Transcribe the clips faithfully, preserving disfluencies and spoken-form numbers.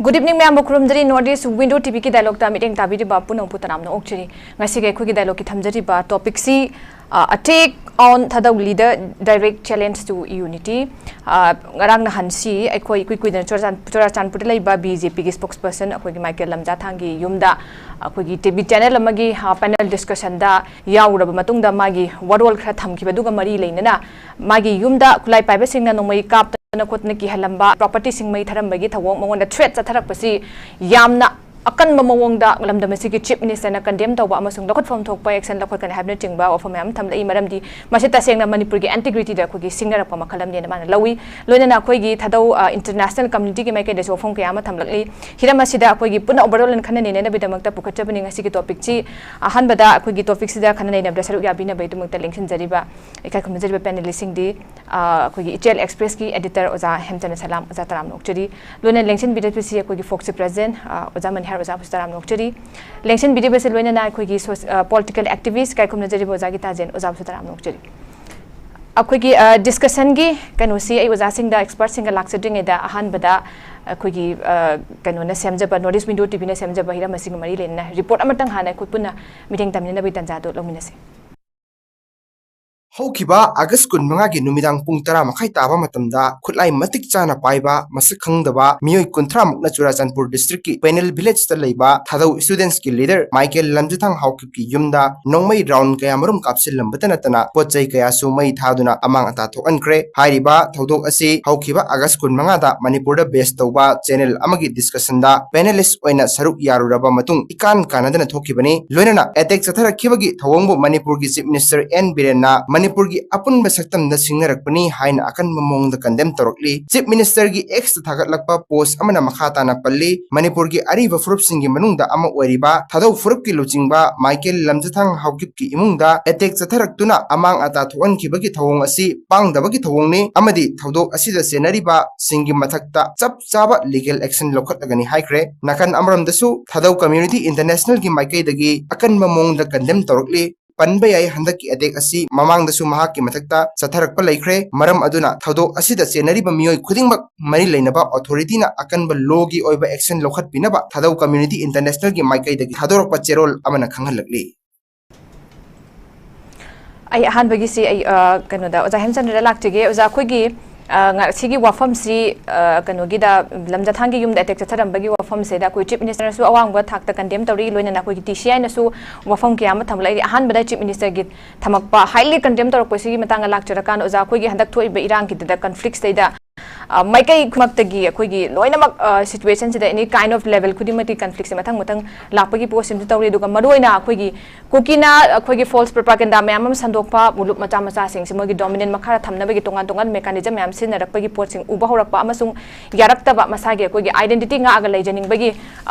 Good evening, ꯃꯌꯥꯝꯕꯨ ꯈꯨꯔꯨꯝꯖꯔꯤ꯫ North East Window T V ꯒꯤ dialogue ꯇ ꯃꯤꯠꯌꯦꯡ ꯇꯥꯕꯤꯔꯤꯕ ꯄꯨꯝꯅꯃꯛꯄꯨ ꯇꯔꯥꯝꯅ ꯑꯣꯛꯆꯔꯤ꯫ ꯉꯁꯤꯒꯤ ꯑꯩꯈꯣꯏꯒꯤ dialogue ꯀꯤ ꯊꯝꯖꯔꯤꯕ topic ꯁꯤ, ꯑ, Attack on Thadou Leader, Direct Challenge to Unity꯫ ꯑ, ꯉꯔꯥꯡ ꯅꯍꯥꯟꯁꯤ ꯑꯩꯈꯣꯏ ꯏꯀꯨꯏ ꯀꯨꯏꯗꯅ ꯆꯨꯔꯥꯆꯥꯟ-, ꯆꯨꯔꯥꯆꯥꯟꯄꯨꯔꯗ ꯂꯩꯕ B J P ꯒꯤ spokesperson ꯑꯩꯈꯣꯏꯒꯤ ꯃꯥꯏꯀꯦꯜ ꯂꯝꯖꯥꯊꯥꯡꯒꯤ ꯌꯨꯝꯗ ꯑꯩꯈꯣꯏꯒꯤ T V channel ꯑꯃꯒꯤ, ꯑ, panel discussion ꯗ ꯌꯥꯎꯔꯕ ꯃꯇꯨꯡꯗ ꯃꯥꯒꯤ ꯋꯥꯔꯣꯜ ꯈꯔ ꯊꯝꯈꯤꯕꯗꯨꯒ ꯃꯔꯤ ꯂꯩꯅꯅ ꯃꯥꯒꯤ ꯌꯨꯝꯗ ꯈꯨꯠꯂꯥꯏ ꯄꯥꯏꯕꯁꯤꯡꯅ ꯅꯣꯡꯃꯩ ꯀꯥꯞꯇꯅ ꯈꯣꯠꯇꯅ ꯀꯤꯍꯜꯂꯝꯕ, property ꯁꯤꯡ ꯃꯩ ꯊꯥꯔꯝꯕꯒꯤ ꯊꯧꯑꯣꯡ, ꯃꯉꯣꯟꯗ threat ꯆꯠꯊꯔꯛꯄꯁꯤ ꯌꯥꯝꯅ ꯑꯀꯟꯕ ꯃꯑꯣꯡꯗ ꯂꯝꯗꯝ ꯑꯁꯤꯒꯤ Chief Minister ꯅ condemn ꯇꯧꯕ ꯑꯃꯁꯨꯡ ꯂꯧꯈꯠꯐꯝ ꯊꯣꯛꯄ action ꯂꯧꯈꯠꯀꯅꯤ ꯍꯥꯏꯕꯅꯆꯤꯡꯕ ꯋꯥꯐꯝ ꯃꯌꯥꯝ ꯊꯝꯂꯛꯏ꯫ ꯃꯔꯝꯗꯤ ꯃꯁꯤ ꯇꯁꯦꯡꯅ ꯃꯅꯤꯄꯨꯔꯒꯤ integrity ꯗ ꯑꯩꯈꯣꯏꯒꯤ ꯁꯤꯡꯅꯔꯛꯄ ꯃꯈꯜ ꯑꯃꯅꯦꯅ ꯃꯥꯅ ꯂꯧꯏ꯫ ꯂꯣꯏꯅꯅ ꯑꯩꯈꯣꯏꯒꯤ ꯊꯥꯗꯧ, ꯑ, international community ꯒꯤ ꯃꯥꯏꯀꯩꯗꯁꯨ ꯋꯥꯐꯝ ꯀꯌꯥ ꯑꯃ ꯊꯝꯂꯛꯂꯤ꯫ ꯍꯤꯔꯝ ꯑꯁꯤꯗ ꯑꯩꯈꯣꯏꯒꯤ ꯄꯨꯟꯅ overall ꯈꯟꯅ ꯅꯩꯅꯅꯕꯒꯤꯗꯃꯛꯇ ꯄꯨꯈꯠꯆꯕꯅꯤ ꯉꯁꯤꯒꯤ topic ꯁꯤ꯫ ꯑꯍꯥꯟꯕꯗ ꯑꯩꯈꯣꯏꯒꯤ topic ꯁꯤꯗ ꯈꯟꯅ ꯅꯩꯅꯕꯗ ꯁꯔꯨꯛ ꯌꯥꯕꯤꯅꯕꯒꯤꯗꯃꯛꯇ ꯂꯦꯡꯁꯤꯟꯖꯔꯤꯕ, ꯏꯀꯥꯏ ꯈꯨꯝꯅꯖꯔꯤꯕ panelist ꯁꯤꯡꯗꯤ, ꯑ, ꯑꯩꯈꯣꯏꯒꯤ ꯏꯆꯦꯜ Express ꯀꯤ editor ꯑꯣꯖꯥ ꯍꯦꯝꯆꯟꯗ꯭ꯔ ꯁꯂꯥꯝ, ꯑꯣꯖꯥ ꯇꯔꯥꯝꯅ ꯑꯣꯛꯆꯔꯤ꯫ ꯂꯣꯏꯅꯅ ꯂꯦꯡꯁꯤꯟꯕꯤꯔꯤꯕꯁꯤ ꯑꯩꯈꯣꯏꯒꯤ ꯐꯣꯛꯁꯀꯤ president, ꯑ, ꯑꯣꯖꯥ ꯃꯅꯤꯍꯥꯔ, ꯑꯣꯖꯥꯕꯨꯁꯨ ꯇꯔꯥꯝꯅ ꯑꯣꯛꯆꯔꯤ꯫ ꯂꯦꯡꯁꯤꯟꯕꯤꯔꯤꯕꯁꯤ ꯂꯣꯏꯅꯅ ꯑꯩꯈꯣꯏꯒꯤ ꯁꯣꯁ-, ꯑ, political activist, ꯏꯀꯥꯏ ꯈꯨꯝꯅꯖꯔꯤꯕ ꯑꯣꯖꯥ ꯒꯤꯇꯥꯖꯦꯟ, ꯑꯣꯖꯥꯕꯨꯁꯨ ꯇꯔꯥꯝꯅ ꯑꯣꯛꯆꯔꯤ꯫ ꯑꯩꯈꯣꯏꯒꯤ, ꯑ, discussion ꯒꯤ ꯀꯩꯅꯣꯁꯤ ꯑꯩ ꯑꯣꯖꯥꯁꯤꯡꯗ, expert ꯁꯤꯡꯒ ꯂꯥꯛꯆꯗ꯭ꯔꯤꯉꯩꯗ ꯑꯍꯥꯟꯕꯗ ꯑꯩꯈꯣꯏꯒꯤ, ꯑ, ꯀꯩꯅꯣꯅ ꯁꯦꯝꯖꯕ, North East Window T V ꯅ ꯁꯦꯝꯖꯕ ꯍꯤꯔꯝ ꯑꯁꯤꯒꯤ ꯃꯔꯤ ꯂꯩꯅꯅ report ꯑꯃꯇꯪ ꯍꯥꯟꯅ ꯑꯩꯈꯣꯏ ꯄꯨꯟꯅ ꯃꯤꯠꯌꯦꯡ ꯇꯝꯃꯤꯟꯅꯅꯕꯒꯤ ꯇꯥꯟꯖꯥꯗꯨ ꯂꯧꯃꯤꯟꯅꯁꯤ꯫ ꯍꯧꯈꯤꯕ August ꯀꯨꯟꯃꯉꯥꯒꯤ ꯅꯨꯃꯤꯗꯥꯡ ꯄꯨꯡ ꯇꯔꯥ ꯃꯈꯥꯏ ꯇꯥꯕ ꯃꯇꯝꯗ ꯈꯨꯠꯂꯥꯏ ꯃꯇꯤꯛ ꯆꯥꯅ ꯄꯥꯏꯕ ꯃꯁꯛ ꯈꯪꯗꯕ ꯃꯤꯑꯣꯏ ꯀꯨꯟꯊ꯭ꯔꯥꯃꯨꯛꯅ ꯆꯨꯔꯥꯆꯥꯟꯄꯨꯔ district ꯀꯤ ꯄꯦꯅꯦꯜ village ꯇ ꯂꯩꯕ ꯊꯥꯗꯧ students ꯀꯤ leader ꯃꯥꯏꯀꯦꯜ ꯂꯝꯖꯊꯥꯡ ꯍꯥꯎꯀꯤꯞꯀꯤ ꯌꯨꯝꯗ ꯅꯣꯡꯃꯩ round ꯀꯌꯥꯃꯔꯨꯝ ꯀꯥꯞꯁꯤꯜꯂꯝꯕꯇ ꯅꯠꯇꯅ ꯄꯣꯠ ꯆꯩ ꯀꯌꯥꯁꯨ ꯃꯩ ꯊꯥꯗꯨꯅ ꯑꯃꯥꯡ ꯑꯇꯥ ꯊꯣꯛꯍꯟꯈ꯭ꯔꯦ꯫ ꯍꯥꯏꯔꯤꯕ ꯊꯧꯗꯣꯛ ꯑꯁꯤ ꯍꯧꯈꯤꯕ August ꯀꯨꯟꯃꯉꯥꯗ ꯃꯅꯤꯄꯨꯔꯗ base ꯇꯧꯕ channel ꯑꯃꯒꯤ discussion ꯗ panelist ꯑꯣꯏꯅ ꯁꯔꯨꯛ ꯌꯥꯔꯨꯔꯕ ꯃꯇꯨꯡ ꯏꯀꯥꯟ ꯀꯥꯟꯅꯗꯅ ꯊꯣꯛꯈꯤꯕꯅꯤ꯫ ꯂꯣꯏꯅꯅ attack ꯆꯠꯊꯔꯛꯈꯤꯕꯒꯤ ꯊꯧꯑꯣꯡꯕꯨ ꯃꯅꯤꯄꯨꯔꯒꯤ Chief Minister N ꯕꯤꯔꯦꯟꯅ ꯃꯅꯤꯄꯨꯔꯒꯤ ꯑꯄꯨꯟꯕ ꯁꯛꯇꯝꯗ ꯁꯤꯡꯅꯔꯛꯄꯅꯤ ꯍꯥꯏꯅ ꯑꯀꯟꯕ ꯃꯑꯣꯡꯗ condemn ꯇꯧꯔꯛꯂꯤ꯫ Chief Minister ꯒꯤ X ꯇ ꯊꯥꯒꯠꯂꯛꯄ post ꯑꯃꯅ ꯃꯈꯥ ꯇꯥꯅ ꯄꯜꯂꯤ, ꯃꯅꯤꯄꯨꯔꯒꯤ ꯑꯔꯤꯕ ꯐꯨꯔꯨꯞꯁꯤꯡꯒꯤ ꯃꯅꯨꯡꯗ ꯑꯃ ꯑꯣꯏꯔꯤꯕ ꯊꯥꯗꯧ ꯐꯨꯔꯨꯞꯀꯤ ꯂꯨꯆꯤꯡꯕ ꯃꯥꯏꯀꯦꯜ ꯂꯝꯖꯊꯥꯡ ꯍꯥꯎꯀꯤꯞꯀꯤ ꯏꯃꯨꯡꯗ attack ꯆꯠꯊꯔꯛꯇꯨꯅ ꯑꯃꯥꯡ ꯑꯇꯥ ꯊꯣꯛꯍꯟꯈꯤꯕꯒꯤ ꯊꯧꯑꯣꯡ ꯑꯁꯤ ꯄꯥꯡꯗꯕꯒꯤ ꯊꯧꯑꯣꯡꯅꯤ ꯑꯃꯗꯤ ꯊꯧꯗꯣꯛ ꯑꯁꯤꯗ ꯆꯦꯟꯅꯔꯤꯕꯁꯤꯡꯒꯤ ꯃꯊꯛꯇ ꯆꯞ ꯆꯥꯕ legal action ꯂꯧꯈꯠꯂꯒꯅꯤ ꯍꯥꯏꯈ꯭ꯔꯦ꯫ ꯅꯥꯀꯟ ꯑꯃꯔꯣꯝꯗꯁꯨ ꯊꯥꯗꯧ Community International ꯒꯤ ꯃꯥꯏꯀꯩꯗꯒꯤ ꯑꯀꯟꯕ ꯃꯑꯣꯡꯗ condemn ꯇꯧꯔꯛꯂꯤ꯫ ꯄꯟꯕ ꯌꯥꯏ꯫ ꯍꯟꯗꯛꯀꯤ ꯑꯦꯇꯦꯛ ꯑꯁꯤ ꯃꯃꯥꯡꯗꯁꯨ ꯃꯍꯥꯛꯀꯤ ꯃꯊꯛꯇ ꯆꯠꯊꯔꯛꯄ ꯂꯩꯈ꯭ꯔꯦ꯫ ꯃꯔꯝ ꯑꯗꯨꯅ ꯊꯧꯗꯣꯛ ꯑꯁꯤꯗ ꯆꯦꯟꯅꯔꯤꯕ ꯃꯤꯑꯣꯏ ꯈꯨꯗꯤꯡꯃꯛ ꯃꯔꯤ ꯂꯩꯅꯕ ꯑꯣꯊꯣꯔꯤꯇꯤꯅ ꯑꯀꯟꯕ ꯂꯣꯒꯤ ꯑꯣꯏꯕ ꯑꯦꯛꯁꯟ ꯂꯧꯈꯠꯄꯤꯅꯕ ꯊꯥꯗꯧ ꯀꯝꯃ꯭ꯌꯨꯅꯤꯇꯤ ꯏꯟꯇꯔꯅꯦꯁꯅꯦꯜꯒꯤ ꯃꯥꯏꯀꯩꯗꯒꯤ ꯊꯥꯗꯣꯔꯛꯄ ꯆꯦꯔꯣꯜ ꯑꯃꯅ ꯈꯪꯍꯜꯂꯛꯂꯤ꯫ ꯑꯩ ꯑꯍꯥꯟꯕꯒꯤꯁꯤ ꯑꯩ ꯀꯩꯅꯣꯗ ꯑꯣꯖꯥ ꯍꯦꯝꯆꯟꯗ꯭ꯔꯗ ꯂꯥꯛꯆꯒꯦ꯫ ꯑꯣꯖꯥ, ꯑꯩꯈꯣꯏꯒꯤ ꯁꯤꯒꯤ ꯋꯥꯐꯝꯁꯤ ꯀꯩꯅꯣꯒꯤꯗ ꯂꯝꯖꯊꯥꯡꯒꯤ ꯌꯨꯝꯗ ꯑꯦꯇꯦꯛ ꯆꯠꯊꯔꯝꯕꯒꯤ ꯋꯥꯐꯝꯁꯤꯗ ꯑꯩꯈꯣꯏ ꯆꯤꯐ ꯃꯤꯅꯤꯁꯇꯔꯅꯁꯨ ꯑꯋꯥꯡꯕ ꯊꯥꯛꯇ ꯀꯟꯗꯦꯝ ꯇꯧꯔꯤ, ꯂꯣꯏꯅꯅ ꯑꯩꯈꯣꯏꯒꯤ ꯇꯤ ꯁꯤ ꯑꯥꯏꯅꯁꯨ ꯋꯥꯐꯝ ꯀꯌꯥ ꯑꯃ ꯊꯝꯂꯛꯏ꯫ ꯑꯍꯥꯟꯕꯗ ꯆꯤꯐ ꯃꯤꯅꯤꯁꯇꯔꯒꯤ ꯊꯝꯃꯛꯄ ꯍꯥꯏꯂꯤ ꯀꯟꯗꯦꯝ ꯇꯧꯔꯛꯄꯁꯤꯒꯤ ꯃꯇꯥꯡꯗ ꯂꯥꯛꯆꯔꯀꯥꯟꯗ, ꯑꯣꯖꯥ, ꯑꯩꯈꯣꯏꯒꯤ ꯍꯟꯗꯛ ꯊꯣꯛꯏꯕ ꯏꯔꯥꯡꯒꯤꯗꯨꯗ ꯀꯟꯐ꯭ꯂꯤꯛꯁꯇꯩꯗ ꯃꯥꯏꯀꯩ ꯈꯨꯗꯤꯡꯃꯛꯇꯒꯤ ꯑꯩꯈꯣꯏꯒꯤ ꯂꯣꯏꯅꯃꯛ ꯁꯤꯆꯨꯋꯦꯁꯟꯁꯤꯗ ꯑꯦꯅꯤ ꯀꯥꯏꯟ ꯑꯣꯐ ꯂꯦꯚꯦꯜ ꯈꯨꯗꯤꯡꯃꯛꯀꯤ ꯀꯟꯐ꯭ꯂꯤꯛꯁꯦ ꯃꯊꯪ ꯃꯊꯪ ꯂꯥꯛꯄꯒꯤ ꯄꯣꯠꯁꯤꯃꯁꯨ ꯇꯧꯔꯤ꯫ ꯑꯗꯨꯒ ꯃꯔꯨꯑꯣꯏꯅ ꯑꯩꯈꯣꯏꯒꯤ ꯀꯨꯀꯤꯅ ꯑꯩꯈꯣꯏꯒꯤ ꯐꯣꯜꯁ ꯄ꯭ꯔꯣꯄꯥꯒꯦꯟꯗꯥ ꯃꯌꯥꯝ ꯑꯃ ꯁꯟꯗꯣꯛꯄ, ꯂꯨꯞ ꯃꯆꯥ ꯃꯆꯥꯁꯤꯡꯁꯤ ꯃꯣꯏꯒꯤ ꯗꯣꯃꯤꯅꯦꯟ ꯃꯈꯥꯗ ꯊꯝꯅꯕꯒꯤ ꯇꯣꯉꯥꯟ ꯇꯣꯉꯥꯟꯕ ꯃꯦꯀꯥꯅꯤꯖꯝ ꯃꯌꯥꯝ ꯁꯤꯖꯤꯟꯅꯔꯛꯄꯒꯤ ꯄꯣꯠꯁꯤꯡ ꯎꯕ ꯍꯧꯔꯛꯄ ꯑꯃꯁꯨꯡ ꯌꯥꯔꯛꯇꯕ, ꯃꯁꯥꯒꯤ ꯑꯩꯈꯣꯏꯒꯤ ꯑꯥꯏꯗꯦꯟꯇꯤꯇꯤ ꯉꯥꯛꯑꯒ ꯂꯩꯖꯅꯤꯡꯕꯒꯤ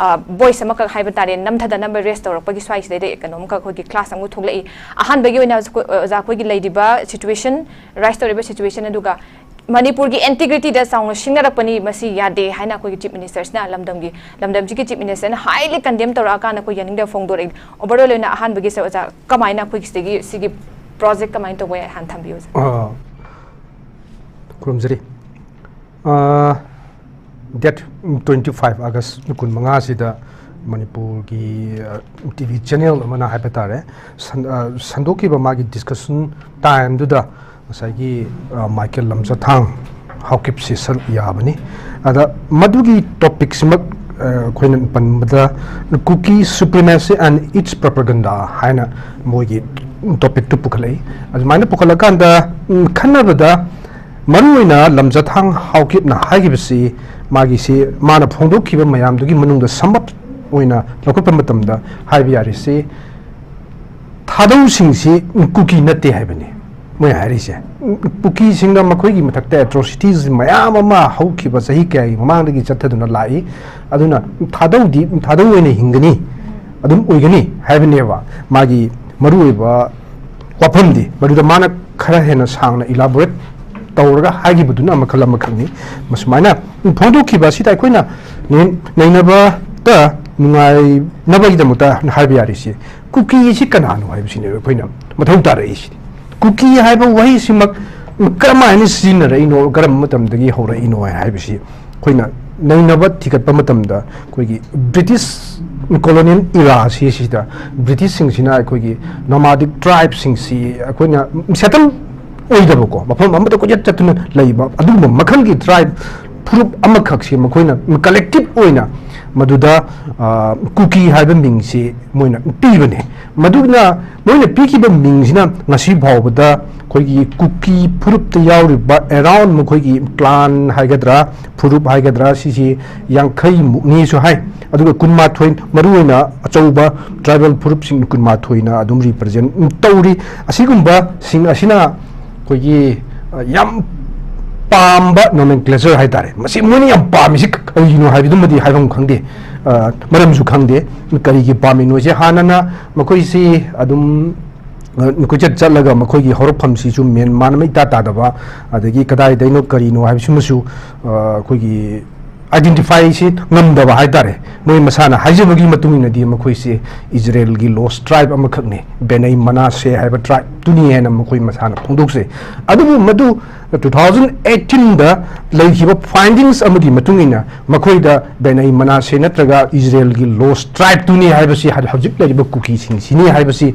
ꯚꯣꯏꯁ ꯑꯃꯈꯛ ꯍꯥꯏꯕ ꯇꯥꯔꯦ, ꯅꯝꯊꯗꯅꯕ ꯔꯦꯁ ꯇꯧꯔꯛꯄꯒꯤ ꯁ꯭ꯋꯥꯏꯁꯤꯗꯩꯗ ꯀꯩꯅꯣꯝꯈꯛ ꯑꯩꯈꯣꯏꯒꯤ ꯀ꯭ꯂꯥꯁ ꯑꯃ ꯊꯣꯛꯂꯛꯏ꯫ ꯑꯍꯥꯟꯕꯒꯤ ꯑꯣꯏꯅ ꯑꯣꯖꯥ ꯑꯩꯈꯣꯏꯒꯤ ꯂꯩꯔꯤꯕ ꯁꯤꯆꯨꯋꯦꯁꯟ, ꯔꯥꯏꯁ ꯇꯧꯔꯤꯕ ꯁꯤꯆꯨꯋꯦꯁꯟ ꯑꯗꯨꯒ ꯃꯅꯤꯄꯨꯔꯒꯤ ꯏꯟꯇꯤꯒ꯭ꯔꯤꯇꯤꯗ ꯆꯥꯎꯅ ꯁꯤꯡꯅꯔꯛꯄꯅꯤ, ꯃꯁꯤ ꯌꯥꯗꯦ ꯍꯥꯏꯅ ꯑꯩꯈꯣꯏꯒꯤ ꯆꯤꯐ ꯃꯤꯅꯤꯁꯇꯔꯁꯤꯅ ꯂꯝꯗꯝꯒꯤ ꯂꯝꯗꯝꯁꯤꯒꯤ ꯆꯤꯐ ꯃꯤꯅꯤꯁꯇꯔꯅ ꯍꯥꯏꯂꯤ ꯀꯟꯗꯦꯝ ꯇꯧꯔꯛꯑꯀꯥꯟꯗ ꯑꯩꯈꯣꯏ ꯌꯥꯅꯤꯡꯗꯕ ꯐꯣꯡꯗꯣꯔꯛꯏ꯫ ꯑꯣꯚꯔꯑꯣꯜ ꯑꯣꯏꯅ ꯑꯍꯥꯟꯕꯒꯤꯁꯦ ꯑꯣꯖꯥ, ꯀꯃꯥꯏꯅ ꯑꯩꯈꯣꯏꯒꯤ ꯁꯤꯗꯒꯤ ꯁꯤꯒꯤ ꯄ꯭ꯔꯣꯖꯦꯛ ꯀꯃꯥꯏꯅ ꯇꯧꯕ ꯌꯥꯏ ꯍꯥꯟꯅ ꯊꯝꯕꯤꯌꯨ ꯑꯣꯖꯥ꯫ ꯑ, ꯈꯨꯔꯨꯝꯖꯔꯤ꯫ ꯑ, ꯗꯦꯠ ꯇ꯭ꯋꯦꯟꯇꯤ ꯐꯥꯏꯚ ꯑꯥꯒꯁ ꯀꯨꯟꯃꯉꯥꯁꯤꯗ ꯃꯅꯤꯄꯨꯔꯒꯤ ꯇꯤ ꯚꯤ ꯆꯦꯅꯦꯜ ꯑꯃꯅ ꯍꯥꯏꯕ ꯇꯥꯔꯦ, ꯁꯟ-, ꯑ, ꯁꯟꯗꯣꯛꯈꯤꯕ ꯃꯥꯒꯤ ꯗꯤꯁꯀꯁꯟ ꯇꯥꯏꯝꯗꯨꯗ ꯉꯁꯥꯏꯒꯤ, ꯑ, ꯃꯥꯏꯀꯦꯜ ꯂꯝꯖꯊꯥꯡ ꯍꯥꯎꯀꯤꯞꯁꯤ ꯁꯔꯨꯛ ꯌꯥꯕꯅꯤ꯫ ꯑꯗ ꯃꯗꯨꯒꯤ ꯇꯣꯄꯤꯛꯁꯤꯃꯛ, ꯑ, ꯑꯩꯈꯣꯏꯅ ꯄꯟꯕꯗ Kuki Supremacy and Its Propaganda ꯍꯥꯏꯅ ꯃꯣꯏꯒꯤ ꯇꯣꯄꯤꯛꯇꯨ ꯄꯨꯈꯠꯂꯛꯏ꯫ ꯑꯗꯨꯃꯥꯏꯅ ꯄꯨꯈꯠꯂꯀꯥꯟꯗ, ꯎꯝ, ꯈꯟꯅꯕꯗ ꯃꯔꯨꯑꯣꯏꯅ ꯂꯝꯖꯊꯥꯡ ꯍꯥꯎꯀꯤꯞꯅ ꯍꯥꯏꯈꯤꯕꯁꯤ, ꯃꯥꯒꯤꯁꯤ ꯃꯥꯅ ꯐꯣꯡꯗꯣꯛꯈꯤꯕ ꯃꯌꯥꯝꯗꯨꯒꯤ ꯃꯅꯨꯡꯗ ꯁꯝ ꯑꯞ ꯑꯣꯏꯅ ꯂꯧꯈꯠꯄ ꯃꯇꯝꯗ ꯍꯥꯏꯕ ꯌꯥꯔꯤꯁꯤ, ꯊꯥꯗꯧꯁꯤꯡꯁꯤ ꯀꯨꯀꯤ ꯅꯠꯇꯦ ꯍꯥꯏꯕꯅꯤ ꯃꯣꯏ ꯍꯥꯏꯔꯤꯁꯦ꯫ ꯀꯨꯀꯤꯁꯤꯡꯅ ꯃꯈꯣꯏꯒꯤ ꯃꯊꯛꯇ ꯑꯦꯇ꯭ꯔꯣꯁꯤꯇꯤꯁ ꯃꯌꯥꯝ ꯑꯃ ꯍꯧꯈꯤꯕ ꯆꯍꯤ ꯀꯌꯥꯒꯤ ꯃꯃꯥꯡꯗꯒꯤ ꯆꯠꯊꯗꯨꯅ ꯂꯥꯛꯏ꯫ ꯑꯗꯨꯅ ꯊꯥꯗꯧꯗꯤ ꯊꯥꯗꯧ ꯑꯣꯏꯅ ꯍꯤꯡꯒꯅꯤ, ꯑꯗꯨꯝ ꯑꯣꯏꯒꯅꯤ ꯍꯥꯏꯕꯅꯦꯕ꯫ ꯃꯥꯒꯤ ꯃꯔꯨꯑꯣꯏꯕ ꯋꯥꯐꯝꯗꯤ ꯃꯗꯨꯗ ꯃꯥꯅ ꯈꯔ ꯍꯦꯟꯅ ꯁꯥꯡꯅ ꯏꯂꯥꯕꯣꯔꯦꯠ ꯇꯧꯔꯒ ꯍꯥꯏꯈꯤꯕꯗꯨꯅ ꯃꯈꯜ ꯑꯃꯈꯛꯅꯤ꯫ ꯃꯁꯨꯃꯥꯏꯅ ꯐꯣꯡꯗꯣꯛꯈꯤꯕ ꯑꯁꯤꯗ ꯑꯩꯈꯣꯏꯅ ꯅꯩ-, ꯅꯩꯅꯕꯗ ꯅꯨꯡꯉꯥꯏꯅꯕꯒꯤꯗꯃꯛꯇ ꯍꯥꯏꯕ ꯌꯥꯔꯤꯁꯤ, ꯀꯨꯀꯤ ꯑꯁꯤ ꯀꯅꯥꯅꯣ ꯍꯥꯏꯕꯁꯤꯅꯦꯕ ꯑꯩꯈꯣꯏꯅ ꯃꯊꯧ ꯇꯥꯔꯛꯏꯁꯤ꯫ ꯀꯨꯀꯤ ꯍꯥꯏꯕ ꯋꯥꯍꯩꯁꯤꯃꯛ ꯀꯔꯝꯍꯥꯏꯅ ꯁꯤꯖꯤꯟꯅꯔꯛꯏꯅꯣ, ꯀꯔꯝꯕ ꯃꯇꯝꯗꯒꯤ ꯍꯧꯔꯛꯏꯅꯣ ꯍꯥꯏꯕꯁꯤ ꯑꯩꯈꯣꯏꯅ ꯅꯩꯅꯕ ꯊꯤꯒꯠꯄ ꯃꯇꯝꯗ, ꯑꯩꯈꯣꯏꯒꯤ ꯕ꯭ꯔꯤꯇꯤꯁ ꯀꯣꯂꯣꯅꯤꯌꯦꯜ ꯏꯔꯥ ꯑꯁꯤꯁꯤꯗ ꯕ꯭ꯔꯤꯇꯤꯁꯁꯤꯡꯁꯤꯅ ꯑꯩꯈꯣꯏꯒꯤ ꯅꯣꯃꯥꯗꯤꯛ ꯇ꯭ꯔꯥꯏꯕꯁꯤꯡꯁꯤ ꯑꯩꯈꯣꯏꯅ ꯁꯦꯇꯜ ꯑꯣꯏꯗꯕꯀꯣ, ꯃꯐꯝ ꯑꯃꯗ ꯀꯣꯏꯆꯠ ꯆꯠꯇꯨꯅ ꯂꯩꯕ ꯑꯗꯨꯒꯨꯝꯕ ꯃꯈꯜꯒꯤ ꯇ꯭ꯔꯥꯏꯕ ꯐꯨꯔꯨꯞ ꯑꯃꯈꯛꯁꯤ ꯃꯈꯣꯏꯅ ꯀꯂꯦꯛꯇꯤꯚ ꯑꯣꯏꯅ ꯃꯗꯨꯗ, ꯑ, ꯀꯨꯀꯤ ꯍꯥꯏꯕ ꯃꯤꯡꯁꯤ ꯃꯣꯏꯅ ꯄꯤꯕꯅꯦ꯫ ꯃꯗꯨꯅ ꯃꯣꯏꯅ ꯄꯤꯈꯤꯕ ꯃꯤꯡꯁꯤꯅ ꯉꯁꯤ ꯐꯥꯎꯕꯗ ꯑꯩꯈꯣꯏꯒꯤ ꯀꯨꯀꯤ ꯐꯨꯔꯨꯞꯇ ꯌꯥꯎꯔꯤꯕ ꯑꯦꯔꯥꯎꯟ ꯃꯈꯣꯏꯒꯤ ꯀ꯭ꯂꯥꯟ ꯍꯥꯏꯒꯗ꯭ꯔꯥ, ꯐꯨꯔꯨꯞ ꯍꯥꯏꯒꯗ꯭ꯔꯥ, ꯁꯤꯁꯤ ꯌꯥꯡꯈꯩ ꯃꯨꯛꯅꯤꯁꯨ ꯍꯥꯏ꯫ ꯑꯗꯨꯒ ꯀꯨꯟꯃꯥꯊꯣꯏ, ꯃꯔꯨꯑꯣꯏꯅ ꯑꯆꯧꯕ ꯇ꯭ꯔꯥꯏꯕꯦꯜ ꯐꯨꯔꯨꯞꯁꯤꯡ ꯀꯨꯟꯃꯥꯊꯣꯏꯅ ꯑꯗꯨꯝ ꯔꯤꯄ꯭ꯔꯖꯦꯟ ꯇꯧꯔꯤ꯫ ꯑꯁꯤꯒꯨꯝꯕꯁꯤꯡ ꯑꯁꯤꯅ ꯑꯩꯈꯣꯏꯒꯤ, ꯑ, ꯌꯥꯝ ꯄꯥꯝꯕ ꯅꯣꯃꯦꯟꯀ꯭ꯂꯦꯆꯔ ꯍꯥꯏꯇꯥꯔꯦ꯫ ꯃꯁꯤ ꯃꯣꯏꯅ ꯌꯥꯝ ꯄꯥꯝꯃꯤꯁꯤ ꯀꯔꯤꯒꯤꯅꯣ ꯍꯥꯏꯕꯗꯨꯃꯗꯤ ꯍꯥꯏꯐꯝ ꯈꯪꯗꯦ, ꯑ, ꯃꯔꯝꯁꯨ ꯈꯪꯗꯦ꯫ ꯀꯔꯤꯒꯤ ꯄꯥꯝꯃꯤꯅꯣꯁꯦ ꯍꯥꯟꯅꯅ ꯃꯈꯣꯏꯁꯤ ꯑꯗꯨꯝ, ꯑ, ꯀꯣꯏꯆꯠ ꯆꯠꯂꯒ ꯃꯈꯣꯏꯒꯤ ꯍꯧꯔꯛꯐꯝꯁꯤꯁꯨ ꯃꯦꯟ ꯃꯥꯟ ꯑꯃ ꯏꯇꯥ ꯇꯥꯗꯕ, ꯑꯗꯒꯤ ꯀꯗꯥꯏꯗꯩꯅꯣ ꯀꯔꯤꯅꯣ ꯍꯥꯏꯕꯁꯤꯃꯁꯨ, ꯑ, ꯑꯩꯈꯣꯏꯒꯤ ꯑꯥꯏꯗꯦꯟꯇꯤꯐꯥꯏꯁꯤ ꯉꯝꯗꯕ ꯍꯥꯏꯇꯥꯔꯦ꯫ ꯃꯣꯏ ꯃꯁꯥꯅ ꯍꯥꯏꯖꯕꯒꯤ ꯃꯇꯨꯡ ꯏꯟꯅꯗꯤ ꯃꯈꯣꯏꯁꯦ ꯏꯖꯔꯦꯜꯒꯤ ꯂꯣꯁ ꯇ꯭ꯔꯥꯏꯕ ꯑꯃꯈꯛꯅꯤ, ꯕꯦꯅꯩ ꯃꯅꯥꯁꯦ ꯍꯥꯏꯕ ꯇ꯭ꯔꯥꯏꯕꯇꯨꯅꯤ ꯍꯥꯏꯅ ꯃꯈꯣꯏ ꯃꯁꯥꯅ ꯐꯣꯡꯗꯣꯛꯆꯩ꯫ ꯑꯗꯨꯕꯨ ꯃꯗꯨ ꯇꯨ ꯊꯥꯎꯖꯟ ꯑꯩꯠꯇꯤꯟꯗ ꯂꯩꯈꯤꯕ ꯐꯥꯏꯟꯗꯤꯡꯁ ꯑꯃꯒꯤ ꯃꯇꯨꯡ ꯏꯟꯅ ꯃꯈꯣꯏꯗ ꯕꯦꯅꯩ ꯃꯅꯥꯁꯦ ꯅꯠꯇ꯭ꯔꯒ ꯏꯖꯔꯦꯜꯒꯤ ꯂꯣꯁ ꯇ꯭ꯔꯥꯏꯕꯇꯨꯅꯤ ꯍꯥꯏꯕꯁꯤ, ꯍꯧꯖꯤꯛ ꯂꯩꯔꯤꯕ ꯀꯨꯀꯤꯁꯤꯡꯁꯤꯅꯤ ꯍꯥꯏꯕꯁꯤ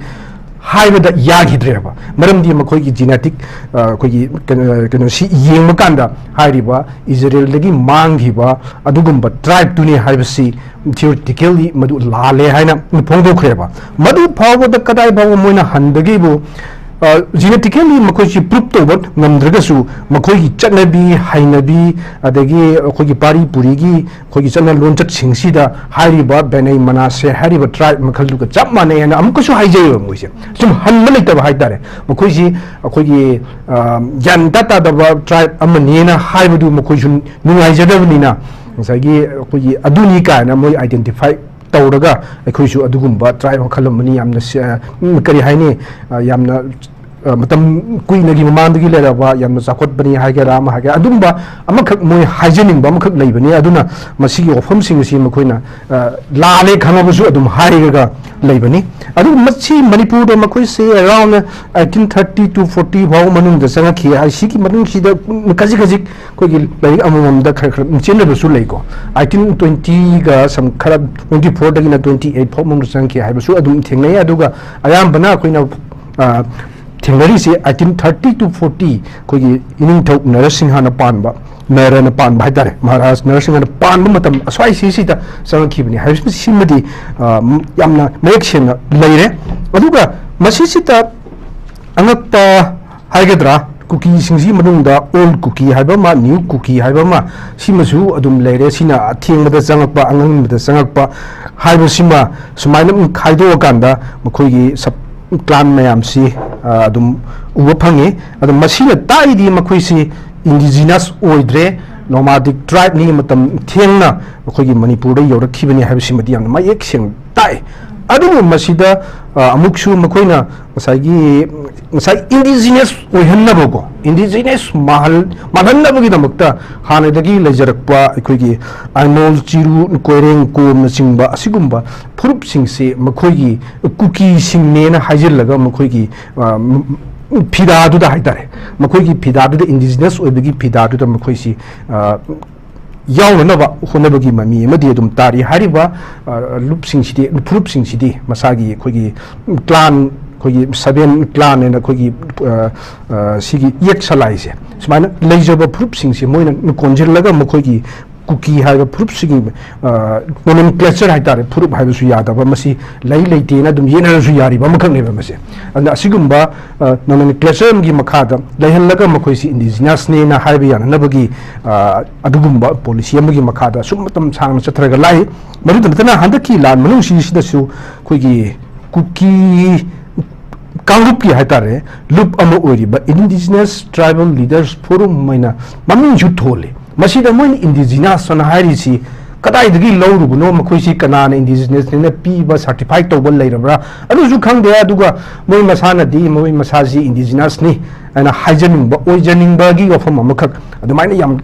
ꯍꯥꯏꯕꯗ ꯌꯥꯈꯤꯗ꯭ꯔꯦꯕ꯫ ꯃꯔꯝꯗꯤ ꯃꯈꯣꯏꯒꯤ ꯖꯤꯅꯦꯇꯤꯛ, ꯑ, ꯑꯩꯈꯣꯏꯒꯤ ꯀꯩꯅꯣ, ꯀꯩꯅꯣꯁꯤ ꯌꯦꯡꯕ ꯀꯥꯟꯗ ꯍꯥꯏꯔꯤꯕ ꯏꯖꯔꯦꯜꯗꯒꯤ ꯃꯥꯡꯈꯤꯕ ꯑꯗꯨꯒꯨꯝꯕ ꯇ꯭ꯔꯥꯏꯕꯇꯨꯅꯤ ꯍꯥꯏꯕꯁꯤ ꯊꯤꯑꯣꯔꯤꯇꯤꯀꯦꯜꯂꯤ ꯃꯗꯨ ꯂꯥꯜꯂꯦ ꯍꯥꯏꯅ ꯐꯣꯡꯗꯣꯛꯈ꯭ꯔꯦꯕ꯫ ꯃꯗꯨ ꯐꯥꯎꯕꯗ ꯀꯗꯥꯏ ꯐꯥꯎꯕ ꯃꯣꯏꯅ ꯍꯟꯗꯒꯦꯕꯨ, ꯑ, ꯖꯤꯅꯦꯇꯤꯀꯦꯜꯂꯤ ꯃꯈꯣꯏꯁꯤ ꯄ꯭ꯔꯨꯞ ꯇꯧꯕ ꯉꯝꯗ꯭ꯔꯒꯁꯨ, ꯃꯈꯣꯏꯒꯤ ꯆꯠꯅꯕꯤ, ꯍꯩꯅꯕꯤ, ꯑꯗꯒꯤ ꯑꯩꯈꯣꯏꯒꯤ ꯄꯥꯔꯤ ꯄꯨꯔꯤꯒꯤ ꯑꯩꯈꯣꯏꯒꯤ ꯆꯠꯅ ꯂꯣꯟꯆꯠꯁꯤꯡꯁꯤꯗ ꯍꯥꯏꯔꯤꯕ ꯕꯦꯅꯩ ꯃꯅꯥꯁꯦ ꯍꯥꯏꯔꯤꯕ ꯇ꯭ꯔꯥꯏꯕ ꯃꯈꯜꯗꯨꯒ ꯆꯞ ꯃꯥꯟꯅꯩ ꯍꯥꯏꯅ ꯑꯃꯨꯛꯀꯁꯨ ꯍꯥꯏꯖꯩꯕ꯫ ꯃꯣꯏꯁꯦ ꯁꯨꯝ ꯍꯟꯕ ꯂꯩꯇꯕ ꯍꯥꯏꯇꯥꯔꯦ꯫ ꯃꯈꯣꯏꯁꯤ ꯑꯩꯈꯣꯏꯒꯤ, ꯑ, ꯒ꯭ꯌꯥꯟ ꯏꯇꯥ ꯇꯥꯗꯕ ꯇ꯭ꯔꯥꯏꯕ ꯑꯃꯅꯦꯅ ꯍꯥꯏꯕꯗꯨ ꯃꯈꯣꯏꯁꯨ ꯅꯨꯡꯉꯥꯏꯖꯗꯕꯅꯤꯅ, ꯉꯁꯥꯏꯒꯤ ꯑꯩꯈꯣꯏꯒꯤ ꯑꯗꯨꯅꯤ ꯀꯥꯏꯅ ꯃꯣꯏ ꯑꯥꯏꯗꯦꯟꯇꯤꯐꯥꯏ ꯇꯧꯔꯒ ꯑꯩꯈꯣꯏꯁꯨ ꯑꯗꯨꯒꯨꯝꯕ ꯇ꯭ꯔꯥꯏꯕ ꯃꯈꯜ ꯑꯃꯅꯤ, ꯌꯥꯝꯅ ꯁꯤ-, ꯎꯝ, ꯀꯔꯤ ꯍꯥꯏꯅꯤ, ꯑ, ꯌꯥꯝꯅ ꯑ, ꯃꯇꯝ ꯀꯨꯏꯅꯒꯤ ꯃꯃꯥꯡꯗꯒꯤ ꯂꯩꯔꯕ, ꯌꯥꯝꯅ ꯆꯥꯎꯈꯠꯄꯅꯤ ꯍꯥꯏꯒꯦꯔꯥ, ꯑꯃ ꯍꯥꯏꯒꯦꯔꯥ, ꯑꯗꯨꯝꯕ ꯑꯃꯈꯛ ꯃꯣꯏ ꯍꯥꯏꯖꯅꯤꯡꯕ ꯑꯃꯈꯛ ꯂꯩꯕꯅꯤ꯫ ꯑꯗꯨꯅ ꯃꯁꯤꯒꯤ ꯋꯥꯐꯝꯁꯤꯡ ꯑꯁꯤ ꯃꯈꯣꯏꯅ, ꯑ, ꯂꯥꯜꯂꯦ ꯈꯪꯉꯕꯁꯨ ꯑꯗꯨꯝ ꯍꯥꯏꯔꯒ ꯂꯩꯕꯅꯤ꯫ ꯑꯗꯨꯒ ꯃꯁꯤ ꯃꯅꯤꯄꯨꯔꯗ ꯃꯈꯣꯏꯁꯦ around eighteen thirty to forty ꯐꯥꯎ ꯃꯅꯨꯡꯗ ꯆꯪꯉꯛꯈꯤ꯫ ꯍꯥꯏ, ꯁꯤꯒꯤ ꯃꯅꯨꯡꯁꯤꯗ ꯈꯖꯤꯛ ꯈꯖꯤꯛ ꯑꯩꯈꯣꯏꯒꯤ ꯂꯥꯏꯔꯤꯛ ꯑꯃꯃꯝꯗ ꯈꯔ ꯈꯔ ꯆꯦꯟꯅꯕꯁꯨ ꯂꯩꯀꯣ꯫ Eighteen twenty ꯒ ꯁꯝ ꯈꯔ twenty four ꯗꯒꯤꯅ twenty eight ꯐꯥꯎ ꯃꯅꯨꯡꯗ ꯆꯪꯈꯤ ꯍꯥꯏꯕꯁꯨ ꯑꯗꯨꯝ ꯊꯦꯡꯅꯩ꯫ ꯑꯗꯨꯒ ꯑꯌꯥꯝꯕꯅ ꯑꯩꯈꯣꯏꯅ, ꯑ, ꯊꯦꯡꯅꯔꯤꯁꯦ eighteen thirty to forty, ꯑꯩꯈꯣꯏꯒꯤ ꯏꯅꯤꯡꯊꯧ ꯅꯔꯁꯤꯡꯍꯅ ꯄꯥꯟꯕ, ꯅꯔꯅ ꯄꯥꯟꯕ ꯍꯥꯏꯇꯥꯔꯦ, ꯃꯍꯥꯔꯥꯖ ꯅꯔꯁꯤꯡꯍꯅ ꯄꯥꯟꯕ ꯃꯇꯝ ꯑꯁ꯭ꯋꯥꯏꯁꯤꯁꯤꯗ ꯆꯪꯉꯛꯈꯤꯕꯅꯤ ꯍꯥꯏꯕꯁꯤꯃꯗꯤ, ꯑ, ꯌꯥꯝꯅ ꯃꯌꯦꯛ ꯁꯦꯡꯅ ꯂꯩꯔꯦ꯫ ꯑꯗꯨꯒ ꯃꯁꯤꯁꯤꯗ ꯑꯉꯛꯄ ꯍꯥꯏꯒꯗ꯭ꯔꯥ, ꯀꯨꯀꯤꯁꯤꯡꯁꯤꯒꯤ ꯃꯅꯨꯡꯗ old ꯀꯨꯀꯤ ꯍꯥꯏꯕ ꯑꯃ, new ꯀꯨꯀꯤ ꯍꯥꯏꯕ ꯑꯃ, ꯁꯤꯃꯁꯨ ꯑꯗꯨꯝ ꯂꯩꯔꯦ꯫ ꯁꯤꯅ ꯑꯊꯦꯡꯕꯗ ꯆꯪꯉꯛꯄ, ꯑꯉꯟꯕꯗ ꯆꯪꯉꯛꯄ ꯍꯥꯏꯕꯁꯤꯃ ꯁꯨꯃꯥꯏꯅ ꯑꯗꯨꯝ ꯈꯥꯏꯗꯣꯛꯑꯀꯥꯟꯗ ꯃꯈꯣꯏꯒꯤ sub clan ꯃꯌꯥꯝꯁꯤ, ꯑ, ꯑꯗꯨꯝ ꯎꯕ ꯐꯪꯉꯤ꯫ ꯑꯗꯣ ꯃꯁꯤꯅ ꯇꯥꯛꯏꯗꯤ ꯃꯈꯣꯏꯁꯤ indigenous ꯑꯣꯏꯗ꯭ꯔꯦ, nomadic tribe ꯅꯤ, ꯃꯇꯝ ꯊꯦꯡꯅ ꯑꯩꯈꯣꯏꯒꯤ ꯃꯅꯤꯄꯨꯔꯗ ꯌꯧꯔꯛꯈꯤꯕꯅꯤ ꯍꯥꯏꯕꯁꯤꯃꯗꯤ ꯌꯥꯝꯅ ꯃꯌꯦꯛ ꯁꯦꯡꯅ ꯇꯥꯛꯑꯦ꯫ ꯑꯗꯨꯕꯨ ꯃꯁꯤꯗ, ꯑ, ꯑꯃꯨꯛꯁꯨ ꯃꯈꯣꯏꯅ ꯉꯁꯥꯏꯒꯤ, ꯉꯁꯥꯏ indigenous ꯑꯣꯏꯍꯟꯅꯕꯀꯣ, indigenous ꯃꯥꯜꯍꯟ-, ꯃꯥꯜꯍꯟꯅꯕꯒꯤꯗꯃꯛꯇ ꯍꯥꯟꯅꯗꯒꯤ ꯂꯩꯖꯔꯛꯄ ꯑꯩꯈꯣꯏꯒꯤ ꯑꯥꯏꯃꯣꯜ, ꯆꯤꯔꯨ, ꯀꯣꯏꯔꯦꯡ, ꯀꯣꯝꯅꯆꯤꯡꯕ ꯑꯁꯤꯒꯨꯝꯕ ꯐꯨꯔꯨꯞꯁꯤꯡꯁꯦ ꯃꯈꯣꯏꯒꯤ ꯀꯨꯀꯤꯁꯤꯡꯅꯦꯅ ꯍꯥꯏꯖꯤꯜꯂꯒ ꯃꯈꯣꯏꯒꯤ, ꯑ, ꯐꯤꯗꯥꯗꯨꯗ ꯍꯥꯏꯇꯥꯔꯦ, ꯃꯈꯣꯏꯒꯤ ꯐꯤꯗꯥꯗꯨꯗ, indigenous ꯑꯣꯏꯕꯒꯤ ꯐꯤꯗꯥꯗꯨꯗ ꯃꯈꯣꯏꯁꯤ, ꯑ, ꯌꯥꯎꯅꯅꯕ ꯍꯣꯠꯅꯕꯒꯤ ꯃꯃꯤ ꯑꯃꯗꯤ ꯑꯗꯨꯝ ꯇꯥꯔꯤ꯫ ꯍꯥꯏꯔꯤꯕ, ꯑ, ꯂꯨꯞꯁꯤꯡꯁꯤꯗꯤ, ꯐꯨꯔꯨꯞꯁꯤꯡꯁꯤꯗꯤ ꯃꯁꯥꯒꯤ ꯑꯩꯈꯣꯏꯒꯤ clan, ꯑꯩꯈꯣꯏꯒꯤ seven clan ꯍꯥꯏꯅ ꯑꯩꯈꯣꯏꯒꯤ, ꯑ, ꯑ, ꯁꯤꯒꯤ ꯏꯌꯦꯛ ꯁꯂꯥꯏꯁꯦ ꯁꯨꯃꯥꯏꯅ ꯂꯩꯖꯕ ꯐꯨꯔꯨꯞꯁꯤꯡꯁꯦ ꯃꯣꯏꯅ ꯀꯣꯟꯁꯤꯜꯂꯒ ꯃꯈꯣꯏꯒꯤ ꯀꯨꯀꯤ ꯍꯥꯏꯕ ꯐꯨꯔꯨꯞꯁꯤꯒꯤ, ꯑ, nomenclature ꯍꯥꯏꯇꯥꯔꯦ, ꯐꯨꯔꯨꯞ ꯍꯥꯏꯕꯁꯨ ꯌꯥꯗꯕ, ꯃꯁꯤ ꯂꯩ ꯂꯩꯇꯦꯅ ꯑꯗꯨꯝ ꯌꯦꯠꯅꯔꯁꯨ ꯌꯥꯔꯤꯕ ꯑꯃꯈꯛꯅꯦꯕ ꯃꯁꯤ꯫ ꯑꯗꯨꯅ ꯑꯁꯤꯒꯨꯝꯕ, ꯑ, nomenclature ꯑꯃꯒꯤ ꯃꯈꯥꯗ ꯂꯩꯍꯜꯂꯒ ꯃꯈꯣꯏꯁꯤ indigenous ꯅꯦꯅ ꯍꯥꯏꯕ ꯌꯥꯅꯅꯕꯒꯤ, ꯑ, ꯑꯗꯨꯒꯨꯝꯕ policy ꯑꯃꯒꯤ ꯃꯈꯥꯗ ꯁꯨꯝ ꯃꯇꯝ ꯁꯥꯡꯅ ꯆꯠꯊꯔꯒ ꯂꯥꯛꯏ꯫ ꯃꯗꯨꯇ ꯅꯠꯇꯅ ꯍꯟꯗꯛꯀꯤ ꯂꯥꯟ ꯃꯅꯨꯡꯁꯤꯁꯤꯗꯁꯨ ꯑꯩꯈꯣꯏꯒꯤ ꯀꯨꯀꯤ ꯀꯥꯡꯂꯨꯞꯀꯤ ꯍꯥꯏꯇꯥꯔꯦ, ꯂꯨꯞ ꯑꯃ ꯑꯣꯏꯔꯤꯕ Indigenous Tribal Leaders Forum ꯍꯥꯏꯅ ꯃꯃꯤꯡꯁꯨ ꯊꯣꯜꯂꯤ꯫ ꯃꯁꯤꯗ ꯃꯣꯏꯅ indigenous ꯑꯅ ꯍꯥꯏꯔꯤꯁꯤ ꯀꯗꯥꯏꯗꯒꯤ ꯂꯧꯔꯨꯕꯅꯣ, ꯃꯈꯣꯏꯁꯤ ꯀꯅꯥꯅ indigenous ꯅꯦꯅ ꯄꯤꯕ, certify ꯇꯧꯕ ꯂꯩꯔꯕ꯭ꯔꯥ, ꯑꯗꯨꯁꯨ ꯈꯪꯗꯦ꯫ ꯑꯗꯨꯒ ꯃꯣꯏ ꯃꯁꯥꯅꯗꯤ ꯃꯣꯏ ꯃꯁꯥꯁꯤ indigenous ꯅꯤ ꯍꯥꯏꯅ ꯍꯥꯏꯖꯅꯤꯡꯕ, ꯑꯣꯏꯖꯅꯤꯡꯕꯒꯤ ꯋꯥꯐꯝ ꯑꯃꯈꯛ ꯑꯗꯨꯃꯥꯏꯅ ꯌꯥꯝ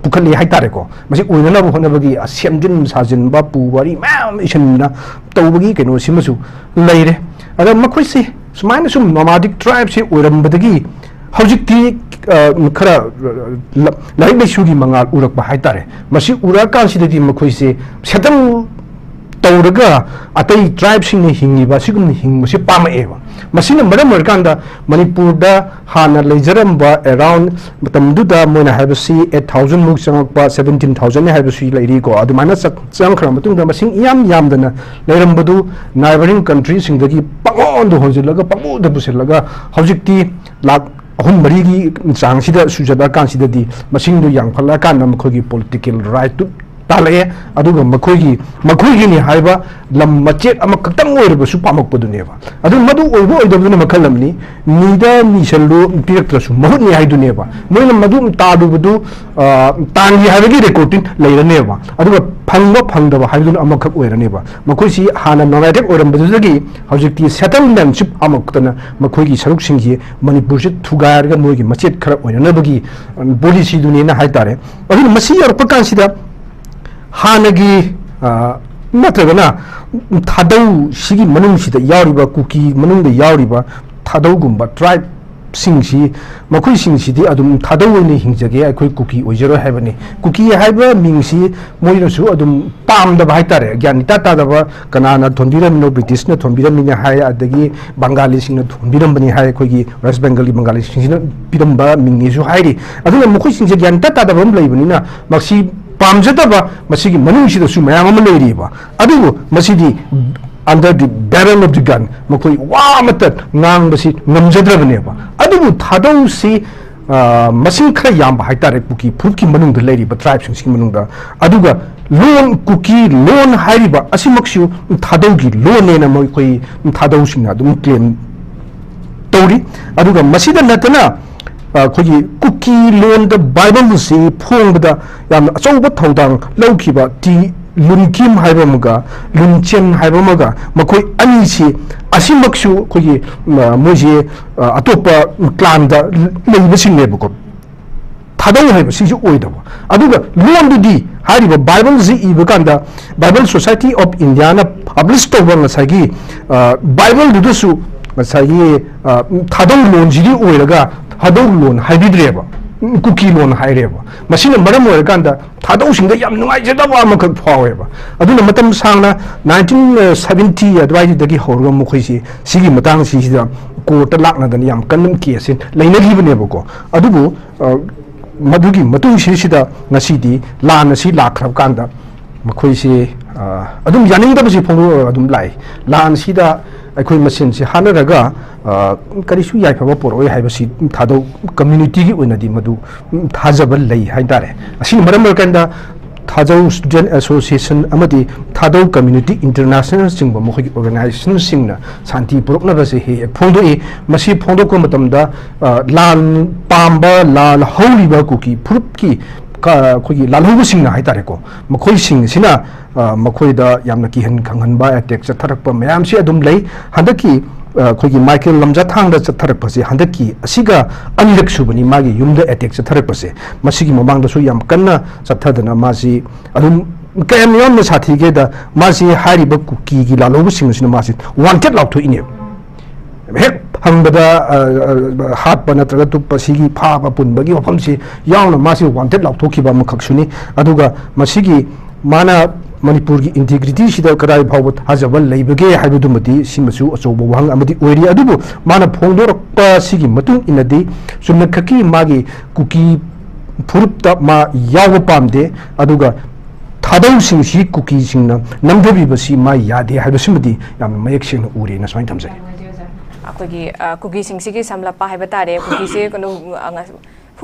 ꯄꯨꯈꯠꯂꯤ ꯍꯥꯏꯇꯥꯔꯦꯀꯣ꯫ ꯃꯁꯤ ꯑꯣꯏꯅꯅꯕ ꯍꯣꯠꯅꯕꯒꯤ ꯁꯦꯝꯖꯤꯟ ꯁꯥꯖꯤꯟꯕ, ꯄꯨ ꯋꯥꯔꯤ ꯃꯌꯥꯝ ꯏꯁꯤꯟꯗꯨꯅ ꯇꯧꯕꯒꯤ ꯀꯩꯅꯣꯁꯤꯃꯁꯨ ꯂꯩꯔꯦ꯫ ꯑꯗ ꯃꯈꯣꯏꯁꯤ ꯁꯨꯃꯥꯏꯅ ꯁꯨꯝ nomadic tribe ꯁꯤ ꯑꯣꯏꯔꯝꯕꯗꯒꯤ ꯍꯧꯖꯤꯛꯇꯤ, ꯑ, ꯈꯔ, ꯑ, ꯂ-, ꯂꯥꯏꯔꯤꯛ ꯂꯥꯏꯁꯨꯒꯤ ꯃꯉꯥꯜ ꯎꯔꯛꯄ ꯍꯥꯏꯇꯥꯔꯦ꯫ ꯃꯁꯤ ꯎꯔꯛꯑꯀꯥꯟꯁꯤꯗꯗꯤ ꯃꯈꯣꯏꯁꯦ settle ꯇꯧꯔꯒ ꯑꯇꯩ tribe ꯁꯤꯡꯅ ꯍꯤꯡꯉꯤꯕ ꯑꯁꯤꯒꯨꯝꯅ ꯍꯤꯡꯕꯁꯤ ꯄꯥꯝꯃꯛꯑꯦꯕ꯫ ꯃꯁꯤꯅ ꯃꯔꯝ ꯑꯣꯏꯔꯀꯥꯟꯗ ꯃꯅꯤꯄꯨꯔꯗ ꯍꯥꯟꯅ ꯂꯩꯖꯔꯝꯕ around ꯃꯇꯝꯗꯨꯗ ꯃꯣꯏꯅ ꯍꯥꯏꯕꯁꯤ eight thousand ꯃꯨꯛ ꯆꯪꯉꯛꯄ, seventeen thousand ꯅꯤ ꯍꯥꯏꯕꯁꯨ ꯂꯩꯔꯤꯀꯣ꯫ ꯑꯗꯨꯃꯥꯏꯅ ꯆꯠ-, ꯆꯪꯈ꯭ꯔ ꯃꯇꯨꯡꯗ ꯃꯁꯤꯡ ꯏꯌꯥꯝ ꯌꯥꯝꯗꯅ ꯂꯩꯔꯝꯕꯗꯨ neighbouring country ꯁꯤꯡꯗꯒꯤ ꯄꯪꯍꯣꯟꯗ ꯍꯣꯟꯖꯤꯜꯂꯒ ꯄꯪꯄꯨꯗ ꯄꯨꯁꯤꯜꯂꯒ ꯍꯧꯖꯤꯛꯇꯤ ꯂꯥꯈ ꯑꯍꯨꯝ ꯃꯔꯤꯒꯤ ꯆꯥꯡꯁꯤꯗ ꯁꯨꯖꯜꯂꯛꯑꯀꯥꯟꯁꯤꯗꯗꯤ ꯃꯁꯤꯡꯗꯨ ꯌꯥꯝꯈꯠꯂꯛꯑꯀꯥꯟꯗ ꯃꯈꯣꯏꯒꯤ political right ꯇꯨ ꯇꯥꯜꯂꯛꯑꯦ꯫ ꯑꯗꯨꯒ ꯃꯈꯣꯏꯒꯤ, ꯃꯈꯣꯏꯒꯤꯅꯤ ꯍꯥꯏꯕ ꯂꯝ ꯃꯆꯦꯠ ꯑꯃꯈꯛꯇꯪ ꯑꯣꯏꯔꯕꯁꯨ ꯄꯥꯝꯃꯛꯄꯗꯨꯅꯦꯕ꯫ ꯑꯗꯨ ꯃꯗꯨ ꯑꯣꯏꯕ ꯑꯣꯏꯗꯕꯗꯨꯅ ꯃꯈꯜ ꯑꯃꯅꯤ꯫ ꯅꯤꯗ ꯅꯤꯁꯜꯂꯨ, ꯄꯤꯔꯛꯇ꯭ꯔꯁꯨ ꯃꯍꯨꯠꯅꯤ ꯍꯥꯏꯗꯨꯅꯦꯕ꯫ ꯃꯣꯏꯅ ꯃꯗꯨ ꯇꯥꯜꯂꯨꯕꯗꯨ, ꯑ, ꯇꯥꯟꯒꯤ ꯍꯥꯏꯕꯒꯤ record ꯇꯤ ꯂꯩꯔꯅꯦꯕ꯫ ꯑꯗꯨꯒ ꯐꯪꯕ ꯐꯪꯗꯕ ꯍꯥꯏꯕꯗꯨꯅ ꯑꯃꯈꯛ ꯑꯣꯏꯔꯅꯦꯕ꯫ ꯃꯈꯣꯏꯁꯤ ꯍꯥꯟꯅ nomadic ꯑꯣꯏꯔꯝꯕꯗꯨꯗꯒꯤ ꯍꯧꯖꯤꯛꯇꯤ settlementship ꯑꯃꯈꯛꯇꯅ ꯃꯈꯣꯏꯒꯤ ꯁꯔꯨꯛꯁꯤꯡꯁꯤ ꯃꯅꯤꯄꯨꯔꯁꯤ ꯊꯨꯒꯥꯏꯔꯒ ꯃꯣꯏꯒꯤ ꯃꯆꯦꯠ ꯈꯔ ꯑꯣꯏꯅꯅꯕꯒꯤ, ꯑ, policy ꯗꯨꯅꯦꯅ ꯍꯥꯏꯇꯥꯔꯦ꯫ ꯑꯗꯨꯅ ꯃꯁꯤ ꯌꯧꯔꯛꯄ ꯀꯥꯟꯁꯤꯗ ꯍꯥꯟꯅꯒꯤ, ꯑ, ꯅꯠꯇ꯭ꯔꯒꯅ ꯊꯥꯗꯧꯁꯤꯒꯤ ꯃꯅꯨꯡꯁꯤꯗ ꯌꯥꯎꯔꯤꯕ, ꯀꯨꯀꯤ ꯃꯅꯨꯡꯗ ꯌꯥꯎꯔꯤꯕ ꯊꯥꯗꯧꯒꯨꯝꯕ tribe ꯁꯤꯡꯁꯤ, ꯃꯈꯣꯏꯁꯤꯡꯁꯤꯗꯤ ꯑꯗꯨꯝ ꯊꯥꯗꯧ ꯑꯣꯏꯅ ꯍꯤꯡꯖꯒꯦ, ꯑꯩꯈꯣꯏ ꯀꯨꯀꯤ ꯑꯣꯏꯖꯔꯣꯏ ꯍꯥꯏꯕꯅꯤ꯫ ꯀꯨꯀꯤ ꯍꯥꯏꯕ ꯃꯤꯡꯁꯤ ꯃꯣꯏꯅꯁꯨ ꯑꯗꯨꯝ ꯄꯥꯝꯗꯕ ꯍꯥꯏꯇꯥꯔꯦ, ꯒ꯭ꯌꯥꯟ ꯏꯇꯥ ꯇꯥꯗꯕ, ꯀꯅꯥꯅ ꯊꯣꯟꯕꯤꯔꯝꯃꯤꯅꯣ, British ꯅ ꯊꯣꯟꯕꯤꯔꯝꯃꯤꯅꯦ ꯍꯥꯏ, ꯑꯗꯒꯤ ꯕꯪꯒꯥꯂꯤꯁꯤꯡꯅ ꯊꯣꯟꯕꯤꯔꯝꯕꯅꯤ ꯍꯥꯏ, ꯑꯩꯈꯣꯏꯒꯤ West Bengal ꯒꯤ ꯕꯪꯒꯥꯂꯤꯁꯤꯡꯁꯤꯅ ꯄꯤꯔꯝꯕ ꯃꯤꯡꯅꯤꯁꯨ ꯍꯥꯏꯔꯤ꯫ ꯑꯗꯨꯅ ꯃꯈꯣꯏꯁꯤꯡꯁꯦ ꯒ꯭ꯌꯥꯟ ꯏꯇꯥ ꯇꯥꯗꯕ ꯑꯃ ꯂꯩꯕꯅꯤꯅ ꯃꯁꯤ ꯄꯥꯝꯖꯗꯕ, ꯃꯁꯤꯒꯤ ꯃꯅꯨꯡꯁꯤꯗꯁꯨ ꯃꯌꯥꯝ ꯑꯃ ꯂꯩꯔꯤꯕ꯫ ꯑꯗꯨꯕꯨ ꯃꯁꯤꯗꯤ under the barrel of the gun ꯃꯈꯣꯏ ꯋꯥ ꯑꯃꯠꯇ ꯉꯥꯡꯕꯁꯤ ꯉꯝꯖꯗ꯭ꯔꯕꯅꯦꯕ꯫ ꯑꯗꯨꯕꯨ ꯊꯥꯗꯧꯁꯤ, ꯑ, ꯃꯁꯤꯡ ꯈꯔ ꯌꯥꯝꯕ ꯍꯥꯏꯇꯥꯔꯦ, ꯀꯨꯀꯤ ꯐꯨꯔꯨꯞꯀꯤ ꯃꯅꯨꯡꯗ ꯂꯩꯔꯤꯕ tribe ꯁꯤꯡꯁꯤꯒꯤ ꯃꯅꯨꯡꯗ꯫ ꯑꯗꯨꯒ ꯂꯣꯟ, ꯀꯨꯀꯤ ꯂꯣꯟ ꯍꯥꯏꯔꯤꯕ ꯑꯁꯤꯃꯛꯁꯨ ꯊꯥꯗꯧꯒꯤ ꯂꯣꯟꯅꯦꯅ ꯃꯈꯣꯏ ꯊꯥꯗꯧꯁꯤꯡꯅ ꯑꯗꯨꯝ claim ꯇꯧꯔꯤ꯫ ꯑꯗꯨꯒ ꯃꯁꯤꯗ ꯅꯠꯇꯅ ꯑꯩꯈꯣꯏꯒꯤ ꯀꯨꯀꯤ ꯂꯣꯟꯗ ꯕꯥꯏꯕꯜꯁꯤ ꯐꯣꯡꯕꯗ ꯌꯥꯝꯅ ꯑꯆꯧꯕ ꯊꯧꯗꯥꯡ ꯂꯧꯈꯤꯕ ꯇꯤ ꯂꯨꯟꯀꯤꯝ ꯍꯥꯏꯕ ꯑꯃꯒ ꯂꯨꯟꯆꯦꯟ ꯍꯥꯏꯕ ꯑꯃꯒ, ꯃꯈꯣꯏ ꯑꯅꯤꯁꯤ ꯑꯁꯤꯃꯛꯁꯨ ꯑꯩꯈꯣꯏꯒꯤ, ꯃ-, ꯃꯣꯏꯁꯦ, ꯑ, ꯑꯇꯣꯞꯄ ꯀ꯭ꯂꯥꯟꯗ ꯂꯩꯕꯁꯤꯡꯅꯦꯕꯀꯣ꯫ ꯊꯥꯗꯧ ꯍꯥꯏꯕ ꯁꯤꯁꯨ ꯑꯣꯏꯗꯕ꯫ ꯑꯗꯨꯒ ꯂꯣꯟꯗꯨꯗꯤ ꯍꯥꯏꯔꯤꯕ ꯕꯥꯏꯕꯜꯁꯤ ꯏꯕ ꯀꯥꯟꯗ Bible Society of Indiaꯅ ꯄꯕ꯭ꯂꯤꯁ ꯇꯧꯕ ꯉꯁꯥꯏꯒꯤ, ꯑ, ꯕꯥꯏꯕꯜꯗꯨꯗꯁꯨ ꯉꯁꯥꯏꯒꯤ, ꯑ, ꯊꯥꯗꯧ ꯂꯣꯟꯁꯤꯗꯤ ꯑꯣꯏꯔꯒ ꯊꯥꯗꯧ ꯂꯣꯟ ꯍꯥꯏꯕꯤꯗ꯭ꯔꯦꯕ, ꯎꯝ, ꯀꯨꯀꯤ ꯂꯣꯟ ꯍꯥꯏꯔꯦꯕ꯫ ꯃꯁꯤꯅ ꯃꯔꯝ ꯑꯣꯏꯔꯀꯥꯟꯗ ꯊꯥꯗꯧꯁꯤꯡꯗ ꯌꯥꯝ ꯅꯨꯡꯉꯥꯏꯖꯗꯕ ꯑꯃꯈꯛ ꯐꯥꯎꯋꯦꯕ꯫ ꯑꯗꯨꯅ ꯃꯇꯝ ꯁꯥꯡꯅ nineteen seventy ꯑꯗꯨꯋꯥꯏꯗꯨꯗꯒꯤ ꯍꯧꯔꯒ ꯃꯈꯣꯏꯁꯤ ꯁꯤꯒꯤ ꯃꯇꯥꯡꯁꯤꯗ ꯀꯣꯔꯠꯇ ꯂꯥꯛꯅꯗꯅ ꯌꯥꯝ ꯀꯟꯅ ꯀꯦꯁꯁꯤ ꯂꯩꯅꯈꯤꯕꯅꯦꯕꯀꯣ꯫ ꯑꯗꯨꯕꯨ, ꯑ, ꯃꯗꯨꯒꯤ ꯃꯇꯨꯡꯁꯤꯁꯤꯗ ꯉꯁꯤꯗꯤ ꯂꯥꯟ ꯑꯁꯤ ꯂꯥꯛꯈ꯭ꯔꯕ ꯀꯥꯟꯗ ꯃꯈꯣꯏꯁꯤ, ꯑ, ꯑꯗꯨꯝ ꯌꯥꯅꯤꯡꯗꯕꯁꯤ ꯐꯣꯡꯗꯣꯛꯂꯒ ꯑꯗꯨꯝ ꯂꯥꯛꯏ꯫ ꯂꯥꯟꯁꯤꯗ ꯑꯩꯈꯣꯏ ꯃꯁꯦꯟꯁꯤ ꯍꯥꯠꯅꯔꯒ, ꯑ, ꯀꯔꯤꯁꯨ ꯌꯥꯏꯐꯕ ꯄꯨꯔꯛꯑꯣꯏ ꯍꯥꯏꯕꯁꯤ ꯊꯥꯗꯧ ꯀꯝꯃ꯭ꯌꯨꯅꯤꯇꯤꯒꯤ ꯑꯣꯏꯅꯗꯤ ꯃꯗꯨ, ꯎꯝ, ꯊꯥꯖꯕ ꯂꯩ ꯍꯥꯏꯇꯥꯔꯦ꯫ ꯑꯁꯤꯅ ꯃꯔꯝ ꯑꯣꯏꯔꯀꯥꯟꯗ ꯊꯥꯖꯧ ꯁ꯭ꯇꯨꯗꯦꯟꯠ ꯑꯦꯁꯣꯁꯤꯌꯦꯁꯟ ꯑꯃꯗꯤ ꯊꯥꯗꯧ ꯀꯝꯃ꯭ꯌꯨꯅꯤꯇꯤ ꯏꯟꯇꯔꯅꯦꯁꯅꯦꯜꯅꯆꯤꯡꯕ ꯃꯈꯣꯏꯒꯤ ꯑꯣꯔꯒꯅꯥꯏꯖꯦꯁꯟꯁꯤꯡꯅ ꯁꯥꯟꯇꯤ ꯄꯨꯔꯛꯅꯕꯁꯦ ꯍꯦꯛ ꯍꯦꯛ ꯐꯣꯡꯗꯣꯛꯏ꯫ ꯃꯁꯤ ꯐꯣꯡꯗꯣꯛꯄ ꯃꯇꯝꯗ, ꯑ, ꯂꯥꯟ ꯄꯥꯝꯕ, ꯂꯥꯜ ꯍꯧꯔꯤꯕ ꯀꯨꯀꯤ ꯐꯨꯔꯨꯞꯀꯤ ꯀ-, ꯑꯩꯈꯣꯏꯒꯤ ꯂꯥꯜꯍꯧꯕꯁꯤꯡꯅ ꯍꯥꯏꯇꯥꯔꯦꯀꯣ, ꯃꯈꯣꯏꯁꯤꯡꯁꯤꯅ, ꯑ, ꯃꯈꯣꯏꯗ ꯌꯥꯝꯅ ꯀꯤꯍꯟ ꯈꯪꯍꯟꯕ ꯑꯦꯇꯦꯛ ꯆꯠꯊꯔꯛꯄ ꯃꯌꯥꯝꯁꯤ ꯑꯗꯨꯝ ꯂꯩ꯫ ꯍꯟꯗꯛꯀꯤ, ꯑ, ꯑꯩꯈꯣꯏꯒꯤ ꯃꯥꯏꯀꯦꯜ ꯂꯝꯖꯥꯊꯥꯡꯗ ꯆꯠꯊꯔꯛꯄꯁꯤ ꯍꯟꯗꯛꯀꯤ ꯑꯁꯤꯒ ꯑꯅꯤꯔꯛ ꯁꯨꯕꯅꯤ ꯃꯥꯒꯤ ꯌꯨꯝꯗ ꯑꯦꯇꯦꯛ ꯆꯠꯊꯔꯛꯄꯁꯦ꯫ ꯃꯁꯤꯒꯤ ꯃꯃꯥꯡꯗꯁꯨ ꯌꯥꯝ ꯀꯟꯅ ꯆꯠꯊꯗꯅ ꯃꯥꯁꯤ ꯑꯗꯨꯝ ꯀꯌꯥꯝ ꯌꯥꯝꯅ ꯁꯥꯊꯤꯒꯦꯗ, ꯃꯥꯁꯤ ꯍꯥꯏꯔꯤꯕ ꯀꯨꯀꯤꯒꯤ ꯂꯥꯜꯍꯧꯕꯁꯤꯡ ꯑꯁꯤꯅ ꯃꯥꯁꯤ ꯋꯥꯟꯇꯦꯗ ꯂꯥꯎꯊꯣꯛꯏꯅꯦꯕ꯫ ꯍꯦꯛ ꯐꯪꯕꯗ, ꯑ, ꯑ, ꯍꯥꯠꯄ ꯅꯠꯇ꯭ꯔꯒ ꯇꯨꯞꯄ, ꯁꯤꯒꯤ ꯐꯥꯕ ꯄꯨꯟꯕꯒꯤ ꯋꯥꯐꯝꯁꯤ ꯌꯥꯎꯅ ꯃꯥꯁꯤ ꯋꯥꯟꯇꯦꯗ ꯂꯥꯎꯊꯣꯛꯈꯤꯕ ꯑꯃꯈꯛꯁꯨꯅꯤ꯫ ꯑꯗꯨꯒ ꯃꯁꯤꯒꯤ ꯃꯥꯅ ꯃꯅꯤꯄꯨꯔꯒꯤ ꯏꯟꯇꯤꯒ꯭ꯔꯤꯇꯤꯁꯤꯗ ꯀꯗꯥꯏ ꯐꯥꯎꯕ ꯊꯥꯖꯕ ꯂꯩꯕꯒꯦ ꯍꯥꯏꯕꯗꯨꯃꯗꯤ ꯁꯤꯃꯁꯨ ꯑꯆꯧꯕ ꯋꯥꯍꯪ ꯑꯃꯗꯤ ꯑꯣꯏꯔꯤ꯫ ꯑꯗꯨꯕꯨ ꯃꯥꯅ ꯐꯣꯡꯗꯣꯔꯛꯄ ꯁꯤꯒꯤ ꯃꯇꯨꯡ ꯏꯟꯅꯗꯤ ꯆꯨꯝꯅꯈꯛꯀꯤ ꯃꯥꯒꯤ ꯀꯨꯀꯤ ꯐꯨꯔꯨꯞꯇ ꯃꯥ ꯌꯥꯎꯕ ꯄꯥꯝꯗꯦ꯫ ꯑꯗꯨꯒ ꯊꯥꯗꯧꯁꯤꯡꯁꯤ ꯀꯨꯀꯤꯁꯤꯡꯅ ꯅꯝꯊꯕꯤꯕꯁꯤ ꯃꯥ ꯌꯥꯗꯦ ꯍꯥꯏꯕꯁꯤꯃꯗꯤ ꯌꯥꯝꯅ ꯃꯌꯦꯛ ꯁꯦꯡꯅ ꯎꯔꯦꯅ ꯁꯨꯃꯥꯏꯅ ꯊꯝꯖꯒꯦ꯫ ꯑꯩꯈꯣꯏꯒꯤ, ꯑ, ꯀꯨꯀꯤꯁꯤꯡꯁꯤꯒꯤ ꯁꯝꯂꯞꯄ ꯍꯥꯏꯕ ꯇꯥꯔꯦ꯫ ꯀꯨꯀꯤꯁꯦ ꯀꯩꯅꯣ, ꯑ, ꯉ-,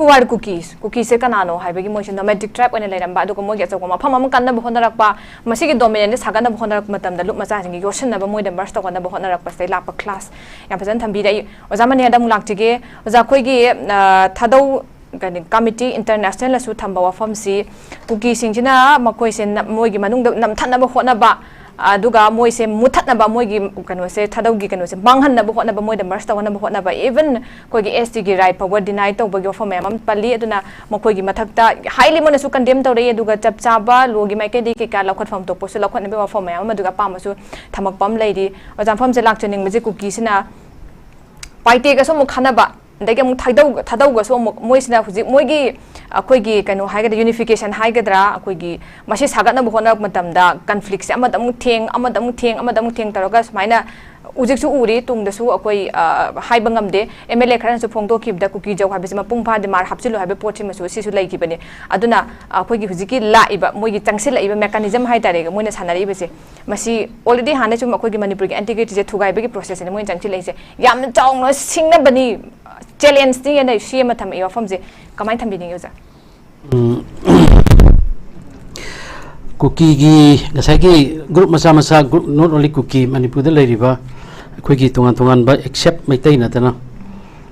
Who are Kukis? ꯀꯨꯀꯤꯁꯦ ꯀꯅꯥꯅꯣ ꯍꯥꯏꯕꯒꯤ ꯃꯣꯏꯁꯦ nomadic tribe ꯑꯣꯏꯅ ꯂꯩꯔꯝꯕ, ꯑꯗꯨꯒ ꯃꯣꯏꯒꯤ ꯑꯆꯧꯕ ꯃꯐꯝ ꯑꯃ ꯀꯟꯅꯕ ꯍꯣꯠꯅꯔꯛꯄ, ꯃꯁꯤꯒꯤ dominant ꯁꯥꯒꯠꯅꯕ ꯍꯣꯠꯅꯔꯛꯄ ꯃꯇꯝꯗ ꯂꯨꯞ ꯃꯆꯥꯁꯤꯡꯒꯤ ꯌꯣꯠꯁꯤꯟꯅꯕ, ꯃꯣꯏꯗ merge ꯇꯧꯒꯠꯅꯕ ꯍꯣꯠꯅꯔꯛꯄꯁꯤꯗꯩ ꯂꯥꯛꯄ class꯫ ꯌꯥꯝ ꯐꯖꯅ ꯊꯝꯕꯤꯔꯦ꯫ ꯑꯩ ꯑꯣꯖꯥ ꯃꯅꯤꯌꯥꯗ ꯑꯃꯨꯛ ꯂꯥꯛꯆꯒꯦ꯫ ꯑꯣꯖꯥ, ꯑꯩꯈꯣꯏꯒꯤ, ꯑ, ꯊꯥꯗꯧ, ꯀꯩꯅꯣ, committee internationalꯅꯁꯨ ꯊꯝꯕ ꯋꯥꯐꯝꯁꯤ, ꯀꯨꯀꯤꯁꯤꯡꯁꯤꯅ ꯃꯈꯣꯏꯁꯦ ꯅ-, ꯃꯣꯏꯒꯤ ꯃꯅꯨꯡꯗ ꯅꯝꯊꯠꯅꯕ ꯍꯣꯠꯅꯕ, ꯑꯗꯨꯒ ꯃꯣꯏꯁꯦ ꯃꯨꯠꯊꯠꯅꯕ, ꯃꯣꯏꯒꯤ ꯀꯩꯅꯣꯁꯦ, ꯊꯥꯗꯧꯒꯤ ꯀꯩꯅꯣꯁꯦ ꯃꯥꯡꯍꯟꯅꯕ ꯍꯣꯠꯅꯕ, ꯃꯣꯏꯗ merge ꯇꯧꯍꯟꯅꯕ ꯍꯣꯠꯅꯕ, even ꯑꯩꯈꯣꯏꯒꯤ STꯒꯤ right ꯐꯥꯎꯕ deny ꯇꯧꯕꯒꯤ ꯋꯥꯐꯝ ꯃꯌꯥꯝ ꯑꯃ ꯄꯜꯂꯤ꯫ ꯑꯗꯨꯅ ꯃꯈꯣꯏꯒꯤ ꯃꯊꯛꯇ highly ꯃꯣꯏꯅꯁꯨ condemn ꯇꯧꯔꯛꯏ, ꯑꯗꯨꯒ ꯆꯞ ꯆꯥꯕ lawꯒꯤ ꯃꯥꯏꯀꯩꯗꯒꯤ ꯀꯩꯀꯥ ꯂꯧꯈꯠꯐꯝ ꯊꯣꯛꯄꯁꯨ ꯂꯧꯈꯠꯅꯕꯒꯤ ꯋꯥꯐꯝ ꯃꯌꯥꯝ ꯑꯃ, ꯑꯗꯨꯒ ꯑꯄꯥꯝꯕꯁꯨ ꯊꯝꯃꯛꯄ ꯑꯃ ꯂꯩꯔꯤ꯫ ꯑꯣꯖꯥ, ꯃꯐꯝꯁꯦ ꯂꯥꯛꯆꯅꯤꯡꯕꯁꯦ ꯀꯨꯀꯤꯁꯤꯅ ꯄꯥꯏꯇꯦꯒꯁꯨ ꯑꯃꯨꯛ ꯈꯟꯅꯕ, ꯑꯗꯒꯤ ꯑꯃꯨꯛ ꯊꯥꯗꯧ-, ꯊꯥꯗꯧꯒꯁꯨ ꯑꯃꯨꯛ ꯃꯣꯏꯁꯤꯅ ꯍꯧꯖꯤꯛ ꯃꯣꯏꯒꯤ ꯑꯩꯈꯣꯏꯒꯤ ꯀꯩꯅꯣ ꯍꯥꯏꯒꯗ꯭ꯔꯥ, unification ꯍꯥꯏꯒꯗ꯭ꯔꯥ, ꯑꯩꯈꯣꯏꯒꯤ ꯃꯁꯤ ꯁꯥꯒꯠꯅꯕ ꯍꯣꯠꯅꯔꯛꯄ ꯃꯇꯝꯗ conflictꯁꯦ ꯑꯃꯗ ꯑꯃꯨꯛ ꯊꯦꯡ, ꯑꯃꯗ ꯑꯃꯨꯛ ꯊꯦꯡ, ꯑꯃꯗ ꯑꯃꯨꯛ ꯊꯦꯡ ꯇꯧꯔꯒ ꯁꯨꯃꯥꯏꯅ ꯍꯧꯖꯤꯛꯁꯨ ꯎꯔꯤ꯫ ꯇꯨꯡꯗꯁꯨ ꯑꯩꯈꯣꯏ, ꯑ, ꯍꯥꯏꯕ ꯉꯝꯗꯦ꯫ MLA ꯈꯔꯅꯁꯨ ꯐꯣꯡꯗꯣꯛꯈꯤꯕꯗ ꯀꯨꯀꯤ ꯖꯧ ꯍꯥꯏꯕꯁꯤ ꯃꯄꯨꯡ ꯐꯥꯗꯦ, ꯃꯥꯔ ꯍꯥꯞꯆꯤꯜꯂꯨ ꯍꯥꯏꯕ ꯄꯣꯠꯁꯤꯃꯁꯨ ꯁꯤꯁꯨ ꯂꯩꯈꯤꯕꯅꯤ꯫ ꯑꯗꯨꯅ ꯑꯩꯈꯣꯏꯒꯤ ꯍꯧꯖꯤꯛꯀꯤ ꯂꯥꯛꯏꯕ ꯃꯣꯏꯒꯤ ꯆꯪꯁꯤꯜꯂꯛꯏꯕ mechanism ꯍꯥꯏꯇꯥꯔꯦ, ꯃꯣꯏꯅ ꯁꯥꯟꯅꯔꯛꯏꯕꯁꯦ, ꯃꯁꯤ already ꯍꯥꯟꯅ ꯁꯨꯝ ꯑꯩꯈꯣꯏꯒꯤ ꯃꯅꯤꯄꯨꯔꯒꯤ integrityꯁꯦ ꯊꯨꯒꯥꯏꯕꯒꯤ processꯁꯤꯅ ꯃꯣꯏꯅ ꯆꯪꯁꯤꯜꯂꯛꯏꯁꯦ꯫ ꯌꯥꯝꯅ ꯆꯥꯎꯅ ꯁꯤꯡꯅꯕꯅꯤ, challengeꯅꯤ ꯍꯥꯏꯅ ꯁꯤ ꯑꯃ ꯊꯝꯃꯛꯏ ꯋꯥꯐꯝꯁꯦ꯫ ꯀꯃꯥꯏꯅ ꯊꯝꯕꯤꯅꯤꯡꯉꯤ ꯑꯣꯖꯥ? ꯎꯝ, ꯀꯨꯀꯤꯒꯤ ꯉꯁꯥꯏꯒꯤ group ꯃꯆꯥ ꯃꯆꯥ, group, not only ꯀꯨꯀꯤ, ꯃꯅꯤꯄꯨꯔꯗ ꯂꯩꯔꯤꯕ ꯑꯩꯈꯣꯏꯒꯤ ꯇꯣꯉꯥꯟ ꯇꯣꯉꯥꯟꯕ, except ꯃꯩꯇꯩ ꯅꯠꯇꯅ,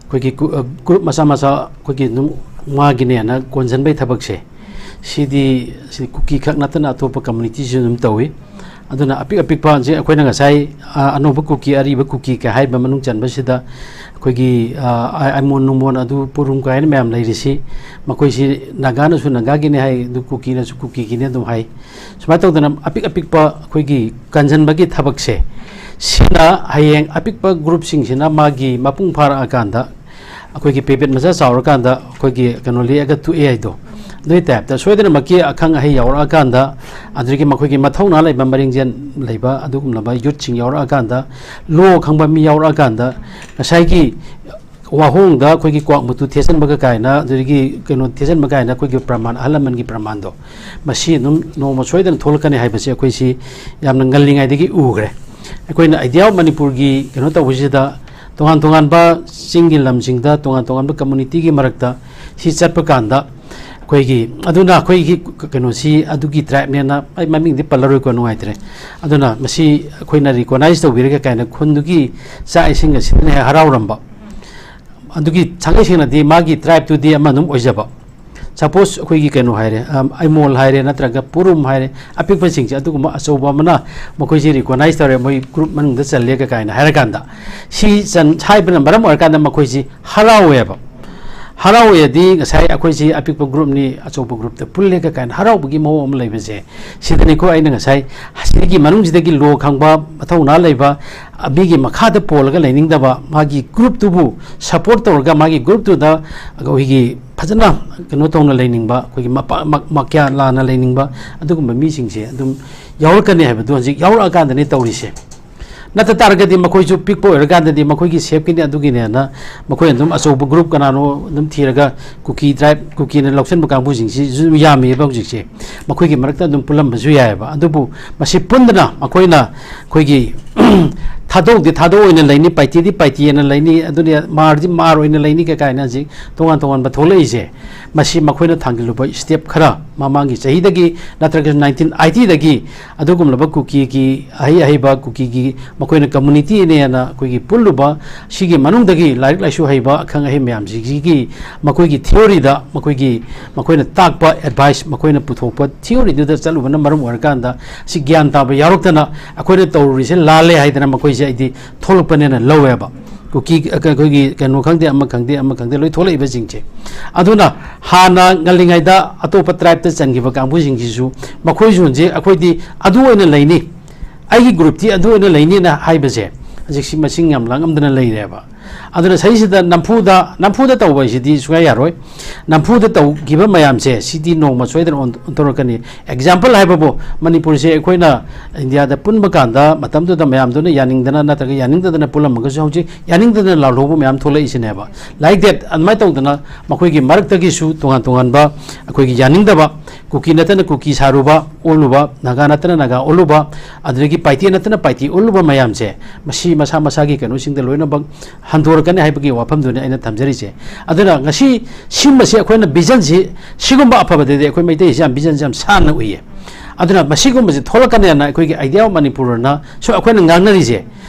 ꯑꯩꯈꯣꯏꯒꯤ ꯀꯨ-, ꯑ, group ꯃꯆꯥ ꯃꯆꯥ ꯑꯩꯈꯣꯏꯒꯤ ꯑꯗꯨꯝ ꯃꯥꯒꯤꯅꯦꯅ ꯀꯣꯟꯁꯤꯟꯕꯒꯤ ꯊꯕꯛꯁꯦ, ꯁꯤꯗꯤ, ꯁꯤ ꯀꯨꯀꯤ ꯈꯛ ꯅꯠꯇꯅ ꯑꯇꯣꯞꯄ communityꯁꯨ ꯑꯗꯨꯝ ꯇꯧꯏ꯫ ꯑꯗꯨꯅ ꯑꯄꯤꯛ ꯑꯄꯤꯛꯄꯁꯦ ꯑꯩꯈꯣꯏꯅ ꯉꯁꯥꯏ, ꯑ, ꯑꯅꯧꯕ ꯀꯨꯀꯤ, ꯑꯔꯤꯕ ꯀꯨꯀꯤ ꯀ ꯍꯥꯏꯕ ꯃꯅꯨꯡ ꯆꯟꯕꯁꯤꯗ ꯑꯩꯈꯣꯏꯒꯤ, ꯑ, ꯑꯥꯏ-, ꯑꯥꯏꯃꯣꯟ ꯅꯨꯡꯃꯣꯟ ꯑꯗꯨ ꯄꯨꯔꯨꯝ ꯀꯥꯏꯅ ꯃꯌꯥꯝ ꯂꯩꯔꯤꯁꯤ, ꯃꯈꯣꯏꯁꯤ ꯅꯥꯒꯥꯅꯁꯨ ꯅꯥꯒꯥꯒꯤꯅꯤ ꯍꯥꯏ, ꯑꯗꯨ ꯀꯨꯀꯤꯅꯁꯨ ꯀꯨꯀꯤꯒꯤꯅꯤ ꯑꯗꯨꯝ ꯍꯥꯏ꯫ ꯁꯨꯃꯥꯏꯅ ꯇꯧꯗꯅ ꯑꯄꯤꯛ ꯑꯄꯤꯛꯄ ꯑꯩꯈꯣꯏꯒꯤ ꯀꯟꯁꯤꯟꯕꯒꯤ ꯊꯕꯛꯁꯦ, ꯁꯤꯅ ꯍꯌꯦꯡ ꯑꯄꯤꯛꯄ groupꯁꯤꯡꯁꯤꯅ ꯃꯥꯒꯤ ꯃꯄꯨꯡ ꯐꯥꯔꯛꯑꯀꯥꯟꯗ, ꯑꯩꯈꯣꯏꯒꯤ ꯄꯦꯕꯦꯠ ꯃꯆꯥ ꯆꯥꯎꯔꯀꯥꯟꯗ ꯑꯩꯈꯣꯏꯒꯤ ꯀꯩꯅꯣ ꯂꯦꯛꯑꯒ ꯇꯣꯛꯑꯦ ꯍꯥꯏꯗꯣ, ꯑꯗꯨꯒꯤ typeꯇ ꯁꯣꯏꯗꯅꯃꯛꯀꯤ ꯑꯈꯪ ꯑꯍꯩ ꯌꯥꯎꯔꯛꯑꯀꯥꯟꯗ, ꯑꯗꯨꯗꯒꯤ ꯃꯈꯣꯏꯒꯤ ꯃꯊꯧꯅꯥ ꯂꯩꯕ, ꯃꯔꯤꯡꯖꯦꯜ ꯂꯩꯕ ꯑꯗꯨꯒꯨꯝꯂꯕ youthꯁꯤꯡ ꯌꯥꯎꯔꯛꯑꯀꯥꯟꯗ, law ꯈꯪꯕ ꯃꯤ ꯌꯥꯎꯔꯛꯑꯀꯥꯟꯗ, ꯉꯁꯥꯏꯒꯤ ꯋꯥꯍꯣꯡꯗ ꯑꯩꯈꯣꯏꯒꯤ ꯀ꯭ꯋꯥꯛ ꯃꯇꯨ ꯊꯦꯠꯆꯟꯕꯒ ꯀꯥꯏꯅ, ꯑꯗꯨꯗꯒꯤ ꯀꯩꯅꯣ ꯊꯦꯠꯆꯟꯕ ꯀꯥꯏꯅ ꯑꯩꯈꯣꯏꯒꯤ ꯄ꯭ꯔꯃꯥꯟ, ꯑꯍꯜ ꯂꯃꯟꯒꯤ ꯄ꯭ꯔꯃꯥꯟꯗꯣ, ꯃꯁꯤ ꯑꯗꯨꯝ ꯅꯣꯡꯃ ꯁꯣꯏꯗꯅ ꯊꯣꯛꯂꯛꯀꯅꯤ ꯍꯥꯏꯕꯁꯤ ꯑꯩꯈꯣꯏꯁꯤ ꯌꯥꯝꯅ ꯉꯜꯂꯤꯉꯩꯗꯒꯤ ꯎꯈ꯭ꯔꯦ꯫ ꯑꯩꯈꯣꯏꯅ Idea of Manipurꯒꯤ ꯀꯩꯅꯣ ꯇꯧꯕꯁꯤꯗ ꯇꯣꯉꯥꯟ ꯇꯣꯉꯥꯟꯕ ꯆꯤꯡꯒꯤ ꯂꯝꯁꯤꯡꯗ ꯇꯣꯉꯥꯟ ꯇꯣꯉꯥꯟꯕ communityꯒꯤ ꯃꯔꯛꯇ ꯁꯤ ꯆꯠꯄ ꯀꯥꯟꯗ ꯑꯩꯈꯣꯏꯒꯤ, ꯑꯗꯨꯅ ꯑꯩꯈꯣꯏꯒꯤ ꯀꯩꯅꯣꯁꯤ ꯑꯗꯨꯒꯤ tribeꯅꯦꯅ ꯑꯩ ꯃꯃꯤꯡꯗꯤ ꯄꯜꯂꯔꯣꯏꯀꯣ, ꯅꯨꯡꯉꯥꯏꯇ꯭ꯔꯦ꯫ ꯑꯗꯨꯅ ꯃꯁꯤ ꯑꯩꯈꯣꯏꯅ recognize ꯇꯧꯕꯤꯔꯒ ꯀꯥꯏꯅ ꯈꯨꯟꯗꯨꯒꯤ ꯆꯥꯛ ꯏꯁꯤꯡ ꯑꯁꯤꯗꯅ ꯍꯦꯛ ꯍꯔꯥꯎꯔꯝꯕ꯫ ꯑꯗꯨꯒꯤ ꯊꯥꯡꯒꯩ ꯁꯦꯡꯅꯗꯤ ꯃꯥꯒꯤ tribeꯇꯨꯗꯤ ꯑꯃ ꯑꯗꯨꯝ ꯑꯣꯏꯖꯕ꯫ Suppose ꯑꯩꯈꯣꯏꯒꯤ ꯀꯩꯅꯣ ꯍꯥꯏꯔꯦ, ꯑꯝ, ꯑꯩꯃꯣꯜ ꯍꯥꯏꯔꯦ, ꯅꯠꯇ꯭ꯔꯒ ꯄꯨꯔꯨꯝ ꯍꯥꯏꯔꯦ, ꯑꯄꯤꯛꯄꯁꯤꯡꯁꯦ ꯑꯗꯨꯒꯨꯝꯕ ꯑꯆꯧꯕ ꯑꯃꯅ ꯃꯈꯣꯏꯁꯦ recognize ꯇꯧꯔꯦ, ꯃꯣꯏ group ꯃꯅꯨꯡꯗ ꯆꯜꯂꯦꯒ ꯀꯥꯏꯅ ꯍꯥꯏꯔꯀꯥꯟꯗ, ꯁꯤ ꯆꯟ-, ꯍꯥꯏꯕꯅ ꯃꯔꯝ ꯑꯣꯏꯔꯀꯥꯟꯗ ꯃꯈꯣꯏꯁꯤ ꯍꯔꯥꯎꯋꯦꯕ꯫ ꯍꯔꯥꯎꯋꯦꯗꯤ ꯉꯁꯥꯏ ꯑꯩꯈꯣꯏꯁꯤ ꯑꯄꯤꯛꯄ groupꯅꯤ, ꯑꯆꯧꯕ groupꯇ ꯄꯨꯜꯂꯦꯒ ꯀꯥꯏꯅ ꯍꯔꯥꯎꯕꯒꯤ ꯃꯑꯣꯡ ꯑꯃ ꯂꯩꯕꯁꯦ, ꯁꯤꯗꯅꯤꯀꯣ ꯑꯩꯅ ꯉꯁꯥꯏ ꯁꯤꯒꯤ ꯃꯅꯨꯡꯁꯤꯗꯒꯤ ꯂꯣ ꯈꯪꯕ, ꯃꯊꯧꯅꯥ ꯂꯩꯕ, ꯃꯤꯒꯤ ꯃꯈꯥꯗ ꯄꯣꯜꯂꯒ ꯂꯩꯅꯤꯡꯗꯕ, ꯃꯥꯒꯤ groupꯇꯨꯕꯨ support ꯇꯧꯔꯒ ꯃꯥꯒꯤ groupꯇꯨꯗ ꯑꯩꯈꯣꯏꯒꯤ ꯐꯖꯅ ꯀꯩꯅꯣ ꯇꯧꯅ ꯂꯩꯅꯤꯡꯕ, ꯑꯩꯈꯣꯏꯒꯤ ꯃꯄꯥ-, ꯃ-, ꯃꯀ꯭ꯌꯥ ꯂꯥꯟꯅ ꯂꯩꯅꯤꯡꯕ ꯑꯗꯨꯒꯨꯝꯕ ꯃꯤꯁꯤꯡꯁꯦ ꯑꯗꯨꯝ ꯌꯥꯎꯔꯛꯀꯅꯤ ꯍꯥꯏꯕꯗꯨ ꯍꯧꯖꯤꯛ ꯌꯥꯎꯔꯛꯑꯀꯥꯟꯗꯅꯤ ꯇꯧꯔꯤꯁꯦ꯫ ꯅꯠꯇ ꯇꯥꯔꯒꯗꯤ ꯃꯈꯣꯏꯁꯨ ꯄꯤꯛꯄ ꯑꯣꯏꯔꯀꯥꯟꯗꯗꯤ ꯃꯈꯣꯏꯒꯤ safeꯀꯤꯅꯤ ꯑꯗꯨꯒꯤꯅꯦꯅ ꯃꯈꯣꯏ ꯑꯗꯨꯝ ꯑꯆꯧꯕ group ꯀꯅꯥꯅꯣ ꯑꯗꯨꯝ ꯊꯤꯔꯒ ꯀꯨꯀꯤ tribe, ꯀꯨꯀꯤꯅ ꯂꯧꯁꯤꯟꯕ ꯀꯥꯡꯕꯨꯁꯤꯡꯁꯤꯁꯨ ꯌꯥꯝꯃꯤꯕ ꯍꯧꯖꯤꯛꯁꯦ꯫ ꯃꯈꯣꯏꯒꯤ ꯃꯔꯛꯇ ꯑꯗꯨꯝ ꯄꯨꯜꯂꯝꯕꯁꯨ ꯌꯥꯏꯑꯕ꯫ ꯑꯗꯨꯕꯨ ꯃꯁꯤ ꯄꯨꯟꯗꯅ ꯃꯈꯣꯏꯅ ꯑꯩꯈꯣꯏꯒꯤ ꯊꯥꯗꯣꯛꯇꯤ ꯊꯥꯗꯣꯛ ꯑꯣꯏꯅ ꯂꯩꯅꯤ, ꯄꯥꯏꯇꯤꯗꯤ ꯄꯥꯏꯇꯤ ꯑꯣꯏꯅ ꯂꯩꯅꯤ, ꯑꯗꯨꯅ ꯃꯥꯔꯗꯤ ꯃꯥꯔ ꯑꯣꯏꯅ ꯂꯩꯅꯤ ꯀꯩ ꯀꯥꯏꯅ ꯍꯧꯖꯤꯛ ꯇꯣꯉꯥꯟ ꯇꯣꯉꯥꯟꯕ ꯊꯣꯛꯂꯛꯏꯁꯦ꯫ ꯃꯁꯤ ꯃꯈꯣꯏꯅ ꯊꯥꯡꯖꯤꯜꯂꯨꯕ step ꯈꯔ ꯃꯃꯥꯡꯒꯤ ꯆꯍꯤꯗꯒꯤ ꯅꯠꯇ꯭ꯔꯒ nineteen eightyꯗꯒꯤ ꯑꯗꯨꯒꯨꯝꯂꯕ ꯀꯨꯀꯤꯒꯤ ꯑꯍꯩ ꯑꯍꯩꯕ ꯀꯨꯀꯤꯒꯤ ꯃꯈꯣꯏꯅ communityꯅꯦꯅ ꯑꯩꯈꯣꯏꯒꯤ ꯄꯨꯜꯂꯨꯕ ꯁꯤꯒꯤ ꯃꯅꯨꯡꯗꯒꯤ ꯂꯥꯏꯔꯤꯛ ꯂꯥꯏꯁꯨ ꯍꯩꯕ ꯑꯈꯪ ꯑꯍꯩ ꯃꯌꯥꯝꯁꯤꯒꯤ ꯃꯈꯣꯏꯒꯤ theoryꯗ ꯃꯈꯣꯏꯒꯤ ꯃꯈꯣꯏꯅ ꯇꯥꯛꯄ advice, ꯃꯈꯣꯏꯅ ꯄꯨꯊꯣꯛꯄ theoryꯗꯨꯗ ꯆꯠꯂꯨꯕꯅ ꯃꯔꯝ ꯑꯣꯏꯔꯀꯥꯟꯗ ꯁꯤ ꯒ꯭ꯌꯥꯟ ꯇꯥꯕ ꯌꯥꯎꯔꯛꯇꯅ ꯑꯩꯈꯣꯏꯅ ꯇꯧꯔꯨꯔꯤꯁꯦ ꯂꯥꯜꯂꯦ ꯍꯥꯏꯗꯅ ꯃꯈꯣꯏꯁꯦ ꯑꯩꯗꯤ ꯊꯣꯛꯂꯛꯄꯅꯦꯅ ꯂꯧꯋꯦꯕ꯫ ꯀꯨꯀꯤ, ꯑꯩꯈꯣꯏꯒꯤ ꯀꯩꯅꯣ ꯈꯪꯗꯦ, ꯑꯃ ꯈꯪꯗꯦ, ꯑꯃ ꯈꯪꯗꯦ, ꯂꯣꯏ ꯊꯣꯛꯂꯛꯏꯕꯁꯤꯡꯁꯦ꯫ ꯑꯗꯨꯅ ꯍꯥꯟꯅ ꯉꯜꯂꯤꯉꯩꯗ ꯑꯇꯣꯞꯄ tribeꯇ ꯆꯟꯈꯤꯕ ꯀꯥꯡꯕꯨꯁꯤꯡꯁꯤꯁꯨ ꯃꯈꯣꯏꯁꯨ ꯍꯧꯖꯤꯛ ꯑꯩꯈꯣꯏꯗꯤ ꯑꯗꯨ ꯑꯣꯏꯅ ꯂꯩꯅꯤ, ꯑꯩꯒꯤ groupꯇꯤ ꯑꯗꯨ ꯑꯣꯏꯅ ꯂꯩꯅꯤꯅ ꯍꯥꯏꯕꯁꯦ ꯍꯧꯖꯤꯛꯁꯤ ꯃꯁꯤꯡ ꯌꯥꯝ ꯂꯥꯡꯉꯝꯗꯅ ꯂꯩꯔꯦꯕ꯫ ꯑꯗꯨꯅ ꯁꯤꯁꯤꯗ ꯅꯝꯐꯨꯗ, ꯅꯝꯐꯨꯗ ꯇꯧꯕ ꯍꯥꯏꯁꯤꯗꯤ ꯁꯨꯡꯌꯥ ꯌꯥꯔꯣꯏ꯫ ꯅꯝꯐꯨꯗ ꯇꯧꯈꯤꯕ ꯃꯌꯥꯝꯁꯦ ꯁꯤꯗꯤ ꯅꯣꯡꯃ ꯁꯣꯏꯗꯅ ꯑꯣꯟ-, ꯑꯣꯟꯊꯣꯔꯛꯀꯅꯤ꯫ Example ꯍꯥꯏꯕꯕꯨ ꯃꯅꯤꯄꯨꯔꯁꯦ ꯑꯩꯈꯣꯏꯅ ꯏꯟꯗꯤꯌꯥꯗ ꯄꯨꯟꯕ ꯀꯥꯟꯗ ꯃꯇꯝꯗꯨꯗ ꯃꯌꯥꯝꯗꯨꯅ ꯌꯥꯅꯤꯡꯗꯅ ꯅꯠꯇ꯭ꯔꯒ ꯌꯥꯅꯤꯡꯗꯗꯅ ꯄꯨꯜꯂꯝꯃꯒꯁꯨ ꯍꯧꯖꯤꯛ ꯌꯥꯅꯤꯡꯗꯗꯅ ꯂꯥꯜꯍꯧꯕ ꯃꯌꯥꯝ ꯊꯣꯛꯂꯛꯏꯁꯤꯅꯦꯕ꯫ Like that, ꯑꯗꯨꯃꯥꯏꯅ ꯇꯧꯗꯅ ꯃꯈꯣꯏꯒꯤ ꯃꯔꯛꯇꯒꯤꯁꯨ ꯇꯣꯉꯥꯟ ꯇꯣꯉꯥꯟꯕ ꯑꯩꯈꯣꯏꯒꯤ ꯌꯥꯅꯤꯡꯗꯕ, ꯀꯨꯀꯤ ꯅꯠꯇꯅ ꯀꯨꯀꯤ ꯁꯥꯔꯨꯕ, ꯑꯣꯜꯂꯨꯕ, ꯅꯥꯒꯥ ꯅꯠꯇꯅ ꯅꯥꯒꯥ ꯑꯣꯜꯂꯨꯕ, ꯑꯗꯨꯗꯒꯤ ꯄꯥꯏꯇꯦ ꯅꯠꯇꯅ ꯄꯥꯏꯇꯦ ꯑꯣꯜꯂꯨꯕ ꯃꯌꯥꯝꯁꯦ, ꯃꯁꯤ ꯃꯁꯥ ꯃꯁꯥꯒꯤ ꯀꯩꯅꯣꯁꯤꯡꯗ ꯂꯣꯏꯅꯃꯛ ꯍꯟꯗꯣꯔꯛꯀꯅꯤ ꯍꯥꯏꯕꯒꯤ ꯋꯥꯐꯝꯗꯨꯅꯤ ꯑꯩꯅ ꯊꯝꯖꯔꯤꯁꯦ꯫ ꯑꯗꯨꯅ ꯉꯁꯤ ꯁꯤꯒꯨꯝꯕꯁꯤ ꯑꯩꯈꯣꯏꯅ ꯚꯤꯖꯟꯁꯤ, ꯁꯤꯒꯨꯝꯕ ꯑꯐꯕꯗꯗꯤ ꯑꯩꯈꯣꯏ ꯃꯩꯇꯩꯁꯤ ꯌꯥꯝ ꯚꯤꯖꯟꯁꯤ ꯌꯥꯝ ꯁꯥꯟꯅ ꯎꯏꯌꯦ꯫ ꯑꯗꯨꯅ ꯃꯁꯤꯒꯨꯝꯕꯁꯤ ꯊꯣꯛꯂꯛꯀꯅꯦꯅ ꯑꯩꯈꯣꯏꯒꯤ Idea of Manipurꯅ ꯁꯨ ꯑꯩꯈꯣꯏꯅ ꯉꯥꯡꯅꯔꯤꯁꯦ꯫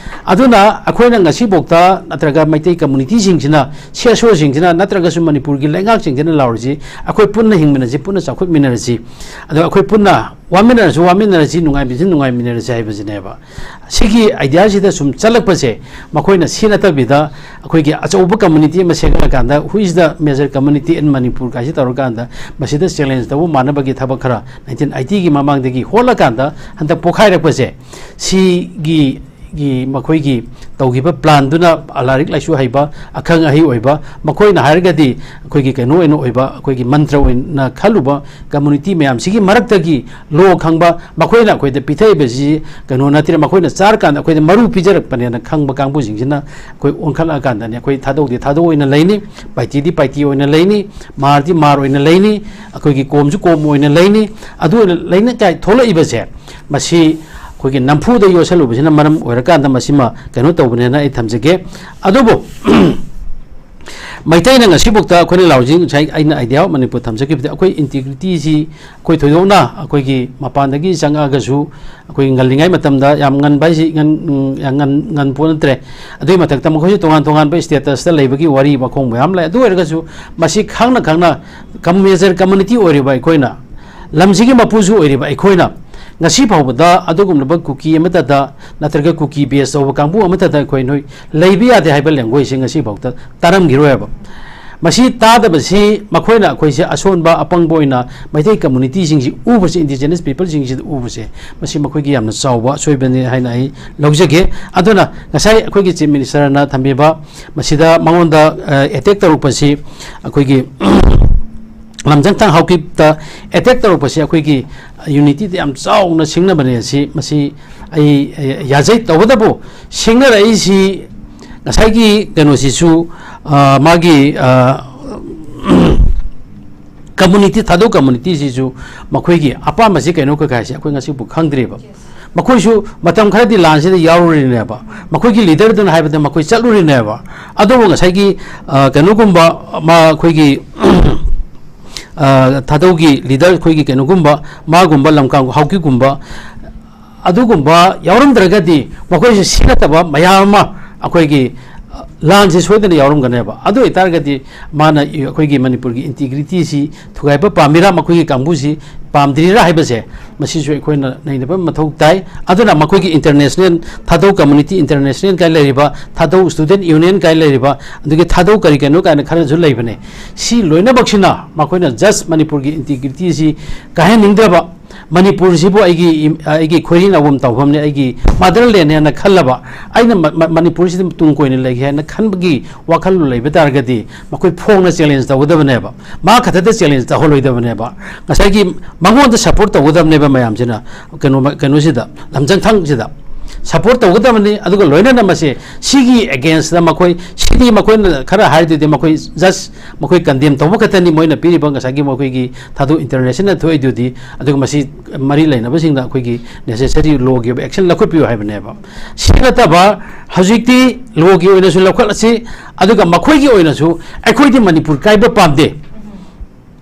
ꯑꯗꯨꯅ ꯑꯩꯈꯣꯏꯅ ꯉꯁꯤꯐꯥꯎꯗ ꯅꯠꯇ꯭ꯔꯒ ꯃꯩꯇꯩ communityꯁꯤꯡꯁꯤꯅ, ꯁꯤ ꯑꯦꯁ ꯑꯣꯁꯤꯡꯁꯤꯅ ꯅꯠꯇ꯭ꯔꯒꯁꯨ ꯃꯅꯤꯄꯨꯔꯒꯤ ꯂꯩꯉꯥꯛꯁꯤꯡꯁꯤꯅ ꯂꯥꯎꯔꯤꯁꯤ, ꯑꯩꯈꯣꯏ ꯄꯨꯟꯅ ꯍꯤꯡꯃꯤꯟꯅꯁꯤ, ꯄꯨꯟꯅ ꯆꯥꯎꯈꯠꯃꯤꯟꯅꯔꯁꯤ, ꯑꯗꯣ ꯑꯩꯈꯣꯏ ꯄꯨꯟꯅ ꯋꯥꯃꯤꯟꯅꯔꯁꯨ ꯋꯥꯃꯤꯟꯅꯔꯁꯤ, ꯅꯨꯡꯉꯥꯏꯃꯤꯟꯅꯁꯨ ꯅꯨꯡꯉꯥꯏꯃꯤꯟꯅꯔꯁꯤ ꯍꯥꯏꯕꯁꯤꯅꯦꯕ꯫ ꯁꯤꯒꯤ ideaꯁꯤꯗ ꯁꯨꯝ ꯆꯠꯂꯛꯄꯁꯦ, ꯃꯈꯣꯏꯅ ꯁꯤ ꯅꯠꯇꯕꯤꯗ ꯑꯩꯈꯣꯏꯒꯤ ꯑꯆꯧꯕ community ꯑꯃ ꯁꯦꯝꯒꯠꯂꯀꯥꯟꯗ, who is the major community in Manipur ꯀꯥꯏꯁꯤ ꯇꯧꯔꯀꯥꯟꯗ, ꯃꯁꯤꯗ challenge ꯇꯧꯕ ꯃꯥꯟꯅꯕꯒꯤ ꯊꯕꯛ ꯈꯔ nineteen eightyꯒꯤ ꯃꯃꯥꯡꯗꯒꯤ ꯍꯣꯠꯂꯀꯥꯟꯗ ꯍꯟꯗꯛ ꯄꯣꯛꯈꯥꯏꯔꯛꯄꯁꯦ, ꯁꯤꯒꯤ ꯒꯤ ꯃꯈꯣꯏꯒꯤ ꯇꯧꯈꯤꯕ planꯗꯨꯅ ꯂꯥꯏꯔꯤꯛ ꯂꯥꯏꯁꯨ ꯍꯩꯕ, ꯑꯈꯪ ꯑꯍꯩ ꯑꯣꯏꯕ, ꯃꯈꯣꯏꯅ ꯍꯥꯏꯔꯒꯗꯤ ꯑꯩꯈꯣꯏꯒꯤ ꯀꯩꯅꯣ ꯑꯣꯏꯅ ꯑꯣꯏꯕ, ꯑꯩꯈꯣꯏꯒꯤ ꯃꯟꯇ꯭ꯔ ꯑꯣꯏꯅ ꯈꯜꯂꯨꯕ community ꯃꯌꯥꯝꯁꯤꯒꯤ ꯃꯔꯛꯇꯒꯤ law ꯈꯪꯕ, ꯃꯈꯣꯏꯅ ꯑꯩꯈꯣꯏꯗ ꯄꯤꯊꯛꯏꯕꯁꯤ ꯀꯩꯅꯣ ꯅꯠꯇꯦ, ꯃꯈꯣꯏꯅ ꯆꯥꯔꯀꯥꯟꯗ ꯑꯩꯈꯣꯏꯗ ꯃꯔꯨ ꯄꯤꯖꯔꯛꯄꯅꯦꯅ ꯈꯪꯕ ꯀꯥꯡꯕꯨꯁꯤꯡꯁꯤꯅ ꯑꯩꯈꯣꯏ ꯑꯣꯟꯈꯠꯂꯛꯑꯀꯥꯟꯗꯅꯦ, ꯑꯩꯈꯣꯏ ꯊꯥꯗꯧꯗꯤ ꯊꯥꯗꯧ ꯑꯣꯏꯅ ꯂꯩꯅꯤ, ꯄꯥꯏꯇꯤꯗꯤ ꯄꯥꯏꯇꯤ ꯑꯣꯏꯅ ꯂꯩꯅꯤ, ꯃꯥꯔꯗꯤ ꯃꯥꯔ ꯑꯣꯏꯅ ꯂꯩꯅꯤ, ꯑꯩꯈꯣꯏꯒꯤ ꯀꯣꯝꯁꯨ ꯀꯣꯝ ꯑꯣꯏꯅ ꯂꯩꯅꯤ꯫ ꯑꯗꯨ ꯑꯣꯏꯅ ꯂꯩꯅ ꯀꯥꯏ ꯊꯣꯛꯂꯛꯏꯕꯁꯦ, ꯃꯁꯤ ꯑꯩꯈꯣꯏꯒꯤ ꯅꯝꯐꯨꯗ ꯌꯣꯠꯁꯜꯂꯨꯕꯁꯤꯅ ꯃꯔꯝ ꯑꯣꯏꯔꯀꯥꯟꯗ ꯃꯁꯤꯃ ꯀꯩꯅꯣ ꯇꯧꯕꯅꯦꯅ ꯑꯩ ꯊꯝꯖꯒꯦ꯫ ꯑꯗꯨꯕꯨ ꯃꯩꯇꯩꯅ ꯉꯁꯤꯐꯥꯎꯗ ꯑꯩꯈꯣꯏꯅ ꯂꯥꯎꯖꯤꯡ, ꯉꯁꯥꯏ ꯑꯩꯅ Idea of Manipur ꯊꯝꯖꯈꯤꯕꯗ, ꯑꯩꯈꯣꯏ integrityꯁꯤ ꯑꯩꯈꯣꯏ ꯊꯣꯏꯗꯣꯛꯅ ꯑꯩꯈꯣꯏꯒꯤ ꯃꯄꯥꯟꯗꯒꯤ ꯆꯪꯉꯛꯑꯒꯁꯨ, ꯑꯩꯈꯣꯏ ꯉꯜꯂꯤꯉꯩ ꯃꯇꯝꯗ, ꯌꯥꯝ ꯉꯟꯕ ꯍꯥꯏꯁꯤ ꯉꯟ-, ꯎꯝ, ꯌꯥꯝ ꯉꯟ-, ꯉꯟꯄꯣꯠ ꯅꯠꯇ꯭ꯔꯦ꯫ ꯑꯗꯨꯒꯤ ꯃꯊꯛꯇ ꯃꯈꯣꯏꯁꯨ ꯇꯣꯉꯥꯟ ꯇꯣꯉꯥꯟꯕ statusꯇ ꯂꯩꯕꯒꯤ ꯋꯥꯔꯤ ꯃꯈꯣꯡ ꯃꯌꯥꯝ ꯂꯩ꯫ ꯑꯗꯨ ꯑꯣꯏꯔꯒꯁꯨ ꯃꯁꯤ ꯈꯪꯅ ꯈꯪꯅ ꯀꯝ-, major community ꯑꯣꯏꯔꯤꯕ ꯑꯩꯈꯣꯏꯅ, ꯂꯝꯁꯤꯒꯤ ꯃꯄꯨꯁꯨ ꯑꯣꯏꯔꯤꯕ ꯑꯩꯈꯣꯏꯅ ꯉꯁꯤ ꯐꯥꯎꯕꯗ ꯑꯗꯨꯒꯨꯝꯂꯕ ꯀꯨꯀꯤ ꯑꯃꯠꯇꯗ ꯅꯠꯇ꯭ꯔꯒ ꯀꯨꯀꯤ base ꯇꯧꯕ ꯀꯥꯡꯕꯨ ꯑꯃꯠꯇꯗ ꯑꯩꯈꯣꯏ ꯅꯣꯏ ꯂꯩꯕ ꯌꯥꯗꯦ ꯍꯥꯏꯕ languageꯁꯦ ꯉꯁꯤ ꯐꯥꯎꯗ ꯇꯥꯔꯝꯈꯤꯔꯣꯏꯕ꯫ ꯃꯁꯤ ꯇꯥꯗꯕꯁꯤ ꯃꯈꯣꯏꯅ ꯑꯩꯈꯣꯏꯁꯦ ꯑꯁꯣꯟꯕ, ꯑꯄꯪꯕ ꯑꯣꯏꯅ ꯃꯩꯇꯩ communityꯁꯤꯡꯁꯤ ꯎꯕꯁꯦ, indigenous peopleꯁꯤꯡꯁꯤꯗ ꯎꯕꯁꯦ, ꯃꯁꯤ ꯃꯈꯣꯏꯒꯤ ꯌꯥꯝꯅ ꯆꯥꯎꯕ ꯑꯁꯣꯏꯕꯅꯤ ꯍꯥꯏꯅ ꯑꯩ ꯂꯧꯖꯒꯦ꯫ ꯑꯗꯨꯅ ꯉꯁꯥꯏ ꯑꯩꯈꯣꯏꯒꯤ Chief Ministerꯅ ꯊꯝꯕꯤꯕ, ꯃꯁꯤꯗ ꯃꯉꯣꯟꯗ, ꯑ, attack ꯇꯧꯔꯛꯄꯁꯤ ꯑꯩꯈꯣꯏꯒꯤ ꯂꯝꯖꯪ ꯊꯥꯡ ꯍꯥꯎꯀꯤꯞꯇ attack ꯇꯧꯔꯛꯄꯁꯤ ꯑꯩꯈꯣꯏꯒꯤ unityꯗ ꯌꯥꯝ ꯆꯥꯎꯅ ꯁꯤꯡꯅꯕꯅꯦ꯫ ꯑꯁꯤ, ꯃꯁꯤ ꯑꯩ, ꯑꯩ ꯌꯥꯖꯩ꯫ ꯇꯧꯕꯇꯕꯨ ꯁꯤꯡꯅꯔꯛꯏꯁꯤ ꯉꯁꯥꯏꯒꯤ ꯀꯩꯅꯣꯁꯤꯁꯨ, ꯑ, ꯃꯥꯒꯤ, ꯑ, ꯀꯝꯃꯨꯅꯤꯇꯤ, ꯊꯥꯗꯧ ꯀꯝꯃꯨꯅꯤꯇꯤꯁꯤꯁꯨ ꯃꯈꯣꯏꯒꯤ ꯑꯄꯥꯝꯕꯁꯤ ꯀꯩꯅꯣ ꯀꯩꯀꯥꯁꯦ ꯑꯩꯈꯣꯏ ꯉꯁꯤꯕꯨ ꯈꯪꯗ꯭ꯔꯤꯕ꯫ ꯃꯈꯣꯏꯁꯨ ꯃꯇꯝ ꯈꯔꯗꯤ ꯂꯥꯟꯁꯤꯗ ꯌꯥꯎꯔꯨꯔꯤꯅꯦꯕ꯫ ꯃꯈꯣꯏꯒꯤ ꯂꯤꯗꯔꯗꯨꯅ ꯍꯥꯏꯕꯗ ꯃꯈꯣꯏ ꯆꯠꯂꯨꯔꯤꯅꯦꯕ꯫ ꯑꯗꯨꯕꯨ ꯉꯁꯥꯏꯒꯤ, ꯑ, ꯀꯩꯅꯣꯒꯨꯝꯕ, ꯃꯥ ꯑꯩꯈꯣꯏꯒꯤ, ꯑ, ꯊꯥꯗꯧꯒꯤ ꯂꯤꯗꯔ ꯑꯩꯈꯣꯏꯒꯤ ꯀꯩꯅꯣꯒꯨꯝꯕ, ꯃꯥꯒꯨꯝꯕ ꯂꯝꯀꯥꯡ ꯍꯥꯎꯀꯤꯒꯨꯝꯕ, ꯑꯗꯨꯒꯨꯝꯕ ꯌꯥꯎꯔꯝꯗ꯭ꯔꯒꯗꯤ ꯃꯈꯣꯏꯁꯦ ꯁꯤ ꯅꯠꯇꯕ ꯃꯌꯥꯝ ꯑꯃ ꯑꯩꯈꯣꯏꯒꯤ, ꯑ, ꯂꯥꯟꯁꯦ ꯁꯣꯏꯗꯅ ꯌꯥꯎꯔꯝꯒꯅꯦꯕ꯫ ꯑꯗꯨ ꯑꯣꯏꯇꯥꯔꯒꯗꯤ ꯃꯥꯅ ꯑꯩꯈꯣꯏꯒꯤ ꯃꯅꯤꯄꯨꯔꯒꯤ ꯏꯟꯇꯤꯒ꯭ꯔꯤꯇꯤꯁꯤ ꯊꯨꯒꯥꯏꯕ ꯄꯥꯝꯃꯤꯔꯥ, ꯃꯈꯣꯏꯒꯤ ꯀꯥꯡꯕꯨꯁꯤ ꯄꯥꯝꯗ꯭ꯔꯤꯔꯥ ꯍꯥꯏꯕꯁꯦ ꯃꯁꯤꯁꯨ ꯑꯩꯈꯣꯏꯅ ꯅꯩꯅꯕ ꯃꯊꯧ ꯇꯥꯏ꯫ ꯑꯗꯨꯅ ꯃꯈꯣꯏꯒꯤ ꯏꯟꯇꯔꯅꯦꯁꯅꯦꯜ, ꯊꯥꯗꯧ ꯀꯝꯃꯨꯅꯤꯇꯤ ꯏꯟꯇꯔꯅꯦꯁꯅꯦꯜ ꯀꯥꯏꯅ ꯂꯩꯔꯤꯕ, ꯊꯥꯗꯧ ꯁ꯭ꯇꯨꯗꯦꯟꯠ ꯌꯨꯅꯤꯌꯟ ꯀꯥꯏꯅ ꯂꯩꯔꯤꯕ, ꯑꯗꯨꯒꯤ ꯊꯥꯗꯧ ꯀꯔꯤ ꯀꯩꯅꯣ ꯀꯥꯏꯅ ꯈꯔꯁꯨ ꯂꯩꯕꯅꯦ꯫ ꯁꯤ ꯂꯣꯏꯅꯃꯛꯁꯤꯅ ꯃꯈꯣꯏꯅ ꯖꯁ ꯃꯅꯤꯄꯨꯔꯒꯤ ꯏꯟꯇꯤꯒ꯭ꯔꯤꯇꯤꯁꯤ ꯀꯥꯏꯍꯟꯅꯤꯡꯗ꯭ꯔꯕ, ꯃꯅꯤꯄꯨꯔꯁꯤꯕꯨ ꯑꯩꯒꯤ ꯏꯝ-, ꯑꯩꯒꯤ ꯈꯣꯏꯔꯤ ꯅꯥꯎꯕꯝ ꯇꯧꯐꯝꯅꯤ, ꯑꯩꯒꯤ ꯃꯥꯗꯔꯂꯦꯟꯅꯦꯅ ꯈꯜꯂꯕ, ꯑꯩꯅ ꯃ-, ꯃ-, ꯃꯅꯤꯄꯨꯔꯁꯤꯗ ꯇꯨꯡ ꯀꯣꯏꯅ ꯂꯩꯒꯦ ꯍꯥꯏꯅ ꯈꯟꯕꯒꯤ ꯋꯥꯈꯜꯂꯣꯟ ꯂꯩꯕ ꯇꯥꯔꯒꯗꯤ ꯃꯈꯣꯏ ꯐꯣꯡꯅ ꯆꯦꯂꯦꯟꯖ ꯇꯧꯒꯗꯕꯅꯦꯕ꯫ ꯃꯥ ꯈꯛꯇꯗ ꯆꯦꯂꯦꯟꯖ ꯇꯧꯍꯜꯂꯣꯏꯗꯕꯅꯦꯕ꯫ ꯉꯁꯥꯏꯒꯤ ꯃꯉꯣꯟꯗ ꯁꯄꯣꯔꯠ ꯇꯧꯒꯗꯕꯅꯦꯕ ꯃꯌꯥꯝꯁꯤꯅ, ꯀꯩꯅꯣ, ꯀꯩꯅꯣꯁꯤꯗ, ꯂꯝꯖꯪꯊꯪꯁꯤꯗ ꯁꯄꯣꯔꯠ ꯇꯧꯒꯗꯕꯅꯤ꯫ ꯑꯗꯨꯒ ꯂꯣꯏꯅꯅ ꯃꯁꯦ ꯁꯤꯒꯤ ꯑꯦꯒꯦꯟꯁꯇ ꯃꯈꯣꯏ, ꯁꯤꯗꯤ ꯃꯈꯣꯏꯅ ꯈꯔ ꯍꯥꯏꯗꯨꯗꯤ ꯃꯈꯣꯏ ꯖꯁ ꯃꯈꯣꯏ ꯀꯟꯗꯦꯝ ꯇꯧꯕ ꯈꯛꯇꯅꯤ ꯃꯣꯏꯅ ꯄꯤꯔꯤꯕ ꯉꯁꯥꯏꯒꯤ ꯃꯈꯣꯏꯒꯤ ꯊꯥꯗꯧ ꯏꯟꯇꯔꯅꯦꯁꯅꯦꯜ ꯊꯣꯛꯏꯗꯨꯗꯤ꯫ ꯑꯗꯨꯒ ꯃꯁꯤ ꯃꯔꯤ ꯂꯩꯅꯕꯁꯤꯡꯅ ꯑꯩꯈꯣꯏꯒꯤ ꯅꯦꯁꯦꯁꯔꯤ ꯂꯣꯒꯤ ꯑꯣꯏꯕ ꯑꯦꯛꯁꯟ ꯂꯧꯈꯠꯄꯤꯌꯨ ꯍꯥꯏꯕꯅꯦꯕ꯫ ꯁꯤ ꯅꯠꯇꯕ ꯍꯧꯖꯤꯛꯇꯤ ꯂꯣꯒꯤ ꯑꯣꯏꯅꯁꯨ ꯂꯧꯈꯠꯂꯁꯤ, ꯑꯗꯨꯒ ꯃꯈꯣꯏꯒꯤ ꯑꯣꯏꯅꯁꯨ ꯑꯩꯈꯣꯏꯗꯤ ꯃꯅꯤꯄꯨꯔ ꯀꯥꯏꯕ ꯄꯥꯝꯗꯦ,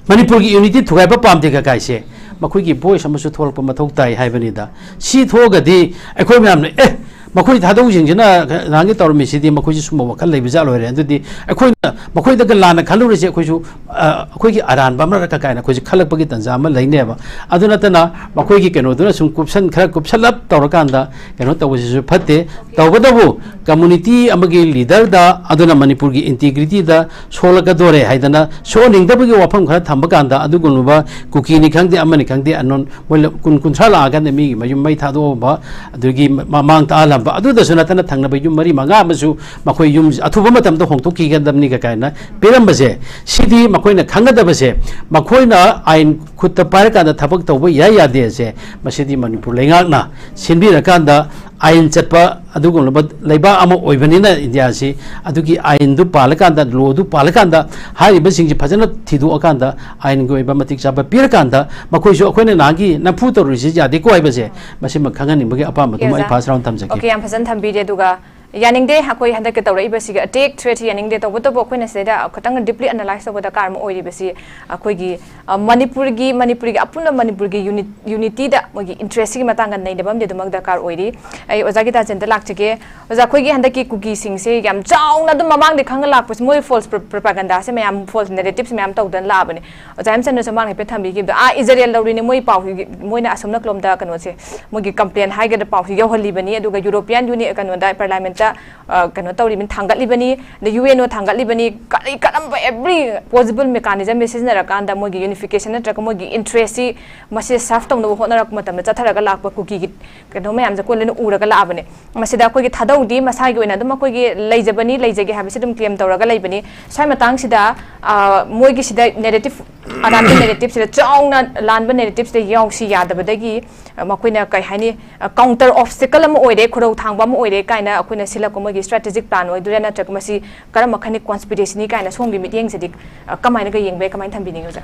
ꯃꯅꯤꯄꯨꯔꯒꯤ ꯌꯨꯅꯤꯇꯤ ꯊꯨꯒꯥꯏꯕ ꯄꯥꯝꯗꯦ ꯀꯀꯥꯏꯁꯦ ꯃꯈꯣꯏꯒꯤ ꯚꯣꯏꯁ ꯑꯃꯁꯨ ꯊꯣꯛꯂꯛꯄ ꯃꯊꯧ ꯇꯥꯏ ꯍꯥꯏꯕꯅꯤꯗ꯫ ꯁꯤ ꯊꯣꯛꯑꯒꯗꯤ ꯑꯩꯈꯣꯏ ꯃꯌꯥꯝꯅ, "ꯑꯦ, ꯃꯈꯣꯏ ꯊꯥꯗꯧꯁꯤꯡꯁꯤꯅ ꯅꯍꯥꯟꯒꯤ ꯇꯧꯔꯝꯃꯤꯁꯤꯗꯤ ꯃꯈꯣꯏꯁꯤ ꯁꯨꯝꯕ ꯋꯥꯈꯜ ꯂꯩꯕ ꯖꯥꯠ ꯑꯣꯏꯔꯦ꯫ ꯑꯗꯨꯗꯤ ꯑꯩꯈꯣꯏꯅ ꯃꯈꯣꯏꯗꯒ ꯂꯥꯟꯅ ꯈꯜꯂꯨꯔꯤꯁꯦ ꯑꯩꯈꯣꯏꯁꯨ, ꯑ, ꯑꯩꯈꯣꯏꯒꯤ ꯑꯔꯥꯟꯕ ꯑꯃꯔꯛꯀ" ꯀꯥꯏꯅ ꯑꯩꯈꯣꯏꯁꯦ ꯈꯜꯂꯛꯄꯒꯤ ꯇꯥꯟꯖꯥ ꯑꯃ ꯂꯩꯅꯦꯕ꯫ ꯑꯗꯨ ꯅꯠꯇꯅ ꯃꯈꯣꯏꯒꯤ ꯀꯩꯅꯣꯗꯨꯅ ꯁꯨꯝ ꯀꯨꯞꯁꯟ, ꯈꯔ ꯀꯨꯞꯁꯜꯂꯞ ꯇꯧꯔꯀꯥꯟꯗ ꯀꯩꯅꯣ ꯇꯧꯕꯁꯤꯁꯨ ꯐꯠꯇꯦ꯫ ꯇꯧꯕꯇꯕꯨ ꯀꯝꯃꯨꯅꯤꯇꯤ ꯑꯃꯒꯤ ꯂꯤꯗꯔꯗ, ꯑꯗꯨꯅ ꯃꯅꯤꯄꯨꯔꯒꯤ ꯏꯟꯇꯤꯒ꯭ꯔꯤꯇꯤꯗ ꯁꯣꯛꯂꯛꯀꯗꯣꯔꯦ ꯍꯥꯏꯗꯅ ꯁꯣꯛꯍꯟꯅꯤꯡꯗꯕꯒꯤ ꯋꯥꯐꯝ ꯈꯔ ꯊꯝꯕ ꯀꯥꯟꯗ, ꯑꯗꯨꯒꯨꯝꯂꯕ ꯀꯨꯀꯤꯅꯤ ꯈꯪꯗꯦ, ꯑꯃꯅꯤ ꯈꯪꯗꯦ, ꯑꯟꯅꯣꯟ ꯃꯣꯏ ꯂ-, ꯀꯨꯟ, ꯀꯨꯟꯊ꯭ꯔꯥ ꯂꯥꯛꯑꯀꯥꯟꯗ ꯃꯤꯒꯤ ꯃꯌꯨꯝ ꯃꯩ ꯊꯥꯗꯣꯛꯑꯝꯕ, ꯑꯗꯨꯒꯤ ꯃ-, ꯃꯃꯥꯡ ꯇꯥꯛꯍꯜꯂꯝꯕ, ꯑꯗꯨꯗꯁꯨ ꯅꯠꯇꯅ ꯊꯪꯅꯕ ꯌꯨꯝ ꯃꯔꯤ ꯃꯉꯥ ꯑꯃꯁꯨ ꯃꯈꯣꯏ ꯌꯨꯝ ꯑꯊꯨꯕ ꯃꯇꯝꯗ ꯍꯣꯡꯗꯣꯛꯈꯤꯒꯗꯕꯅꯤ ꯀꯥꯏꯅ ꯄꯤꯔꯝꯕꯁꯦ, ꯁꯤꯗꯤ ꯃꯈꯣꯏꯅ ꯈꯪꯒꯗꯕꯁꯦ, ꯃꯈꯣꯏꯅ ꯑꯥꯏꯟ ꯈꯨꯠꯇ ꯄꯥꯏꯔꯀꯥꯟꯗ ꯊꯕꯛ ꯇꯧꯕ ꯌꯥꯏ ꯌꯥꯗꯦꯁꯦ, ꯃꯁꯤꯗꯤ ꯃꯅꯤꯄꯨꯔ ꯂꯩꯉꯥꯛꯅ ꯁꯤꯟꯕꯤꯔꯀꯥꯟꯗ ꯑꯥꯏꯟ ꯆꯠꯄ ꯑꯗꯨꯒꯨꯝꯂꯕ ꯂꯩꯕꯥꯛ ꯑꯃ ꯑꯣꯏꯕꯅꯤꯅ, ꯏꯟꯗꯤꯌꯥꯁꯤ ꯑꯗꯨꯒꯤ ꯑꯥꯏꯟꯗꯨ ꯄꯥꯜꯂꯀꯥꯟꯗ, ꯂꯣꯗꯨ ꯄꯥꯜꯂꯀꯥꯟꯗ, ꯍꯥꯏꯔꯤꯕꯁꯤꯡꯁꯤ ꯐꯖꯅ ꯊꯤꯗꯣꯛꯑꯀꯥꯟꯗ, ꯑꯥꯏꯟꯒꯤ ꯑꯣꯏꯕ ꯃꯇꯤꯛ ꯆꯥꯕ ꯄꯤꯔꯀꯥꯟꯗ, ꯃꯈꯣꯏꯁꯨ ꯑꯩꯈꯣꯏꯅ ꯅꯍꯥꯟꯒꯤ ꯅꯝꯐꯨ ꯇꯧꯔꯨꯔꯤꯁꯤ ꯌꯥꯗꯦꯀꯣ ꯍꯥꯏꯕꯁꯦ, ꯃꯁꯤꯃ ꯈꯪꯍꯟꯅꯤꯡꯕꯒꯤ ꯑꯄꯥꯝꯕꯗꯨꯃ ꯑꯩ ꯑꯣꯖꯥ꯫ First round ꯊꯝꯖꯒꯦ꯫ Okay, ꯌꯥꯝ ꯐꯖꯅ ꯊꯝꯕꯤꯔꯦ꯫ ꯑꯗꯨꯒ ꯌꯥꯅꯤꯡꯗꯦ, ꯑꯩꯈꯣꯏ ꯍꯟꯗꯛꯀꯤ ꯇꯧꯔꯛꯏꯕꯁꯤꯒꯤ attack threat ꯁꯤ ꯌꯥꯅꯤꯡꯗꯦ꯫ ꯇꯧꯕꯇꯕꯨ ꯑꯩꯈꯣꯏꯅ ꯁꯤꯗꯩꯗ ꯈꯤꯇꯪ deeply analyse ꯇꯧꯕ ꯗꯔꯀꯥꯔ ꯑꯃ ꯑꯣꯏꯔꯤꯕꯁꯤ, ꯑꯩꯈꯣꯏꯒꯤ, ꯑ, ꯃꯅꯤꯄꯨꯔꯒꯤ, ꯃꯅꯤꯄꯨꯔꯒꯤ, ꯑꯄꯨꯟꯕ ꯃꯅꯤꯄꯨꯔꯒꯤ unit-, unity ꯗ ꯃꯣꯏꯒꯤ interest ꯁꯤꯒꯤ ꯃꯇꯥꯡꯗ ꯅꯩꯅꯕ ꯑꯃꯗꯤ ꯑꯗꯨꯃꯛ ꯗꯔꯀꯥꯔ ꯑꯣꯏꯔꯤ꯫ ꯑꯩ ꯑꯣꯖꯥ ꯒꯤꯇꯥꯆꯟꯗ ꯂꯥꯛꯆꯒꯦ꯫ ꯑꯣꯖꯥ, ꯑꯩꯈꯣꯏꯒꯤ ꯍꯟꯗꯛꯀꯤ ꯀꯨꯀꯤꯁꯤꯡꯁꯦ ꯌꯥꯝ ꯆꯥꯎꯅ ꯑꯗꯨꯝ ꯃꯃꯥꯡꯗ ꯈꯪꯉ ꯂꯥꯛꯄꯁꯦ, ꯃꯣꯏ false pro-, propaganda ꯁꯦ ꯃꯌꯥꯝ, false narrative ꯁꯦ ꯃꯌꯥꯝ ꯇꯧꯗꯅ ꯂꯥꯛꯑꯕꯅꯦ꯫ ꯑꯣꯖꯥ ꯍꯦꯝꯆꯟꯗ꯭ꯔꯁꯨ ꯃꯃꯥꯡꯗ ꯍꯥꯏꯐꯦꯠ ꯊꯝꯕꯤꯈꯤꯕꯗꯣ, ꯑꯥ, ꯏꯖꯔꯦꯜ ꯂꯧꯔꯤꯅꯦ, ꯃꯣꯏ ꯄꯥꯎꯁꯤ, ꯃꯣꯏꯅ ꯑꯁꯣꯝ ꯅꯥꯀꯂꯣꯝꯗ ꯀꯩꯅꯣꯁꯦ, ꯃꯣꯏꯒꯤ complain ꯍꯥꯏꯒꯗ꯭ꯔꯥ, ꯄꯥꯎꯁꯤ ꯌꯧꯍꯜꯂꯤꯕꯅꯤ, ꯑꯗꯨꯒ European Union, ꯀꯩꯅꯣꯗ, Parliament ꯇ, ꯑ, ꯀꯩꯅꯣ ꯇꯧꯔꯤꯕꯅꯤ, ꯊꯥꯡꯒꯠꯂꯤꯕꯅꯤ, ꯑꯗ U N O ꯊꯥꯡꯒꯠꯂꯤꯕꯅꯤ, ꯀꯔꯤ, ꯀꯔꯝꯕ every possible mechanism ꯁꯦ ꯁꯤꯖꯤꯟꯅꯔꯀꯥꯟꯗ ꯃꯣꯏꯒꯤ unification ꯅꯠꯇ꯭ꯔꯒ ꯃꯣꯏꯒꯤ interest ꯁꯤ ꯃꯁꯤ serve ꯇꯧꯅꯕ ꯍꯣꯠꯅꯔꯛꯄ ꯃꯇꯝꯗ ꯆꯠꯊꯔꯒ ꯂꯥꯛꯄ ꯀꯨꯀꯤꯒꯤ ꯀꯩꯅꯣ ꯃꯌꯥꯝꯁꯦ ꯑꯩꯈꯣꯏ ꯂꯣꯏꯅ ꯎꯔꯒ ꯂꯥꯛꯑꯕꯅꯦ꯫ ꯃꯁꯤꯗ ꯑꯩꯈꯣꯏꯒꯤ ꯊꯥꯗꯧꯗꯤ ꯃꯁꯥꯒꯤ ꯑꯣꯏꯅ ꯑꯗꯨꯝ ꯑꯩꯈꯣꯏꯒꯤ ꯂꯩꯖꯕꯅꯤ, ꯂꯩꯖꯒꯦ ꯍꯥꯏꯕꯁꯤ ꯑꯗꯨꯝ claim ꯇꯧꯔꯒ ꯂꯩꯕꯅꯤ꯫ ꯁ꯭ꯋꯥꯏ ꯃꯇꯥꯡꯁꯤꯗ, ꯑ, ꯃꯣꯏꯒꯤ ꯁꯤꯗ narrative, ꯑꯔꯥꯟꯕ narrative ꯁꯤꯗ ꯆꯥꯎꯅ ꯂꯥꯟꯕ narrative ꯁꯤꯗ ꯌꯥꯎꯁꯤ ꯌꯥꯗꯕꯗꯒꯤ, ꯑ, ꯃꯈꯣꯏꯅ ꯀꯩ ꯍꯥꯏꯅꯤ, ꯑ, counter obstacle ꯑꯃ ꯑꯣꯏꯔꯦ, ꯈꯨꯔꯧ ꯊꯥꯡꯕ ꯑꯃ ꯑꯣꯏꯔꯦ ꯀꯥꯏꯅ ꯑꯩꯈꯣꯏꯅ ꯁꯤꯜꯂꯛꯄ ꯃꯣꯏꯒꯤ strategic plan ꯑꯣꯏꯗꯣꯏꯔꯥ, ꯅꯠꯇ꯭ꯔꯒ ꯃꯁꯤ ꯀꯔꯝꯕ ꯃꯈꯜꯒꯤ conspiracy ꯅꯤ ꯀꯥꯏꯅ ꯁꯣꯝꯒꯤ ꯃꯤꯠꯌꯦꯡꯁꯤꯗꯤ, ꯑ, ꯀꯃꯥꯏꯅꯒ ꯌꯦꯡꯕ ꯌꯥꯏ, ꯀꯃꯥꯏꯅ ꯊꯝꯕꯤꯅꯤꯡꯉꯤ ꯑꯣꯖꯥ?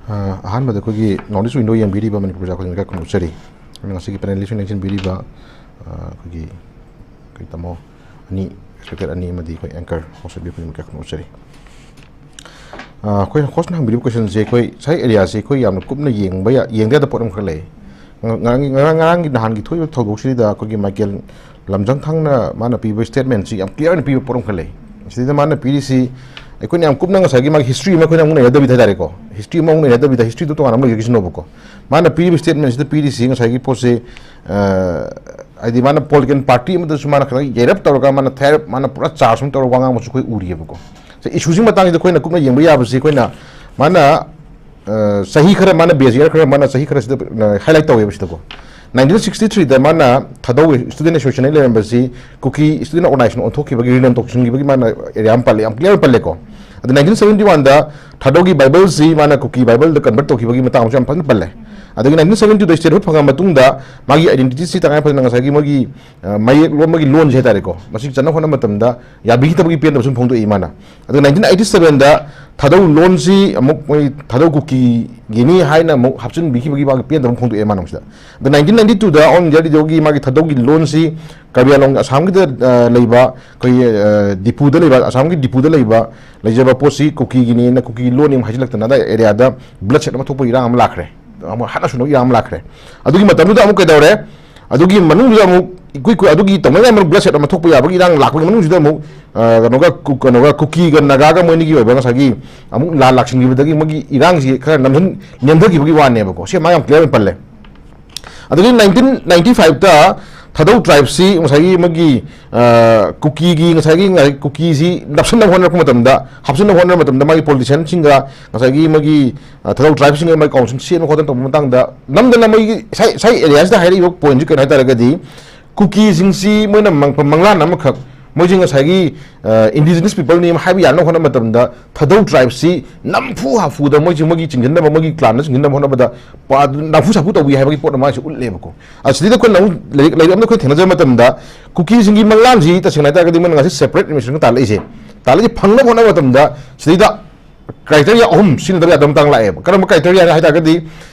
ꯑ, ꯑꯍꯥꯟꯕꯗ ꯑꯩꯈꯣꯏꯒꯤ North East Window ꯌꯦꯡꯕꯤꯔꯤꯕ ꯃꯅꯤꯄꯨꯔ ꯄ꯭ꯔꯖꯥ ꯈꯨꯗꯤꯡꯃꯛ ꯏꯀꯥꯏ ꯈꯨꯝꯅꯖꯔꯤ꯫ ꯑꯗꯨꯅ ꯉꯁꯤꯒꯤ panelist ꯂꯦꯡꯁꯤꯟꯕꯤꯔꯤꯕ, ꯑ, ꯑꯩꯈꯣꯏꯒꯤ, ꯑꯩꯈꯣꯏ ꯇꯥꯃꯣ ꯑꯅꯤ, respected ꯑꯅꯤ, ꯑꯃꯗꯤ ꯑꯩꯈꯣꯏ anchor host ꯑꯣꯏꯕꯤꯕ ꯈꯨꯗꯤꯡꯃꯛ ꯏꯀꯥꯏ ꯈꯨꯝꯅꯖꯔꯤ꯫ ꯑ, ꯑꯩꯈꯣꯏ hostꯅ ꯍꯪꯕꯤꯔꯤꯕ question ꯁꯦ, ꯑꯩꯈꯣꯏ ꯉꯁꯥꯏ area ꯁꯦ ꯑꯩꯈꯣꯏ ꯌꯥꯝꯅ ꯀꯨꯞꯅ ꯌꯦꯡꯕ ꯌꯥ-, ꯌꯦꯡꯗ ꯌꯥꯗꯕ ꯄꯣꯠ ꯑꯃꯈꯛ ꯂꯩ꯫ ꯉ-, ꯉꯔꯥꯡꯒꯤ, ꯉꯔꯥꯡ, ꯉꯔꯥꯡꯒꯤ ꯅꯍꯥꯟꯒꯤ ꯊꯣꯛꯏꯕ ꯊꯧꯗꯣꯛꯁꯤꯗ ꯑꯩꯈꯣꯏꯒꯤ ꯃꯥꯏꯀꯦꯜ ꯂꯝꯖꯪ ꯊꯥꯡꯅ ꯃꯥꯅ ꯄꯤꯕ statement ꯁꯤ ꯌꯥꯝ clear ꯑꯣꯏꯅ ꯄꯤꯕ ꯄꯣꯠ ꯑꯃꯈꯛ ꯂꯩ꯫ ꯁꯤꯗꯩꯗ ꯃꯥꯅ ꯄꯤꯔꯤꯁꯤ, ꯑꯩꯈꯣꯏꯅ ꯌꯥꯝ ꯀꯨꯞꯅ ꯉꯁꯥꯏꯒꯤ ꯃꯥꯒꯤ history ꯑꯃ ꯑꯩꯈꯣꯏꯅ ꯑꯃꯨꯛ ꯅꯩꯅꯗꯕꯤꯗ ꯍꯥꯏꯇꯥꯔꯦꯀꯣ, history ꯑꯃ ꯑꯃꯨꯛ ꯅꯩꯅꯗꯕꯤꯗ, history ꯗꯣ ꯇꯣꯉꯥꯟꯅ ꯑꯃ ꯂꯩꯖꯈꯤꯁꯅꯣꯕꯀꯣ꯫ ꯃꯥꯅ ꯄꯤꯔꯤꯕ statement ꯁꯤꯗ ꯄꯤꯔꯤꯁꯤ ꯉꯁꯥꯏꯒꯤ ꯄꯣꯠꯁꯦ, ꯑ, ꯍꯥꯏꯗꯤ ꯃꯥꯅ political party ꯑꯃꯗꯁꯨ ꯃꯥꯅ ꯈꯤꯇꯪ ꯌꯩꯔꯞ ꯇꯧꯔꯒ, ꯃꯥꯅ ꯊꯩꯔꯞ, ꯃꯥꯅ ꯄꯨꯔꯥ charge ꯑꯃ ꯇꯧꯔꯒ ꯋꯥ ꯉꯥꯡꯕꯁꯨ ꯑꯩꯈꯣꯏ ꯎꯔꯤꯑꯕꯀꯣ꯫ ꯁꯤ issue ꯁꯤꯒꯤ ꯃꯇꯥꯡꯁꯤꯗ ꯑꯩꯈꯣꯏꯅ ꯀꯨꯞꯅ ꯌꯦꯡꯕ ꯌꯥꯕꯁꯤ, ꯑꯩꯈꯣꯏꯅ ꯃꯥꯅ, ꯑ, ꯆꯍꯤ ꯈꯔ, ꯃꯥꯅ base year ꯈꯔ, ꯃꯥꯅ ꯆꯍꯤ ꯈꯔ ꯁꯤꯗ, ꯑ, highlight ꯇꯧꯋꯦꯕ ꯁꯤꯗꯀꯣ꯫ Nineteen sixty three ꯗ ꯃꯥꯅ ꯊꯥꯗꯧ Student Association ꯂꯩꯔꯝꯕꯁꯤ ꯀꯨꯀꯤ Student Organization ꯑꯣꯟꯊꯣꯛꯈꯤꯕꯒꯤ, rename ꯇꯧꯁꯤꯟꯈꯤꯕꯒꯤ ꯃꯥꯅ area ꯑꯃ ꯄꯜꯂꯦ, ꯌꯥꯝ clear ꯄꯜꯂꯦꯀꯣ꯫ ꯑꯗ nineteen seventy one ꯗ ꯊꯥꯗꯧꯒꯤ Bible ꯁꯤ ꯃꯥꯅ ꯀꯨꯀꯤ Bible ꯗ convert ꯇꯧꯈꯤꯕꯒꯤ ꯃꯇꯥꯡꯁꯨ ꯌꯥꯝ ꯐꯖꯅ ꯄꯜꯂꯦ꯫ ꯑꯗꯒꯤ nineteen seventy two ꯗ statehood ꯐꯪꯉ ꯃꯇꯨꯡꯗ ꯃꯥꯒꯤ identity ꯁꯤ ꯇꯉꯥꯏ ꯐꯗꯅ ꯉꯁꯥꯏꯒꯤ ꯃꯣꯏꯒꯤ, ꯑ, ꯃꯌꯦꯛ ꯂꯣꯟꯕꯒꯤ ꯂꯣꯟꯁꯦ ꯍꯥꯏꯇꯥꯔꯦꯀꯣ, ꯃꯁꯤ ꯆꯠꯅ ꯍꯣꯠꯅꯕ ꯃꯇꯝꯗ ꯌꯥꯕꯤꯈꯤꯗꯕꯒꯤ ꯄꯦꯟꯗꯕ ꯁꯨꯝ ꯐꯣꯡꯗꯣꯛꯏ ꯃꯥꯅ꯫ ꯑꯗꯨꯒ nineteen eighty seven ꯗ ꯊꯥꯗꯧ ꯂꯣꯟꯁꯤ ꯑꯃꯨꯛ ꯃꯣꯏ ꯊꯥꯗꯧ ꯀꯨꯀꯤꯒꯤꯅꯤ ꯍꯥꯏꯅ ꯑꯃꯨꯛ ꯍꯥꯞꯆꯤꯟꯕꯤꯈꯤꯕꯒꯤ ꯃꯥꯒꯤ ꯄꯦꯟꯗꯕ ꯐꯣꯡꯗꯣꯛꯑꯦ ꯃꯥꯅ ꯁꯤꯗ꯫ ꯑꯗ nineteen ninety two ꯗ All India Radio ꯒꯤ ꯃꯥꯒꯤ ꯊꯥꯗꯧꯒꯤ ꯂꯣꯟꯁꯤ ꯀꯥꯔꯕꯤ ꯑꯪꯂꯣꯡ ꯑꯁꯥꯝꯒꯤꯗ, ꯑ, ꯂꯩꯕ ꯑꯩꯈꯣꯏꯒꯤ, ꯑ, ꯗꯤꯄꯨꯗ ꯂꯩꯕ, ꯑꯁꯥꯝꯒꯤ ꯗꯤꯄꯨꯗ ꯂꯩꯕ ꯂꯩꯖꯕ ꯄꯣꯠꯁꯤ ꯀꯨꯀꯤꯒꯤꯅꯦꯅ ꯀꯨꯀꯤꯒꯤ ꯂꯣꯟꯅꯤ ꯑꯃꯨꯛ ꯍꯥꯏꯖꯤꯜꯂꯛꯇꯅ ꯑꯗꯥꯏ area ꯗ bloodshed ꯑꯃ ꯊꯣꯛꯄ ꯏꯔꯥꯡ ꯑꯃ ꯂꯥꯛꯈ꯭ꯔꯦ꯫ ꯑꯃꯨꯛ ꯍꯥꯠꯅ ꯁꯨꯅꯕ ꯏꯔꯥꯡ ꯑꯃ ꯂꯥꯛꯈ꯭ꯔꯦ꯫ ꯑꯗꯨꯒꯤ ꯃꯇꯝꯗꯨꯗ ꯑꯃꯨꯛ ꯀꯩꯗꯧꯔꯦ? ꯑꯗꯨꯒꯤ ꯃꯅꯨꯡꯗꯨꯗ ꯑꯃꯨꯛ ꯏꯀꯨꯏ ꯀꯨꯏ-, ꯑꯗꯨꯒꯤ ꯇꯧꯅꯉꯥꯏ ꯃꯔꯛ bloodshed ꯑꯃ ꯊꯣꯛꯄ ꯌꯥꯕꯒꯤ ꯏꯔꯥꯡ ꯂꯥꯛꯄꯒꯤ ꯃꯅꯨꯡꯁꯤꯗ ꯑꯃꯨꯛ, ꯑ, ꯀꯩꯅꯣꯒ ꯀꯨ-, ꯀꯩꯅꯣꯒ ꯀꯨꯀꯤꯒ ꯅꯥꯒꯥꯒ ꯃꯣꯏ ꯑꯅꯤꯒꯤ ꯑꯣꯏꯕ ꯉꯁꯥꯏꯒꯤ ꯑꯃꯨꯛ ꯂꯥꯟ ꯂꯥꯛꯁꯤꯟꯈꯤꯕꯗꯒꯤ ꯃꯣꯏꯒꯤ ꯏꯔꯥꯡꯁꯤ ꯈꯔ ꯅꯝꯍꯟ-, ꯅꯦꯝꯊꯈꯤꯕꯒꯤ ꯋꯥꯅꯦꯕꯀꯣ꯫ ꯁꯤ ꯃꯥ ꯌꯥꯝ clear ꯑꯣꯏꯅ ꯄꯜꯂꯦ꯫ ꯑꯗꯒꯤ nineteen ninety five ꯇ ꯊꯥꯗꯧ tribe ꯁꯤ ꯉꯁꯥꯏꯒꯤ ꯃꯣꯏꯒꯤ, ꯑ, ꯀꯨꯀꯤꯒꯤ ꯉꯁꯥꯏꯒꯤ ꯉ-, ꯀꯨꯀꯤꯁꯤ ꯅꯞꯁꯤꯟꯅꯕ ꯍꯣꯠꯅꯔꯛꯄ ꯃꯇꯝꯗ, ꯍꯥꯞꯆꯤꯟꯅꯕ ꯍꯣꯠꯅꯔꯛꯄ ꯃꯇꯝꯗ ꯃꯥꯒꯤ politician ꯁꯤꯡꯒ ꯉꯁꯥꯏꯒꯤ ꯃꯣꯏꯒꯤ, ꯑ, ꯊꯥꯗꯧ tribe ꯁꯤꯡꯒ ꯃꯥꯒꯤ council ꯁꯦꯝꯕ ꯈꯣꯠꯇꯅ ꯇꯧꯕ ꯃꯇꯥꯡꯗ ꯅꯝꯗꯅ ꯃꯣꯏꯒꯤ ꯏꯁꯥ, ꯏꯁꯥ area ꯁꯤꯗ ꯍꯥꯏꯔꯛꯏꯕ point ꯁꯤ ꯀꯩꯅꯣ ꯍꯥꯏ ꯇꯥꯔꯒꯗꯤ ꯀꯨꯀꯤꯁꯤꯡꯁꯤ ꯃꯣꯏꯅ ꯃꯪ-, ꯃꯪꯂꯥꯟ ꯑꯃꯈꯛ ꯃꯣꯏꯁꯤ ꯉꯁꯥꯏꯒꯤ, ꯑ, indigenous people ꯅꯤ ꯍꯥꯏꯕ ꯌꯥꯅꯕ ꯍꯣꯠꯅꯕ ꯃꯇꯝꯗ ꯊꯥꯗꯧ tribe ꯁꯤ ꯅꯝꯐꯨ ꯍꯥꯐꯨꯗ ꯃꯣꯏꯁꯤ ꯃꯣꯏꯒꯤ ꯆꯤꯡꯁꯤꯟꯅꯕ, ꯃꯣꯏꯒꯤ clan ꯗ ꯆꯤꯡꯁꯤꯟꯅꯕ ꯍꯣꯠꯅꯕꯗ ꯄ-, ꯅꯝꯐꯨ ꯁꯥꯐꯨ ꯇꯧꯕꯤ ꯍꯥꯏꯕꯒꯤ ꯄꯣꯠ ꯑꯃ ꯃꯥꯁꯤ ꯎꯠꯂꯦꯕꯀꯣ꯫ ꯑꯁꯤꯗꯩꯗ ꯑꯩꯈꯣꯏꯅ ꯑꯃꯨꯛ ꯂꯥꯏꯔꯤꯛ, ꯂꯥꯏꯔꯤꯛ ꯑꯃꯗ ꯑꯩꯈꯣꯏꯅ ꯊꯦꯡꯅꯖꯕ ꯃꯇꯝꯗ ꯀꯨꯀꯤꯁꯤꯡꯒꯤ ꯃꯪꯂꯥꯟꯁꯤ ꯇꯁꯦꯡꯅ ꯍꯥꯏꯇꯥꯔꯒꯗꯤ ꯃꯣꯏꯅ ꯉꯁꯤ separate administration ꯇꯥꯜꯂꯛꯏꯁꯦ, ꯇꯥꯜꯂꯛꯏꯁꯦ ꯐꯪꯅꯕ ꯍꯣꯠꯅꯕ ꯃꯇꯝꯗ ꯁꯤꯗꯩꯗ criteria ꯑꯍꯨꯝ ꯁꯤꯖꯤꯟꯅꯗꯕ ꯌꯥꯗꯕ ꯃꯇꯥꯡ ꯂꯥꯛꯑꯦꯕ꯫ ꯀꯔꯝꯕ criteria ꯍꯥꯏ ꯇꯥꯔꯒꯗꯤ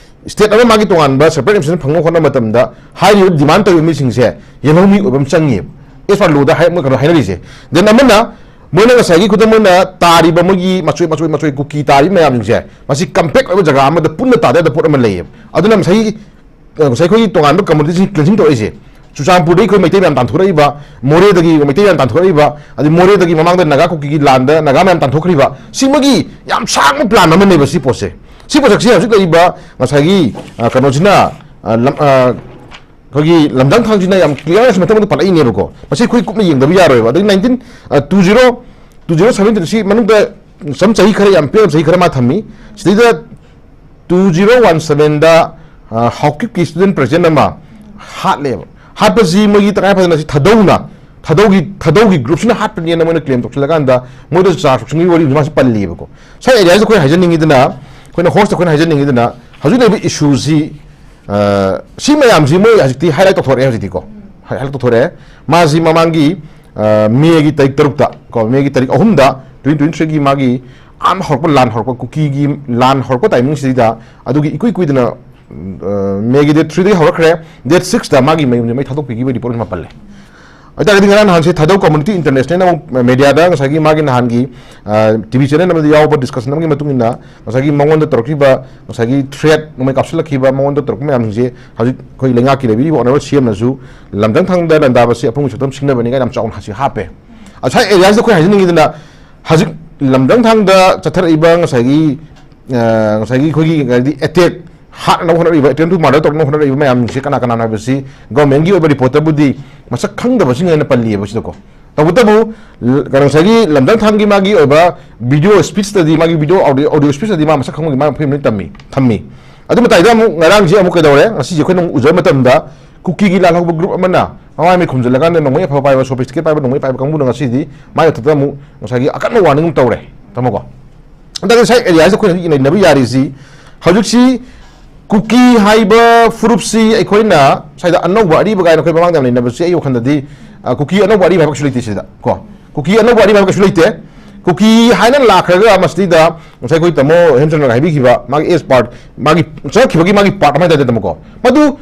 state ꯑꯃ ꯃꯥꯒꯤ ꯇꯣꯉꯥꯟꯕ separate administration ꯐꯪꯅꯕ ꯍꯣꯠꯅꯕ ꯃꯇꯝꯗ ꯍꯥꯏꯔꯤꯕ demand ꯇꯧꯔꯤꯕ ꯃꯤꯁꯤꯡꯁꯦ ꯌꯦꯜꯍꯧꯃꯤ ꯑꯣꯏꯕ ꯑꯃ ꯆꯪꯉꯦꯕ꯫ As per law ꯗ ꯍꯥꯏ-, ꯃꯣꯏ ꯀꯩꯅꯣ ꯍꯥꯏꯅꯔꯤꯁꯦ꯫ Then ꯑꯃꯅ ꯃꯣꯏꯅ ꯉꯁꯥꯏꯒꯤ ꯈꯨꯗꯝ ꯑꯣꯏꯅ ꯇꯥꯔꯤꯕ ꯃꯣꯏꯒꯤ ꯃꯆꯣꯏ, ꯃꯆꯣꯏ, ꯃꯆꯣꯏ ꯀꯨꯀꯤ ꯇꯥꯔꯤꯕ ꯃꯌꯥꯝꯁꯤꯡꯁꯦ ꯃꯁꯤ compact ꯑꯣꯏꯕ ꯖꯒꯥ ꯑꯃꯗ ꯄꯨꯟꯅ ꯇꯥꯗ ꯌꯥꯗꯕ ꯄꯣꯠ ꯑꯃ ꯂꯩꯌꯦꯕ꯫ ꯑꯗꯨꯅ ꯉꯁꯥꯏꯒꯤ, ꯑ, ꯉꯁꯥꯏ ꯑꯩꯈꯣꯏꯒꯤ ꯇꯣꯉꯥꯟꯕ community ꯁꯤꯡ cleansing ꯇꯧꯔꯛꯏꯁꯦ꯫ ꯆꯨꯔꯆꯥꯟꯄꯨꯔꯗꯒꯤ ꯑꯩꯈꯣꯏ ꯃꯩꯇꯩ ꯃꯌꯥꯝ ꯇꯥꯟꯊꯣꯔꯛꯏꯕ, ꯃꯣꯔꯦꯗꯒꯤ ꯃꯩꯇꯩ ꯃꯌꯥꯝ ꯇꯥꯟꯊꯣꯔꯛꯏꯕ, ꯑꯗꯩ ꯃꯣꯔꯦꯗꯒꯤ ꯃꯃꯥꯡꯗ ꯅꯥꯒꯥ ꯀꯨꯀꯤꯒꯤ ꯂꯥꯟꯗ ꯅꯥꯒꯥ ꯃꯌꯥꯝ ꯇꯥꯟꯊꯣꯛꯈ꯭ꯔꯤꯕ, ꯁꯤꯃꯒꯤ ꯌꯥꯝ ꯁꯥꯡꯕ plan ꯑꯃꯅꯦꯕ ꯁꯤ ꯄꯣꯠꯁꯦ꯫ ꯁꯤ ꯄꯣꯠꯁꯛꯁꯦ ꯍꯧꯖꯤꯛ ꯂꯩꯔꯤꯕ ꯉꯁꯥꯏꯒꯤ, ꯑ, ꯀꯩꯅꯣꯁꯤꯅ, ꯑ, ꯂꯝ-, ꯑ, ꯑꯩꯈꯣꯏꯒꯤ ꯂꯝꯖꯥꯡ ꯊꯥꯡꯁꯤꯅ ꯌꯥꯝ clear ꯑꯣꯏꯅ ꯃꯊꯪ ꯃꯊꯪ ꯄꯜꯂꯛꯏꯅꯦꯕꯀꯣ꯫ ꯃꯁꯤ ꯑꯩꯈꯣꯏ ꯀꯨꯞꯅ ꯌꯦꯡꯗꯕ ꯌꯥꯔꯣꯏꯕ꯫ ꯑꯗꯒꯤ nineteen, ꯑ, two zero, two zero seven ꯁꯤ ꯃꯅꯨꯡꯗ ꯁꯨꯝ ꯆꯍꯤ ꯈꯔ ꯌꯥꯝ ꯄꯤꯛꯑ ꯆꯍꯤ ꯈꯔ ꯃꯥ ꯊꯝꯃꯤ꯫ ꯁꯤꯗꯩꯗ two zero one seven ꯗ, ꯑ, ꯍꯥꯎꯀꯤꯞꯀꯤ student president ꯑꯃ ꯍꯥꯠꯂꯦꯕ꯫ ꯍꯥꯠꯄꯁꯤ ꯃꯣꯏꯒꯤ ꯇꯉꯥꯏ ꯐꯗꯅ ꯁꯤ ꯊꯥꯗꯧꯅ, ꯊꯥꯗꯧꯒꯤ, ꯊꯥꯗꯧꯒꯤ group ꯁꯤꯅ ꯍꯥꯠꯄꯅꯦꯅ ꯃꯣꯏꯅ claim ꯇꯧꯁꯤꯜꯂꯀꯥꯟꯗ ꯃꯣꯏꯗ ꯆꯥꯔꯖ ꯇꯧꯁꯤꯟꯕꯒꯤ ꯋꯥꯔꯤ ꯃꯥꯁꯤ ꯄꯜꯂꯤꯕꯀꯣ꯫ ꯁꯤ area ꯁꯤꯗ ꯑꯩꯈꯣꯏ ꯍꯥꯏꯖꯅꯤꯡꯉꯤꯗꯅ, ꯑꯩꯈꯣꯏꯅ host ꯇ ꯑꯩꯈꯣꯏꯅ ꯍꯥꯏꯖꯅꯤꯡꯉꯤꯗꯅ, ꯍꯧꯖꯤꯛ ꯂꯩꯕ ꯏꯁꯨꯁꯤ, ꯑ, ꯁꯤ ꯃꯌꯥꯝꯁꯤ ꯃꯣꯏ ꯍꯧꯖꯤꯛꯇꯤ highlight ꯇꯧꯊꯣꯔꯛꯑꯦ꯫ ꯍꯧꯖꯤꯛꯇꯤꯀꯣ, highlight ꯇꯧꯊꯣꯔꯛꯑꯦ꯫ ꯃꯥꯁꯤ ꯃꯃꯥꯡꯒꯤ, ꯑ, ꯃꯦꯒꯤ ꯇꯥꯔꯤꯛ ꯇꯔꯨꯛꯇ ꯀꯣ, ꯃꯦꯒꯤ ꯇꯥꯔꯤꯛ ꯑꯍꯨꯝꯗ twenty twenty-three ꯒꯤ ꯃꯥꯒꯤ ꯑꯍꯥꯟꯕ ꯍꯧꯔꯛꯄ, ꯂꯥꯟ ꯍꯧꯔꯛꯄ, ꯀꯨꯀꯤꯒꯤ ꯂꯥꯟ ꯍꯧꯔꯛꯄ timing ꯁꯤꯗ, ꯑꯗꯨꯒꯤ ꯏꯀꯨꯏ ꯀꯨꯏꯗꯅ, ꯑ, ꯃꯦꯒꯤ date three ꯗꯒꯤ ꯍꯧꯔꯛꯈ꯭ꯔꯦ, date six ꯇ ꯃꯥꯒꯤ ꯃꯌꯨꯝꯁꯦ ꯃꯩ ꯊꯥꯗꯣꯛꯄꯤꯈꯤꯕ report ꯑꯃ ꯄꯜꯂꯦ꯫ ꯑꯗꯨ ꯑꯣꯏꯇꯥꯔꯒꯗꯤ ꯉꯔꯥꯡ ꯅꯍꯥꯟꯁꯦ ꯊꯥꯗꯧ Community International ꯅ ꯑꯃꯨꯛ media ꯗ ꯉꯁꯥꯏꯒꯤ ꯃꯥꯒꯤ ꯅꯍꯥꯟꯒꯤ, ꯑ, TV channel ꯑꯃꯗ ꯌꯥꯎꯕ discussion ꯑꯃꯒꯤ ꯃꯇꯨꯡ ꯏꯟꯅ ꯉꯁꯥꯏꯒꯤ ꯃꯉꯣꯟꯗ ꯇꯧꯔꯛꯈꯤꯕ ꯉꯁꯥꯏꯒꯤ threat, ꯅꯣꯡꯃꯩ ꯀꯥꯞꯁꯤꯜꯂꯛꯈꯤꯕ, ꯃꯉꯣꯟꯗ ꯇꯧꯔꯛꯄ ꯃꯌꯥꯝꯁꯤꯡꯁꯦ ꯍꯧꯖꯤꯛ ꯑꯩꯈꯣꯏ ꯂꯩꯉꯥꯛꯀꯤ ꯂꯩꯕꯤꯔꯤꯕ Honourable C M ꯅꯁꯨ ꯂꯝꯗꯝ ꯊꯥꯡꯗ ꯂꯥꯟꯗꯥꯕꯁꯤ ꯑꯄꯨꯟꯕ ꯁꯛꯇꯝ ꯁꯤꯡꯅꯕꯅꯤ ꯀꯥꯏꯅ ꯌꯥꯝ ꯆꯥꯎꯅ ꯍꯥꯏꯁꯤ ꯍꯥꯞꯄꯦ꯫ ꯉꯁꯥꯏ area ꯁꯤꯗ ꯑꯩꯈꯣꯏ ꯍꯥꯏꯖꯅꯤꯡꯉꯤꯗꯅ ꯍꯧꯖꯤꯛ ꯂꯝꯗꯝ ꯊꯥꯡꯗ ꯆꯠꯊꯔꯛꯏꯕ ꯉꯁꯥꯏꯒꯤ, ꯑ, ꯉꯁꯥꯏꯒꯤ ꯑꯩꯈꯣꯏꯒꯤ ꯍꯥꯏꯗꯤ attack ꯍꯥꯠꯅꯕ ꯍꯣꯠꯅꯔꯤꯕ, attempt to murder ꯇꯧꯅꯕ ꯍꯣꯠꯅꯔꯤꯕ ꯃꯌꯥꯝꯁꯦ ꯀꯅꯥ ꯀꯅꯥꯅꯣ ꯍꯥꯏꯕꯁꯤ government ꯀꯤ ꯑꯣꯏꯕ report ꯇꯕꯨꯗꯤ ꯃꯁꯛ ꯈꯪꯗꯕꯁꯤꯡ ꯍꯥꯏꯅ ꯄꯜꯂꯤꯑꯕ ꯁꯤꯗꯀꯣ꯫ ꯇꯧꯕꯇꯕꯨ ꯀꯩꯅꯣ ꯉꯁꯥꯏꯒꯤ ꯂꯝꯗꯝ ꯊꯥꯡꯒꯤ ꯃꯥꯒꯤ ꯑꯣꯏꯕ video speech ꯇꯗꯤ, ꯃꯥꯒꯤ video audio, audio speech ꯇꯗꯤ ꯃꯥ ꯃꯁꯛ ꯈꯪꯕꯒꯤ ꯃꯥ ꯃꯐꯝ ꯑꯃ ꯇꯝꯃꯤ, ꯊꯝꯃꯤ꯫ ꯑꯗꯨ ꯃꯇꯥꯏꯗ ꯑꯃꯨꯛ ꯉꯔꯥꯡꯁꯦ ꯑꯃꯨꯛ ꯀꯩꯗꯧꯔꯦ? ꯉꯁꯤꯁꯦ ꯑꯩꯈꯣꯏꯅ ꯑꯃꯨꯛ ꯎꯖꯕ ꯃꯇꯝꯗ ꯀꯨꯀꯤꯒꯤ ꯂꯥꯜꯍꯧꯕ group ꯑꯃꯅ ꯃꯃꯥꯏ ꯃꯩ ꯈꯨꯝꯖꯤꯜꯂꯀꯥꯟꯗ ꯅꯣꯡꯃꯩ ꯑꯐꯕ ꯄꯥꯏꯕ, sophisticated ꯄꯥꯏꯕ, ꯅꯣꯡꯃꯩ ꯄꯥꯏꯕ ꯀꯥꯡꯕꯨꯅ ꯉꯁꯤꯗꯤ ꯃꯥꯏ ꯃꯊꯛꯇ ꯑꯃꯨꯛ ꯉꯁꯥꯏꯒꯤ ꯑꯀꯟꯕ warning ꯑꯃ ꯇꯧꯔꯦ, ꯇꯥꯃꯣꯀꯣ꯫ ꯍꯟꯗꯛ ꯉꯁꯥꯏ area ꯁꯤꯗ ꯑꯩꯈꯣꯏꯅ ꯍꯧꯖꯤꯛ ꯅꯩꯅꯕ ꯌꯥꯔꯤꯁꯤ, ꯍꯧꯖꯤꯛꯁꯤ ꯀꯨꯀꯤ ꯍꯥꯏꯕ ꯐꯨꯔꯨꯞꯁꯤ ꯑꯩꯈꯣꯏꯅ ꯁ꯭ꯋꯥꯏꯗ ꯑꯅꯧꯕ ꯑꯔꯤꯕ ꯀꯥꯏꯅ ꯑꯩꯈꯣꯏ ꯃꯃꯥꯡꯗ ꯌꯥꯝ ꯅꯩꯅꯕꯁꯤ ꯑꯩ ꯋꯥꯈꯜꯗꯗꯤ, ꯑ, ꯀꯨꯀꯤ ꯑꯅꯧꯕ ꯑꯔꯤꯕ ꯍꯥꯏꯕ ꯀꯩꯁꯨ ꯂꯩꯇꯦ ꯁꯤꯗ ꯀꯣ꯫ ꯀꯨꯀꯤ ꯑꯅꯧꯕ ꯑꯔꯤꯕ ꯍꯥꯏꯕ ꯀꯩꯁꯨ ꯂꯩꯇꯦ꯫ ꯀꯨꯀꯤ ꯍꯥꯏꯅ ꯂꯥꯛꯈ꯭ꯔꯒ ꯃꯁꯤꯗ ꯉꯁꯥꯏ ꯑꯩꯈꯣꯏ ꯇꯥꯃꯣ ꯍꯦꯝꯆꯟꯗ꯭ꯔꯅ ꯍꯥꯏꯕꯤꯈꯤꯕ ꯃꯥꯒꯤ as part, ꯃꯥꯒꯤ ꯆꯪꯉꯛꯈꯤꯕꯒꯤ ꯃꯥꯒꯤ part ꯑꯃ ꯍꯥꯏꯇꯥꯔꯦ, ꯇꯥꯃꯣꯀꯣ꯫ ꯃꯗꯨ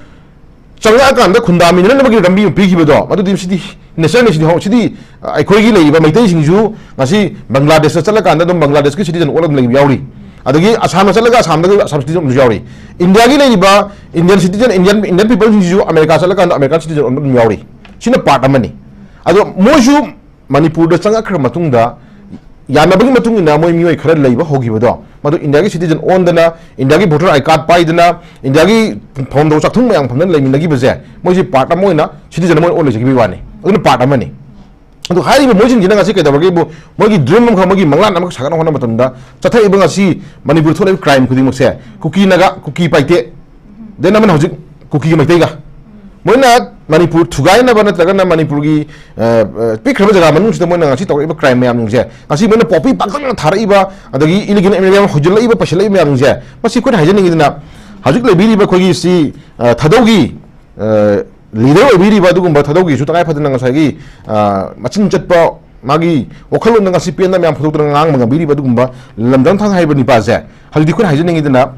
ꯆꯪꯉꯛꯑꯀꯥꯟꯗ ꯈꯨꯟꯗꯥꯃꯤꯟꯅꯅꯕꯒꯤ ꯂꯝꯕꯤ ꯑꯃ ꯄꯤꯈꯤꯕꯗꯣ, ꯃꯗꯨꯗꯤ ꯁꯤꯗꯤ national ꯅꯤ, ꯁꯤꯗꯤ ꯍꯧ-, ꯁꯤꯗꯤ, ꯑ, ꯑꯩꯈꯣꯏꯒꯤ ꯂꯩꯔꯤꯕ ꯃꯩꯇꯩꯁꯤꯡꯁꯨ ꯉꯁꯤ ꯕꯪꯒ꯭ꯂꯥꯗꯦꯁꯇ ꯆꯠꯂꯀꯥꯟꯗ ꯑꯗꯨꯝ ꯕꯪꯒ꯭ꯂꯥꯗꯦꯁꯀꯤ citizen ꯑꯣꯜꯂ ꯑꯗꯨꯝ ꯂꯩꯕ ꯌꯥꯎꯔꯤ꯫ ꯑꯗꯒꯤ ꯑꯁꯥꯝꯗ ꯆꯠꯂꯒ ꯑꯁꯥꯝꯗꯒꯤ ꯑꯁꯥꯝ citizen ꯑꯣꯟꯕꯁꯨ ꯌꯥꯎꯔꯤ꯫ ꯏꯟꯗꯤꯌꯥꯒꯤ ꯂꯩꯔꯤꯕ Indian citizen, Indian, Indian peopleꯁꯤꯡꯁꯤꯁꯨ ꯑꯃꯦꯔꯤꯀꯥ ꯆꯠꯂꯀꯥꯟꯗ ꯑꯃꯦꯔꯤꯀꯥꯟ citizen ꯑꯣꯟꯕ ꯑꯗꯨꯝ ꯌꯥꯎꯔꯤ꯫ ꯁꯤꯅ part ꯑꯃꯅꯤ꯫ ꯑꯗꯣ ꯃꯣꯏꯁꯨ ꯃꯅꯤꯄꯨꯔꯗ ꯆꯪꯉꯛꯈ꯭ꯔ ꯃꯇꯨꯡꯗ ꯌꯥꯅꯕꯒꯤ ꯃꯇꯨꯡ ꯏꯟꯅ ꯃꯣꯏ ꯃꯤꯑꯣꯏ ꯈꯔ ꯂꯩꯕ ꯍꯧꯈꯤꯕꯗꯣ, ꯃꯗꯨ ꯏꯟꯗꯤꯌꯥꯒꯤ citizen ꯑꯣꯟꯗꯅ, ꯏꯟꯗꯤꯌꯥꯒꯤ voter I card ꯄꯥꯏꯗꯅ, ꯏꯟꯗꯤꯌꯥꯒꯤ ꯐꯝꯗꯧ ꯆꯥꯛꯊꯨꯡ ꯃꯌꯥꯝ ꯐꯝꯗꯅ ꯂꯩꯃꯤꯟꯅꯈꯤꯕꯁꯦ, ꯃꯣꯏꯁꯤ part ꯑꯃ ꯑꯣꯏꯅ citizen ꯑꯃ ꯑꯣꯏꯅ ꯑꯣꯟ ꯂꯩꯖꯈꯤꯕꯒꯤ ꯋꯥꯅꯤ꯫ ꯑꯗꯨꯅ part ꯑꯃꯅꯤ꯫ ꯑꯗꯨ ꯍꯥꯏꯔꯤꯕ ꯃꯣꯏꯁꯤꯡꯁꯤꯅ ꯉꯁꯤ ꯀꯩꯗꯧꯔꯒꯦꯕꯨ, ꯃꯣꯏꯒꯤ dream ꯑꯃꯈꯛ, ꯃꯣꯏꯒꯤ ꯃꯪꯂꯥꯟ ꯑꯃꯈꯛ ꯁꯥꯒꯠꯅꯕ ꯍꯣꯠꯅꯕ ꯃꯇꯝꯗ ꯆꯠꯊꯔꯛꯏꯕ ꯉꯁꯤ ꯃꯅꯤꯄꯨꯔꯗ ꯊꯣꯛꯂꯛꯏꯕ crime ꯈꯨꯗꯤꯡꯃꯛꯁꯦ ꯀꯨꯀꯤ ꯅꯥꯒꯥ, ꯀꯨꯀꯤ ꯄꯥꯏꯇꯦ, then ꯑꯃꯅ ꯍꯧꯖꯤꯛ ꯀꯨꯀꯤꯒ ꯃꯩꯇꯩꯒ꯫ ꯃꯣꯏꯅ ꯃꯅꯤꯄꯨꯔ ꯊꯨꯒꯥꯏꯅꯕ ꯅꯠꯇ꯭ꯔꯒꯅ ꯃꯅꯤꯄꯨꯔꯒꯤ, ꯑ, ꯑ, ꯄꯤꯛꯈ꯭ꯔꯕ ꯖꯒꯥ ꯃꯅꯨꯡꯁꯤꯗ ꯃꯣꯏꯅ ꯉꯁꯤ ꯇꯧꯔꯛꯏꯕ ꯀ꯭ꯔꯥꯏꯝ ꯃꯌꯥꯝꯁꯤꯡꯁꯦ, ꯉꯁꯤ ꯃꯣꯏꯅ ꯄꯣꯄꯤ ꯄꯥꯛꯇꯛꯅ ꯊꯥꯔꯛꯏꯕ, ꯑꯗꯒꯤ ꯏꯂꯤꯒꯦꯜ ꯏꯃꯤꯒ꯭ꯔꯦꯟ ꯍꯧꯖꯤꯜꯂꯛꯏꯕ, ꯄꯩꯁꯤꯜꯂꯛꯏꯕ ꯃꯌꯥꯝꯁꯦ, ꯃꯁꯤ ꯑꯩꯈꯣꯏꯅ ꯍꯥꯏꯖꯅꯤꯡꯉꯤꯗꯅ, ꯍꯧꯖꯤꯛ ꯂꯩꯕꯤꯔꯤꯕ ꯑꯩꯈꯣꯏꯒꯤ ꯁꯤ, ꯑ, ꯊꯥꯗꯧꯒꯤ, ꯑ, ꯂꯤꯗꯔ ꯑꯣꯏꯕꯤꯔꯤꯕ ꯑꯗꯨꯒꯨꯝꯕ ꯊꯥꯗꯧꯒꯤꯁꯨ ꯇꯉꯥꯏ ꯐꯗꯅ ꯉꯁꯥꯏꯒꯤ, ꯑ, ꯃꯆꯤꯟ ꯆꯠꯄ, ꯃꯥꯒꯤ ꯋꯥꯈꯜꯂꯣꯟꯗ ꯉꯁꯤ ꯄꯦꯟꯗ ꯃꯌꯥꯝ ꯐꯣꯡꯗꯣꯛꯇꯅ ꯉꯥꯡꯕ ꯉꯝꯕꯤꯔꯤꯕ ꯑꯗꯨꯒꯨꯝꯕ ꯂꯝꯗꯝ ꯊꯥꯡ ꯍꯥꯏꯕ ꯅꯤꯄꯥꯁꯦ, ꯍꯧꯖꯤꯛꯇꯤ ꯑꯩꯈꯣꯏꯅ ꯍꯥꯏꯖꯅꯤꯡꯉꯤꯗꯅ,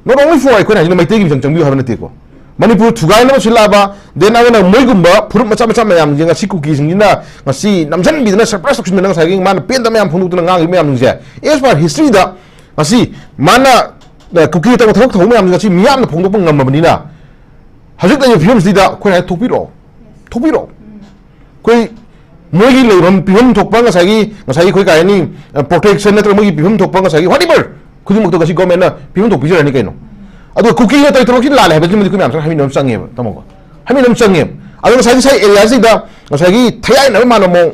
not only for ꯑꯩꯈꯣꯏꯅ ꯍꯥꯏꯖꯅ ꯃꯩꯇꯩꯒꯤ ꯃꯤꯆꯪ ꯆꯪꯕꯤꯌꯨ ꯍꯥꯏꯕ ꯅꯠꯇꯦꯀꯣ꯫ ꯃꯅꯤꯄꯨꯔ ꯊꯨꯒꯥꯏꯅꯕ ꯁꯤꯜꯂꯛꯑꯕ, then ꯑꯗꯨꯅ ꯃꯣꯏꯒꯨꯝꯕ ꯐꯨꯔꯨꯞ ꯃꯆꯥ ꯃꯆꯥ ꯃꯌꯥꯝꯁꯦ ꯉꯁꯤ ꯀꯨꯀꯤꯁꯤꯡꯁꯤꯅ ꯉꯁꯤ ꯅꯝꯁꯤꯟꯕꯤꯗꯅ, suppress ꯇꯧꯁꯤꯟꯗꯅ, ꯉꯁꯥꯏꯒꯤ ꯃꯥꯅ ꯄꯦꯟꯗ ꯃꯌꯥꯝ ꯐꯣꯡꯗꯣꯛꯇꯅ ꯉꯥꯡꯉꯤꯕ ꯃꯌꯥꯝꯁꯤꯡꯁꯦ, as per historyꯗ ꯉꯁꯤ ꯃꯥꯅ, ꯑ, ꯀꯨꯀꯤ ꯇꯧꯕ ꯊꯕꯛ ꯇꯧꯕ ꯃꯌꯥꯝꯁꯦ ꯉꯁꯤ ꯃꯤꯌꯥꯝꯅ ꯐꯣꯡꯗꯣꯛꯄ ꯉꯝꯃꯕꯅꯤꯅ, ꯍꯧꯖꯤꯛ ꯂꯩꯔꯤꯕ ꯐꯤꯕꯝꯁꯤꯗ ꯑꯩꯈꯣꯏꯅ ꯍꯥꯏ ꯊꯣꯛꯄꯤꯔꯛꯑꯣ, ꯊꯣꯛꯄꯤꯔꯛꯑꯣ꯫ ꯑꯩꯈꯣꯏ ꯃꯣꯏꯒꯤ ꯂꯩꯐꯝ ꯄꯤꯐꯝ ꯊꯣꯛꯄ ꯉꯁꯥꯏꯒꯤ, ꯉꯁꯥꯏꯒꯤ ꯑꯩꯈꯣꯏ ꯀꯩ ꯍꯥꯏꯅꯤ, ꯄ꯭ꯔꯣꯇꯦꯛꯁꯟ ꯅꯠꯇ꯭ꯔꯒ ꯃꯣꯏꯒꯤ ꯄꯤꯐꯝ ꯊꯣꯛꯄ ꯉꯁꯥꯏꯒꯤ whatever ꯈꯨꯗꯤꯡꯃꯛꯇꯣ ꯉꯁꯤ ꯒꯣꯔꯃꯦꯟꯅ ꯄꯤꯐꯝ ꯊꯣꯛꯄ ꯄꯤꯖꯔꯅꯤ ꯀꯩꯅꯣ꯫ ꯑꯗꯣ ꯀꯨꯀꯤꯅ ꯇꯧꯔꯤ ꯊꯕꯛꯁꯤ ꯂꯥꯜꯂꯦ ꯍꯥꯏꯕꯁꯤꯃꯗꯤ ꯑꯩꯈꯣꯏ ꯃꯌꯥꯝ ꯆꯪ ꯍꯥꯏꯃꯤꯟꯅꯕ ꯑꯃ ꯆꯪꯉꯦꯕ, ꯇꯥꯃꯣꯀꯣ, ꯍꯥꯏꯃꯤꯟꯅꯕ ꯑꯃ ꯆꯪꯉꯦꯕ꯫ ꯑꯗꯣ ꯉꯁꯥꯏꯒꯤ ꯉꯁꯥꯏ ꯑꯦꯔꯤꯌꯥꯁꯤꯗ ꯉꯁꯥꯏꯒꯤ ꯊꯌꯥꯏꯅꯕ ꯃꯥꯟꯅ ꯃꯑꯣꯡ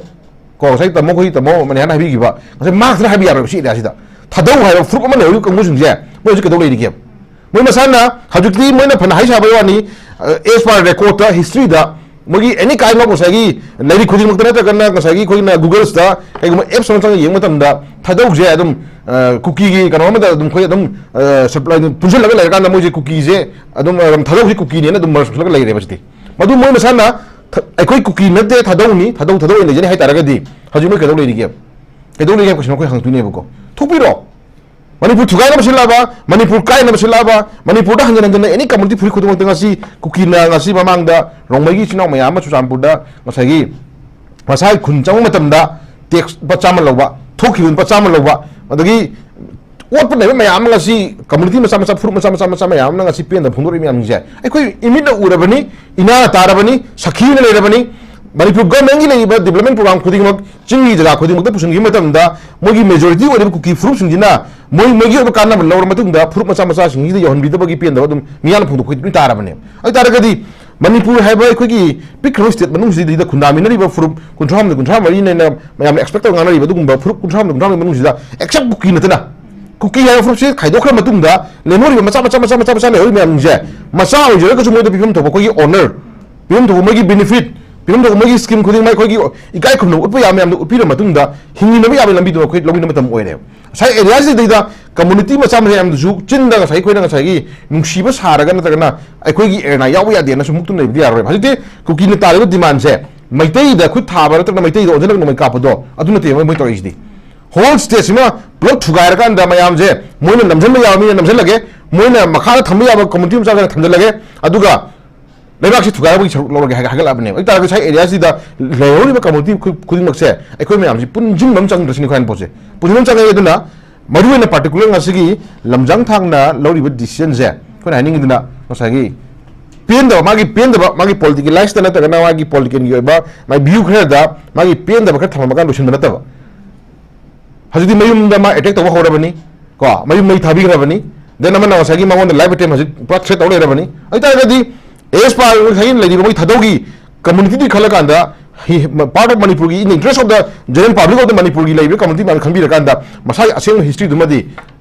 ꯀꯣ, ꯉꯁꯥꯏ ꯇꯥꯃꯣ ꯑꯩꯈꯣꯏ ꯇꯥꯃꯣ ꯃꯅꯤꯍꯥꯟꯅ ꯍꯥꯏꯕꯤꯈꯤꯕ, ꯉꯁꯥꯏ ꯃꯥ ꯈꯛꯇꯅ ꯍꯥꯏꯕ ꯌꯥꯔꯣꯏꯕ ꯁꯤ ꯑꯦꯔꯤꯌꯥꯁꯤꯗ꯫ ꯊꯥꯗꯧ ꯍꯥꯏꯕ ꯐꯨꯔꯨꯞ ꯑꯃ ꯂꯩꯍꯧꯔꯤꯕ ꯀꯥꯡꯕꯨꯁꯤꯡꯁꯦ ꯃꯣꯏ ꯍꯧꯖꯤꯛ ꯀꯩꯗꯧ ꯂꯩꯔꯤꯒꯦ? ꯃꯣꯏ ꯃꯁꯥꯅ ꯍꯧꯖꯤꯛꯇꯤ ꯃꯣꯏꯅ ꯐꯅ ꯍꯥꯏ ꯁꯥꯕꯩ ꯋꯥꯅꯤ, as per recordꯇ, historyꯗ ꯃꯣꯏꯒꯤ any kind of ꯉꯁꯥꯏꯒꯤ ꯂꯥꯏꯔꯤꯛ ꯈꯨꯗꯤꯡꯃꯛꯇ ꯅꯠꯇ꯭ꯔꯒꯅ ꯉꯁꯥꯏꯒꯤ ꯑꯩꯈꯣꯏꯅ Googleꯁꯤꯗ ꯀꯩꯒꯨꯝꯕ apps ꯑꯃ ꯆꯪꯉꯒ ꯌꯦꯡꯕ ꯃꯇꯝꯗ ꯊꯥꯗꯧꯁꯦ ꯑꯗꯨꯝ, ꯑ, ꯀꯨꯀꯤꯒꯤ ꯀꯩꯅꯣ ꯑꯃꯗ ꯑꯗꯨꯝ ꯑꯩꯈꯣꯏ ꯑꯗꯨꯝ, ꯑ, supply ꯑꯗꯨꯝ ꯄꯨꯟꯁꯤꯜꯂꯒ ꯂꯩꯔꯀꯥꯟꯗ ꯃꯣꯏꯁꯦ ꯀꯨꯀꯤꯁꯦ ꯑꯗꯨꯝ, ꯑ, ꯊꯥꯗꯧꯁꯦ ꯀꯨꯀꯤꯅꯦꯅ ꯑꯗꯨꯝ merge ꯇꯧꯁꯤꯜꯂꯒ ꯂꯩꯔꯦꯕ ꯁꯤꯗꯤ꯫ ꯃꯗꯨ ꯃꯣꯏ ꯃꯁꯥꯅ ꯊ-, ꯑꯩꯈꯣꯏ ꯀꯨꯀꯤ ꯅꯠꯇꯦ, ꯊꯥꯗꯧꯅꯤ, ꯊꯥꯗꯧ, ꯊꯥꯗꯧ ꯑꯣꯏꯅ ꯂꯩꯖꯅꯤ ꯍꯥꯏ ꯇꯥꯔꯒꯗꯤ ꯍꯧꯖꯤꯛ ꯃꯣꯏ ꯀꯩꯗꯧ ꯂꯩꯔꯤꯒꯦ? ꯀꯩꯗꯧ ꯂꯩꯔꯤꯒꯦ ꯍꯥꯏꯕ question ꯑꯩꯈꯣꯏ ꯍꯪꯗꯣꯏꯅꯦꯕꯀꯣ꯫ ꯊꯣꯛꯄꯤꯔꯣ꯫ ꯃꯅꯤꯄꯨꯔ ꯊꯨꯒꯥꯏꯅꯕ ꯁꯤꯜꯂꯛꯑꯕ, ꯃꯅꯤꯄꯨꯔ ꯀꯥꯏꯅꯕ ꯁꯤꯜꯂꯛꯑꯕ, ꯃꯅꯤꯄꯨꯔꯗ ꯍꯟꯖꯤꯟ ꯍꯟꯖꯤꯟꯅ any community ꯐꯨꯔꯤꯠ ꯈꯨꯗꯤꯡꯃꯛꯇ ꯉꯁꯤ ꯀꯨꯀꯤꯅ ꯉꯁꯤ ꯃꯃꯥꯡꯗ ꯔꯣꯡꯃꯩꯒꯤ ꯏꯆꯤꯟ ꯏꯅꯥꯎ ꯃꯌꯥꯝ ꯑꯃ ꯆꯨꯔꯆꯥꯟꯄꯨꯔꯗ ꯉꯁꯥꯏꯒꯤ ꯃꯁꯥꯒꯤ ꯈꯨꯟ ꯆꯪꯕ ꯃꯇꯝꯗ tax ꯂꯨꯄꯥ ꯆꯥꯝꯃ ꯂꯧꯕ, ꯊꯣꯛꯈꯤꯕ ꯂꯨꯄꯥ ꯆꯥꯝꯃ ꯂꯧꯕ, ꯑꯗꯒꯤ ꯑꯣꯠꯄ ꯅꯩꯕ ꯃꯌꯥꯝ ꯑꯃ ꯉꯁꯤ community ꯃꯆꯥ ꯃꯆꯥ, ꯐꯨꯔꯨꯞ ꯃꯆꯥ ꯃꯆꯥ ꯃꯆꯥ ꯃꯌꯥꯝ ꯑꯃꯅ ꯉꯁꯤ ꯄꯦꯟꯗꯕ ꯐꯣꯡꯗꯣꯔꯛꯏ ꯃꯌꯥꯝꯁꯤꯡꯁꯦ ꯑꯩꯈꯣꯏ ꯏꯃꯤꯠꯅ ꯎꯔꯕꯅꯤ, ꯏꯅꯥꯅ ꯇꯥꯔꯕꯅꯤ, ꯁꯥꯈꯤ ꯑꯣꯏꯅ ꯂꯩꯔꯕꯅꯤ꯫ ꯃꯅꯤꯄꯨꯔ governmentꯀꯤ ꯂꯩꯔꯤꯕ development program ꯈꯨꯗꯤꯡꯃꯛ ꯆꯤꯡꯒꯤ ꯖꯒꯥ ꯈꯨꯗꯤꯡꯃꯛꯇ ꯄꯨꯁꯤꯟꯈꯤꯕ ꯃꯇꯝꯗ ꯃꯣꯏꯒꯤ majority ꯑꯣꯏꯔꯤꯕ ꯀꯨꯀꯤ ꯐꯨꯔꯨꯞꯁꯤꯡꯁꯤꯅ ꯃꯣꯏ, ꯃꯣꯏꯒꯤ ꯑꯣꯏꯕ ꯀꯥꯟꯅꯕ ꯂꯧꯔ ꯃꯇꯨꯡꯗ ꯐꯨꯔꯨꯞ ꯃꯆꯥ ꯃꯆꯥꯁꯤꯡꯁꯤꯗ ꯌꯧꯍꯟꯕꯤꯗꯕꯒꯤ ꯄꯦꯟꯗꯕ ꯑꯗꯨꯝ ꯃꯤꯌꯥꯝꯅ ꯐꯣꯡꯗꯣꯛꯄ ꯂꯣꯏ ꯇꯥꯔꯕꯅꯦ꯫ ꯑꯗꯨ ꯇꯥꯔꯒꯗꯤ ꯃꯅꯤꯄꯨꯔ ꯍꯥꯏꯕ ꯑꯩꯈꯣꯏꯒꯤ ꯄꯤꯛꯈ꯭ꯔꯕ state ꯃꯅꯨꯡꯁꯤꯗꯩꯗ ꯈꯨꯟꯗꯥꯃꯤꯟꯅꯔꯤꯕ ꯐꯨꯔꯨꯞ ꯀꯨꯟꯊ꯭ꯔꯥ ꯍꯨꯝꯗꯣꯏ, ꯀꯨꯟꯊ꯭ꯔꯥ ꯃꯔꯤꯅ ꯃꯌꯥꯝꯅ expect ꯇꯧꯔ ꯉꯥꯡꯅꯔꯤꯕ ꯑꯗꯨꯒꯨꯝꯕ ꯐꯨꯔꯨꯞ ꯀꯨꯟꯊ꯭ꯔꯥ ꯍꯨꯝꯗꯣꯏ, ꯀꯨꯟꯊ꯭ꯔꯥ ꯃꯔꯤ ꯃꯅꯨꯡꯁꯤꯗ except ꯀꯨꯀꯤ ꯍꯥꯏꯕ ꯐꯨꯔꯨꯞꯁꯤ ꯈꯥꯏꯗꯣꯛꯈ꯭ꯔ ꯃꯇꯨꯡꯗ ꯂꯦꯝꯍꯧꯔꯤꯕ ꯃꯆꯥ, ꯃꯆꯥ, ꯃꯆꯥ, ꯃꯆꯥ, ꯃꯆꯥ ꯂꯩꯍꯧꯔꯤꯕ ꯃꯌꯥꯝꯁꯤꯡꯁꯦ ꯃꯆꯥ ꯑꯣꯏꯖꯔꯒꯁꯨ ꯃꯣꯏꯗ ꯄꯤꯐꯝ ꯊꯣꯛꯄ ꯑꯩꯈꯣꯏꯒꯤ honor ꯄꯤꯔꯝ ꯊꯣꯛꯄ ꯃꯣꯏꯒꯤ ꯕꯦꯅꯤꯐꯤꯠ, ꯄꯤꯔꯝ ꯊꯣꯛꯄ ꯃꯣꯏꯒꯤ ꯁ꯭ꯀꯤꯝ ꯈꯨꯗꯤꯡꯃꯛ ꯑꯩꯈꯣꯏꯒꯤ ꯏꯀꯥꯏ ꯈꯨꯝꯅꯕ ꯎꯠꯄ ꯌꯥꯕ ꯃꯌꯥꯝꯗꯣ ꯎꯠꯄꯤꯔ ꯃꯇꯨꯡꯗ ꯍꯤꯡꯃꯤꯟꯅꯕ ꯌꯥꯕꯒꯤ ꯂꯝꯕꯤꯗꯣ ꯑꯩꯈꯣꯏ ꯂꯧꯃꯤꯟꯅꯕ ꯃꯇꯝ ꯑꯣꯏꯔꯦꯕ꯫ ꯉꯁꯥꯏ ꯑꯦꯔꯤꯌꯥꯁꯤꯗꯩꯗ ꯀꯝꯃꯨꯅꯤꯇꯤ ꯃꯆꯥ ꯃꯆꯥ ꯃꯌꯥꯝꯗꯨꯁꯨ ꯆꯤꯟꯗ ꯉꯁꯥꯏ ꯑꯩꯈꯣꯏꯅ ꯉꯁꯥꯏꯒꯤ ꯅꯨꯡꯁꯤꯕ ꯁꯥꯔꯒ ꯅꯠꯇ꯭ꯔꯒꯅ ꯑꯩꯈꯣꯏꯒꯤ ꯑꯦꯔꯅꯥ ꯌꯥꯎꯕ ꯌꯥꯗꯦꯅ ꯁꯨꯝ ꯃꯨꯛꯇꯨꯅ ꯂꯩꯕꯗꯤ ꯌꯥꯔꯣꯏꯕ꯫ ꯍꯧꯖꯤꯛꯇꯤ ꯀꯨꯀꯤꯅ ꯇꯥꯜꯂꯤꯕ ꯗꯤꯃꯥꯟꯁꯦ ꯃꯩꯇꯩꯗ ꯈꯨꯠ ꯊꯥꯕ ꯅꯠꯇ꯭ꯔꯒꯅ ꯃꯩꯇꯩꯗ ꯑꯣꯟꯁꯤꯜꯂꯒ ꯅꯣꯡꯃꯩ ꯀꯥꯞꯄꯗꯣ ꯑꯗꯨ ꯅꯠꯇꯦꯕ ꯃꯣꯏ ꯇꯧꯔꯛꯏꯁꯤꯗꯤ꯫ ꯍꯣꯜ ꯁ꯭ꯇꯦꯠꯁꯤꯃ ꯄꯨꯂꯞ ꯊꯨꯒꯥꯏꯔꯀꯥꯟꯗ ꯃꯌꯥꯝꯁꯦ ꯃꯣꯏꯅ ꯅꯝꯁꯤꯟꯕ ꯌꯥꯕ ꯃꯤꯅ ꯅꯝꯁꯤꯜꯂꯒꯦ, ꯃꯣꯏꯅ ꯃꯈꯥꯗ ꯊꯝꯕ ꯌꯥꯕ ꯀꯝꯃꯨꯅꯤꯇꯤ ꯃꯆꯥ ꯃꯆꯥꯅ ꯊꯝꯖꯤꯜꯂꯒꯦ, ꯑꯗꯨꯒ ꯂꯩꯕꯥꯛꯁꯤ ꯊꯨꯒꯥꯏꯕꯒꯤ ꯁꯔꯨꯛ ꯂꯧꯔꯒꯦ ꯍꯥꯏ-, ꯍꯥꯏꯒꯠꯂꯛꯑꯕꯅꯦꯕ꯫ ꯑꯗꯨ ꯇꯥꯔꯒꯗꯤ ꯉꯁꯥꯏ ꯑꯦꯔꯤꯌꯥꯁꯤꯗ ꯂꯩꯍꯧꯔꯤꯕ ꯀꯝꯃꯨꯅꯤꯇꯤ ꯈꯨ-, ꯈꯨꯗꯤꯡꯃꯛꯁꯦ ꯑꯩꯈꯣꯏ ꯃꯌꯥꯝꯁꯤ ꯄꯨꯟꯁꯤꯟꯕ ꯑꯃ ꯆꯪꯗ꯭ꯔꯁꯤꯅꯤ ꯑꯩꯈꯣꯏ ꯍꯥꯏꯅ ꯄꯣꯠꯁꯦ꯫ ꯄꯨꯟꯁꯤꯟꯕ ꯑꯃ ꯆꯪꯉꯛꯑꯦ꯫ ꯑꯗꯨꯅ ꯃꯔꯨꯑꯣꯏꯅ ꯄꯥꯔꯇꯤꯀꯨꯂꯔ ꯉꯁꯤꯒꯤ ꯂꯝꯖꯥꯡ ꯊꯥꯡꯅ ꯂꯧꯔꯤꯕ ꯗꯤꯁꯤꯖꯟꯁꯦ ꯑꯩꯈꯣꯏꯅ ꯍꯥꯏꯅꯤꯡꯉꯤꯗꯨꯅ ꯉꯁꯥꯏꯒꯤ ꯄꯦꯟꯗꯕ, ꯃꯥꯒꯤ ꯄꯦꯟꯗꯕ, ꯃꯥꯒꯤ ꯄꯣꯂꯤꯇꯤꯀꯦꯂꯥꯏꯁꯇ ꯅꯠꯇ꯭ꯔꯒꯅ ꯃꯥꯒꯤ ꯄꯣꯂꯤꯇꯤꯀꯦꯜꯒꯤ ꯑꯣꯏꯕ ꯃꯥꯒꯤ ꯚ꯭ꯌꯨ ꯈꯔꯗ ꯃꯥꯒꯤ ꯄꯦꯟꯗꯕ ꯈꯔ ꯊꯝꯃꯝꯃꯒ ꯂꯣꯏꯁꯤꯟꯕ ꯅꯠꯇꯕ, ꯍꯧꯖꯤꯛꯇꯤ ꯃꯌꯨꯝꯗ ꯃꯥ ꯑꯦꯇꯦꯛ ꯇꯧꯕ ꯍꯧꯔꯕꯅꯤ, ꯀꯣ, ꯃꯌꯨꯝ ꯃꯩ ꯊꯥꯕꯤꯈ꯭ꯔꯕꯅꯤ, ꯗꯦꯟ ꯑꯃꯅ ꯉꯁꯥꯏꯒꯤ ꯃꯉꯣꯟꯗ ꯂꯥꯏꯐ ꯑꯦꯇꯦꯝ ꯍꯧꯖꯤꯛ ꯄꯨꯔꯥ ꯊ꯭ꯔꯦꯠ ꯇꯧ ꯂꯩꯔꯕꯅꯤ꯫ ꯑꯗꯨ ꯇꯥꯔꯒꯗꯤ ꯑꯦꯁ ꯄꯥꯔ ꯉꯁꯥꯏꯒꯤ ꯂꯩꯔꯤꯕ ꯃꯣꯏ ꯊꯥꯗꯧꯒꯤ ꯀꯝꯃꯨꯅꯤꯇꯤꯗꯤ ꯈꯜꯂꯀꯥꯟꯗ, part of ꯃꯅꯤꯄꯨꯔꯒꯤ, in the interest of the general public of the ꯃꯅꯤꯄꯨꯔꯒꯤ ꯂꯩꯔꯤꯕ ꯀꯝꯃꯨꯅꯤꯇꯤ ꯃꯌꯥꯝ ꯈꯟꯕꯤꯔꯀꯥꯟꯗ ꯃꯁꯥꯒꯤ ꯑꯁꯦꯡꯕ ꯍꯤꯁꯇ꯭ꯔꯤꯗꯨꯃꯗꯤ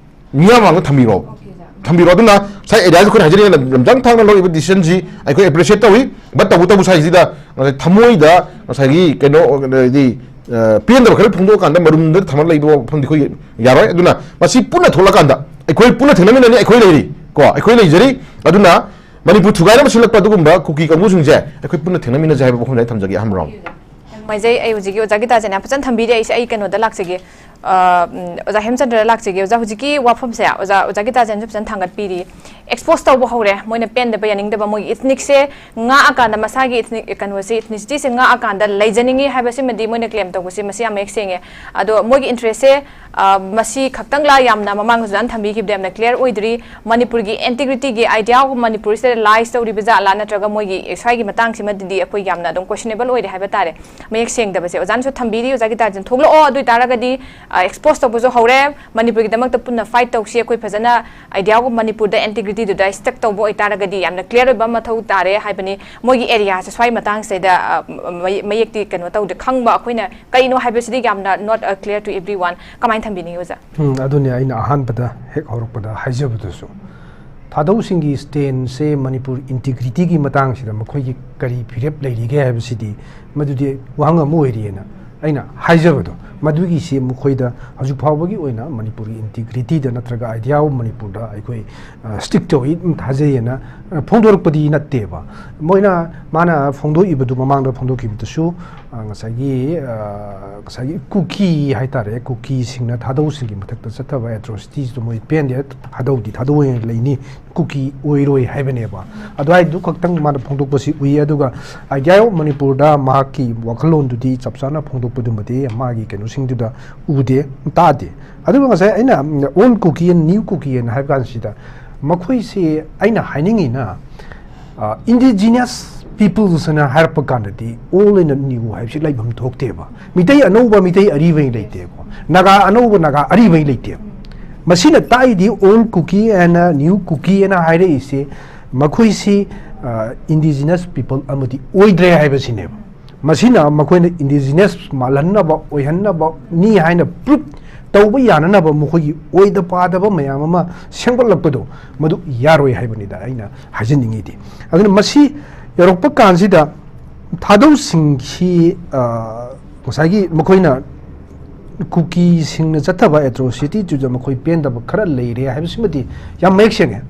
ꯃꯤꯌꯥꯝ ꯃꯥꯡꯗ ꯊꯝꯕꯤꯔꯣ꯫ ꯊꯝꯕꯤꯔꯣ꯫ ꯑꯗꯨꯅ ꯉꯁꯥꯏ ꯑꯦꯔꯤꯌꯥꯁꯤ ꯑꯩꯈꯣꯏꯅ ꯍꯥꯏꯖꯅꯤꯡꯉꯤꯅ ꯂꯝꯖꯥꯡ ꯊꯥꯡꯅ ꯂꯧꯔꯤꯕ ꯗꯤꯁꯤꯖꯟꯁꯤ ꯑꯩꯈꯣꯏ ꯑꯦꯄ꯭ꯔꯤꯁꯤꯌꯦꯠ ꯇꯧꯏ, ꯕꯠ ꯇꯧꯕꯇꯕꯨ ꯁ꯭ꯋꯥꯏꯁꯤꯗ ꯉꯁꯥꯏ ꯊꯃꯣꯏꯗ ꯉꯁꯥꯏꯒꯤ ꯀꯩꯅꯣ, ꯍꯥꯏꯗꯤ, ꯑ, ꯄꯦꯟꯗꯕ ꯈꯔ ꯐꯣꯡꯗꯣꯛꯑꯀꯥꯟꯗ ꯃꯔꯨꯝꯗ ꯊꯝꯃ ꯂꯩꯕ ꯋꯥꯐꯝꯗꯤ ꯑꯩꯈꯣꯏ ꯌꯥꯔꯣꯏ꯫ ꯑꯗꯨꯅ ꯃꯁꯤ ꯄꯨꯟꯅ ꯊꯣꯛꯂꯀꯥꯟꯗ ꯑꯩꯈꯣꯏ ꯄꯨꯟꯅ ꯊꯦꯡꯅꯃꯤꯟꯅꯅꯤ, ꯑꯩꯈꯣꯏ ꯂꯩꯔꯤ ꯀꯣ, ꯑꯩꯈꯣꯏ ꯂꯩꯖꯔꯤ꯫ ꯑꯗꯨꯅ ꯃꯅꯤꯄꯨꯔ ꯊꯨꯒꯥꯏꯅꯕ ꯁꯤꯜꯂꯛꯄ ꯑꯗꯨꯒꯨꯝꯕ ꯀꯨꯀꯤ ꯀꯥꯡꯕꯨꯁꯤꯡꯁꯦ ꯑꯩꯈꯣꯏ ꯄꯨꯟꯅ ꯊꯦꯡꯅꯃꯤꯟꯅꯁꯦ ꯍꯥꯏꯕ ꯋꯥꯐꯝꯁꯦ ꯑꯩ ꯊꯝꯖꯒꯦ, ꯑꯍꯥꯟꯕ ꯔꯥꯎꯟ꯫ ꯌꯥꯝ ꯅꯨꯡꯉꯥꯏꯖꯩ꯫ ꯑꯩ ꯍꯧꯖꯤꯛꯀꯤ ꯑꯣꯖꯥ ꯒꯤꯇꯥꯖꯟ ꯌꯥꯝ ꯐꯖꯅ ꯊꯝꯕꯤꯔꯦ꯫ ꯑꯩꯁꯦ, ꯑꯩ ꯀꯩꯅꯣꯗ ꯂꯥꯛꯆꯒꯦ, ꯑ, ꯎꯝ, ꯑꯣꯖꯥ ꯍꯦꯝꯆꯟꯗ꯭ꯔꯗ ꯂꯥꯛꯆꯒꯦ꯫ ꯑꯣꯖꯥ, ꯍꯧꯖꯤꯛꯀꯤ ꯋꯥꯐꯝꯁꯦ ꯑꯣꯖꯥ, ꯑꯣꯖꯥ ꯒꯤꯇꯥꯖꯟꯁꯨ ꯐꯖꯅ ꯊꯥꯡꯒꯠꯄꯤꯔꯤ꯫ ꯑꯦꯛꯁꯄꯣꯖ ꯇꯧꯕ ꯍꯧꯔꯦ, ꯃꯣꯏꯅ ꯄꯦꯟꯗꯕ, ꯌꯥꯅꯤꯡꯗꯕ, ꯃꯣꯏꯒꯤ ꯏꯊꯅꯤꯛꯁꯦ ꯉꯥꯛꯑꯀꯥꯟꯗ, ꯃꯁꯥꯒꯤ ꯏꯊꯅꯤꯛ ꯀꯩꯅꯣꯁꯦ, ꯏꯊꯅꯤꯁꯤꯇꯤꯁꯦ ꯉꯥꯛꯑꯀꯥꯟꯗ ꯂꯩꯖꯅꯤꯡꯉꯤ ꯍꯥꯏꯕꯁꯤꯃꯗꯤ ꯃꯣꯏꯅ ꯀ꯭ꯂꯦꯝ ꯇꯧꯕꯁꯦ ꯃꯁꯤ ꯌꯥꯝ ꯃꯌꯦꯛ ꯁꯦꯡꯉꯦ꯫ ꯑꯗꯣ ꯃꯣꯏꯒꯤ ꯏꯟꯇꯔꯦꯁꯁꯦ, ꯑ, ꯃꯁꯤ ꯈꯛꯇꯪꯂ? ꯌꯥꯝꯅ ꯃꯃꯥꯡꯗꯁꯨ ꯌꯥꯝ ꯊꯝꯕꯤꯈꯤꯕꯗ ꯌꯥꯝꯅ ꯀ꯭ꯂꯤꯌꯔ ꯑꯣꯏꯗ꯭ꯔꯤ꯫ ꯃꯅꯤꯄꯨꯔꯒꯤ ꯑꯦꯟꯇꯤꯒ꯭ꯔꯤꯇꯤꯒꯤ ꯑꯥꯏꯗꯤꯌꯥꯒꯨꯝꯕ ꯃꯅꯤꯄꯨꯔꯁꯤꯗ ꯂꯥꯏꯁ ꯇꯧꯔꯤꯕ ꯖꯥꯠꯂꯥ, ꯅꯠꯇ꯭ꯔꯒ ꯃꯣꯏꯒꯤ ꯁ꯭ꯋꯥꯏꯒꯤ ꯃꯇꯥꯡꯁꯤꯃꯗꯤ ꯑꯩꯈꯣꯏ ꯌꯥꯝꯅ ꯑꯗꯨꯝ ꯀꯣꯏꯁꯅꯦꯕꯜ ꯑꯣꯏꯔꯦ ꯍꯥꯏꯕ ꯇꯥꯔꯦ꯫ ꯃꯌꯦꯛ ꯁꯦꯡꯗꯕꯁꯦ ꯑꯣꯖꯥꯅꯁꯨ ꯊꯝꯕꯤꯔꯤ꯫ ꯑꯣꯖꯥ ꯒꯤꯇꯥꯖꯟ ꯊꯣꯛꯂꯛꯑꯣ, ꯑꯗꯨ ꯑꯣꯏꯇꯥꯔꯒꯗꯤ, ꯑ, ꯑꯦꯛꯁꯄꯣꯖ ꯇꯧꯕꯁꯨ ꯍꯧꯔꯦ꯫ ꯃꯅꯤꯄꯨꯔꯒꯤꯗꯃꯛꯇ ꯄꯨꯟꯅ ꯐꯥꯏꯠ ꯇꯧꯁꯤ꯫ ꯑꯩꯈꯣꯏ ꯐꯖꯅ ꯑꯥꯏꯗꯤꯌꯥꯒꯨꯝꯕ ꯃꯅꯤꯄꯨꯔꯗ ꯑꯦꯟꯇꯤꯒ꯭ꯔꯤꯇꯤꯗꯨꯗ ꯁ꯭ꯇꯛ ꯇꯧꯕ ꯑꯣꯏꯇꯥꯔꯒꯗꯤ ꯌꯥꯝꯅ ꯀ꯭ꯂꯤꯌꯔ ꯑꯣꯏꯕ ꯑꯃ ꯃꯊꯧ ꯇꯥꯔꯦ ꯍꯥꯏꯕꯅꯤ꯫ ꯃꯣꯏꯒꯤ ꯑꯦꯔꯤꯌꯥꯁꯦ ꯁ꯭ꯋꯥꯏ ꯃꯇꯥꯡꯁꯤꯗ, ꯑ, ꯃꯌꯦꯛ-, ꯃꯌꯦꯛꯇꯤ ꯀꯩꯅꯣ ꯇꯧꯗꯦ, ꯈꯪꯕ ꯑꯩꯈꯣꯏꯅ ꯀꯩꯅꯣ ꯍꯥꯏꯕꯁꯤꯗꯤ ꯌꯥꯝꯅ not, uh, clear to everyone꯫ ꯀꯃꯥꯏꯅ ꯊꯝꯕꯤꯅꯤꯡꯉꯤ ꯑꯣꯖꯥ? ꯎꯝ, ꯑꯗꯨꯅꯤ ꯑꯩꯅ ꯑꯍꯥꯟꯕꯗ ꯍꯦꯛ ꯍꯧꯔꯛꯄꯗ ꯍꯥꯏꯖꯕꯗꯨꯁꯨ꯫ ꯊꯥꯗꯧꯁꯤꯡꯒꯤ ꯁ꯭ꯇꯦꯟꯁꯦ ꯃꯅꯤꯄꯨꯔ ꯏꯟꯇꯤꯒ꯭ꯔꯤꯇꯤꯒꯤ ꯃꯇꯥꯡꯁꯤꯗ ꯃꯈꯣꯏꯒꯤ ꯀꯔꯤ ꯐꯤꯔꯦꯞ ꯂꯩꯔꯤꯒꯦ ꯍꯥꯏꯕꯁꯤꯗꯤ ꯃꯗꯨꯗꯤ ꯋꯥꯍꯪ ꯑꯃ ꯑꯣꯏꯔꯤꯑꯅ ꯑꯩꯅ ꯍꯥꯏꯖꯕꯗꯣ, ꯃꯗꯨꯒꯤꯁꯤ ꯃꯈꯣꯏꯗ ꯍꯧꯖꯤꯛ ꯐꯥꯎꯕꯒꯤ ꯑꯣꯏꯅ ꯃꯅꯤꯄꯨꯔꯒꯤ ꯏꯟꯇꯤꯒ꯭ꯔꯤꯇꯤꯗ ꯅꯠꯇ꯭ꯔꯒ ꯑꯥꯏꯗꯤꯌꯥ ꯑꯣꯐ ꯃꯅꯤꯄꯨꯔꯗ ꯑꯩꯈꯣꯏ ꯁ꯭ꯇꯤꯛ ꯇꯧꯏ, ꯑꯗꯨꯝ ꯊꯥꯖꯩꯑꯅ ꯐꯣꯡꯗꯣꯔꯛꯄꯗꯤ ꯅꯠꯇꯦꯕ꯫ ꯃꯣꯏꯅ, ꯃꯥꯅ ꯐꯣꯡꯗꯣꯛꯏꯕꯗꯨ, ꯃꯃꯥꯡꯗ ꯐꯣꯡꯗꯣꯛꯈꯤꯕꯗꯨꯁꯨ, ꯑ, ꯉꯁꯥꯏꯒꯤ, ꯑ, ꯉꯁꯥꯏꯒꯤ ꯀꯨꯀꯤ ꯍꯥꯏꯇꯥꯔꯦ, ꯀꯨꯀꯤꯁꯤꯡꯅ ꯊꯥꯗꯧꯁꯤꯡꯒꯤ ꯃꯊꯛꯇ ꯆꯠꯊꯕ ꯑꯦꯇ꯭ꯔꯣꯁꯤꯇꯤꯁꯇꯨ ꯃꯣꯏ ꯄꯦꯟꯗꯦ, ꯊꯥꯗꯧꯗꯤ ꯊꯥꯗꯧ ꯑꯣꯏꯅ ꯂꯩꯅꯤ, ꯀꯨꯀꯤ ꯑꯣꯏꯔꯣꯏ ꯍꯥꯏꯕꯅꯦꯕ꯫ ꯑꯗꯨꯋꯥꯏꯗꯨ ꯈꯛꯇꯪ ꯃꯥꯅ ꯐꯣꯡꯗꯣꯛꯄꯁꯤ ꯎꯏ꯫ ꯑꯗꯨꯒ ꯑꯥꯏꯗꯤꯌꯥ ꯑꯣꯐ ꯃꯅꯤꯄꯨꯔꯗ ꯃꯍꯥꯛꯀꯤ ꯋꯥꯈꯜꯂꯣꯟꯗꯨꯗꯤ ꯆꯞ ꯆꯥꯅ ꯐꯣꯡꯗꯣꯛꯄꯗꯨꯃꯗꯤ ꯃꯥꯒꯤ ꯀꯩꯅꯣꯁꯤꯡꯗꯨꯗ ꯎꯗꯦ, ꯇꯥꯗꯦ꯫ ꯑꯗꯨꯒ ꯉꯁꯥꯏ ꯑꯩꯅ, ꯎꯝ, old Kuki and new Kuki ꯑꯦꯟ ꯍꯥꯏꯕ ꯀꯥꯟꯁꯤꯗ, ꯃꯈꯣꯏꯁꯤ ꯑꯩꯅ ꯍꯥꯏꯅꯤꯡꯉꯤꯅ, ꯏꯟꯗꯤꯖꯤꯅꯁ ꯄꯤꯄꯜꯁ ꯑꯅ ꯍꯥꯏꯔꯛꯄ ꯀꯥꯟꯗꯗꯤ ꯑꯣꯜ ꯑꯦꯟ ꯅ꯭ꯌꯨ ꯍꯥꯏꯕꯁꯤ ꯂꯩꯐꯝ ꯊꯣꯛꯇꯦꯕ꯫ ꯃꯤꯇꯩ ꯑꯅꯧꯕ, ꯃꯤꯇꯩ ꯑꯔꯤꯕ ꯍꯥꯏꯅ ꯂꯩꯇꯦꯀꯣ꯫ ꯅꯥꯒꯥ ꯑꯅꯧꯕ, ꯅꯥꯒꯥ ꯑꯔꯤꯕ ꯍꯥꯏꯅ ꯂꯩꯇꯦꯕ꯫ ꯃꯁꯤꯅ ꯇꯥꯛꯏꯗꯤ ꯑꯣꯜ ꯀꯨꯀꯤ ꯑꯦꯟ ꯅ꯭ꯌꯨ ꯀꯨꯀꯤ ꯑꯅ ꯍꯥꯏꯔꯛꯏꯁꯦ ꯃꯈꯣꯏꯁꯤ ꯏꯟꯗꯤꯖꯤꯅꯁ ꯄꯤꯄꯜ ꯑꯃꯗꯤ ꯑꯣꯏꯗ꯭ꯔꯦ ꯍꯥꯏꯕꯁꯤꯅꯦꯕ꯫ ꯃꯁꯤꯅ ꯃꯈꯣꯏꯅ ꯏꯟꯗꯤꯖꯤꯅꯁ ꯃꯥꯜꯍꯟꯅꯕ, ꯑꯣꯏꯍꯟꯅꯕꯅꯤ ꯍꯥꯏꯅ ꯄ꯭ꯔꯨꯞ ꯇꯧꯕ ꯌꯥꯅꯅꯕ ꯃꯈꯣꯏꯒꯤ ꯑꯣꯏꯗ ꯄꯥꯗꯕ ꯃꯌꯥꯝ ꯑꯃ ꯁꯦꯝꯒꯠꯂꯛꯄꯗꯣ, ꯃꯗꯨ ꯌꯥꯔꯣꯏ ꯍꯥꯏꯕꯅꯤꯗ ꯑꯩꯅ ꯍꯥꯏꯖꯅꯤꯡꯉꯤꯗꯤ꯫ ꯑꯗꯨꯅ ꯃꯁꯤ ꯌꯧꯔꯛꯄ ꯀꯥꯟꯁꯤꯗ ꯊꯥꯗꯧꯁꯤꯡꯁꯤ, ꯑ, ꯉꯁꯥꯏꯒꯤ ꯃꯈꯣꯏꯅ ꯀꯨꯀꯤꯁꯤꯡꯅ ꯆꯠꯊꯕ ꯑꯦꯇ꯭ꯔꯣꯁꯤꯇꯤꯗꯨꯗ ꯃꯈꯣꯏ ꯄꯦꯟꯗꯕ ꯈꯔ ꯂꯩꯔꯦ ꯍꯥꯏꯕꯁꯤꯃꯗꯤ ꯌꯥꯝ ꯃꯌꯦꯛ ꯁꯦꯡꯉꯦ꯫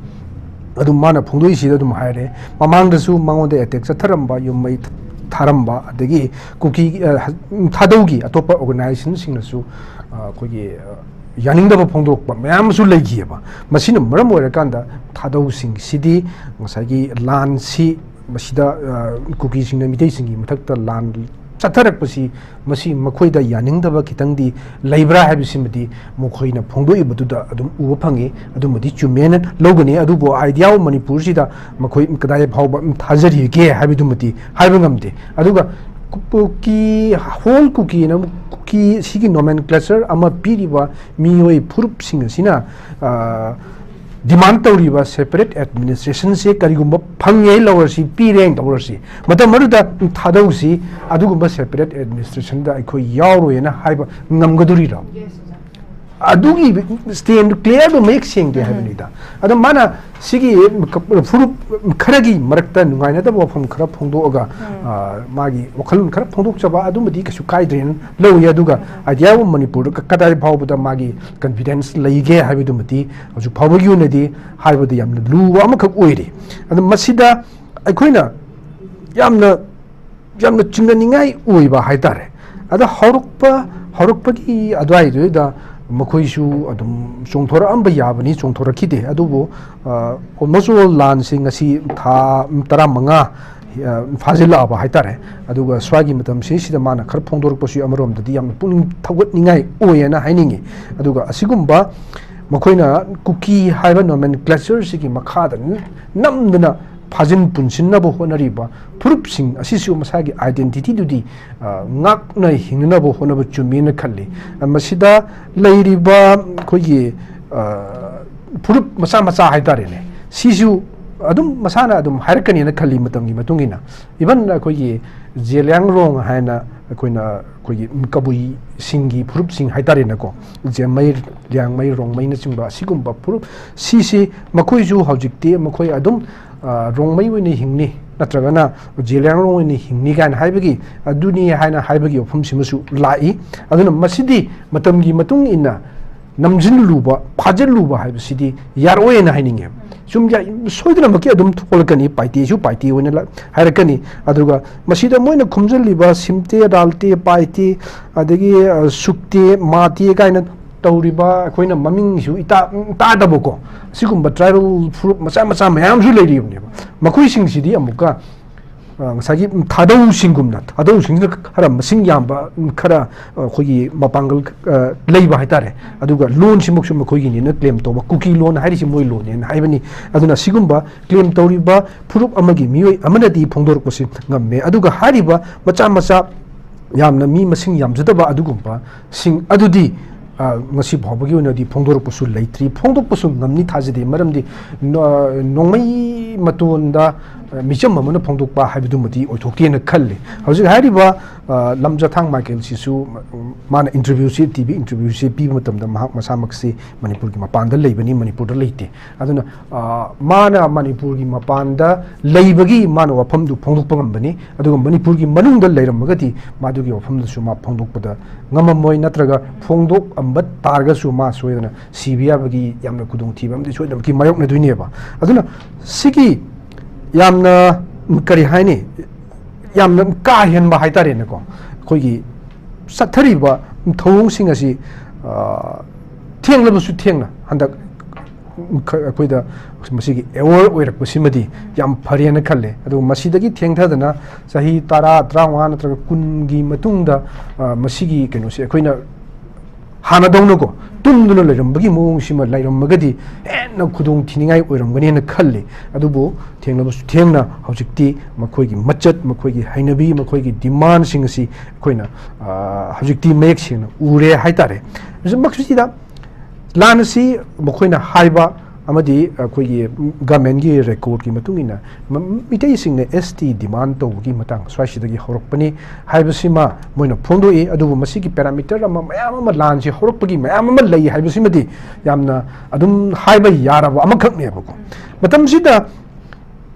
ꯑꯗꯨꯝ ꯃꯥꯅ ꯐꯣꯡꯗꯣꯛꯏꯁꯤꯗ ꯑꯗꯨꯝ ꯍꯥꯏꯔꯦ, ꯃꯃꯥꯡꯗꯁꯨ ꯃꯉꯣꯟꯗ ꯑꯦꯇꯦꯛ ꯆꯠꯊꯔꯝꯕ, ꯌꯨꯝ ꯃꯩ ꯊꯥꯔꯝꯕ, ꯑꯗꯒꯤ ꯀꯨꯀꯤ, ꯑ, ꯊꯥꯗꯧꯒꯤ ꯑꯇꯣꯞꯄ ꯑꯣꯔꯒꯅꯥꯏꯖꯦꯁꯟꯁꯤꯡꯅꯁꯨ, ꯑ, ꯑꯩꯈꯣꯏꯒꯤ, ꯑ, ꯌꯥꯅꯤꯡꯗꯕ ꯐꯣꯡꯗꯣꯔꯛꯄ ꯃꯌꯥꯝ ꯑꯃꯁꯨ ꯂꯩꯈꯤꯑꯕ꯫ ꯃꯁꯤꯅ ꯃꯔꯝ ꯑꯣꯏꯔꯀꯥꯟꯗ ꯊꯥꯗꯧꯁꯤꯡꯁꯤꯗꯤ ꯉꯁꯥꯏꯒꯤ ꯂꯥꯟꯁꯤ ꯃꯁꯤꯗ, ꯑ, ꯀꯨꯀꯤꯁꯤꯡꯅ ꯃꯤꯇꯩꯁꯤꯡꯒꯤ ꯃꯊꯛꯇ ꯂꯥꯟ ꯆꯠꯊꯔꯛꯄꯁꯤ, ꯃꯁꯤ ꯃꯈꯣꯏꯗ ꯌꯥꯅꯤꯡꯗꯕ ꯈꯤꯇꯪꯗꯤ ꯂꯩꯕ꯭ꯔꯥ ꯍꯥꯏꯕꯁꯤꯃꯗꯤ ꯃꯈꯣꯏꯅ ꯐꯣꯡꯗꯣꯛꯏꯕꯗꯨꯗ ꯑꯗꯨꯝ ꯎꯕ ꯐꯪꯉꯤ꯫ ꯑꯗꯨꯃꯗꯤ ꯆꯨꯝꯃꯦꯅ ꯂꯧꯒꯅꯤ꯫ ꯑꯗꯨꯕꯨ ꯑꯥꯏꯗꯤꯌꯥ ꯑꯣꯐ ꯃꯅꯤꯄꯨꯔꯁꯤꯗ ꯃꯈꯣꯏ ꯀꯗꯥꯏ ꯐꯥꯎꯕ ꯊꯥꯖꯔꯤꯒꯦ ꯍꯥꯏꯕꯗꯨꯃꯗꯤ ꯍꯥꯏꯕ ꯉꯝꯗꯦ꯫ ꯑꯗꯨꯒ ꯀꯨꯀꯤ, ꯍꯣꯜ ꯀꯨꯀꯤꯅ ꯀꯨꯀꯤ ꯁꯤꯒꯤ nomenclature ꯑꯃ ꯄꯤꯔꯤꯕ ꯃꯤꯑꯣꯏ ꯐꯨꯔꯨꯞꯁꯤꯡ ꯑꯁꯤꯅ, ꯑ, ꯗꯤꯃꯥꯟ ꯇꯧꯔꯤꯕ ꯁꯦꯄꯔꯦꯠ ꯑꯦꯗꯃꯤꯅꯤꯁꯇ꯭ꯔꯦꯁꯟꯁꯦ ꯀꯔꯤꯒꯨꯝꯕ ꯐꯪꯉꯦ ꯂꯧꯔꯁꯤ, ꯄꯤꯔꯦ ꯇꯧꯔꯁꯤ, ꯃꯇꯝ ꯑꯗꯨꯗ ꯊꯥꯗꯧꯁꯤ, ꯑꯗꯨꯒꯨꯝꯕ ꯁꯦꯄꯔꯦꯠ ꯑꯦꯗꯃꯤꯅꯤꯁꯇ꯭ꯔꯦꯁꯟꯗ ꯑꯩꯈꯣꯏ ꯌꯥꯎꯔꯣꯏꯅ ꯍꯥꯏꯕ ꯉꯝꯒꯗꯣꯔꯤꯔꯣ? ꯑꯗꯨꯒꯤ ꯁ꯭ꯇꯦꯟꯗꯨ ꯀ꯭ꯂꯤꯌꯥꯔꯗꯨ ꯃꯌꯦꯛ ꯁꯦꯡꯗꯦ ꯍꯥꯏꯕꯅꯤꯗ꯫ ꯑꯗꯣ ꯃꯥꯅ ꯁꯤꯒꯤ ꯐꯨꯔꯨꯞ ꯈꯔꯒꯤ ꯃꯔꯛꯇ ꯅꯨꯡꯉꯥꯏꯅꯗꯕ ꯋꯥꯐꯝ ꯈꯔ ꯐꯣꯡꯗꯣꯛꯑꯒ, ꯑ, ꯃꯥꯒꯤ ꯋꯥꯈꯜꯂꯣꯟ ꯈꯔ ꯐꯣꯡꯗꯣꯛꯆꯕ ꯑꯗꯨꯃꯗꯤ ꯀꯩꯁꯨ ꯀꯥꯏꯗ꯭ꯔꯦꯅ ꯂꯧꯏ꯫ ꯑꯗꯨꯒ ꯑꯥꯏꯗꯤꯌꯥꯕꯨ ꯃꯅꯤꯄꯨꯔꯗ ꯀꯗꯥꯏ ꯐꯥꯎꯕꯗ ꯃꯥꯒꯤ ꯀꯟꯐꯤꯗꯦꯟꯁ ꯂꯩꯒꯦ ꯍꯥꯏꯕꯗꯨꯃꯗꯤ ꯍꯧꯖꯤꯛ ꯐꯥꯎꯕꯒꯤ ꯑꯣꯏꯅꯗꯤ ꯍꯥꯏꯕꯗ ꯌꯥꯝꯅ ꯂꯨꯕ ꯑꯃꯈꯛ ꯑꯣꯏꯔꯤ꯫ ꯑꯗꯣ ꯃꯁꯤꯗ ꯑꯩꯈꯣꯏꯅ ꯌꯥꯝꯅ, ꯌꯥꯝꯅ ꯆꯤꯡꯅꯅꯤꯡꯉꯥꯏ ꯑꯣꯏꯕ ꯍꯥꯏꯇꯥꯔꯦ꯫ ꯑꯗ ꯍꯧꯔꯛꯄ, ꯍꯧꯔꯛꯄꯒꯤ ꯑꯗꯨꯋꯥꯏꯗꯨꯗ ꯃꯈꯣꯏꯁꯨ ꯑꯗꯨꯝ ꯆꯣꯡꯊꯣꯔꯛꯑꯝꯕ ꯌꯥꯕꯅꯤ, ꯆꯣꯡꯊꯣꯔꯛꯈꯤꯗꯦ꯫ ꯑꯗꯨꯕꯨ, ꯑ, almost all ꯂꯥꯟꯁꯤ ꯉꯁꯤ ꯊꯥ ꯇꯔꯥꯃꯉꯥ, ꯑ, ꯐꯥꯖꯤꯜꯂꯛꯑꯕ ꯍꯥꯏꯇꯥꯔꯦ꯫ ꯑꯗꯨꯒ ꯁ꯭ꯋꯥꯏꯒꯤ ꯃꯇꯝꯁꯤꯁꯤꯗ ꯃꯥꯅ ꯈꯔ ꯐꯣꯡꯗꯣꯔꯛꯄꯁꯤ ꯑꯃꯔꯣꯝꯗꯗꯤ ꯌꯥꯝꯅ ꯄꯨꯛꯅꯤꯡ ꯊꯧꯒꯠꯅꯤꯡꯉꯥꯏ ꯑꯣꯏꯌꯦꯅ ꯍꯥꯏꯅꯤꯡꯉꯤ꯫ ꯑꯗꯨꯒ ꯑꯁꯤꯒꯨꯝꯕ ꯃꯈꯣꯏꯅ ꯀꯨꯀꯤ ꯍꯥꯏꯕ nomenclatureꯁꯤꯒꯤ ꯃꯈꯥꯗ ꯅꯝꯗꯅ ꯐꯥꯖꯤꯟ ꯄꯨꯟꯁꯤꯟꯅꯕ ꯍꯣꯠꯅꯔꯤꯕ ꯐꯨꯔꯨꯞꯁꯤꯡ ꯑꯁꯤꯁꯨ ꯃꯁꯥꯒꯤ identityꯗꯨꯗꯤ, ꯑ, ꯉꯥꯛꯅ ꯍꯤꯡꯅꯅꯕ ꯍꯣꯠꯅꯕ ꯆꯨꯝꯃꯦꯅ ꯈꯜꯂꯤ꯫ ꯑ, ꯃꯁꯤꯗ ꯂꯩꯔꯤꯕ ꯑꯩꯈꯣꯏꯒꯤ, ꯑ, ꯐꯨꯔꯨꯞ ꯃꯆꯥ ꯃꯆꯥ ꯍꯥꯏꯇꯥꯔꯦꯅꯦ, ꯁꯤꯁꯨ ꯑꯗꯨꯝ ꯃꯁꯥꯅ ꯑꯗꯨꯝ ꯍꯥꯏꯔꯛꯀꯅꯦꯅ ꯈꯜꯂꯤ ꯃꯇꯝꯒꯤ ꯃꯇꯨꯡ ꯏꯟꯅ꯫ Even ꯑꯩꯈꯣꯏꯒꯤ ꯖꯦꯂꯤꯌꯥꯡꯔꯣꯡ ꯍꯥꯏꯅ ꯑꯩꯈꯣꯏꯅ, ꯑꯩꯈꯣꯏꯒꯤ ꯀꯕꯨꯏꯁꯤꯡꯒꯤ ꯐꯨꯔꯨꯞꯁꯤꯡ ꯍꯥꯏꯇꯥꯔꯦꯅꯦꯀꯣ, ꯖꯦꯝꯃꯩ, ꯂꯤꯌꯥꯡꯃꯩ, ꯔꯣꯡꯃꯩꯅꯆꯤꯡꯕ ꯑꯁꯤꯒꯨꯝꯕ ꯐꯨꯔꯨꯞ, ꯁꯤꯁꯤ ꯃꯈꯣꯏꯁꯨ ꯍꯧꯖꯤꯛꯇꯤ ꯃꯈꯣꯏ ꯑꯗꯨꯝ, ꯑ, ꯔꯣꯡꯃꯩ ꯑꯣꯏꯅ ꯍꯤꯡꯅꯤ, ꯅꯠꯇ꯭ꯔꯒꯅ ꯖꯦꯂꯤꯌꯥꯡꯔꯣꯡ ꯑꯣꯏꯅ ꯍꯤꯡꯅꯤ ꯀꯥꯏꯅ ꯍꯥꯏꯕꯒꯤ, ꯑꯗꯨꯅꯤ ꯍꯥꯏꯅ ꯍꯥꯏꯕꯒꯤ ꯋꯥꯐꯝꯁꯤꯃꯁꯨ ꯂꯥꯛꯏ꯫ ꯑꯗꯨꯅ ꯃꯁꯤꯗꯤ ꯃꯇꯝꯒꯤ ꯃꯇꯨꯡ ꯏꯟꯅ ꯅꯝꯖꯤꯜꯂꯨꯕ, ꯐꯥꯖꯤꯜꯂꯨꯕ ꯍꯥꯏꯕꯁꯤꯗꯤ ꯌꯥꯔꯛꯑꯣꯏꯅ ꯍꯥꯏꯅꯤꯡꯉꯦ꯫ ꯁꯨꯝ ꯌꯥ-, ꯁꯣꯏꯗꯅꯃꯛꯀꯤ ꯑꯗꯨꯝ ꯊꯣꯛꯂꯛꯀꯅꯤ, ꯄꯥꯏꯇꯦꯁꯨ ꯄꯥꯏꯇꯦ ꯑꯣꯏꯅ ꯂ-, ꯍꯥꯏꯔꯛꯀꯅꯤ꯫ ꯑꯗꯨꯒ ꯃꯁꯤꯗ ꯃꯣꯏꯅ ꯈꯨꯝꯖꯤꯜꯂꯤꯕ ꯁꯤꯝꯇꯦ, ꯔꯥꯜꯇꯦ, ꯄꯥꯏꯇꯦ, ꯑꯗꯒꯤ, ꯑ, ꯁꯨꯛꯇꯦ, ꯃꯥꯇꯦ ꯀꯥꯏꯅ ꯇꯧꯔꯤꯕ, ꯑꯩꯈꯣꯏꯅ ꯃꯃꯤꯡꯁꯨ ꯏꯇꯥ, ꯇꯥꯗꯕꯀꯣ, ꯁꯤꯒꯨꯝꯕ ꯇ꯭ꯔꯥꯏꯕꯦꯜ ꯐꯨꯔꯨꯞ ꯃꯆꯥ ꯃꯆꯥ ꯃꯌꯥꯝꯁꯨ ꯂꯩꯔꯤꯕꯅꯦꯕ꯫ ꯃꯈꯣꯏꯁꯤꯡꯁꯤꯗꯤ ꯑꯃꯨꯛꯀ, ꯑ, ꯉꯁꯥꯏꯒꯤ ꯊꯥꯗꯧꯁꯤꯡꯒꯨꯝꯅ, ꯊꯥꯗꯧꯁꯤꯡꯁꯤꯅ ꯈꯔ ꯃꯁꯤꯡ ꯌꯥꯝꯕ, ꯈꯔ, ꯑ, ꯑꯩꯈꯣꯏꯒꯤ ꯃꯄꯥꯡꯒꯜ, ꯑ, ꯂꯩꯕ ꯍꯥꯏꯇꯥꯔꯦ꯫ ꯑꯗꯨꯒ ꯂꯣꯟꯁꯤꯃꯛꯁꯨ ꯃꯈꯣꯏꯒꯤꯅꯦꯅ ꯀ꯭ꯂꯦꯝ ꯇꯧꯕ, ꯀꯨꯀꯤ ꯂꯣꯟ ꯍꯥꯏꯔꯤꯁꯤ ꯃꯣꯏ ꯂꯣꯟꯅꯦꯅ ꯍꯥꯏꯕꯅꯤ꯫ ꯑꯗꯨꯅ ꯁꯤꯒꯨꯝꯕ ꯀ꯭ꯂꯦꯝ ꯇꯧꯔꯤꯕ ꯐꯨꯔꯨꯞ ꯑꯃꯒꯤ ꯃꯤꯑꯣꯏ ꯑꯃꯅꯗꯤ ꯐꯣꯡꯗꯣꯔꯛꯄꯁꯤ ꯉꯝꯃꯦ꯫ ꯑꯗꯨꯒ ꯍꯥꯏꯔꯤꯕ ꯃꯆꯥ ꯃꯆꯥ ꯌꯥꯝꯅ ꯃꯤ ꯃꯁꯤꯡ ꯌꯥꯝꯖꯗꯕ ꯑꯗꯨꯒꯨꯝꯕꯁꯤꯡ ꯑꯗꯨꯗꯤ, ꯑ, ꯉꯁꯤ ꯐꯥꯎꯕꯒꯤ ꯑꯣꯏꯅꯗꯤ ꯐꯣꯡꯗꯣꯔꯛꯄꯁꯨ ꯂꯩꯇ꯭ꯔꯤ, ꯐꯣꯡꯗꯣꯛꯄꯁꯨ ꯉꯝꯅꯤ ꯊꯥꯖꯗꯦ꯫ ꯃꯔꯝꯗꯤ ꯅꯣ-, ꯅꯣꯡꯃꯩ ꯃꯇꯣꯟꯗ ꯃꯤꯆꯝ ꯑꯃꯅ ꯐꯣꯡꯗꯣꯛꯄ ꯍꯥꯏꯕꯗꯨꯃꯗꯤ ꯑꯣꯏꯊꯣꯛꯇꯦꯅ ꯈꯜꯂꯤ꯫ ꯍꯧꯖꯤꯛ ꯍꯥꯏꯔꯤꯕ, ꯑ, ꯂꯝꯖꯥꯊꯥꯡ ꯃꯥꯏꯀꯦꯜꯁꯤꯁꯨ, ꯎꯝ, ꯃꯥꯅ interviewꯁꯤ, TV interviewꯁꯤ ꯄꯤꯕ ꯃꯇꯝꯗ ꯃꯍꯥꯛ ꯃꯁꯥꯃꯛꯁꯤ ꯃꯅꯤꯄꯨꯔꯒꯤ ꯃꯄꯥꯟꯗ ꯂꯩꯕꯅꯤ, ꯃꯅꯤꯄꯨꯔꯗ ꯂꯩꯇꯦ꯫ ꯑꯗꯨꯅ, ꯑ, ꯃꯥꯅ ꯃꯅꯤꯄꯨꯔꯒꯤ ꯃꯄꯥꯟꯗ ꯂꯩꯕꯒꯤ ꯃꯥꯅ ꯋꯥꯐꯝꯗꯨ ꯐꯣꯡꯗꯣꯛꯄ ꯉꯝꯕꯅꯤ, ꯑꯗꯨꯒ ꯃꯅꯤꯄꯨꯔꯒꯤ ꯃꯅꯨꯡꯗ ꯂꯩꯔꯝꯃꯒꯗꯤ ꯃꯗꯨꯒꯤ ꯋꯥꯐꯝꯗꯨꯁꯨ ꯃꯥ ꯐꯣꯡꯗꯣꯛꯄꯗ ꯉꯝꯃꯝꯃꯣꯏ, ꯅꯠꯇ꯭ꯔꯒ ꯐꯣꯡꯗꯣꯛꯑꯝꯕ ꯇꯥꯔꯒꯁꯨ ꯃꯥ ꯁꯣꯏꯗꯅ ꯁꯤꯕ ꯌꯥꯕꯒꯤ ꯌꯥꯝꯅ ꯈꯨꯗꯣꯡꯊꯤꯕ ꯑꯃꯗꯤ ꯁꯣꯏꯗꯅꯃꯛꯀꯤ ꯃꯥꯌꯣꯛꯅꯗꯣꯏꯅꯦꯕ꯫ ꯑꯗꯨꯅ ꯁꯤꯒꯤ ꯌꯥꯝꯅ, ꯀꯔꯤ ꯍꯥꯏꯅꯤ, ꯌꯥꯝꯅ ꯀꯥ ꯍꯦꯟꯕ ꯍꯥꯏꯇꯥꯔꯦꯅꯦꯀꯣ, ꯑꯩꯈꯣꯏꯒꯤ ꯆꯠꯊꯔꯤꯕ ꯊꯧꯑꯣꯡꯁꯤꯡ ꯑꯁꯤ, ꯑ, ꯊꯦꯡꯂꯕꯁꯨ ꯊꯦꯡꯅ ꯍꯟꯗꯛ ꯈ-, ꯑꯩꯈꯣꯏꯗ ꯃꯁꯤꯒꯤ aware ꯑꯣꯏꯔꯛꯄꯁꯤꯃꯗꯤ ꯌꯥꯝ ꯐꯔꯦꯅ ꯈꯜꯂꯦ꯫ ꯑꯗꯨꯒ ꯃꯁꯤꯗꯒꯤ ꯊꯦꯡꯊꯗꯅ ꯆꯍꯤ ꯇꯔꯥ, ꯇꯔꯥꯃꯉꯥ ꯅꯠꯇ꯭ꯔꯒ ꯀꯨꯟꯒꯤ ꯃꯇꯨꯡꯗ, ꯑ, ꯃꯁꯤꯒꯤ ꯀꯩꯅꯣꯁꯦ ꯑꯩꯈꯣꯏꯅ ꯍꯥꯟꯅꯗꯧꯅꯀꯣ ꯇꯨꯝꯗꯨꯅ ꯂꯩꯔꯝꯕꯒꯤ ꯃꯑꯣꯡꯁꯤꯃ ꯂꯩꯔꯝꯃꯒꯗꯤ ꯍꯦꯟꯅ ꯈꯨꯗꯣꯡ ꯊꯤꯅꯤꯡꯉꯥꯏ ꯑꯣꯏꯔꯝꯒꯅꯦꯅ ꯈꯜꯂꯤ꯫ ꯑꯗꯨꯕꯨ ꯊꯦꯡꯂꯕꯁꯨ ꯊꯦꯡꯅ ꯍꯧꯖꯤꯛꯇꯤ ꯃꯈꯣꯏꯒꯤ ꯃꯆꯠ, ꯃꯈꯣꯏꯒꯤ ꯍꯩꯅꯕꯤ, ꯃꯈꯣꯏꯒꯤ demandꯁꯤꯡ ꯑꯁꯤ ꯑꯩꯈꯣꯏꯅ, ꯑ, ꯍꯧꯖꯤꯛꯇꯤ ꯃꯌꯦꯛ ꯁꯦꯡꯅ ꯎꯔꯦ ꯍꯥꯏꯇꯥꯔꯦ꯫ ꯍꯧꯖꯤꯛꯃꯛꯁꯤꯗ ꯂꯥꯟ ꯑꯁꯤ ꯃꯈꯣꯏꯅ ꯍꯥꯏꯕ ꯑꯃꯗꯤ ꯑꯩꯈꯣꯏꯒꯤ governmentꯀꯤ recordꯀꯤ ꯃꯇꯨꯡ ꯏꯟꯅ ꯃ-, ꯃꯤꯇꯩꯁꯤꯡꯅ ST demand ꯇꯧꯕꯒꯤ ꯃꯇꯥꯡ ꯁ꯭ꯋꯥꯏꯁꯤꯗꯒꯤ ꯍꯧꯔꯛꯄꯅꯤ ꯍꯥꯏꯕꯁꯤꯃ ꯃꯣꯏꯅ ꯐꯣꯡꯗꯣꯛꯏ꯫ ꯑꯗꯨꯕꯨ ꯃꯁꯤꯒꯤ parameter ꯑꯃ, ꯃꯌꯥꯝ ꯑꯃ, ꯂꯥꯟꯁꯤ ꯍꯧꯔꯛꯄꯒꯤ ꯃꯌꯥꯝ ꯑꯃ ꯂꯩ ꯍꯥꯏꯕꯁꯤꯃꯗꯤ ꯌꯥꯝꯅ ꯑꯗꯨꯝ ꯍꯥꯏꯕ ꯌꯥꯔꯕ ꯑꯃꯈꯛꯅꯦꯕꯀꯣ꯫ ꯃꯇꯝꯁꯤꯗ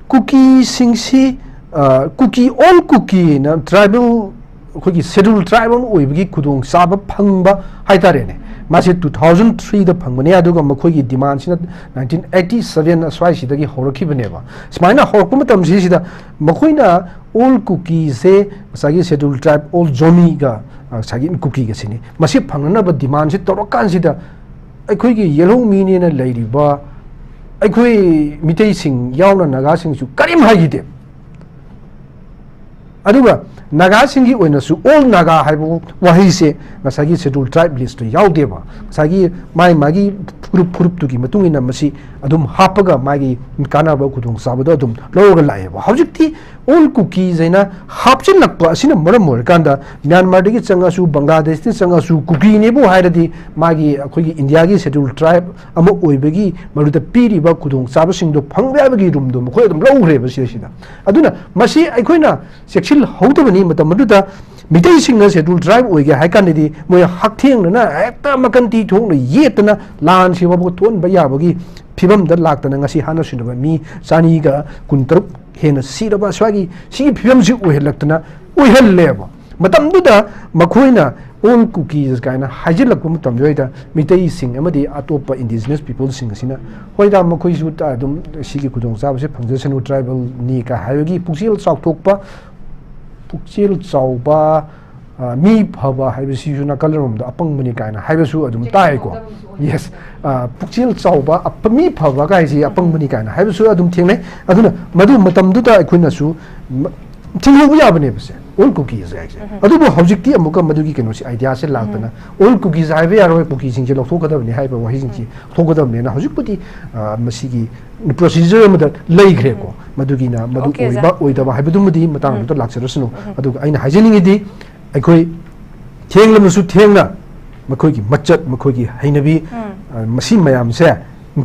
ꯀꯨꯀꯤꯁꯤꯡꯁꯤ, ꯑ, ꯀꯨꯀꯤ, all ꯀꯨꯀꯤꯅ tribal, ꯑꯩꯈꯣꯏꯒꯤ schedule tribe ꯑꯃ ꯑꯣꯏꯕꯒꯤ ꯈꯨꯗꯣꯡꯆꯥꯕ ꯐꯪꯕ ꯍꯥꯏꯇꯥꯔꯦꯅꯦ, ꯃꯥꯁꯦ two thousand threeꯗ ꯐꯪꯕꯅꯦ꯫ ꯑꯗꯨꯒ ꯃꯈꯣꯏꯒꯤ demandꯁꯤꯅ nineteen eighty seven ꯑꯁ꯭ꯋꯥꯏꯁꯤꯗꯒꯤ ꯍꯧꯔꯛꯈꯤꯕꯅꯦꯕ꯫ ꯁꯨꯃꯥꯏꯅ ꯍꯧꯔꯛꯄ ꯃꯇꯝꯁꯤꯁꯤꯗ ꯃꯈꯣꯏꯅ all ꯀꯨꯀꯤꯁꯦ ꯉꯁꯥꯏꯒꯤ schedule tribe, all ꯖꯣꯃꯤꯒ, ꯑ, ꯉꯁꯥꯏꯒꯤ ꯀꯨꯀꯤꯒꯁꯤꯅꯤ, ꯃꯁꯤ ꯐꯪꯅꯅꯕ demandꯁꯤ ꯇꯧꯔꯀꯥꯟꯁꯤꯗ ꯑꯩꯈꯣꯏꯒꯤ ꯌꯦꯜꯍꯧꯃꯤꯅꯦꯅ ꯂꯩꯔꯤꯕ ꯑꯩꯈꯣꯏ ꯃꯤꯇꯩꯁꯤꯡ ꯌꯥꯎꯅ ꯅꯥꯒꯥꯁꯤꯡꯁꯨ ꯀꯔꯤꯝ ꯍꯥꯏꯈꯤꯗꯦ꯫ ꯑꯗꯨꯒ ꯅꯥꯒꯥꯁꯤꯡꯒꯤ ꯑꯣꯏꯅꯁꯨ all ꯅꯥꯒꯥ ꯍꯥꯏꯕ ꯋꯥꯍꯩꯁꯦ ꯉꯁꯥꯏꯒꯤ ꯁꯦꯗꯨꯜ ꯇ꯭ꯔꯥꯏꯕ ꯂꯤꯁꯇ ꯌꯥꯎꯗꯦꯕ꯫ ꯉꯁꯥꯏꯒꯤ ꯃꯥꯏ ꯃꯥꯒꯤ ꯐꯨꯔꯨꯞ ꯐꯨꯔꯨꯞꯇꯨꯒꯤ ꯃꯇꯨꯡ ꯏꯟꯅ ꯃꯁꯤ ꯑꯗꯨꯝ ꯍꯥꯞꯄꯒ ꯃꯥꯒꯤ ꯀꯥꯟꯅꯕ ꯈꯨꯗꯣꯡꯆꯥꯕꯗꯣ ꯑꯗꯨꯝ ꯂꯧꯔꯒ ꯂꯥꯛꯑꯦꯕ꯫ ꯍꯧꯖꯤꯛꯇꯤ ꯑꯣꯜ ꯀꯨꯀꯤꯁ ꯍꯥꯏꯅ ꯍꯥꯞꯆꯤꯜꯂꯛꯄ ꯑꯁꯤꯅ ꯃꯔꯝ ꯑꯣꯏꯔꯀꯥꯟꯗ ꯃ꯭ꯌꯥꯟꯃꯥꯔꯗꯒꯤ ꯆꯪꯉꯁꯨ, ꯕꯪꯒ꯭ꯂꯥꯗꯦꯁꯇꯒꯤ ꯆꯪꯉꯁꯨ, ꯀꯨꯀꯤꯅꯦꯕꯨ ꯍꯥꯏꯔꯗꯤ ꯃꯥꯒꯤ ꯑꯩꯈꯣꯏꯒꯤ ꯏꯟꯗꯤꯌꯥꯒꯤ ꯁꯦꯗꯨꯜ ꯇ꯭ꯔꯥꯏꯕ ꯑꯃ ꯑꯣꯏꯕꯒꯤ ꯃꯗꯨꯗ ꯄꯤꯔꯤꯕ ꯈꯨꯗꯣꯡꯆꯥꯕꯁꯤꯡꯗꯣ ꯐꯪꯕ ꯌꯥꯕꯒꯤ ꯔꯨꯝꯗꯣ ꯃꯈꯣꯏ ꯑꯗꯨꯝ ꯂꯧꯈ꯭ꯔꯦꯕ ꯁꯤꯗꯩꯁꯤꯗ꯫ ꯑꯗꯨꯅ ꯃꯁꯤ ꯑꯩꯈꯣꯏꯅ ꯆꯦꯛꯁꯤꯜꯍꯧꯗꯕꯅꯤ꯫ ꯃꯇꯝ ꯑꯗꯨꯗ ꯃꯤꯇꯩꯁꯤꯡꯅ ꯁꯦꯗꯨꯜ ꯇ꯭ꯔꯥꯏꯕ ꯑꯣꯏꯒꯦ ꯍꯥꯏ ꯀꯥꯟꯗꯗꯤ ꯃꯣꯏ ꯍꯛꯊꯦꯡꯅꯅ ꯍꯦꯛꯇ ꯃꯀꯟ ꯇꯤ ꯊꯣꯛꯅ ꯌꯦꯠꯇꯅ ꯂꯥꯟꯁꯤ ꯐꯥꯎꯕ ꯊꯣꯛꯍꯟꯕ ꯌꯥꯕꯒꯤ ꯐꯤꯕꯝꯗ ꯂꯥꯛꯇꯅ ꯉꯁꯤ ꯍꯥꯠꯅ ꯁꯨꯅꯕ ꯃꯤ ꯆꯅꯤꯒ ꯀꯨꯟꯇꯔꯨꯛ ꯍꯦꯟꯅ ꯁꯤꯔꯕ ꯁ꯭ꯋꯥꯏꯒꯤ ꯁꯤꯒꯤ ꯐꯤꯕꯝꯁꯤ ꯑꯣꯏꯍꯜꯂꯛꯇꯅ ꯑꯣꯏꯍꯜꯂꯦꯕ꯫ ꯃꯇꯝꯗꯨꯗ ꯃꯈꯣꯏꯅ ꯑꯣꯜ ꯀꯨꯀꯤꯁ ꯀꯥꯏꯅ ꯍꯥꯏꯖꯤꯜꯂꯛꯄ ꯃꯇꯝꯗꯨꯗꯩꯗ ꯃꯤꯇꯩꯁꯤꯡ ꯑꯃꯗꯤ ꯑꯇꯣꯞꯄ ꯏꯟꯗꯤꯖꯤꯅꯁ ꯄꯤꯄꯜꯁꯤꯡ ꯑꯁꯤꯅ, "ꯍꯣꯏꯗ, ꯃꯈꯣꯏꯁꯨ ꯑꯗꯨꯝ ꯁꯤꯒꯤ ꯈꯨꯗꯣꯡꯆꯥꯕꯁꯦ ꯐꯪꯖꯁꯅꯨ, ꯇ꯭ꯔꯥꯏꯕꯦꯜꯅꯤ" ꯀ ꯍꯥꯏꯕꯒꯤ ꯄꯨꯛꯆꯦꯜ ꯆꯥꯎꯊꯣꯛꯄ, ꯄꯨꯛꯆꯦꯜ ꯆꯥꯎꯕ, ꯑ, ꯃꯤ ꯐꯕ ꯍꯥꯏꯕꯁꯤꯁꯨ ꯅꯥꯀꯜ ꯑꯃꯔꯣꯝꯗ ꯑꯄꯪꯕꯅꯤ ꯀꯥꯏꯅ ꯍꯥꯏꯕꯁꯨ ꯑꯗꯨꯝ ꯇꯥꯏꯀꯣ꯫ ꯌꯦꯁ꯫ ꯑ, ꯄꯨꯛꯆꯦꯜ ꯆꯥꯎꯕ, ꯑꯄ-, ꯃꯤ ꯐꯕ ꯀꯥꯏꯁꯤ ꯑꯄꯪꯕꯅꯤ ꯀꯥꯏꯅ ꯍꯥꯏꯕꯁꯨ ꯑꯗꯨꯝ ꯊꯦꯡꯅꯩ꯫ ꯑꯗꯨꯅ ꯃꯗꯨ ꯃꯇꯝꯗꯨꯗ ꯑꯩꯈꯣꯏꯅꯁꯨ ꯃ-, ꯊꯤꯡꯍꯧꯕ ꯌꯥꯕꯅꯦꯕ ꯁꯦ, ꯑꯣꯜ ꯀꯨꯀꯤꯁ ꯍꯥꯏꯁꯦ꯫ ꯑꯗꯨꯕꯨ ꯍꯧꯖꯤꯛꯇꯤ ꯑꯃꯨꯛꯀ ꯃꯗꯨꯒꯤ ꯀꯩꯅꯣꯁꯤ, ꯑꯥꯏꯗꯤꯌꯥꯁꯦ ꯂꯥꯛꯇꯅ, "ꯑꯣꯜ ꯀꯨꯀꯤꯁ ꯍꯥꯏꯕ ꯌꯥꯔꯣꯏ, ꯀꯨꯀꯤꯁꯤꯡꯁꯦ ꯂꯧꯊꯣꯛꯀꯗꯕꯅꯤ" ꯍꯥꯏꯕ ꯋꯥꯍꯩꯁꯤꯡꯁꯤ ꯂꯧꯊꯣꯛꯀꯗꯕꯅꯦꯅ ꯍꯧꯖꯤꯛꯄꯨꯗꯤ, ꯑ, ꯃꯁꯤꯒꯤ ꯄ꯭ꯔꯣꯁꯤꯖꯔ ꯑꯃꯗ ꯂꯩꯈ꯭ꯔꯦꯀꯣ꯫ ꯃꯗꯨꯒꯤꯅ ꯃꯗꯨ ꯑꯣꯀꯦ, ꯑꯣꯏꯕ ꯑꯣꯖꯥ꯫ ꯑꯣꯏꯗꯕ ꯍꯥꯏꯕꯗꯨꯃꯗꯤ ꯃꯇꯥꯡꯗꯨꯗ ꯂꯥꯛꯆꯔꯁꯅꯨ꯫ ꯑꯗꯨꯒ ꯑꯩꯅ ꯍꯥꯏꯖꯅꯤꯡꯉꯤꯗꯤ, ꯑꯩꯈꯣꯏ ꯊꯦꯡꯂꯕꯁꯨ ꯊꯦꯡꯅ ꯃꯈꯣꯏꯒꯤ ꯃꯆꯠ, ꯃꯈꯣꯏꯒꯤ ꯍꯩꯅꯕꯤ, ꯑ, ꯃꯁꯤ ꯃꯌꯥꯝꯁꯦ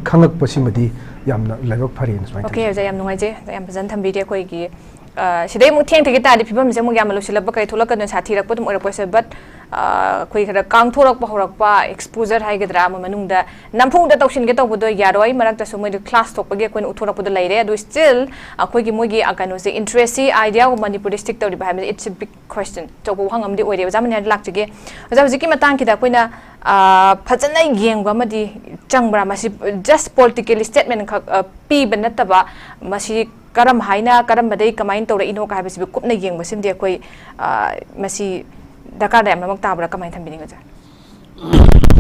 ꯈꯪꯂꯛꯄꯁꯤꯃꯗꯤ ꯌꯥꯝꯅ ꯂꯥꯏꯕꯛ ꯐꯔꯦꯅ ꯁꯨꯃꯥꯏꯅ ꯑꯣꯀꯦ, ꯊꯝꯖꯒꯦ꯫ ꯑꯣꯖꯥ, ꯌꯥꯝ ꯅꯨꯡꯉꯥꯏꯖꯩ꯫ ꯑꯣꯖꯥ, ꯌꯥꯝ ꯐꯖꯅ ꯊꯝꯕꯤꯔꯦ꯫ ꯑꯩꯈꯣꯏꯒꯤ, ꯑ, ꯁꯤꯗꯩ ꯑꯃꯨꯛ ꯊꯦꯡꯊꯈꯤ ꯇꯥꯔꯗꯤ ꯐꯤꯕꯝꯁꯦ ꯑꯃꯨꯛ ꯌꯥꯝꯅ ꯂꯨꯁꯤꯜꯂꯛꯄ, ꯀꯔꯤ ꯊꯣꯛꯂꯛꯀꯗꯣꯏꯅꯣ, ꯁꯥꯊꯤꯔꯛꯄ ꯑꯗꯨꯝ ꯑꯣꯏꯔꯛꯄꯁꯦ꯫ But, ꯑ, ꯑꯩꯈꯣꯏ ꯈꯔ ꯀꯥꯡꯊꯣꯔꯛꯄ ꯍꯧꯔꯛꯄ, exposure ꯍꯥꯏꯒꯗ꯭ꯔꯥ, ꯑꯃ ꯃꯅꯨꯡꯗ ꯅꯝꯐꯨꯗ ꯇꯧꯁꯤꯟꯒꯦ ꯇꯧꯕꯗꯣ ꯌꯥꯔꯣꯏ꯫ ꯃꯔꯛꯇꯁꯨ ꯃꯣꯏꯗ class ꯊꯣꯛꯄꯒꯤ ꯑꯩꯈꯣꯏꯅ ꯎꯠꯊꯣꯔꯛꯄꯗꯣ ꯂꯩꯔꯦ꯫ ꯑꯗꯨ still ꯑꯩꯈꯣꯏꯒꯤ ꯃꯣꯏꯒꯤ, ꯑ, ꯀꯩꯅꯣꯁꯦ, interest ꯁꯤ, idea ꯒꯨꯝꯕ ꯃꯅꯤꯄꯨꯔꯗ stick ꯇꯧꯔꯤꯕ ꯍꯥꯏꯕꯁꯦ, it's a big question, ꯑꯆꯧꯕ ꯋꯥꯍꯪ ꯑꯃꯗꯤ ꯑꯣꯏꯔꯦ꯫ ꯑꯣꯖꯥ ꯃꯅꯤꯍꯥꯔꯗ ꯂꯥꯛꯆꯒꯦ꯫ ꯑꯣꯖꯥ, ꯍꯧꯖꯤꯛꯀꯤ ꯃꯇꯥꯡꯁꯤꯗ ꯑꯩꯈꯣꯏꯅ, ꯑ, ꯐꯖꯅ ꯌꯦꯡꯕ ꯑꯃꯗꯤ ꯆꯪꯕ꯭ꯔꯥ? ꯃꯁꯤ just political statement ꯈꯛ, ꯑ, ꯄꯤꯕ ꯅꯠꯇꯕ, ꯃꯁꯤ ꯀꯔꯝ ꯍꯥꯏꯅ, ꯀꯔꯝꯕꯗꯩ ꯀꯃꯥꯏꯅ ꯇꯧꯔꯛꯏꯅꯣ ꯀ ꯍꯥꯏꯕꯁꯤꯕꯨ ꯀꯨꯞꯅ ꯌꯦꯡꯕꯁꯤꯃꯗꯤ ꯑꯩꯈꯣꯏ, ꯑ, ꯃꯁꯤ ꯗꯔꯀꯥꯔ ꯌꯥꯝꯅꯃꯛ ꯇꯥꯕ꯭ꯔꯥ? ꯀꯃꯥꯏꯅ ꯊꯝꯕꯤꯅꯤꯡꯒꯦ, ꯑꯣꯖꯥ?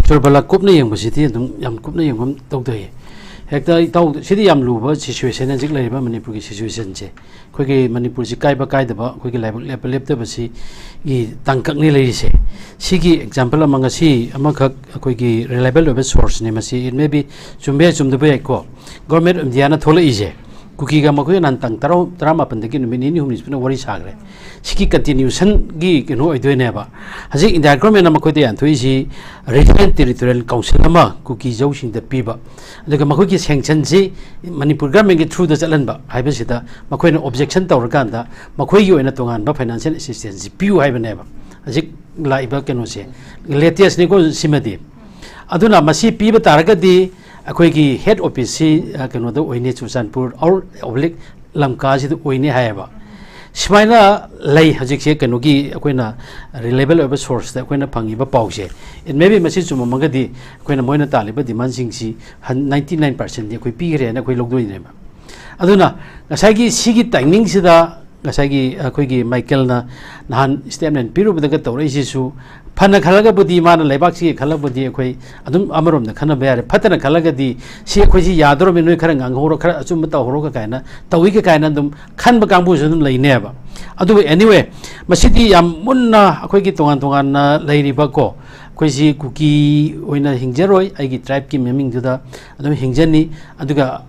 ꯆꯨꯔꯕꯂꯥ, ꯀꯨꯞꯅ ꯌꯦꯡꯕꯁꯤꯗꯤ ꯑꯗꯨꯝ ꯌꯥꯝ ꯀꯨꯞꯅ ꯌꯦꯡꯕ ꯑꯃ ꯇꯧꯊꯩꯌꯦ꯫ ꯍꯦꯛꯇ ꯏꯇꯥꯎ, ꯁꯤꯗꯤ ꯌꯥꯝ ꯂꯨꯕ ꯁꯤꯆꯨꯋꯦꯁꯟ, ꯍꯧꯖꯤꯛ ꯂꯩꯔꯤꯕ ꯃꯅꯤꯄꯨꯔꯒꯤ ꯁꯤꯆꯨꯋꯦꯁꯟꯁꯦ꯫ ꯑꯩꯈꯣꯏꯒꯤ ꯃꯅꯤꯄꯨꯔꯁꯤ ꯀꯥꯏꯕ ꯀꯥꯏꯗꯕ, ꯑꯩꯈꯣꯏꯒꯤ ꯂꯥꯏꯕꯛ ꯂꯦꯞꯄ ꯂꯦꯞꯇꯕꯁꯤꯒꯤ ꯇꯥꯡꯀꯛꯅꯤ ꯂꯩꯔꯤꯁꯦ꯫ ꯁꯤꯒꯤ ꯑꯦꯛꯖꯥꯝꯄꯜ ꯑꯃ, ꯉꯁꯤ ꯑꯃꯈꯛ ꯑꯩꯈꯣꯏꯒꯤ ꯔꯤꯂꯥꯏꯕꯜ ꯑꯣꯏꯕ ꯁꯣꯔꯁꯅꯦ꯫ ꯃꯁꯤ it may be ꯆꯨꯝꯕ ꯌꯥꯏ, ꯆꯨꯝꯗꯕ ꯌꯥꯏꯀꯣ꯫ ꯒꯣꯔꯃꯦꯟ ꯑꯣꯐ ꯏꯟꯗꯤꯌꯥꯅ ꯊꯣꯛꯂꯛꯏꯁꯦ, ꯀꯨꯀꯤꯒ ꯃꯈꯣꯏꯒ ꯅꯍꯥꯟ ꯇꯥꯡ ꯇꯔꯥ, ꯇꯔꯥꯃꯥꯄꯟꯗꯒꯤ ꯅꯨꯃꯤꯠ ꯅꯤꯅꯤ ꯍꯨꯝꯅꯤ ꯁꯨꯅ ꯋꯥꯔꯤ ꯁꯥꯈ꯭ꯔꯦ꯫ ꯁꯤꯒꯤ ꯀꯟꯇꯤꯅ꯭ꯌꯨꯁꯟꯒꯤ ꯀꯩꯅꯣ ꯑꯣꯏꯗꯣꯏꯅꯦꯕ꯫ ꯍꯧꯖꯤꯛ ꯏꯟꯗꯤꯌꯥ ꯒꯣꯔꯃꯦꯟꯅ ꯃꯈꯣꯏꯗ ꯌꯥꯟꯊꯣꯛꯏꯁꯤ ꯔꯤꯖꯅꯦꯜ ꯇꯦꯔꯤꯇꯣꯔꯤꯌꯦꯜ ꯀꯥꯎꯟꯁꯤꯜ ꯑꯃ ꯀꯨꯀꯤ ꯖꯧꯁꯤꯡꯗ ꯄꯤꯕ, ꯑꯗꯨꯒ ꯃꯈꯣꯏꯒꯤ ꯁꯦꯡꯁꯟꯁꯤ ꯃꯅꯤꯄꯨꯔ ꯒꯣꯔꯃꯦꯟꯒꯤ ꯊ꯭ꯔꯨꯗ ꯆꯠꯍꯟꯕ ꯍꯥꯏꯕꯁꯤꯗ ꯃꯈꯣꯏꯅ ꯑꯣꯕꯖꯦꯛꯁꯟ ꯇꯧꯔꯀꯥꯟꯗ ꯃꯈꯣꯏꯒꯤ ꯑꯣꯏꯅ ꯇꯣꯉꯥꯟꯕ ꯐꯥꯏꯅꯥꯟꯁꯤꯌꯦꯜ ꯑꯦꯁꯤꯁꯇꯦꯟꯁꯁꯤ ꯄꯤꯌꯨ ꯍꯥꯏꯕꯅꯦꯕ꯫ ꯍꯧꯖꯤꯛ ꯂꯥꯛꯏꯕ ꯀꯩꯅꯣꯁꯦ ꯂꯦꯇꯦꯁꯅꯤꯀꯣ ꯁꯤꯃꯗꯤ꯫ ꯑꯗꯨꯅ ꯃꯁꯤ ꯄꯤꯕ ꯇꯥꯔꯒꯗꯤ ꯑꯩꯈꯣꯏꯒꯤ ꯍꯦꯗ ꯑꯣꯐꯤꯁꯁꯤ, ꯑ, ꯀꯩꯅꯣꯗ ꯑꯣꯏꯅꯤ, ꯆꯨꯔꯆꯥꯟꯄꯨꯔ ꯑꯣꯔ ꯑꯣꯕ꯭ꯂꯤꯛ ꯂꯝꯀꯥꯁꯤꯗ ꯑꯣꯏꯅꯤ ꯍꯥꯏꯌꯦꯕ꯫ ꯁꯨꯃꯥꯏꯅ ꯂꯩ ꯍꯧꯖꯤꯛꯁꯦ, ꯀꯩꯅꯣꯒꯤ ꯑꯩꯈꯣꯏꯅ ꯔꯤꯂꯦꯕꯜ ꯑꯣꯏꯕ ꯁꯣꯔꯁꯇ ꯑꯩꯈꯣꯏꯅ ꯐꯪꯉꯤꯕ ꯄꯥꯎꯁꯦ꯫ It may be ꯃꯁꯤ ꯆꯨꯝꯃꯝꯃꯒꯗꯤ ꯑꯩꯈꯣꯏꯅ ꯃꯣꯏꯅ ꯇꯥꯜꯂꯤꯕ ꯗꯤꯃꯥꯟꯁꯤꯡꯁꯤ ninety nine percentꯗꯤ ꯑꯩꯈꯣꯏ ꯄꯤꯈ꯭ꯔꯦꯅ ꯑꯩꯈꯣꯏ ꯂꯧꯗꯣꯏꯅꯦꯕ꯫ ꯑꯗꯨꯅ ꯉꯁꯥꯏꯒꯤ ꯁꯤꯒꯤ ꯇꯥꯏꯃꯤꯡꯁꯤꯗ ꯉꯁꯥꯏꯒꯤ ꯑꯩꯈꯣꯏꯒꯤ ꯃꯥꯏꯀꯦꯜꯅ ꯅꯍꯥꯟ ꯁ꯭ꯇꯦꯠꯃꯦꯟ ꯄꯤꯔꯨꯕꯗꯒ ꯇꯧꯔꯛꯏꯁꯤꯁꯨ, ꯐꯅ ꯈꯜꯂꯒꯕꯨꯗꯤ, ꯃꯥꯅ ꯂꯩꯕꯥꯛꯁꯤꯒꯤ ꯈꯜꯂꯒꯕꯨꯗꯤ ꯑꯩꯈꯣꯏ ꯑꯗꯨꯝ ꯑꯃꯔꯣꯝꯗ ꯈꯟꯅꯕ ꯌꯥꯔꯦ꯫ ꯐꯠꯇꯅ ꯈꯜꯂꯒꯗꯤ ꯁꯤ ꯑꯩꯈꯣꯏꯁꯤ ꯌꯥꯗꯣꯔꯕꯅꯤ, ꯅꯣꯏ ꯈꯔ ꯉꯥꯡꯍꯧꯔꯣ, ꯈꯔ ꯑꯆꯨꯝꯕ ꯇꯧꯍꯧꯔꯣꯒ ꯀꯥꯏꯅ ꯇꯧꯏꯒ ꯀꯥꯏꯅ ꯑꯗꯨꯝ ꯈꯟꯕ ꯀꯥꯡꯕꯨꯁꯨ ꯑꯗꯨꯝ ꯂꯩꯅꯦꯕ꯫ ꯑꯗꯨꯕꯨ anyway, ꯃꯁꯤꯗꯤ ꯌꯥꯝ ꯃꯨꯟꯅ ꯑꯩꯈꯣꯏꯒꯤ ꯇꯣꯉꯥꯟ ꯇꯣꯉꯥꯟꯅ ꯂꯩꯔꯤꯕꯀꯣ, ꯑꯩꯈꯣꯏꯁꯤ ꯀꯨꯀꯤ ꯑꯣꯏꯅ ꯍꯤꯡꯖꯔꯣꯏ, ꯑꯩꯒꯤ ꯇ꯭ꯔꯥꯏꯕꯀꯤ ꯃꯃꯤꯡꯗꯨꯗ ꯑꯗꯨꯝ ꯍꯤꯡꯖꯅꯤ꯫ ꯑꯗꯨꯒ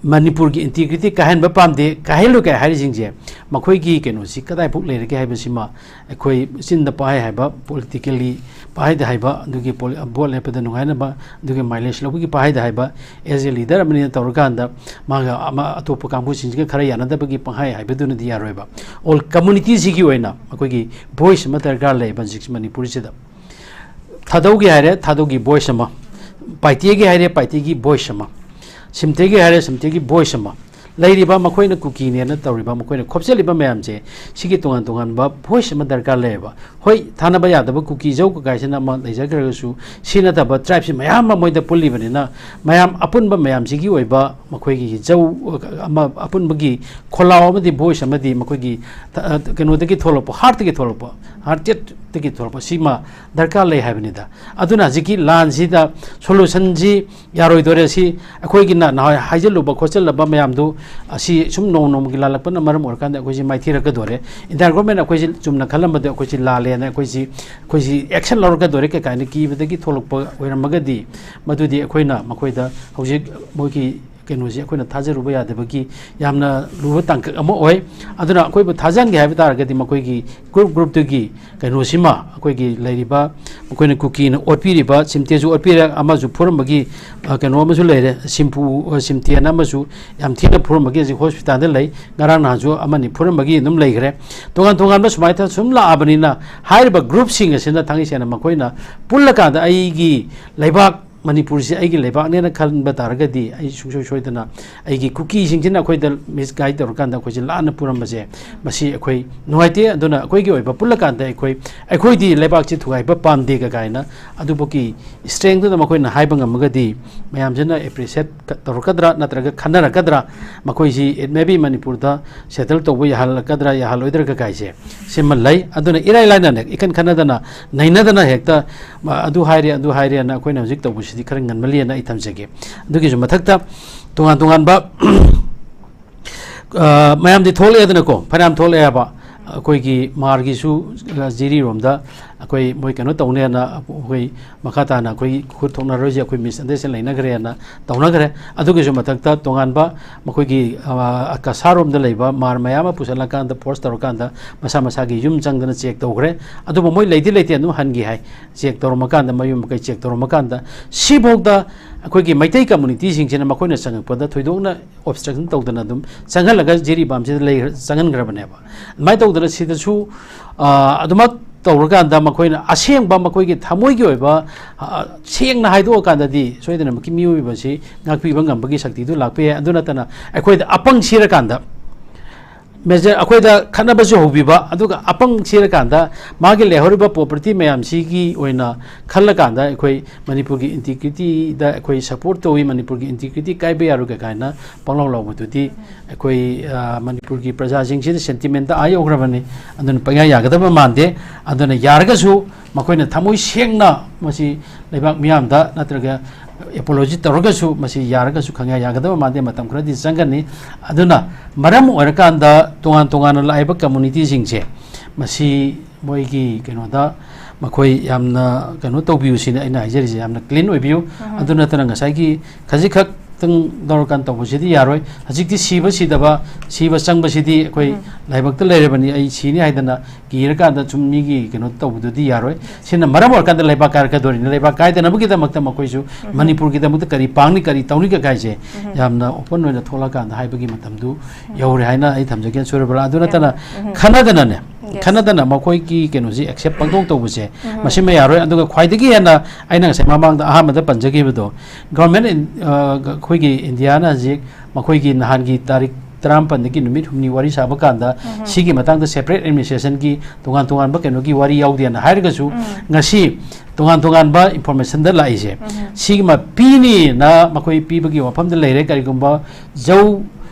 ꯃꯅꯤꯄꯨꯔꯒꯤ ꯏꯟꯇꯤꯒ꯭ꯔꯤꯇꯤ ꯀꯥꯏꯍꯟꯕ ꯄꯥꯝꯗꯦ꯫ ꯀꯥꯏꯍꯜꯂꯣꯏ ꯀꯥꯏ ꯍꯥꯏꯔꯤꯁꯤꯡꯁꯦ, ꯃꯈꯣꯏꯒꯤ ꯀꯩꯅꯣꯁꯤ ꯀꯗꯥꯏꯐꯥꯎ ꯂꯩꯔꯒꯦ ꯍꯥꯏꯕꯁꯤꯃ ꯑꯩꯈꯣꯏ ꯆꯤꯟꯗ ꯄꯥꯏ ꯍꯥꯏꯕ, ꯄꯣꯂꯤꯇꯤꯀꯦꯜꯂꯤ ꯄꯥꯏꯗ ꯍꯥꯏꯕ, ꯑꯗꯨꯒꯤ ꯄꯣꯂꯤ-, ꯚꯣꯠ ꯂꯦꯞꯄꯗ ꯅꯨꯡꯉꯥꯏꯅꯕ, ꯑꯗꯨꯒꯤ ꯃꯥꯏꯂꯦꯖ ꯂꯧꯕꯒꯤ ꯄꯥꯏꯗ ꯍꯥꯏꯕ, as a leader ꯑꯃꯅꯤꯅ ꯇꯧꯔꯀꯥꯟꯗ ꯃꯥꯒ ꯑꯃ ꯑꯇꯣꯞꯄ ꯀꯥꯡꯕꯨꯁꯤꯡꯁꯤꯒ ꯈꯔ ꯌꯥꯅꯗꯕꯒꯤ ꯄꯪꯍꯥꯏ ꯍꯥꯏꯕꯗꯨꯅꯗꯤ ꯌꯥꯔꯣꯏꯕ꯫ ꯑꯣꯜ ꯀꯝꯃꯨꯅꯤꯇꯤꯁꯤꯒꯤ ꯑꯣꯏꯅ ꯑꯩꯈꯣꯏꯒꯤ ꯚꯣꯏꯁ ꯑꯃ ꯗꯔꯀꯥꯔ ꯂꯩꯌꯦꯕ ꯍꯧꯖꯤꯛ ꯃꯅꯤꯄꯨꯔꯁꯤꯗ꯫ ꯊꯥꯗꯧꯒꯤ ꯍꯥꯏꯔꯦ, ꯊꯥꯗꯧꯒꯤ ꯚꯣꯏꯁ ꯑꯃ, ꯄꯥꯏꯇꯦꯒꯤ ꯍꯥꯏꯔꯦ, ꯄꯥꯏꯇꯦꯒꯤ ꯚꯣꯏꯁ ꯑꯃ, ꯁꯤꯝꯇꯦꯒꯤ ꯍꯥꯏꯔꯦ, ꯁꯤꯝꯇꯦꯒꯤ ꯚꯣꯏꯁ ꯑꯃ꯫ ꯂꯩꯔꯤꯕ ꯃꯈꯣꯏꯅ ꯀꯨꯀꯤꯅꯦꯅ ꯇꯧꯔꯤꯕ, ꯃꯈꯣꯏꯅ ꯈꯣꯞꯆꯜꯂꯤꯕ ꯃꯌꯥꯝꯁꯦ, ꯁꯤꯒꯤ ꯇꯣꯉꯥꯟ ꯇꯣꯉꯥꯟꯕ ꯚꯣꯏꯁ ꯑꯃ ꯗꯔꯀꯥꯔ ꯂꯩꯌꯦꯕ꯫ ꯍꯣꯏ, ꯊꯥꯅꯕ ꯌꯥꯗꯕ ꯀꯨꯀꯤ ꯖꯧ ꯀꯀꯥꯏꯁꯤꯅ ꯑꯃ ꯂꯩꯖꯈ꯭ꯔꯒꯁꯨ, ꯁꯤ ꯅꯠꯇꯕ ꯇ꯭ꯔꯥꯏꯕꯁꯤ ꯃꯌꯥꯝ ꯑꯃ ꯃꯣꯏꯗ ꯄꯨꯜꯂꯤꯕꯅꯤꯅ, ꯃꯌꯥꯝ ꯑꯄꯨꯟꯕ ꯃꯌꯥꯝꯁꯤꯒꯤ ꯑꯣꯏꯕ ꯃꯈꯣꯏꯒꯤ ꯖꯧ ꯑꯃ, ꯑꯄꯨꯟꯕꯒꯤ ꯈꯣꯜꯂꯥꯎ ꯑꯃꯗꯤ ꯚꯣꯏꯁ ꯑꯃꯗꯤ ꯃꯈꯣꯏꯒꯤ ꯊ-, ꯀꯩꯅꯣꯗꯒꯤ ꯊꯣꯛꯂꯛꯄ, ꯍꯥꯔꯠꯇꯒꯤ ꯊꯣꯛꯂꯛꯄ, ꯍꯥꯔꯇꯦꯠ ꯇꯒꯤ ꯊꯣꯛꯂꯛꯄ ꯁꯤꯃ ꯗꯔꯀꯥꯔ ꯂꯩ ꯍꯥꯏꯕꯅꯤꯗ꯫ ꯑꯗꯨꯅ ꯍꯧꯖꯤꯛꯀꯤ ꯂꯥꯟꯁꯤꯗ solutionꯁꯤ ꯌꯥꯔꯣꯏꯗꯣꯔꯦ꯫ ꯁꯤ ꯑꯩꯈꯣꯏꯒꯤꯅ ꯅꯍꯥꯟꯋꯥꯏ ꯍꯥꯏꯖꯤꯜꯂꯨꯕ ꯈꯣꯠꯆꯤꯜꯂꯕ ꯃꯌꯥꯝꯗꯨ ꯑꯁꯤ ꯁꯨꯝ ꯅꯣꯡ ꯅꯣꯡꯃꯒꯤ ꯂꯥꯜꯂꯛꯄꯅ ꯃꯔꯝ ꯑꯣꯏꯔꯀꯥꯟꯗ ꯑꯩꯈꯣꯏꯁꯤ ꯃꯥꯏꯊꯤꯔꯛꯀꯗꯣꯔꯦ꯫ Indian government ꯑꯩꯈꯣꯏꯁꯤ ꯆꯨꯝꯅ ꯈꯜꯂꯝꯕꯗ ꯑꯩꯈꯣꯏꯁꯤ ꯂꯥꯜꯂꯦꯅ ꯑꯩꯈꯣꯏꯁꯤ, ꯑꯩꯈꯣꯏꯁꯤ action ꯂꯧꯔꯛꯀꯗꯣꯔꯦ ꯀꯩ ꯀꯥꯏꯅ ꯀꯤꯕꯗꯒꯤ ꯊꯣꯛꯂꯛꯄ ꯑꯣꯏꯔꯝꯃꯒꯗꯤ ꯃꯗꯨꯗꯤ ꯑꯩꯈꯣꯏꯅ ꯃꯈꯣꯏꯗ ꯍꯧꯖꯤꯛ ꯃꯣꯏꯒꯤ ꯀꯩꯅꯣꯁꯤ ꯑꯩꯈꯣꯏꯅ ꯊꯥꯖꯔꯨꯕ ꯌꯥꯗꯕꯒꯤ ꯌꯥꯝꯅ ꯂꯨꯕ ꯇꯥꯡꯀꯛ ꯑꯃ ꯑꯣꯏ꯫ ꯑꯗꯨꯅ ꯑꯩꯈꯣꯏꯕꯨ ꯊꯥꯖꯍꯟꯒꯦ ꯍꯥꯏꯕ ꯇꯥꯔꯒꯗꯤ ꯃꯈꯣꯏꯒꯤ group groupꯇꯨꯒꯤ ꯀꯩꯅꯣꯁꯤꯃ ꯑꯩꯈꯣꯏꯒꯤ ꯂꯩꯔꯤꯕ ꯃꯈꯣꯏꯅ ꯀꯨꯀꯤꯅ ꯑꯣꯠꯄꯤꯔꯤꯕ ꯁꯤꯝꯇꯦꯁꯨ ꯑꯣꯠꯄꯤꯔꯦ, ꯑꯃꯁꯨ ꯐꯨꯔꯝꯕꯒꯤ, ꯑ, ꯀꯩꯅꯣ ꯑꯃꯁꯨ ꯂꯩꯔꯦ, ꯁꯤꯝꯄꯨ, ꯑ, ꯁꯤꯝꯇꯦꯟ ꯑꯃꯁꯨ ꯌꯥꯝ ꯊꯤꯅ ꯐꯨꯔꯝꯕꯒꯤ ꯍꯧꯖꯤꯛ ꯍꯣꯁꯄꯤꯇꯥꯜꯗ ꯂꯩ꯫ ꯉꯔꯥꯡ ꯅꯍꯥꯟꯁꯨ ꯑꯃꯅꯤ ꯐꯨꯔꯝꯕꯒꯤ ꯑꯗꯨꯝ ꯂꯩꯈ꯭ꯔꯦ꯫ ꯇꯣꯉꯥꯟ ꯇꯣꯉꯥꯟꯕ ꯁꯨꯃꯥꯏꯅ ꯁꯨꯝ ꯂꯥꯛꯑꯕꯅꯤꯅ ꯍꯥꯏꯔꯤꯕ groupꯁꯤꯡ ꯑꯁꯤꯅ ꯊꯥꯡꯉꯩ ꯁꯦꯡꯅ ꯃꯈꯣꯏꯅ ꯄꯨꯜꯂꯀꯥꯟꯗ ꯑꯩꯒꯤ ꯂꯩꯕꯥꯛ ꯃꯅꯤꯄꯨꯔꯁꯤ ꯑꯩꯒꯤ ꯂꯩꯕꯥꯛꯅꯦꯅ ꯈꯟꯕ ꯇꯥꯔꯒꯗꯤ ꯑꯩ ꯁꯨꯡꯁꯣꯏ ꯁꯣꯏꯗꯅ ꯑꯩꯒꯤ ꯀꯨꯀꯤꯁꯤꯡꯁꯤꯅ ꯑꯩꯈꯣꯏꯗ misguide ꯇꯧꯔꯀꯥꯟꯗ ꯑꯩꯈꯣꯏꯁꯦ ꯂꯥꯟꯅ ꯄꯨꯔꯝꯕꯁꯦ ꯃꯁꯤ ꯑꯩꯈꯣꯏ ꯅꯨꯡꯉꯥꯏꯇꯦ꯫ ꯑꯗꯨꯅ ꯑꯩꯈꯣꯏꯒꯤ ꯑꯣꯏꯕ ꯄꯨꯜꯂꯀꯥꯟꯗ ꯑꯩꯈꯣꯏ, ꯑꯩꯈꯣꯏꯗꯤ ꯂꯩꯕꯥꯛꯁꯤ ꯊꯨꯒꯥꯏꯕ ꯄꯥꯝꯗꯦꯒ ꯀꯥꯏꯅ ꯑꯗꯨꯐꯥꯎꯒꯤ strengthꯗꯨꯗ ꯃꯈꯣꯏꯅ ꯍꯥꯏꯕ ꯉꯝꯃꯒꯗꯤ ꯃꯌꯥꯝꯁꯤꯅ appreciate ꯇꯧꯔꯛꯀꯗ꯭ꯔꯥ ꯅꯠꯇ꯭ꯔꯒ ꯈꯟꯅꯔꯛꯀꯗ꯭ꯔꯥ? ꯃꯈꯣꯏꯁꯤ it may be ꯃꯅꯤꯄꯨꯔꯗ settle ꯇꯧꯕ ꯌꯥꯍꯜꯂꯛꯀꯗ꯭ꯔꯥ ꯌꯥꯍꯜꯂꯣꯏꯗ꯭ꯔꯥ ꯀꯥꯏꯁꯦ ꯁꯤꯃ ꯂꯩ꯫ ꯑꯗꯨꯅ ꯏꯔꯥꯏ ꯂꯥꯏꯅ ꯏꯈꯟ ꯈꯟꯅꯗꯅ ꯅꯩꯅꯗꯅ ꯍꯦꯛꯇ, "ꯃ-, ꯑꯗꯨ ꯍꯥꯏꯔꯦ, ꯑꯗꯨ ꯍꯥꯏꯔꯦꯅ" ꯑꯩꯈꯣꯏꯅ ꯍꯧꯖꯤꯛ ꯇꯧꯕꯁꯤꯗꯤ ꯈꯔ ꯉꯟꯃꯜꯂꯤꯅ ꯑꯩ ꯊꯝꯖꯒꯦ꯫ ꯑꯗꯨꯒꯤꯁꯨ ꯃꯊꯛꯇ ꯇꯣꯉꯥꯟ ꯇꯣꯉꯥꯟꯕ, ꯑ, ꯃꯌꯥꯝꯗꯤ ꯊꯣꯛꯂꯛꯑꯦꯗꯅꯀꯣ, ꯐꯅꯌꯥꯝ ꯊꯣꯛꯂꯛꯑꯦꯕ꯫ ꯑꯩꯈꯣꯏꯒꯤ ꯃꯥꯔꯒꯤꯁꯨ, ꯑ, ꯖꯤꯔꯤꯔꯣꯝꯗ ꯑꯩꯈꯣꯏ ꯃꯣꯏ ꯀꯩꯅꯣ ꯇꯧꯅꯦꯅ ꯑꯩꯈꯣꯏ ꯃꯈꯥ ꯇꯥꯅ ꯑꯩꯈꯣꯏ ꯈꯨꯠ ꯊꯣꯛꯅꯔꯣꯏꯁꯦ, ꯑꯩꯈꯣꯏ misunderstanding ꯂꯩꯅꯈ꯭ꯔꯦꯅ ꯇꯧꯅꯈ꯭ꯔꯦ꯫ ꯑꯗꯨꯒꯤꯁꯨ ꯃꯊꯛꯇ ꯇꯣꯉꯥꯟꯕ ꯃꯈꯣꯏꯒꯤ, ꯑ, ꯀꯁꯥꯔꯣꯝꯗ ꯂꯩꯕ ꯃꯥꯔ ꯃꯌꯥꯝ ꯑꯃ ꯄꯨꯁꯜꯂꯀꯥꯟꯗ force ꯇꯧꯔꯀꯥꯟꯗ ꯃꯁꯥ ꯃꯁꯥꯒꯤ ꯌꯨꯝ ꯆꯪꯗꯅ check ꯇꯧꯈ꯭ꯔꯦ꯫ ꯑꯗꯨꯕꯨ ꯃꯣꯏ ꯂꯩꯗꯤ ꯂꯩꯇꯦ, ꯑꯗꯨꯝ ꯍꯟꯈꯤ ꯍꯥꯏ꯫ Check ꯇꯧꯔꯝꯃꯀꯥꯟꯗ, ꯃꯌꯨꯝ ꯃꯀꯩ check ꯇꯧꯔꯝꯃꯀꯥꯟꯗ ꯁꯤꯐꯥꯎꯗ ꯑꯩꯈꯣꯏꯒꯤ ꯃꯩꯇꯩ communityꯁꯤꯡꯁꯤꯅ ꯃꯈꯣꯏꯅ ꯆꯪꯉꯛꯄꯗ ꯊꯣꯏꯗꯣꯛꯅ obstruction ꯇꯧꯗꯅ ꯑꯗꯨꯝ ꯆꯪꯍꯜꯂꯒ ꯖꯤꯔꯤꯕꯥꯝꯁꯤꯗ ꯂꯩ, ꯆꯪꯍꯟꯈ꯭ꯔꯕꯅꯦꯕ꯫ ꯑꯗꯨꯃꯥꯏꯅ ꯇꯧꯗꯅ ꯁꯤꯗꯁꯨ, ꯑ, ꯑꯗꯨꯃꯛ ꯇꯧꯔꯀꯥꯟꯗ ꯃꯈꯣꯏꯅ ꯑꯁꯦꯡꯕ ꯃꯈꯣꯏꯒꯤ ꯊꯃꯣꯏꯒꯤ ꯑꯣꯏꯕ, ꯑ, ꯁꯦꯡꯅ ꯍꯥꯏꯗꯣꯛꯑꯀꯥꯟꯗꯗꯤ ꯁꯣꯏꯗꯅꯃꯛꯀꯤ ꯃꯤꯑꯣꯏꯕꯁꯤ ꯉꯥꯛꯄꯤꯕ ꯉꯝꯕꯒꯤ ꯁꯛꯇꯤꯗꯨ ꯂꯥꯛꯄ ꯌꯥꯏ꯫ ꯑꯗꯨ ꯅꯠꯇꯅ ꯑꯩꯈꯣꯏꯗ ꯑꯄꯪ ꯁꯤꯔꯀꯥꯟꯗ ꯃꯦꯖꯔ ꯑꯩꯈꯣꯏꯗ ꯈꯠꯅꯕꯁꯨ ꯍꯧꯕꯤꯕ, ꯑꯗꯨꯒ ꯑꯄꯪ ꯁꯤꯔꯀꯥꯟꯗ ꯃꯥꯒꯤ ꯂꯩꯍꯧꯔꯤꯕ ꯄ꯭ꯔꯣꯄꯔꯇꯤ ꯃꯌꯥꯝꯁꯤꯒꯤ ꯑꯣꯏꯅ ꯈꯜꯂꯀꯥꯟꯗ ꯑꯩꯈꯣꯏ ꯃꯅꯤꯄꯨꯔꯒꯤ ꯏꯟꯇꯤꯒ꯭ꯔꯤꯇꯤꯗ ꯑꯩꯈꯣꯏ ꯁꯄꯣꯔꯠ ꯇꯧꯏ, ꯃꯅꯤꯄꯨꯔꯒꯤ ꯏꯟꯇꯤꯒ꯭ꯔꯤꯇꯤ ꯀꯥꯏꯕ ꯌꯥꯔꯣꯏ ꯀꯥꯏꯅ ꯄꯪꯂꯥꯎ ꯂꯥꯎꯕꯗꯨꯗꯤ ꯑꯩꯈꯣꯏ, ꯑ, ꯃꯅꯤꯄꯨꯔꯒꯤ ꯄ꯭ꯔꯖꯥꯁꯤꯡꯁꯤꯗ ꯁꯦꯟꯇꯤꯃꯦꯟꯇ ꯑꯥ ꯌꯧꯈ꯭ꯔꯕꯅꯤ꯫ ꯑꯗꯨꯅ ꯄꯪꯌꯥ ꯌꯥꯒꯗꯕ ꯃꯥꯟꯗꯦ꯫ ꯑꯗꯨꯅ ꯌꯥꯔꯒꯁꯨ ꯃꯈꯣꯏꯅ ꯊꯃꯣꯏ ꯁꯦꯡꯅ ꯃꯁꯤ ꯂꯩꯕꯥꯛ ꯃꯤꯌꯥꯝꯗ ꯅꯠꯇ꯭ꯔꯒ ꯑꯦꯄꯣꯂꯣꯖꯤ ꯇꯧꯔꯒꯁꯨ ꯃꯁꯤ ꯌꯥꯔꯒꯁꯨ ꯈꯪꯌꯥ ꯌꯥꯒꯗꯕ ꯃꯥꯟꯗꯦ, ꯃꯇꯝ ꯈꯔꯗꯤ ꯆꯪꯒꯅꯤ꯫ ꯑꯗꯨꯅ ꯃꯔꯝ ꯑꯣꯏꯔꯀꯥꯟꯗ ꯇꯣꯉꯥꯟ ꯇꯣꯉꯥꯟꯅ ꯂꯥꯛꯏꯕ ꯀꯝꯃꯨꯅꯤꯇꯤꯁꯤꯡꯁꯦ ꯃꯁꯤ ꯃꯣꯏꯒꯤ ꯀꯩꯅꯣꯗ ꯃꯈꯣꯏ ꯌꯥꯝꯅ ꯀꯩꯅꯣ ꯇꯧꯕꯤꯌꯨ ꯁꯤꯅꯤ ꯑꯩꯅ ꯍꯥꯏꯖꯔꯤꯁꯦ, ꯌꯥꯝꯅ ꯀ꯭ꯂꯤꯟ ꯑꯣꯏꯕꯤꯌꯨ꯫ ꯑꯗꯨ ꯅꯠꯇꯅ ꯉꯁꯥꯏꯒꯤ ꯈꯖꯤꯛꯈꯛꯇꯪ ꯂꯧꯔꯀꯥꯟ ꯇꯧꯕꯁꯤꯗꯤ ꯌꯥꯔꯣꯏ꯫ ꯍꯧꯖꯤꯛꯇꯤ ꯁꯤꯕ ꯁꯤꯗꯕ, ꯁꯤꯕ ꯆꯪꯕꯁꯤꯗꯤ ꯑꯩꯈꯣꯏ ꯂꯥꯏꯕꯛꯇ ꯂꯩꯔꯕꯅꯤ, ꯑꯩ ꯁꯤꯅꯤ ꯍꯥꯏꯗꯅ ꯀꯤꯔꯀꯥꯟꯗ ꯁꯨꯝ ꯃꯤꯒꯤ ꯀꯩꯅꯣ ꯇꯧꯕꯗꯨꯗꯤ ꯌꯥꯔꯣꯏ꯫ ꯁꯤꯅ ꯃꯔꯝ ꯑꯣꯏꯔꯀꯥꯟꯗ ꯂꯩꯕꯥꯛ ꯀꯥꯏꯔꯛꯀꯗꯣꯔꯤꯅꯤ꯫ ꯂꯩꯕꯥꯛ ꯀꯥꯏꯗꯅꯕꯒꯤꯗꯃꯛꯇ ꯃꯈꯣꯏꯁꯨ ꯃꯅꯤꯄꯨꯔꯒꯤꯗꯃꯛꯇ ꯀꯔꯤ ꯄꯥꯡꯅꯤ, ꯀꯔꯤ ꯇꯧꯅꯤ ꯀꯥꯏꯁꯦ ꯌꯥꯝꯅ ꯑꯣꯄꯟ ꯑꯣꯏꯅ ꯊꯣꯛꯂꯛꯀꯥꯟꯗ ꯍꯥꯏꯕꯒꯤ ꯃꯇꯝꯗꯨ ꯌꯧꯔꯦ ꯍꯥꯏꯅ ꯑꯩ ꯊꯝꯖꯒꯦ, ꯁꯨꯔꯕꯂꯥ꯫ ꯑꯗꯨ ꯅꯠꯇꯅ ꯈꯟꯅꯗꯅꯅꯦ, ꯈꯟꯅꯗꯅ ꯃꯈꯣꯏꯒꯤ ꯀꯩꯅꯣꯁꯤ ꯑꯦꯛꯁꯦꯞ ꯄꯪꯇꯧ ꯇꯧꯕꯁꯦ ꯃꯁꯤꯃ ꯌꯥꯔꯣꯏ꯫ ꯑꯗꯨꯒ ꯈ꯭ꯋꯥꯏꯗꯒꯤ ꯍꯦꯟꯅ ꯑꯩꯅ ꯉꯁꯥꯏ ꯃꯃꯥꯡꯗ ꯑꯍꯥꯟꯕꯗ ꯄꯟꯖꯈꯤꯕꯗꯣ, ꯒꯚꯔꯟꯃꯦꯟ ꯏꯟ-, ꯑ, ꯑꯩꯈꯣꯏꯒꯤ ꯏꯟꯗꯤꯌꯥꯅ ꯍꯧꯖꯤꯛ ꯃꯈꯣꯏꯒꯤ ꯅꯍꯥꯟꯒꯤ ꯇꯥꯔꯤꯛ ꯇꯔꯥꯃꯥꯄꯟꯗꯒꯤ ꯅꯨꯃꯤꯠ ꯍꯨꯝꯅꯤ ꯋꯥꯔꯤ ꯁꯥꯕ ꯀꯥꯟꯗ ꯁꯤꯒꯤ ꯃꯇꯥꯡꯗ ꯁꯦꯄꯔꯦꯠ ꯑꯦꯗꯃꯤꯅꯤꯁꯇ꯭ꯔꯦꯁꯟꯒꯤ ꯇꯣꯉꯥꯟ ꯇꯣꯉꯥꯟꯕ ꯀꯩꯅꯣꯒꯤ ꯋꯥꯔꯤ ꯌꯥꯎꯗꯦꯅ ꯍꯥꯏꯔꯒꯁꯨ ꯉꯁꯤ ꯇꯣꯉꯥꯟ ꯇꯣꯉꯥꯟꯕ ꯏꯟꯐꯣꯔꯃꯦꯁꯟꯗ ꯂꯥꯛꯏꯁꯦ ꯁꯤꯒꯤ ꯃ-, ꯄꯤꯅꯤꯅ ꯃꯈꯣꯏ ꯄꯤꯕꯒꯤ ꯋꯥꯐꯝꯗ ꯂꯩꯔꯦ꯫ ꯀꯔꯤꯒꯨꯝꯕ ꯖꯧ,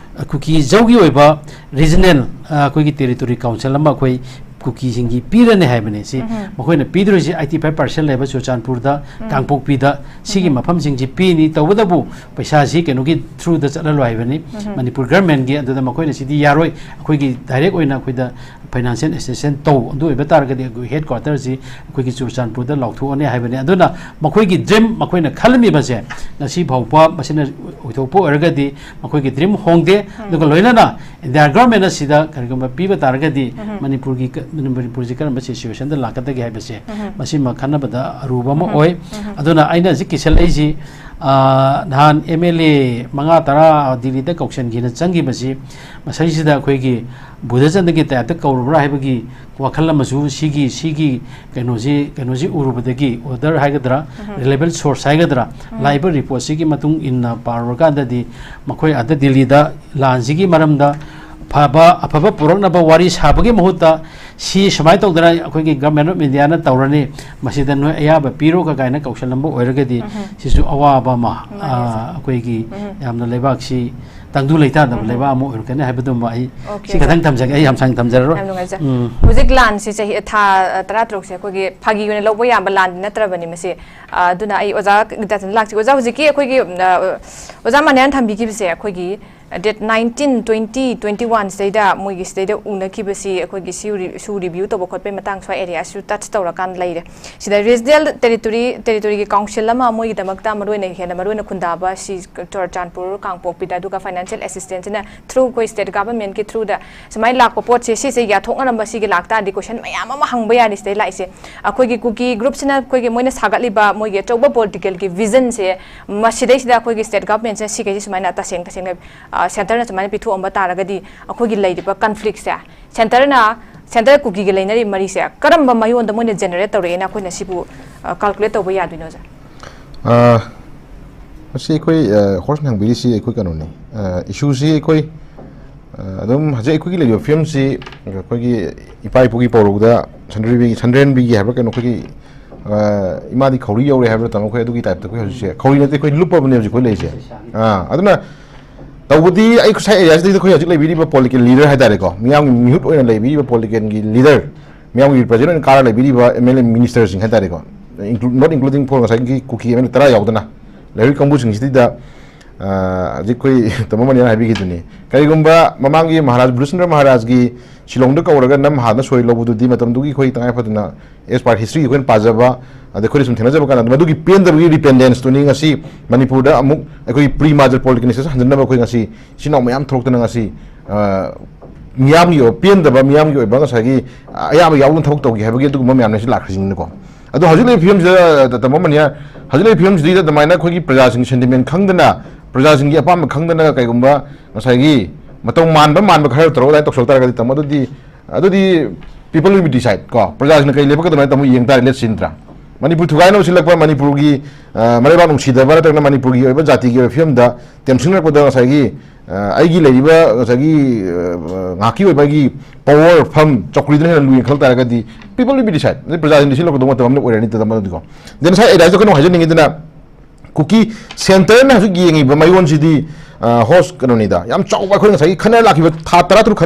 ꯀꯨꯀꯤ ꯖꯧꯒꯤ ꯑꯣꯏꯕ ꯔꯤꯖꯅꯦꯜ, ꯑ, ꯑꯩꯈꯣꯏꯒꯤ ꯇꯦꯔꯤꯇꯣꯔꯤ ꯀꯥꯎꯟꯁꯤꯜ ꯑꯃ ꯑꯩꯈꯣꯏ ꯀꯨꯀꯤꯁꯤꯡꯒꯤ ꯄꯤꯔꯅꯤ ꯍꯥꯏꯕꯅꯤ꯫ ꯁꯤ ꯃꯈꯣꯏꯅ ꯄꯤꯗꯣꯏꯁꯤ ꯑꯩꯠꯇꯤ ꯐꯥꯏꯚ ꯄꯥꯔꯁꯦꯟ ꯂꯩꯕ ꯆꯨꯔꯆꯥꯟꯄꯨꯔꯗ, ꯀꯥꯡꯄꯣꯛꯄꯤꯗ ꯁꯤꯒꯤ ꯃꯐꯝꯁꯤꯡꯁꯤ ꯄꯤꯅꯤ꯫ ꯇꯧꯕꯇꯕꯨ ꯄꯩꯁꯥꯁꯤ ꯀꯩꯅꯣꯒꯤ ꯊ꯭ꯔꯨꯗ ꯆꯠꯍꯜꯂꯣ ꯍꯥꯏꯕꯅꯤ, ꯃꯅꯤꯄꯨꯔ ꯒꯔꯃꯦꯟꯒꯤ꯫ ꯑꯗꯨꯗ ꯃꯈꯣꯏꯅ ꯁꯤꯗꯤ ꯌꯥꯔꯣꯏ, ꯑꯩꯈꯣꯏꯒꯤ ꯗꯥꯏꯔꯦꯛ ꯑꯣꯏꯅ ꯑꯩꯈꯣꯏꯗ ꯐꯥꯏꯅꯥꯟꯁꯤꯌꯦꯜ ꯑꯦꯁꯤꯁꯇꯦꯟꯁ ꯇꯧ, ꯑꯗꯨ ꯑꯣꯏꯕ ꯇꯥꯔꯒꯗꯤ ꯑꯩꯈꯣꯏ ꯍꯦꯗ ꯀ꯭ꯋꯥꯇꯔꯁꯤ ꯑꯩꯈꯣꯏꯒꯤ ꯆꯨꯔꯆꯥꯟꯄꯨꯔꯗ ꯂꯥꯎꯊꯣꯛꯑꯅꯤ ꯍꯥꯏꯕꯅꯤ꯫ ꯑꯗꯨꯅ ꯃꯈꯣꯏꯒꯤ ꯗ꯭ꯔꯤꯝ, ꯃꯈꯣꯏꯅ ꯈꯜꯂꯝꯃꯤꯕꯁꯦ ꯉꯁꯤ ꯐꯥꯎꯕ ꯃꯁꯤꯅ ꯑꯣꯏꯊꯣꯛꯄ ꯑꯣꯏꯔꯒꯗꯤ ꯃꯈꯣꯏꯒꯤ ꯗ꯭ꯔꯤꯝ ꯍꯣꯡꯗꯦ꯫ ꯑꯗꯨꯒ ꯂꯣꯏꯅꯅ ꯏꯟꯗꯤꯌꯥ ꯒꯔꯃꯦꯟꯅ ꯁꯤꯗ ꯀꯔꯤꯒꯨꯝꯕ ꯄꯤꯕ ꯇꯥꯔꯒꯗꯤ ꯃꯅꯤꯄꯨꯔꯒꯤ ꯀ-, ꯃꯅꯤꯄꯨꯔꯁꯤ ꯀꯔꯝꯕ ꯁꯤꯆꯨꯋꯦꯁꯟꯗ ꯂꯥꯛꯀꯗꯒꯦ ꯍꯥꯏꯕꯁꯦ ꯃꯁꯤꯃ ꯈꯟꯅꯕꯗ ꯑꯔꯨꯕ ꯑꯃ ꯑꯣꯏ꯫ ꯑꯗꯨꯅ ꯑꯩꯅ ꯍꯧꯖꯤꯛ ꯀꯤꯁꯜꯂꯛꯏꯁꯤ, ꯑ, ꯅꯍꯥꯟ ꯑꯦꯝ ꯑꯦꯜ ꯑꯦ ꯃꯉꯥ ꯇꯔꯥ ꯗꯤꯜꯂꯤꯗ ꯀꯧꯁꯟꯒꯦꯅ ꯆꯪꯈꯤꯕꯁꯤ ꯃꯁꯤꯁꯤꯗ ꯑꯩꯈꯣꯏꯒꯤ ꯕꯨꯙꯆꯟꯗ꯭ꯔꯒꯤ ꯇꯥꯏꯞꯇ ꯀꯧꯔꯨꯕ꯭ꯔꯥ ꯍꯥꯏꯕꯒꯤ ꯋꯥꯈꯜ ꯑꯃꯁꯨ ꯁꯤꯒꯤ, ꯁꯤꯒꯤ ꯀꯩꯅꯣꯁꯤ, ꯀꯩꯅꯣꯁꯤ ꯎꯔꯨꯕꯗꯒꯤ, ꯑꯣꯔꯗꯔ ꯍꯥꯏꯒꯗ꯭ꯔꯥ, ꯔꯤꯂꯦꯕꯜ ꯁꯣꯔꯁ ꯍꯥꯏꯒꯗ꯭ꯔꯥ, ꯂꯥꯛꯏꯕ ꯔꯤꯄꯣꯔꯠꯁꯤꯒꯤ ꯃꯇꯨꯡ ꯏꯟꯅ ꯄꯥꯔꯨꯔꯀꯥꯟꯗꯗꯤ ꯃꯈꯣꯏ ꯑꯥꯗ ꯗꯤꯜꯂꯤꯗ ꯂꯥꯟꯁꯤꯒꯤ ꯃꯔꯝꯗ ꯐꯕ ꯑꯐꯕ ꯄꯨꯔꯛꯅꯕ ꯋꯥꯔꯤ ꯁꯥꯕꯒꯤ ꯃꯍꯨꯠꯇ, ꯁꯤ ꯁꯨꯃꯥꯏꯅ ꯇꯧꯗꯅ ꯑꯩꯈꯣꯏꯒꯤ Government of India ꯅ ꯇꯧꯔꯅꯤ, ꯃꯁꯤꯗ ꯅꯣꯏ ꯑꯌꯥꯕ ꯄꯤꯔꯣꯒ ꯀꯥꯏꯅ ꯀꯧꯁꯜꯂꯝꯕ ꯑꯣꯏꯔꯒꯗꯤ, ꯁꯤꯁꯨ ꯑꯋꯥꯕ ꯑꯃ, ꯑ, ꯑꯩꯈꯣꯏꯒꯤ ꯌꯥꯝꯅ ꯂꯩꯕꯥꯛꯁꯤ ꯇꯪꯗꯨ ꯂꯩꯇꯥꯗꯕ ꯂꯩꯕꯥꯛ ꯑꯃ ꯑꯣꯏꯔꯛꯀꯅꯤ ꯍꯥꯏꯕꯗꯨꯃ ꯑꯩ ꯁꯤ ꯈꯇꯪ ꯊꯝꯖꯒꯦ꯫ ꯑꯩ ꯌꯥꯝ ꯁꯥꯡꯅ ꯊꯝꯖꯔꯔꯣꯏ꯫ ꯌꯥꯝ ꯅꯨꯡꯉꯥꯏꯖꯩ꯫ ꯎꯝ꯫ ꯍꯧꯖꯤꯛ ꯂꯥꯟꯁꯤ ꯆꯍꯤ ꯊꯥ, ꯑ, ꯇꯔꯥ ꯇꯔꯨꯛꯁꯦ ꯑꯩꯈꯣꯏꯒꯤ ꯐꯥꯒꯤ ꯑꯣꯏꯅ ꯂꯧꯕ ꯌꯥꯕ ꯂꯥꯟꯗꯤ ꯅꯠꯇ꯭ꯔꯕꯅꯤ ꯃꯁꯤ꯫ ꯑ, ꯑꯗꯨꯅ ꯑꯩ ꯑꯣꯖꯥ ꯗꯥꯇꯟ ꯂꯥꯛꯁꯤ꯫ ꯑꯣꯖꯥ, ꯍꯧꯖꯤꯛꯀꯤ ꯑꯩꯈꯣꯏꯒꯤ, ꯑ, ꯑꯣꯖꯥ ꯃꯅꯤꯌꯥꯅ ꯊꯝꯕꯤꯈꯤꯕꯁꯦ ꯑꯩꯈꯣꯏꯒꯤ date nineteen, twenty, twenty-one ꯁꯤꯗꯩꯗ ꯃꯣꯏꯒꯤ ꯁꯤꯗꯩꯗ ꯎꯅꯈꯤꯕꯁꯤ ꯑꯩꯈꯣꯏꯒꯤ ꯁꯤ ꯔꯤ-, ꯁꯨ review ꯇꯧꯕ ꯈꯣꯠꯄꯒꯤ ꯃꯇꯥꯡ ꯁ꯭ꯋꯥꯏ area ꯁꯨ touch ꯇꯧꯔꯀꯥꯟꯗ ꯂꯩꯔꯦ꯫ ꯁꯤꯗ regional territory, territory ꯒꯤ council ꯑꯃ ꯃꯣꯏꯒꯤꯗꯃꯛꯇ ꯃꯔꯨꯑꯣꯏꯅ ꯍꯦꯟꯅ ꯃꯔꯨꯑꯣꯏꯅ ꯈꯨꯟꯗꯥꯕ ꯁꯤ ꯆꯨꯔꯆꯥꯟꯄꯨꯔ, ꯀꯥꯡꯄꯣꯛꯄꯤꯗ, ꯑꯗꯨꯒ financial assistance ꯁꯤꯅ through ꯑꯩꯈꯣꯏ state government ꯀꯤ through ꯗ ꯁꯨꯃꯥꯏꯅ ꯂꯥꯛꯄ ꯄꯣꯠꯁꯦ ꯁꯤꯁꯦ ꯌꯥꯊꯣꯛꯅꯔꯝꯕ ꯁꯤꯒꯤ ꯂꯥꯛꯇꯥꯔꯗꯤ question ꯃꯌꯥꯝ ꯑꯃ ꯍꯪꯕ ꯌꯥꯔꯤ ꯁꯤꯗꯩ ꯂꯥꯛꯏꯁꯦ꯫ ꯑꯩꯈꯣꯏꯒꯤ ꯀꯨꯀꯤ group ꯁꯤꯅ ꯑꯩꯈꯣꯏꯒꯤ ꯃꯣꯏꯅ ꯁꯥꯒꯠꯂꯤꯕ ꯃꯣꯏꯒꯤ ꯑꯆꯧꯕ political ꯒꯤ vision ꯁꯦ ꯃꯁꯤꯗꯩꯁꯤꯗ ꯑꯩꯈꯣꯏꯒꯤ state government ꯁꯤꯅ ꯁꯤꯈꯩꯁꯤ ꯁꯨꯃꯥꯏꯅ ꯇꯁꯦꯡ ꯇꯁꯦꯡꯅ, ꯑ, centre ꯅ ꯁꯨꯃꯥꯏꯅ ꯄꯤꯊꯣꯛꯑꯝꯕ ꯇꯥꯔꯒꯗꯤ ꯑꯩꯈꯣꯏꯒꯤ ꯂꯩꯔꯤꯕ conflict ꯁꯦ, centre ꯅ, centre ꯀꯨꯀꯤꯒ ꯂꯩꯅꯔꯤꯕ ꯃꯔꯤꯁꯦ ꯀꯔꯝꯕ ꯃꯑꯣꯡꯗ ꯃꯣꯏꯅ generate ꯇꯧꯔꯛꯑꯦꯅ ꯑꯩꯈꯣꯏꯅ ꯁꯤꯕꯨ, ꯑ, calculate ꯇꯧꯕ ꯌꯥꯗꯣꯏꯅꯣ, ꯑꯣꯖꯥ? ꯑ, ꯃꯁꯤ ꯑꯩꯈꯣꯏ, ꯑ, ꯍꯣꯔꯁꯅ ꯍꯪꯕꯤꯔꯤꯁꯤ ꯑꯩꯈꯣꯏ ꯀꯩꯅꯣꯅꯤ꯫ ꯑ, issue ꯁꯤ ꯑꯩꯈꯣꯏ, ꯑ, ꯑꯗꯨꯝ ꯍꯧꯖꯤꯛ ꯑꯩꯈꯣꯏꯒꯤ ꯂꯩꯔꯤꯕ ꯐꯤꯕꯝꯁꯤ ꯑꯩꯈꯣꯏꯒꯤ ꯏꯄꯥ ꯏꯄꯨꯒꯤ ꯄꯧꯔꯧꯗ ꯁꯟꯗ꯭ꯔꯦꯝꯕꯤꯒꯤ, ꯁꯟꯗ꯭ꯔꯦꯝꯕꯤꯒꯤ ꯍꯥꯏꯕ꯭ꯔꯥ ꯀꯩꯅꯣ ꯑꯩꯈꯣꯏꯒꯤ, ꯑ, ꯏꯃꯥꯗꯤ ꯈꯧꯔꯤ ꯌꯧꯔꯦ ꯍꯥꯏꯕ꯭ꯔꯥ ꯇꯥꯃꯣ, ꯑꯩꯈꯣꯏ ꯑꯗꯨꯒꯤ type ꯇ ꯑꯩꯈꯣꯏ ꯍꯧꯖꯤꯛꯁꯦ ꯈꯧꯔꯤ ꯅꯠꯇꯦ, ꯑꯩꯈꯣꯏ ꯂꯨꯞꯄꯕꯅꯦ ꯍꯧꯖꯤꯛ ꯑꯩꯈꯣꯏ ꯂꯩꯔꯤꯁꯦ꯫ ꯑꯥ, ꯑꯗꯨꯅ ꯇꯧꯕꯗꯤ ꯑꯩ ꯉꯁꯥꯏ area ꯁꯤꯗꯩꯗ ꯑꯩꯈꯣꯏ ꯍꯧꯖꯤꯛ ꯂꯩꯕꯤꯔꯤꯕ political leader ꯍꯥꯏꯇꯥꯔꯦꯀꯣ, ꯃꯤꯌꯥꯝꯒꯤ ꯃꯤꯍꯨꯠ ꯑꯣꯏꯅ ꯂꯩꯕꯤꯔꯤꯕ political ꯒꯤ leader, ꯃꯤꯌꯥꯝꯒꯤ represent ꯑꯣꯏꯅ ꯀꯥꯔ ꯂꯩꯕꯤꯔꯤꯕ M L A minister ꯁꯤꯡ ꯍꯥꯏꯇꯥꯔꯦꯀꯣ, include, not including for ꯉꯁꯥꯏꯒꯤ ꯀꯨꯀꯤ M L A ꯇꯔꯥ ꯌꯥꯎꯗꯅ ꯂꯩꯔꯤꯕ ꯀꯥꯡꯕꯨꯁꯤꯡꯁꯤꯗ, ꯑ, ꯍꯧꯖꯤꯛ ꯑꯩꯈꯣꯏ ꯇꯥꯃꯣ ꯃꯅꯤꯌꯥꯅ ꯍꯥꯏꯕꯤꯈꯤꯗꯨꯅꯤ, ꯀꯔꯤꯒꯨꯝꯕ ꯃꯃꯥꯡꯒꯤ ꯃꯍꯥꯔꯥꯖ, ꯕ꯭ꯂꯨꯆꯟꯗ꯭ꯔ ꯃꯍꯥꯔꯥꯖꯀꯤ ꯁꯤꯂꯣꯡꯗ ꯀꯧꯔꯒ ꯅꯝ ꯍꯥꯗꯅ ꯁꯣꯏ ꯂꯧꯕꯗꯨꯗꯤ ꯃꯇꯝꯗꯨꯒꯤ ꯑꯩꯈꯣꯏ ꯇꯉꯥꯏ ꯐꯗꯅ as per history ꯑꯩꯈꯣꯏꯅ ꯄꯥꯖꯕ, ꯑꯗꯩ ꯑꯩꯈꯣꯏꯅ ꯁꯨꯝ ꯊꯦꯡꯅꯖꯕ ꯀꯥꯟꯗ, ꯃꯗꯨꯒꯤ ꯄꯦꯟꯗꯕꯒꯤ repentance ꯇꯨꯅꯤ ꯉꯁꯤ ꯃꯅꯤꯄꯨꯔꯗ ꯑꯃꯨꯛ ꯑꯩꯈꯣꯏ pre merger political ꯁꯦ ꯍꯟꯖꯤꯟꯅꯕ ꯑꯩꯈꯣꯏ ꯉꯁꯤ ꯏꯆꯤꯟ ꯏꯅꯥꯎ ꯃꯌꯥꯝ ꯊꯣꯛꯂꯛꯇꯅ ꯉꯁꯤ, ꯑ, ꯃꯤꯌꯥꯝꯒꯤ ꯑꯣꯏꯕ ꯄꯦꯟꯗꯕ, ꯃꯤꯌꯥꯝꯒꯤ ꯑꯣꯏꯕ ꯉꯁꯥꯏꯒꯤ, ꯑ, ꯑꯌꯥꯝꯕ ꯌꯥꯎꯗꯅ ꯊꯕꯛ ꯇꯧꯒꯦ ꯍꯥꯏꯕꯒꯤ ꯑꯗꯨꯒꯨꯝꯕ ꯃꯌꯥꯝꯅ ꯁꯤ ꯂꯥꯛꯈ꯭ꯔꯤꯁꯤꯡꯅꯤꯅꯀꯣ꯫ ꯑꯗꯣ ꯍꯧꯖꯤꯛ ꯂꯩꯔꯤꯕ ꯐꯤꯕꯝꯁꯤꯗ, ꯇꯥꯃꯣ ꯃꯅꯤꯌꯥ, ꯍꯧꯖꯤꯛ ꯂꯩꯔꯤꯕ ꯐꯤꯕꯝꯁꯤꯗꯩꯗ ꯑꯗꯨꯃꯥꯏꯅ ꯑꯩꯈꯣꯏꯒꯤ ꯄ꯭ꯔꯖꯥꯁꯤꯡꯒꯤ sentiment ꯈꯪꯗꯅ, ꯄ꯭ꯔꯖꯥꯁꯤꯡꯒꯤ ꯑꯄꯥꯝꯕ ꯈꯪꯗꯅ ꯀꯩꯒꯨꯝꯕ ꯉꯁꯥꯏꯒꯤ ꯃꯇꯧ ꯃꯥꯟꯕ ꯃꯥꯟꯕ ꯈꯔ ꯇꯧꯔꯒ ꯑꯗꯨꯃꯥꯏꯅ ꯇꯧꯁꯜꯂꯛ ꯇꯥꯔꯒꯗꯤ, ꯇꯥꯃꯣ, ꯑꯗꯨꯗꯤ, ꯑꯗꯨꯗꯤ people will be decide ꯀꯣ, ꯄ꯭ꯔꯖꯥꯁꯤꯡꯅ ꯀꯔꯤ ꯂꯦꯞꯄꯛꯀꯗꯕꯅꯣ ꯍꯥꯏꯅ ꯇꯥꯃꯣ ꯌꯦꯡ ꯇꯥꯔꯦ, let's see, ꯅꯠꯇ꯭ꯔꯥ? ꯃꯅꯤꯄꯨꯔ ꯊꯨꯒꯥꯏꯅꯕ ꯁꯤꯜꯂꯛꯄ, ꯃꯅꯤꯄꯨꯔꯒꯤ, ꯑ, ꯃꯔꯩꯕꯥꯛ ꯅꯨꯡꯁꯤꯗꯕ ꯅꯠꯇ꯭ꯔꯒꯅ ꯃꯅꯤꯄꯨꯔꯒꯤ ꯑꯣꯏꯕ ꯖꯥꯇꯤꯒꯤ ꯑꯣꯏꯕ ꯐꯤꯕꯝꯗ ꯇꯦꯝꯁꯤꯟꯅꯔꯛꯄꯗ ꯉꯁꯥꯏꯒꯤ, ꯑ, ꯑꯩꯒꯤ ꯂꯩꯔꯤꯕ ꯉꯁꯥꯏꯒꯤ, ꯑ, ꯉꯥꯏꯍꯥꯛꯀꯤ ꯑꯣꯏꯕꯒꯤ power, ꯐꯝ, ꯆꯧꯀ꯭ꯔꯤꯗꯨꯅ ꯍꯦꯟꯅ ꯂꯨꯏꯅ ꯈꯜ ꯇꯥꯔꯒꯗꯤ, people will be decide, ꯑꯗꯩ ꯄ꯭ꯔꯖꯥꯁꯤꯡꯗ ꯁꯤꯜꯂꯛꯄꯗꯧ ꯃꯇꯝ ꯑꯃꯅ ꯑꯣꯏꯔꯅꯤ꯫ ꯇꯗ ꯃꯗꯨꯗꯤꯀꯣ꯫ Then ꯉꯁꯥꯏ ꯑꯩ ꯀꯩꯅꯣ ꯍꯥꯏꯖꯅꯤꯡꯉꯤꯗꯅ, ꯀꯨꯀꯤ ꯁꯦꯟꯇꯔꯅ ꯍꯧꯖꯤꯛ ꯌꯦꯡꯉꯤꯕ ꯃꯌꯣꯟꯁꯤꯗꯤ, ꯑ, ꯍꯣꯁ ꯀꯩꯅꯣꯅꯤꯗ, ꯌꯥꯝ ꯆꯥꯎꯕ ꯑꯩꯈꯣꯏ ꯉꯁꯥꯏꯒꯤ ꯈꯟꯅ ꯂꯥꯛꯈꯤꯕ ꯊꯥ ꯇꯔꯥ ꯇꯔꯨꯛ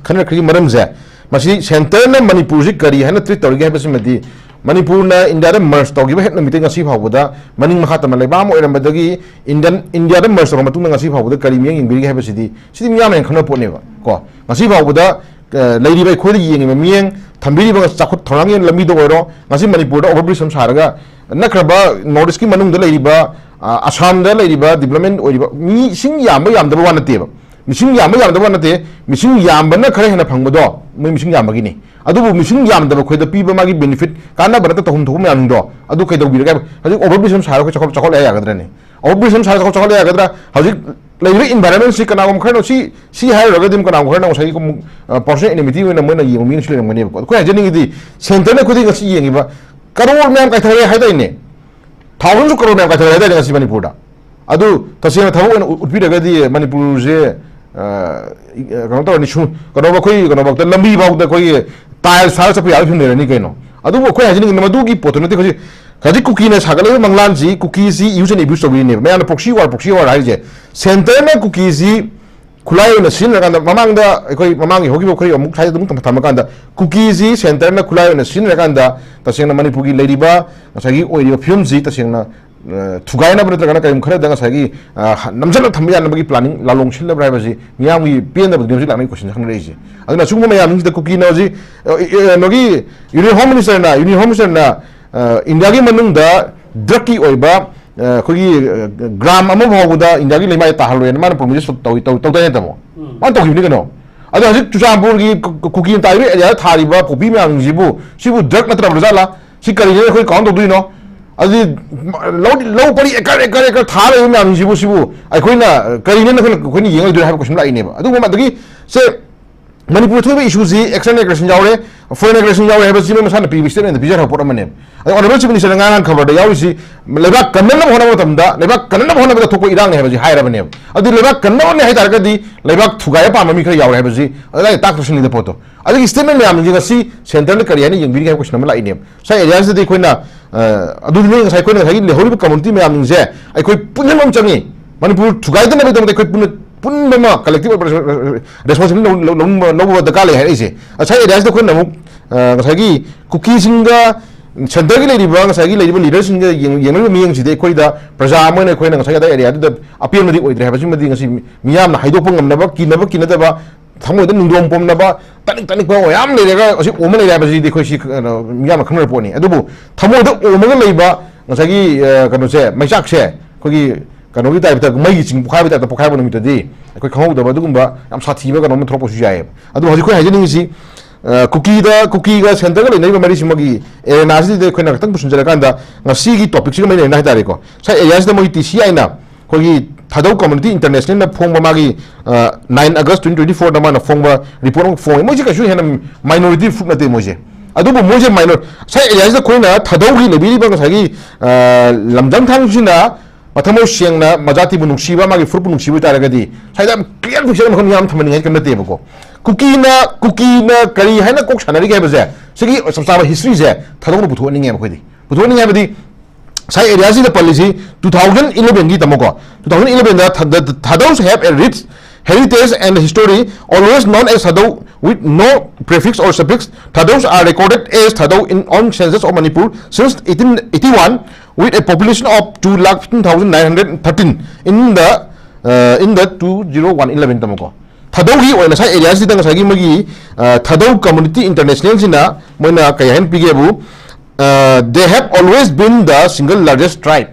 ꯈꯟꯅꯔꯛꯈꯤꯕ ꯃꯔꯝꯁꯦ, ꯃꯁꯤ ꯁꯦꯟꯇꯔꯅ ꯃꯅꯤꯄꯨꯔꯁꯤ ꯀꯔꯤ ꯍꯥꯏꯅ treat ꯇꯧꯔꯤꯒꯦ ꯍꯥꯏꯕꯁꯤꯃꯗꯤ, ꯃꯅꯤꯄꯨꯔꯅ ꯏꯟꯗꯤꯌꯥꯗ merge ꯇꯧꯈꯤꯕ ꯍꯦꯛ ꯅꯨꯃꯤꯠꯇꯩ ꯉꯁꯤ ꯐꯥꯎꯕꯗ ꯃꯅꯤꯡ ꯃꯈꯥ ꯇꯝꯕ ꯂꯩꯕꯥꯛ ꯑꯃ ꯑꯣꯏꯔꯝꯕꯗꯒꯤ ꯏꯟꯗꯤꯌꯟ, ꯏꯟꯗꯤꯌꯥꯗ merge ꯇꯧꯔꯕ ꯃꯇꯨꯡꯗ ꯉꯁꯤ ꯐꯥꯎꯕꯗ ꯀꯔꯤ ꯃꯤꯠꯌꯦꯡ ꯌꯦꯡꯕꯤꯔꯤꯒꯦ ꯍꯥꯏꯕꯁꯤꯗꯤ, ꯁꯤꯗꯤ ꯃꯤꯌꯥꯝꯅ ꯍꯦꯟꯅ ꯈꯪꯅꯕ ꯄꯣꯠꯅꯦꯕ ꯀꯣ꯫ ꯉꯁꯤ ꯐꯥꯎꯕꯗ, ꯑ, ꯂꯩꯔꯤꯕ ꯑꯩꯈꯣꯏꯗ ꯌꯦꯡꯉꯤꯕ ꯃꯤꯠꯌꯦꯡ, ꯊꯝꯕꯤꯔꯤꯕ ꯆꯥꯎꯈꯠ ꯊꯧꯔꯥꯡꯒꯤ ꯂꯝꯕꯤꯗ ꯑꯣꯏꯔꯣ, ꯉꯁꯤ ꯃꯅꯤꯄꯨꯔꯗ over bridge ꯑꯃ ꯁꯥꯔꯒ ꯅꯠꯈ꯭ꯔꯕ North East ꯀꯤ ꯃꯅꯨꯡꯗ ꯂꯩꯔꯤꯕ, ꯑ, ꯑꯁꯥꯝꯗ ꯂꯩꯔꯤꯕ development ꯑꯣꯏꯔꯤꯕ ꯃꯤꯁꯤꯡ ꯌꯥꯝꯕ ꯌꯥꯝꯗꯕ ꯋꯥ ꯅꯠꯇꯦꯕ꯫ ꯃꯤꯁꯤꯡ ꯌꯥꯝꯕ ꯌꯥꯝꯗꯕ ꯅꯠꯇꯦ, ꯃꯤꯁꯤꯡ ꯌꯥꯝꯕꯅ ꯈꯔ ꯍꯦꯟꯅ ꯐꯪꯕꯗꯣ ꯃꯣꯏ ꯃꯤꯁꯤꯡ ꯌꯥꯝꯕꯒꯤꯅꯤ꯫ ꯑꯗꯨꯕꯨ ꯃꯤꯁꯤꯡ ꯌꯥꯝꯗꯕ ꯑꯩꯈꯣꯏꯗ ꯄꯤꯕ ꯃꯥꯒꯤ benefit, ꯀꯥꯟꯅꯕ ꯅꯠꯇ ꯇꯧꯐꯝ ꯊꯣꯛꯄ ꯃꯌꯥꯝꯁꯤꯡꯗꯣ ꯑꯗꯨ ꯀꯩꯗꯧꯕꯤꯔꯒꯦ ꯍꯥꯏꯕ? ꯍꯧꯖꯤꯛ over bridge ꯑꯃ ꯁꯥꯔꯒ ꯑꯩꯈꯣꯏ ꯆꯥꯎꯈꯠ-, ꯆꯥꯎꯈꯠꯂꯦ ꯍꯥꯏ ꯌꯥꯒꯗ꯭ꯔꯅꯦ? Over bridge ꯑꯃ ꯁꯥꯔꯒ ꯆꯥꯎꯈꯠ-, ꯆꯥꯎꯈꯠꯂꯦ ꯍꯥꯏ ꯌꯥꯒꯗ꯭ꯔꯥ? ꯍꯧꯖꯤꯛ ꯂꯩꯔꯤꯕ environment ꯁꯤ ꯀꯅꯥꯒꯨꯝꯕ ꯈꯔꯅ ꯁꯤ, ꯁꯤ ꯍꯥꯏꯔꯨꯔꯒꯗꯤ ꯑꯃꯨꯛ ꯀꯅꯥꯒꯨꯝꯕ ꯈꯔꯅ ꯉꯁꯥꯏꯒꯤ ꯑꯃꯨꯛ, ꯑ, personal enmity ꯑꯣꯏꯅ ꯃꯣꯏꯅ ꯌꯦꯡꯕ ꯃꯤꯅꯁꯨ ꯂꯩꯔꯝꯒꯅꯦꯕꯀꯣ꯫ ꯑꯩꯈꯣꯏ ꯍꯥꯏꯖꯅꯤꯡꯉꯤꯗꯤ ꯁꯦꯟꯇꯔꯅ ꯑꯩꯈꯣꯏꯗꯒꯤ ꯉꯁꯤ ꯌꯦꯡꯉꯤꯕ ꯀꯔꯣꯔ ꯃꯌꯥꯝ ꯀꯥꯏꯊꯔꯦ ꯍꯥꯏꯗꯥꯏꯅꯦ? ꯊꯥꯎꯖꯟꯁꯨ ꯀꯔꯣꯔ ꯃꯌꯥꯝ ꯀꯥꯏꯊꯔꯦ ꯍꯥꯏꯗꯥꯏꯅꯦ ꯉꯁꯤ ꯃꯅꯤꯄꯨꯔꯗ? ꯑꯗꯨ ꯇꯁꯦꯡꯅ ꯊꯕꯛ ꯑꯣꯏꯅ ꯎꯠ-, ꯎꯠꯄꯤꯔꯒꯗꯤ ꯃꯅꯤꯄꯨꯔꯁꯦ, ꯑ, ꯏ-, ꯑ, ꯀꯩꯅꯣ ꯇꯧꯔꯅꯤ, ꯁꯨ-, ꯀꯩꯅꯣ ꯑꯩꯈꯣꯏ ꯀꯩꯅꯣꯐꯥꯎꯗ ꯂꯝꯕꯤ ꯐꯥꯎꯗ ꯑꯩꯈꯣꯏꯒꯤ tiles ꯊꯥꯔ ꯆꯠꯄ ꯌꯥꯕꯒꯤ ꯐꯤꯕꯝ ꯂꯩꯔꯅꯤ ꯀꯩꯅꯣ꯫ ꯑꯗꯨꯕꯨ ꯑꯩꯈꯣꯏ ꯍꯥꯏꯖꯅꯤꯡꯉꯤꯅ ꯃꯗꯨꯒꯤ ꯄꯣꯠꯇꯨ ꯅꯠꯇꯦ꯫ ꯍꯧꯖꯤꯛ, ꯍꯧꯖꯤꯛ ꯀꯨꯀꯤꯅ ꯁꯥꯒꯠꯂꯛꯏꯕ ꯃꯪꯂꯥꯟꯁꯤ ꯀꯨꯀꯤꯁꯤ use and abuse ꯇꯧꯕꯤꯔꯤꯅꯦꯕ꯫ ꯃꯌꯥꯝꯅ proxy war, proxy war ꯍꯥꯏꯁꯦ꯫ ꯁꯦꯟꯇꯔꯅ ꯀꯨꯀꯤꯁꯤ ꯈꯨꯠꯂꯥꯏ ꯑꯣꯏꯅ ꯁꯤꯖꯤꯟꯅꯔꯀꯥꯟꯗ, ꯃꯃꯥꯡꯗ ꯑꯩꯈꯣꯏ ꯃꯃꯥꯡꯒꯤ ꯍꯧꯈꯤꯕ ꯑꯩꯈꯣꯏ ꯑꯃꯨꯛ ꯁ꯭ꯋꯥꯏꯗ ꯑꯗꯨꯝ ꯊꯝꯃꯀꯥꯟꯗ ꯀꯨꯀꯤꯁꯤ ꯁꯦꯟꯇꯔꯅ ꯈꯨꯠꯂꯥꯏ ꯑꯣꯏꯅ ꯁꯤꯖꯤꯟꯅꯔꯀꯥꯟꯗ ꯇꯁꯦꯡꯅ ꯃꯅꯤꯄꯨꯔꯒꯤ ꯂꯩꯔꯤꯕ ꯉꯁꯥꯏꯒꯤ ꯑꯣꯏꯔꯤꯕ ꯐꯤꯕꯝꯁꯤ ꯇꯁꯦꯡꯅ ꯑ, ꯊꯨꯒꯥꯏꯅꯕ ꯅꯠꯇ꯭ꯔꯒꯅ ꯀꯔꯤꯒꯨꯝꯕ ꯈꯔꯗ ꯉꯁꯥꯏꯒꯤ, ꯑ, ꯍ-, ꯅꯝꯁꯤꯜꯂꯒ ꯊꯝꯕ ꯌꯥꯅꯕꯒꯤ planning ꯂꯥꯂꯣꯡ ꯁꯤꯜꯂꯕ꯭ꯔꯥ ꯍꯥꯏꯕꯁꯤ ꯃꯤꯌꯥꯝꯒꯤ ꯄꯦꯟꯗꯕꯗꯨꯅꯤ ꯍꯧꯖꯤꯛ ꯂꯥꯛꯅꯩ question ꯍꯪꯅꯔꯛꯏꯁꯦ꯫ ꯑꯗꯨꯅ ꯁꯤꯒꯨꯝꯕ ꯃꯌꯥꯝꯁꯤꯡꯁꯤꯗ ꯀꯨꯀꯤꯅ ꯍꯧꯖꯤꯛ, ꯑ, ꯑ, ꯀꯩꯅꯣꯒꯤ Union Home Minister ꯅ, Union Home Minister ꯅ, ꯑ, ꯏꯟꯗꯤꯌꯥꯒꯤ ꯃꯅꯨꯡꯗ drug ꯀꯤ ꯑꯣꯏꯕ, ꯑ, ꯑꯩꯈꯣꯏꯒꯤ, ꯑ, gram ꯑꯃ ꯐꯥꯎꯕꯗ ꯏꯟꯗꯤꯌꯥꯒꯤ ꯂꯩꯃꯥꯏꯗ ꯇꯥꯍꯜꯂꯣꯏꯅ ꯃꯥꯅ promise ꯇꯧꯏ, ꯇꯧ-, ꯇꯧꯗꯥꯏ ꯅꯠꯇꯕꯣ? ꯎꯝ꯫ ꯃꯥꯅ ꯇꯧꯈꯤꯕꯅꯤ ꯀꯩꯅꯣ꯫ ꯑꯗꯣ ꯍꯧꯖꯤꯛ ꯆꯨꯔꯆꯥꯟꯄꯨꯔꯒꯤ ꯀꯨ-, ꯀꯨꯀꯤꯅ ꯇꯥꯔꯤꯕ area ꯗ ꯊꯥꯔꯤꯕ ꯄꯣꯄꯤ ꯃꯌꯥꯝꯁꯤꯕꯨ ꯁꯤꯕꯨ drug ꯅꯠꯇ꯭ꯔꯕ꯭ꯔꯥ ꯖꯥꯠꯂꯥ? ꯁꯤ ꯀꯔꯤꯅꯣ ꯑꯩꯈꯣꯏ count ꯇꯧꯗꯣꯏꯅꯣ? ꯑꯗꯨꯗꯤ ꯂꯧ, ꯂꯧ ꯄꯔꯤ acre, acre, acre ꯊꯥ ꯂꯩꯕ ꯃꯌꯥꯝꯁꯤꯕꯨ ꯁꯤꯕꯨ ꯑꯩꯈꯣꯏꯅ ꯀꯔꯤꯅꯦꯅ ꯑꯩꯈꯣꯏꯅ, ꯑꯩꯈꯣꯏꯅ ꯌꯦꯡꯉꯣꯏꯗꯣꯏꯅꯣ ꯍꯥꯏꯕ question ꯂꯥꯛꯏꯅꯦꯕ꯫ ꯑꯗꯨꯒꯨꯝꯕ ꯑꯗꯒꯤ ꯁꯦ ꯃꯅꯤꯄꯨꯔꯗ ꯊꯣꯛꯏꯕ ꯏꯁꯨꯁꯤ external aggression ꯌꯥꯎꯔꯦ, foreign aggression ꯌꯥꯎꯔꯦ ꯍꯥꯏꯕꯁꯤ ꯃꯣꯏ ꯃꯁꯥꯅ ꯄꯤꯕ statement ꯑꯗ ꯄꯤꯖꯔꯛꯄ ꯄꯣꯠ ꯑꯃꯅꯦꯕ꯫ ꯑꯗꯣ Honourable Chief Minister ꯅ ꯉꯔꯥꯡ ꯈꯕꯔꯗ ꯌꯥꯎꯔꯤꯁꯤ ꯂꯩꯕꯥꯛ ꯀꯟꯅꯅꯕ ꯍꯣꯠꯅꯕ ꯃꯇꯝꯗ, ꯂꯩꯕꯥꯛ ꯀꯟꯅꯅꯕ ꯍꯣꯠꯅꯕꯗ ꯊꯣꯛꯄ ꯏꯔꯥꯡꯅꯤ ꯍꯥꯏꯕꯁꯤ ꯍꯥꯏꯔꯕꯅꯦꯕ꯫ ꯑꯗꯨ ꯂꯩꯕꯥꯛ ꯀꯟꯅꯕꯅꯦ ꯍꯥꯏ ꯇꯥꯔꯒꯗꯤ ꯂꯩꯕꯥꯛ ꯊꯨꯒꯥꯏꯕ ꯄꯥꯝꯕ ꯃꯤ ꯈꯔ ꯌꯥꯎꯔꯦ ꯍꯥꯏꯕꯁꯤ ꯑꯗꯨꯗꯥꯏꯗ ꯇꯥꯛꯇ꯭ꯔꯁꯨ ꯅꯤꯗ ꯄꯣꯠꯇꯣ꯫ ꯑꯗꯨꯒꯤ statement ꯃꯌꯥꯝꯁꯤ ꯉꯁꯤ centre ꯅ ꯀꯔꯤ ꯍꯥꯏꯅ ꯌꯦꯡꯕꯤꯔꯤ ꯍꯥꯏꯕ question ꯑꯃ ꯂꯥꯛꯏꯅꯦꯕ꯫ ꯉꯁꯥꯏ area ꯁꯤꯗꯗꯤ ꯑꯩꯈꯣꯏꯅ, ꯑ, ꯑꯗꯨꯗꯨꯅ ꯉꯁꯥꯏ ꯑꯩꯈꯣꯏꯅ ꯉꯁꯥꯏꯒꯤ ꯂꯩꯍꯧꯔꯤꯕ community ꯃꯌꯥꯝꯁꯤꯡꯁꯦ ꯑꯩꯈꯣꯏ ꯄꯨꯟꯁꯤꯟꯕ ꯑꯃ ꯆꯪꯉꯤ꯫ ꯃꯅꯤꯄꯨꯔ ꯊꯨꯒꯥꯏꯗꯅꯕꯒꯤꯗꯃꯛꯇ ꯑꯩꯈꯣꯏ ꯄꯨꯟꯅ, ꯄꯨꯟꯕ ꯑꯃ collective responsibility ꯂꯧ-, ꯂꯧ-, ꯂꯧꯕ ꯗꯔꯀꯥꯔ ꯂꯩ ꯍꯥꯏꯔꯛꯏꯁꯦ꯫ ꯉꯁꯥꯏ area ꯁꯤꯗ ꯑꯩꯈꯣꯏꯅ ꯑꯃꯨꯛ, ꯑ, ꯉꯁꯥꯏꯒꯤ ꯀꯨꯀꯤꯁꯤꯡꯒ centre ꯒꯤ ꯂꯩꯔꯤꯕ, ꯉꯁꯥꯏꯒꯤ ꯂꯩꯔꯤꯕ leader ꯁꯤꯡꯒ ꯌꯦꯡ-, ꯌꯦꯡꯅꯔꯤꯕ ꯃꯤꯠꯌꯦꯡꯁꯤꯗꯤ ꯑꯩꯈꯣꯏꯗ ꯄ꯭ꯔꯖꯥ ꯑꯃ ꯑꯣꯏꯅ ꯑꯩꯈꯣꯏꯅ ꯉꯁꯥꯏꯒꯤ ꯑꯗꯥꯏ area ꯗꯨꯗ ꯑꯄꯦꯟꯕꯗꯤ ꯑꯣꯏꯗ꯭ꯔꯦ ꯍꯥꯏꯕꯁꯤꯃꯗꯤ ꯉꯁꯤ ꯃꯤ-, ꯃꯤꯌꯥꯝꯅ ꯍꯥꯏꯗꯣꯛꯄ ꯉꯝꯅꯕ, ꯀꯤꯅꯕ ꯀꯤꯅꯗꯕ, ꯊꯃꯣꯏꯗ ꯅꯨꯡꯗꯣꯝ ꯄꯣꯝꯅꯕ, ꯇꯅꯤꯛ ꯇꯅꯤꯛꯄ ꯃꯌꯥꯝ ꯂꯩꯔꯒ ꯍꯧꯖꯤꯛ ꯑꯣꯝꯃ ꯂꯩꯔꯦ ꯍꯥꯏꯕꯁꯤꯗꯤ ꯑꯩꯈꯣꯏ ꯁꯤ, ꯀꯩꯅꯣ, ꯃꯤꯌꯥꯝꯅ ꯈꯪꯅꯔ ꯄꯣꯠꯅꯤ꯫ ꯑꯗꯨꯕꯨ ꯊꯃꯣꯏꯗ ꯑꯣꯝꯃꯒ ꯂꯩꯕ ꯉꯁꯥꯏꯒꯤ, ꯑ, ꯀꯩꯅꯣꯁꯦ, ꯃꯩꯆꯥꯛꯁꯦ ꯑꯩꯈꯣꯏꯒꯤ ꯀꯩꯅꯣꯒꯤ type ꯇ, ꯃꯩꯒꯤ ꯆꯤꯡ ꯄꯣꯛꯈꯥꯏꯕ type ꯇ ꯄꯣꯛꯈꯥꯏꯕ ꯅꯨꯃꯤꯠꯇꯗꯤ ꯑꯩꯈꯣꯏ ꯈꯪꯍꯧꯗꯕ ꯑꯗꯨꯒꯨꯝꯕ ꯌꯥꯝ ꯁꯥꯊꯤꯕ ꯀꯩꯅꯣ ꯑꯃ ꯊꯣꯛꯂꯛꯄꯁꯨ ꯌꯥꯏꯑꯕ꯫ ꯑꯗꯨꯕꯨ ꯍꯧꯖꯤꯛ ꯑꯩꯈꯣꯏ ꯍꯥꯏꯖꯅꯤꯡꯉꯤꯁꯤ, ꯑ, ꯀꯨꯀꯤꯗ, ꯀꯨꯀꯤꯒ centre ꯒ ꯂꯩꯅꯔꯤꯕ ꯃꯔꯤꯁꯤꯃꯒꯤ arena ꯁꯤꯗ ꯑꯩꯈꯣꯏꯅ ꯈꯤꯇꯪ ꯄꯨꯁꯤꯟꯖꯔꯀꯥꯟꯗ ꯉꯁꯤꯒꯤ topic ꯁꯤꯒ ꯃꯔꯤ ꯂꯩꯅꯅ ꯍꯥꯏꯇꯥꯔꯦꯀꯣ, ꯉꯁꯥꯏ area ꯁꯤꯗ ꯃꯣꯏꯒꯤ T C I ꯅ ꯑꯩꯈꯣꯏꯒꯤ ꯊꯥꯗꯧ Community International ꯅ ꯐꯣꯡꯕ ꯃꯥꯒꯤ, ꯑ, nine August twenty twenty-four ꯗ ꯃꯥꯅ ꯐꯣꯡꯕ report ꯑꯃ ꯐꯣꯡꯉꯤ꯫ ꯃꯣꯏꯁꯦ ꯀꯩꯁꯨ ꯍꯦꯟꯅ minority group ꯅꯠꯇꯦ ꯃꯣꯏꯁꯦ꯫ ꯑꯗꯨꯕꯨ ꯃꯣꯏꯁꯦ minor-, ꯉꯁꯥꯏ area ꯁꯤꯗ ꯑꯩꯈꯣꯏꯅ ꯊꯥꯗꯧꯒꯤ ꯂꯩꯕꯤꯔꯤꯕ ꯉꯁꯥꯏꯒꯤ, ꯑ, ꯂꯝꯗꯝ ꯊꯥꯡꯁꯤꯅ ꯃꯊꯃꯣꯏ ꯁꯦꯡꯅ ꯃꯖꯥꯇꯤꯕꯨ ꯅꯨꯡꯁꯤꯕ, ꯃꯥꯒꯤ ꯐꯨꯔꯨꯞꯄꯨ ꯅꯨꯡꯁꯤꯕ ꯑꯣꯏꯇꯥꯔꯒꯗꯤ ꯁ꯭ꯋꯥꯏꯗ ꯌꯥꯝ clear picture ꯑꯃꯈꯛ ꯃꯤꯌꯥꯝ ꯊꯝꯍꯟꯅꯤꯡꯉꯥꯏ ꯀꯩꯝ ꯅꯠꯇꯦꯕꯀꯣ꯫ ꯀꯨꯀꯤꯅ, ꯀꯨꯀꯤꯅ ꯀꯔꯤ ꯍꯥꯏꯅ ꯀꯣꯛ ꯁꯥꯟꯅꯔꯤꯒꯦ ꯍꯥꯏꯕꯁꯦ, ꯁꯤꯒꯤ ꯆꯞ ꯆꯥꯕ history ꯁꯦ ꯊꯥꯗꯧꯅ ꯄꯨꯊꯣꯛꯍꯟꯅꯤꯡꯉꯦꯕ ꯑꯩꯈꯣꯏꯗꯤ꯫ ꯄꯨꯊꯣꯛꯍꯟꯅꯤꯡꯉꯦ ꯍꯥꯏꯕꯗꯤ ꯉꯁꯥꯏ area ꯁꯤꯗ ꯄꯜꯂꯤꯁꯤ two thousand eleven ꯒꯤ ꯇꯥꯃꯣꯀꯣ꯫ Two thousand eleven ꯗ ꯊ-, the, the Thadous have a rich heritage and history, always known as Thadou with no prefix or suffix. Thadous are recorded as Thadou in on census of Manipur since eighteen eighty-one, with a population of two lakh fifteen thousand nine hundred thirteen in the, uh, in the two zero one eleven ꯇꯥꯃꯣꯀꯣ꯫ ꯊꯥꯗꯧꯒꯤ ꯑꯣꯏꯅ ꯉꯁꯥꯏ area ꯁꯤꯗ ꯉꯁꯥꯏꯒꯤ ꯃꯣꯏꯒꯤ, ꯑ, ꯊꯥꯗꯧ Community International ꯁꯤꯅ ꯃꯣꯏꯅ ꯀꯩ ꯍꯥꯏꯅ ꯄꯤꯒꯦꯕꯨ, ꯑ, they have always been the single largest tribe,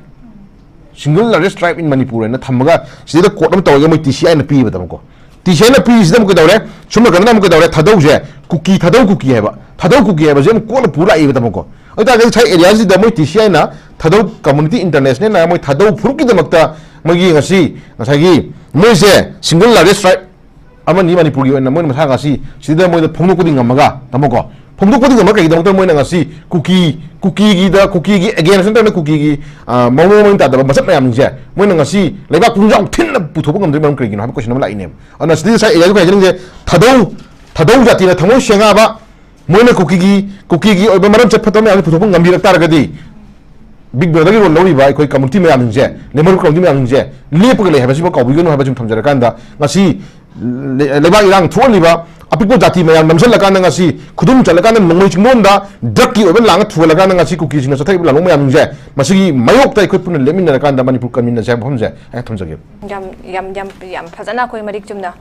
single largest tribe in Manipur ꯍꯥꯏꯅ ꯊꯝꯃꯒ ꯁꯤꯗ quote ꯑꯃ ꯇꯧꯔꯒ ꯃꯣꯏ T C I ꯅ ꯄꯤꯕ ꯇꯥꯃꯣꯀꯣ꯫ T C I ꯅ ꯄꯤꯔꯤꯁꯤꯗ ꯑꯃꯨꯛ ꯀꯩꯗꯧꯔꯦ? ꯁꯣꯝ ꯅꯥꯀꯟꯗꯅ ꯑꯃꯨꯛ ꯀꯩꯗꯧꯔꯦ? ꯊꯥꯗꯧꯁꯦ ꯀꯨꯀꯤ, ꯊꯥꯗꯧ ꯀꯨꯀꯤ ꯍꯥꯏꯕ, ꯊꯥꯗꯧ ꯀꯨꯀꯤ ꯍꯥꯏꯕꯁꯦ ꯑꯃꯨꯛ ꯀꯣꯠꯂ ꯄꯨ ꯂꯥꯛꯏꯕ ꯇꯥꯃꯣꯀꯣ꯫ ꯑꯗꯨ ꯇꯥꯔꯒꯗꯤ ꯉꯁꯥꯏ area ꯁꯤꯗ ꯃꯣꯏ T C I ꯅ, ꯊꯥꯗꯧ Community International ꯅ ꯃꯣꯏ ꯊꯥꯗꯧ ꯐꯨꯔꯨꯞꯀꯤꯗꯃꯛꯇ ꯃꯣꯏꯒꯤ ꯉꯁꯤ ꯉꯁꯥꯏꯒꯤ ꯃꯣꯏꯁꯦ single largest tribe ꯑꯃꯅꯤ ꯃꯅꯤꯄꯨꯔꯒꯤ ꯑꯣꯏꯅ ꯃꯣꯏꯅ ꯃꯁꯥ ꯉꯁꯤ ꯁꯤꯗ ꯃꯣꯏꯗ ꯐꯣꯡꯗꯣꯛꯄꯗꯤ ꯉꯝꯃꯒ, ꯇꯥꯃꯣꯀꯣ, ꯐꯣꯡꯗꯣꯛꯄꯗꯤ ꯉꯝꯃꯒ ꯀꯩꯒꯤꯗꯃꯛꯇ ꯃꯣꯏꯅ ꯉꯁꯤ ꯀꯨꯀꯤ, ꯀꯨꯀꯤꯒꯤꯗ, ꯀꯨꯀꯤꯒꯤ against ꯅꯠꯇ꯭ꯔꯒꯅ ꯀꯨꯀꯤꯒꯤ, ꯑ, ꯃꯑꯣꯡ ꯃꯔꯤꯟ ꯇꯥꯗꯕ ꯃꯆꯠ ꯃꯌꯥꯝꯁꯦ ꯃꯣꯏꯅ ꯉꯁꯤ ꯂꯩꯕꯥꯛ ꯄꯨꯡꯖꯥꯎ ꯊꯤꯟꯅ ꯄꯨꯊꯣꯛꯄ ꯉꯝꯗ꯭ꯔꯤꯕ ꯃꯔꯝ ꯀꯔꯤꯒꯤꯅꯣ ꯍꯥꯏꯕ question ꯑꯃ ꯂꯥꯛꯏꯅꯦꯕ꯫ ꯑꯗꯨꯅ ꯁꯤꯗꯤ ꯉꯁꯥꯏ ꯑꯩ ꯍꯥꯏꯖꯅꯤꯡꯁꯦ, ꯊꯥꯗꯧ, ꯊꯥꯗꯧ ꯖꯥꯇꯤꯅ ꯊꯃꯣꯏ ꯁꯦꯡꯉꯕ, ꯃꯣꯏꯅ ꯀꯨꯀꯤꯒꯤ, ꯀꯨꯀꯤꯒꯤ ꯑꯣꯏꯕ ꯃꯔꯝ ꯆꯠ ꯐꯠꯇꯕ ꯃꯌꯥꯝꯁꯦ ꯄꯨꯊꯣꯛꯄ ꯉꯝꯕꯤꯔꯛ ꯇꯥꯔꯒꯗꯤ, Big Brotherꯒꯤ role ꯂꯧꯔꯤꯕ ꯑꯩꯈꯣꯏ community ꯃꯌꯥꯝꯁꯤꯡꯁꯦ, ꯂꯦꯃꯣꯔ community ꯃꯌꯥꯝꯁꯤꯡꯁꯦ ꯂꯦꯞꯄꯒ ꯂꯩ ꯍꯥꯏꯕꯁꯤꯃ ꯀꯥꯎꯕꯤꯒꯅꯨ ꯍꯥꯏꯕꯁꯤꯃ ꯊꯝꯖꯔꯀꯥꯟꯗ, ꯉꯁꯤ ꯂꯩ-, ꯂꯩꯕꯥꯛ ꯏꯔꯥꯡ ꯊꯣꯛꯍꯜꯂꯤꯕ ꯑꯄꯤꯛꯄ ꯖꯥꯇꯤ ꯃꯌꯥꯝ ꯅꯝꯁꯤꯜꯂꯀꯥꯟꯗ, ꯉꯁꯤ ꯈꯨꯗꯨꯝ ꯆꯠꯂꯀꯥꯟꯗ, ꯅꯣꯡꯃꯩ ꯆꯤꯡꯗꯣꯟꯗ drugꯀꯤ ꯑꯣꯏꯕ ꯂꯥꯡ ꯊꯨꯍꯜꯂꯀꯥꯟꯗ, ꯉꯁꯤ ꯀꯨꯀꯤꯁꯤꯡꯅ ꯆꯠꯊꯔꯤꯕ ꯂꯥꯜꯂꯣꯡ ꯃꯌꯥꯝꯁꯤꯡꯁꯦ, ꯃꯁꯤꯒꯤ ꯃꯥꯌꯣꯛꯇ ꯑꯩꯈꯣꯏ ꯄꯨꯟꯅ ꯂꯦꯞꯃꯤꯟꯅꯔꯀꯥꯟꯗ ꯃꯅꯤꯄꯨꯔ ꯀꯟꯃꯤꯟꯅꯁꯦ ꯍꯥꯏꯕ ꯋꯥꯐꯝꯁꯦ ꯑꯩ ꯊꯝꯖꯒꯦ꯫ ꯌꯥꯝ ꯌꯥꯝ ꯌꯥꯝ ꯌꯥꯝ ꯐꯖꯅ ꯑꯩꯈꯣꯏ ꯃꯔꯤꯛ ꯆꯨꯝꯅ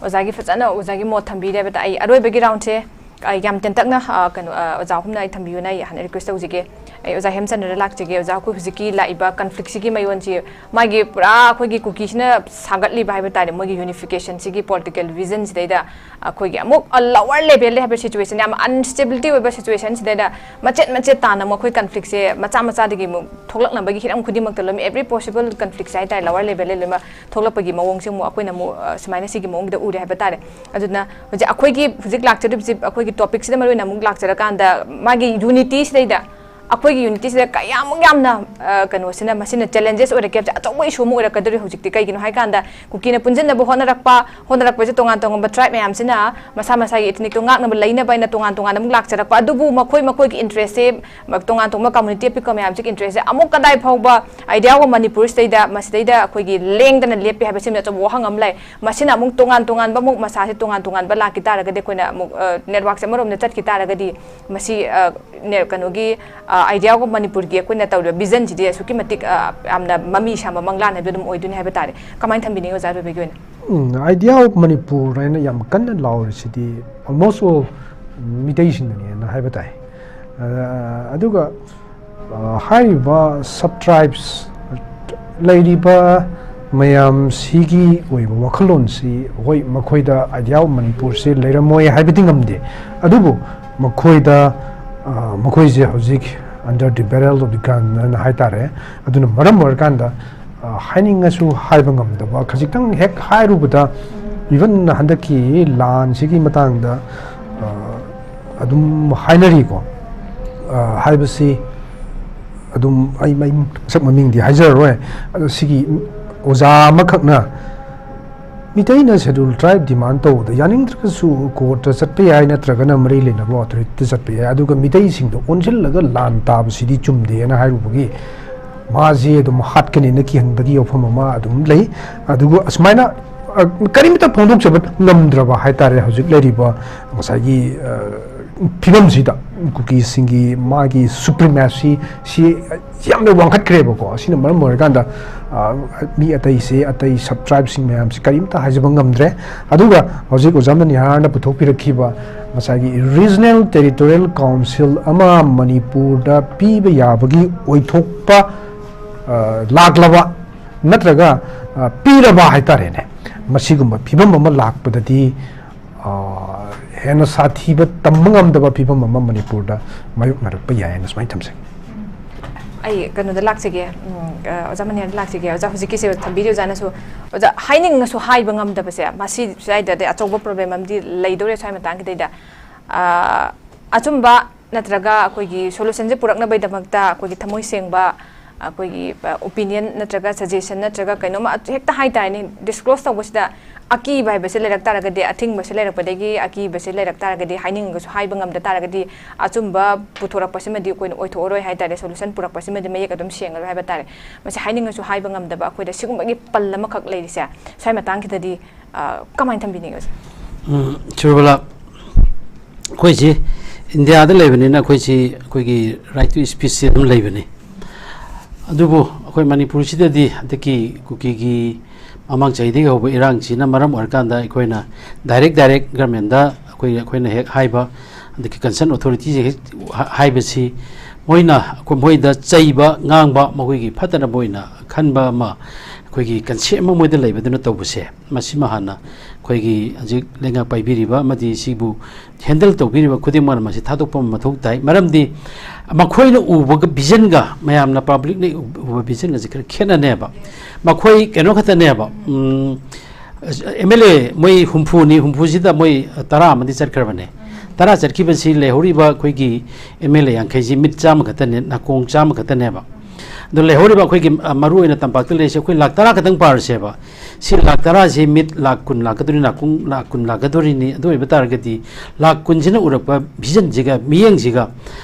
ꯑꯣꯖꯥꯒꯤ ꯐꯖꯅ ꯑꯣꯖꯥꯒꯤ ꯃꯣꯠ ꯊꯝꯕꯤꯔꯦ ꯍꯥꯏꯕ ꯇꯥꯏ꯫ ꯑꯩ ꯑꯔꯣꯏꯕꯒꯤ roundꯁꯦ, ꯑ, ꯌꯥꯝ ꯇꯦꯟꯇꯛꯅ, ꯑ, ꯀꯩꯅꯣ, ꯑ, ꯑꯣꯖꯥ ꯑꯍꯨꯝꯅ ꯑꯩ ꯊꯝꯕꯤꯌꯨꯅ ꯑꯩ ꯍꯥꯟꯅ request ꯇꯧꯖꯒꯦ꯫ ꯑꯩ ꯑꯣꯖꯥ ꯍꯦꯝꯆꯟꯗ꯭ꯔꯗ ꯂꯥꯛꯆꯒꯦ꯫ ꯑꯣꯖꯥ, ꯑꯩꯈꯣꯏ ꯍꯧꯖꯤꯛꯀꯤ ꯂꯥꯛꯏꯕ conflictꯁꯤꯒꯤ ꯃꯌꯣꯟꯁꯤ, ꯃꯥꯒꯤ ꯄꯨꯔꯥ ꯑꯩꯈꯣꯏꯒꯤ ꯀꯨꯀꯤꯁꯤꯅ ꯁꯥꯒꯠꯂꯤꯕ ꯍꯥꯏꯕ ꯇꯥꯔꯦ, ꯃꯣꯏꯒꯤ unificationꯁꯤꯒꯤ political visionꯁꯤꯗꯩꯗ ꯑꯩꯈꯣꯏꯒꯤ ꯑꯃꯨꯛ, ꯑ, lower levelꯗ ꯍꯥꯏꯕ situation, ꯌꯥꯝ instability ꯑꯣꯏꯕ situationꯁꯤꯗꯩꯗ ꯃꯆꯦꯠ ꯃꯆꯦꯠ ꯇꯥꯅ ꯃꯈꯣꯏ conflictꯁꯦ ꯃꯆꯥ ꯃꯆꯥꯗꯒꯤ ꯑꯃꯨꯛ ꯊꯣꯛꯂꯛꯅꯕꯒꯤ ꯍꯤꯔꯝ ꯈꯨꯗꯤꯡꯃꯛꯇ ꯂꯣꯏꯅꯃꯛ every possible conflictꯁꯦ ꯍꯥꯏ ꯇꯥꯔꯦ, lower levelꯗ ꯂꯣꯏꯅꯃꯛ ꯊꯣꯛꯂꯛꯄꯒꯤ ꯃꯑꯣꯡꯁꯦ ꯑꯃꯨꯛ ꯑꯩꯈꯣꯏꯅ ꯑꯃꯨꯛ, ꯑ, ꯁꯨꯃꯥꯏꯅ ꯁꯤꯒꯤ ꯃꯑꯣꯡꯗ ꯎꯔꯦ ꯍꯥꯏꯕ ꯇꯥꯔꯦ꯫ ꯑꯗꯨꯅ ꯍꯧꯖꯤꯛ ꯑꯩꯈꯣꯏꯒꯤ ꯍꯧꯖꯤꯛ ꯂꯥꯛꯆꯔꯤꯕꯁꯤ, ꯑꯩꯈꯣꯏꯒꯤ topicꯁꯤꯗ ꯃꯔꯨ ꯑꯣꯏꯅ ꯑꯃꯨꯛ ꯂꯥꯛꯆꯔꯀꯥꯟꯗ, ꯃꯥꯒꯤ unityꯁꯤꯗꯩꯗ, ꯑꯩꯈꯣꯏꯒꯤ unityꯁꯤꯗ ꯀꯌꯥꯃꯨꯛ ꯌꯥꯝꯅ, ꯑ, ꯀꯩꯅꯣꯁꯤꯅ, ꯃꯁꯤꯅ challenges ꯑꯣꯏꯔꯛꯀꯦ ꯍꯥꯏꯕꯁꯦ, ꯑꯆꯧꯕ issue ꯑꯃ ꯑꯣꯏꯔꯛꯀꯗꯧꯔꯤ꯫ ꯍꯧꯖꯤꯛꯇꯤ ꯀꯩꯒꯤꯅꯣ ꯍꯥꯏꯀꯥꯟꯗ, ꯀꯨꯀꯤꯅ ꯄꯨꯟꯁꯤꯟꯅꯕ ꯍꯣꯠꯅꯔꯛꯄ, ꯍꯣꯠꯅꯔꯛꯄꯁꯦ ꯇꯣꯉꯥꯟ ꯇꯣꯉꯥꯟꯕ tribe ꯃꯌꯥꯝꯁꯤꯅ ꯃꯁꯥ ꯃꯁꯥꯒꯤ ethnicꯇꯣ ꯉꯥꯛꯅꯕ ꯂꯩꯅꯕ ꯍꯥꯏꯅ ꯇꯣꯉꯥꯟ ꯇꯣꯉꯥꯟꯅ ꯑꯃꯨꯛ ꯂꯥꯛꯆꯔꯛꯄ, ꯑꯗꯨꯕꯨ ꯃꯈꯣꯏ ꯃꯈꯣꯏꯒꯤ interestꯁꯦ, ꯇꯣꯉꯥꯟ ꯇꯣꯉꯥꯟꯕ community ꯑꯄꯤꯛꯄ ꯃꯌꯥꯝꯁꯤꯒꯤ interestꯁꯦ ꯑꯃꯨꯛ ꯀꯗꯥꯏ ꯐꯥꯎꯕ idea of ꯃꯅꯤꯄꯨꯔꯁꯤꯗꯩꯗ, ꯃꯁꯤꯗꯩꯗ ꯑꯩꯈꯣꯏꯒꯤ ꯂꯦꯡꯗꯅ ꯂꯦꯞꯄꯤ ꯍꯥꯏꯕꯁꯤꯃ ꯑꯆꯧꯕ ꯋꯥꯍꯪ ꯑꯃ ꯂꯩ꯫ ꯃꯁꯤꯅ ꯑꯃꯨꯛ ꯇꯣꯉꯥꯟ ꯇꯣꯉꯥꯟꯕ, ꯑꯃꯨꯛ ꯃꯁꯥꯁꯦ ꯇꯣꯉꯥꯟ ꯇꯣꯉꯥꯟꯕ ꯂꯥꯛꯈꯤ ꯇꯥꯔꯒꯗꯤ, ꯑꯩꯈꯣꯏꯅ ꯑꯃꯨꯛ, ꯑ, networkꯁꯦ ꯑꯃꯔꯣꯝꯗ ꯆꯠꯈꯤ ꯇꯥꯔꯒꯗꯤ, ꯃꯁꯤ, ꯑ, ꯅꯦ-, ꯀꯩꯅꯣꯒꯤ, ꯑ, idea of ꯃꯅꯤꯄꯨꯔꯒꯤ ꯑꯩꯈꯣꯏꯅ ꯇꯧꯔꯤꯕ visionꯁꯤꯗꯤ ꯑꯁꯨꯛꯀꯤ ꯃꯇꯤꯛ, ꯑ, ꯌꯥꯝꯅ ꯃꯃꯤ ꯁꯥꯕ ꯃꯪꯂꯥꯟ ꯍꯥꯏꯕꯗꯨ ꯑꯗꯨꯝ ꯑꯣꯏꯗꯣꯏꯅꯤ ꯍꯥꯏꯕ ꯇꯥꯔꯦ꯫ ꯀꯃꯥꯏꯅ ꯊꯝꯕꯤꯅꯤꯡꯉꯤ ꯑꯣꯖꯥ ꯔꯨꯕꯤꯒꯤ ꯑꯣꯏꯅ? ꯎꯝ, idea of ꯃꯅꯤꯄꯨꯔ ꯍꯥꯏꯅ ꯌꯥꯝ ꯀꯟꯅ ꯂꯥꯎꯔꯤꯁꯤꯗꯤ almost all ꯃꯤꯇꯩꯁꯤꯡꯅꯅꯦꯅ ꯍꯥꯏꯕ ꯇꯥꯏ꯫ ꯑ, ꯑꯗꯨꯒ, ꯑ, ꯍꯥꯏꯔꯤꯕ sub tribes ꯂꯩꯔꯤꯕ ꯃꯌꯥꯝꯁꯤꯒꯤ ꯑꯣꯏꯕ ꯋꯥꯈꯜꯂꯣꯟꯁꯤ, ꯍꯣꯏ, ꯃꯈꯣꯏꯗ idea of ꯃꯅꯤꯄꯨꯔꯁꯤ ꯂꯩꯔꯝꯃꯣꯏ ꯍꯥꯏꯕꯗꯤ ꯉꯝꯗꯦ, ꯑꯗꯨꯕꯨ ꯃꯈꯣꯏꯗ, ꯑ, ꯃꯈꯣꯏꯁꯦ ꯍꯧꯖꯤꯛ under the barrel of the gun ꯍꯥꯏꯅ ꯍꯥꯏ ꯇꯥꯔꯦ꯫ ꯑꯗꯨꯅ ꯃꯔꯝ ꯑꯣꯏꯔꯀꯥꯟꯗ, ꯑ, ꯍꯥꯏꯅꯤꯡꯉꯁꯨ ꯍꯥꯏꯕ ꯉꯝꯗꯕ, ꯈꯖꯤꯛꯇꯪ ꯍꯦꯛ ꯍꯥꯏꯔꯨꯕꯗ Even ꯍꯟꯗꯛꯀꯤ ꯂꯥꯟꯁꯤꯒꯤ ꯃꯇꯥꯡꯗ ꯑꯗꯨꯝ ꯍꯥꯏꯅꯔꯤꯀꯣ꯫ ꯍꯥꯏꯕꯁꯤ ꯑꯗꯨꯝ ꯑꯩ ꯃꯁꯛ ꯃꯃꯤꯡꯗꯤ ꯍꯥꯏꯖꯔꯔꯣꯏ꯫ ꯑꯗꯣ ꯁꯤꯒꯤ ꯑꯣꯖꯥ ꯑꯃꯈꯛꯅ ꯃꯤꯇꯩꯅ Scheduled Tribe demand ꯇꯧꯕꯗ ꯌꯥꯅꯤꯡꯗ꯭ꯔꯒꯁꯨ ꯀꯣꯔꯠꯇ ꯆꯠꯄ ꯌꯥꯏ, ꯅꯠꯇ꯭ꯔꯒꯅ ꯃꯔꯤ ꯂꯩꯅꯕ ꯑꯣꯊꯣꯔꯤꯇꯤꯗ ꯆꯠꯄ ꯌꯥꯏ, ꯑꯗꯨꯒ ꯃꯤꯇꯩꯁꯤꯡꯗ ꯑꯣꯟꯁꯤꯜꯂꯒ ꯂꯥꯟ ꯇꯥꯕꯁꯤꯗꯤ ꯆꯨꯝꯗꯦꯅ ꯍꯥꯏꯔꯨꯕꯒꯤ ꯃꯥꯁꯤ ꯑꯗꯨꯝ ꯍꯥꯠꯀꯅꯤꯅ ꯀꯤꯍꯟꯕꯒꯤ ꯋꯥꯐꯝ ꯑꯃ ꯑꯗꯨꯝ ꯂꯩ꯫ ꯑꯗꯨꯒ ꯑꯁꯨꯃꯥꯏꯅ ꯀꯔꯤꯝꯇ ꯐꯣꯡꯗꯣꯛꯆꯕ ꯉꯝꯗ꯭ꯔꯕ ꯍꯥꯏꯇꯥꯔꯦ꯫ ꯍꯧꯖꯤꯛ ꯂꯩꯔꯤꯕ ꯉꯁꯥꯏꯒꯤ ꯐꯤꯕꯝꯁꯤꯗ ꯀꯨꯀꯤꯁꯤꯡꯒꯤ ꯃꯥꯒꯤ supremacy ꯁꯤ ꯌꯥꯝꯅ ꯋꯥꯡꯈꯠꯈ꯭ꯔꯦꯕꯀꯣ꯫ ꯑꯁꯤꯅ ꯃꯔꯝ ꯑꯣꯏꯔꯀꯥꯟꯗ ꯃꯤ ꯑꯇꯩꯁꯦ, ꯑꯇꯩ sub tribeꯁꯤꯡ ꯃꯌꯥꯝꯁꯦ ꯀꯔꯤꯝꯇ ꯍꯥꯏꯖꯕ ꯉꯝꯗ꯭ꯔꯦ꯫ ꯑꯗꯨꯒ ꯍꯧꯖꯤꯛ ꯑꯣꯖꯥ ꯃꯅꯤꯍꯥꯔꯅ ꯄꯨꯊꯣꯛꯄꯤꯔꯛꯈꯤꯕ ꯉꯁꯥꯏꯒꯤ Regional Territorial Council ꯑꯃ ꯃꯅꯤꯄꯨꯔꯗ ꯄꯤꯕ ꯌꯥꯕꯒꯤ ꯑꯣꯏꯊꯣꯛꯄ ꯂꯥꯛꯂꯕ ꯅꯠꯇ꯭ꯔꯒ ꯄꯤꯔꯕ ꯍꯥꯏꯇꯥꯔꯦꯅꯦ, ꯃꯁꯤꯒꯨꯝꯕ ꯐꯤꯕꯝ ꯑꯃ ꯂꯥꯛꯄꯗꯗꯤ ꯍꯦꯟꯅ ꯁꯥꯊꯤꯕ, ꯇꯝꯕ ꯉꯝꯗꯕ ꯐꯤꯕꯝ ꯑꯃ ꯃꯅꯤꯄꯨꯔꯗ ꯃꯥꯌꯣꯛꯅꯔꯛꯄ ꯌꯥꯏ ꯍꯥꯏꯅ ꯁꯨꯃꯥꯏꯅ ꯊꯝꯖꯒꯦ꯫ ꯑꯩ ꯀꯩꯅꯣꯗ ꯂꯥꯛꯆꯒꯦ, ꯎꯝ, ꯑ, ꯑꯣꯖꯥ ꯃꯅꯤꯍꯥꯔꯗ ꯂꯥꯛꯆꯒꯦ꯫ ꯑꯣꯖꯥ, ꯍꯧꯖꯤꯛꯀꯤꯁꯦ ꯊꯝꯕꯤꯔꯤ ꯑꯣꯖꯥꯅꯁꯨ꯫ ꯑꯣꯖꯥ, ꯍꯥꯏꯅꯤꯡꯉꯁꯨ ꯍꯥꯏꯕ ꯉꯝꯗꯕꯁꯦ, ꯃꯁꯤ ꯁ꯭ꯋꯥꯏꯗꯗꯤ ꯑꯆꯧꯕ problem ꯑꯃꯗꯤ ꯂꯩꯗꯧꯔꯦ ꯁ꯭ꯋꯥꯏ ꯃꯇꯥꯡꯒꯤꯗꯩꯗ꯫ ꯑ, ꯑꯆꯨꯝꯕ ꯅꯠꯇ꯭ꯔꯒ ꯑꯩꯈꯣꯏꯒꯤ solutionꯁꯦ ꯄꯨꯔꯛꯅꯕꯒꯤꯗꯃꯛꯇ ꯑꯩꯈꯣꯏꯒꯤ ꯊꯃꯣꯏ ꯁꯦꯡꯕ, ꯑꯩꯈꯣꯏꯒꯤ, ꯑ, opinion ꯅꯠꯇ꯭ꯔꯒ suggestion ꯅꯠꯇ꯭ꯔꯒ ꯀꯩꯅꯣꯝꯃ ꯍꯦꯛꯇ ꯍꯥꯏ ꯇꯥꯔꯦꯅꯦ, disclose ꯇꯧꯕꯁꯤꯗ ꯑꯀꯤꯕ ꯍꯥꯏꯕꯁꯦ ꯂꯩꯔꯛ ꯇꯥꯔꯒꯗꯤ, ꯑꯊꯤꯡꯕꯁꯦ ꯂꯩꯔꯛꯄꯗꯒꯤ ꯑꯀꯤꯕꯁꯦ ꯂꯩꯔꯛ ꯇꯥꯔꯒꯗꯤ, ꯍꯥꯏꯅꯤꯡꯉꯒꯁꯨ ꯍꯥꯏꯕ ꯉꯝꯗ ꯇꯥꯔꯒꯗꯤ, ꯑꯆꯨꯝꯕ ꯄꯨꯊꯣꯔꯛꯄꯁꯤꯃꯗꯤ ꯑꯩꯈꯣꯏꯅ ꯑꯣꯏꯊꯣꯛꯑꯔꯣꯏ ꯍꯥꯏ ꯇꯥꯔꯦ, solution ꯄꯨꯔꯛꯄꯁꯤꯃꯗꯤ ꯃꯌꯦꯛ ꯑꯗꯨꯝ ꯁꯦꯡꯉꯔꯣꯏ ꯍꯥꯏꯕ ꯇꯥꯔꯦ꯫ ꯃꯁꯤ ꯍꯥꯏꯅꯤꯡꯉꯁꯨ ꯍꯥꯏꯕ ꯉꯝꯗꯕ ꯑꯩꯈꯣꯏꯗ ꯁꯤꯒꯨꯝꯕꯒꯤ ꯄꯜ ꯑꯃꯈꯛ ꯂꯩꯔꯤꯁꯦ, ꯁ꯭ꯋꯥꯏ ꯃꯇꯥꯡꯁꯤꯗꯗꯤ, ꯑ, ꯀꯃꯥꯏꯅ ꯊꯝꯕꯤꯅꯤꯡꯉꯤ ꯑꯣꯖꯥ? ꯎꯝ, ꯁꯨꯔꯕꯂꯥ, ꯑꯩꯈꯣꯏꯁꯤ ꯏꯟꯗꯤꯌꯥꯗ ꯂꯩꯕꯅꯤꯅ ꯑꯩꯈꯣꯏꯁꯤ, ꯑꯩꯈꯣꯏꯒꯤ right to speechꯁꯤ ꯑꯗꯨꯝ ꯂꯩꯕꯅꯤ꯫ ꯑꯗꯨꯕꯨ ꯑꯩꯈꯣꯏ ꯃꯅꯤꯄꯨꯔꯁꯤꯗꯗꯤ ꯍꯟꯗꯛꯀꯤ ꯀꯨꯀꯤꯒꯤ ꯃꯃꯥꯡ ꯆꯍꯤꯗꯒꯤ ꯍꯧꯕ ꯏꯔꯥꯡꯁꯤꯅ ꯃꯔꯝ ꯑꯣꯏꯔꯀꯥꯟꯗ ꯑꯩꯈꯣꯏꯅ direct, direct governmentꯗ ꯑꯩꯈꯣꯏ, ꯑꯩꯈꯣꯏꯅ ꯍꯦꯛ ꯍꯥꯏꯕ, ꯑꯗꯒꯤ concern authorityꯁꯦ ꯍꯦꯛ ꯍꯥꯏꯕꯁꯤ ꯃꯣꯏꯅ ꯑꯩꯈꯣꯏ, ꯃꯣꯏꯗ ꯆꯩꯕ, ꯉꯥꯡꯕ, ꯃꯈꯣꯏꯒꯤ ꯐꯠꯇꯅꯕ ꯑꯣꯏꯅ ꯈꯟꯕ ꯑꯃ, ꯑꯩꯈꯣꯏꯒꯤ concept ꯑꯃ ꯃꯣꯏꯗ ꯂꯩꯕꯗꯨꯅ ꯇꯧꯕꯁꯦ, ꯃꯁꯤꯃ ꯍꯥꯟꯅ ꯑꯩꯈꯣꯏꯒꯤ ꯍꯧꯖꯤꯛ ꯂꯩꯉꯥꯛ ꯄꯥꯏꯕꯤꯔꯤꯕ ꯑꯃꯗꯤ ꯁꯤꯕꯨ handle ꯇꯧꯕꯤꯔꯤꯕ ꯈꯨꯗꯤꯡꯃꯛꯅ ꯃꯁꯤ ꯊꯥꯗꯣꯛꯄ ꯑꯃ ꯃꯊꯧ ꯇꯥꯏ꯫ ꯃꯔꯝꯗꯤ ꯃꯈꯣꯏꯅ ꯎꯕꯒ visionꯒ ꯃꯌꯥꯝꯅ, publicꯅ ꯎꯕ visionꯒꯁꯦ ꯈꯔ ꯈꯦꯠꯅꯅꯦꯕ꯫ ꯃꯈꯣꯏ ꯀꯩꯅꯣ ꯈꯛꯇꯅꯦꯕ, ꯎꯝ, ꯑꯦꯝ ꯑꯦꯜ ꯑꯦ ꯃꯣꯏ ꯍꯨꯝꯐꯨꯅꯤ, ꯍꯨꯝꯐꯨꯁꯤꯗ ꯃꯣꯏ ꯇꯔꯥ ꯑꯃꯗꯤ ꯆꯠꯈ꯭ꯔꯕꯅꯦ꯫ ꯇꯔꯥ ꯆꯠꯈꯤꯕꯁꯤ ꯂꯩꯍꯧꯔꯤꯕ ꯑꯩꯈꯣꯏꯒꯤ ꯑꯦꯝ ꯑꯦꯜ ꯑꯦ ꯌꯥꯡꯈꯩꯁꯤ ꯃꯤꯠ ꯆꯥꯝꯃ ꯈꯛꯇꯅꯦ, ꯅꯥꯀꯣꯡ ꯆꯥꯝꯃ ꯈꯛꯇꯅꯦꯕ꯫ ꯑꯗꯣ ꯂꯩꯍꯧꯔꯤꯕ ꯑꯩꯈꯣꯏꯒꯤ, ꯑ, ꯃꯔꯨ ꯑꯣꯏꯅ ꯇꯝꯄꯥꯛꯇ ꯂꯩꯔꯤꯁꯦ ꯑꯩꯈꯣꯏ ꯂꯥꯛ ꯇꯔꯥ ꯈꯛꯇꯪ ꯄꯥꯔꯁꯦꯕ꯫ ꯁꯤ ꯂꯥꯛ ꯇꯔꯥꯁꯤ ꯃꯤꯠ ꯂꯥꯛ ꯀꯨꯟ ꯂꯥꯛꯀꯗꯣꯔꯤ, ꯅꯥꯀꯣꯡ ꯂꯥꯛ ꯀꯨꯟ ꯂꯥꯛꯀꯗꯣꯔꯤꯅꯤ꯫ ꯑꯗꯨ ꯑꯣꯏꯕ ꯇꯥꯔꯒꯗꯤ ꯂꯥꯛ ꯀꯨꯟꯁꯤꯅ ꯎꯔꯛꯄ ꯚꯤꯖꯟꯁꯤꯒ ꯃꯤꯠꯌꯦꯡꯁꯤꯒ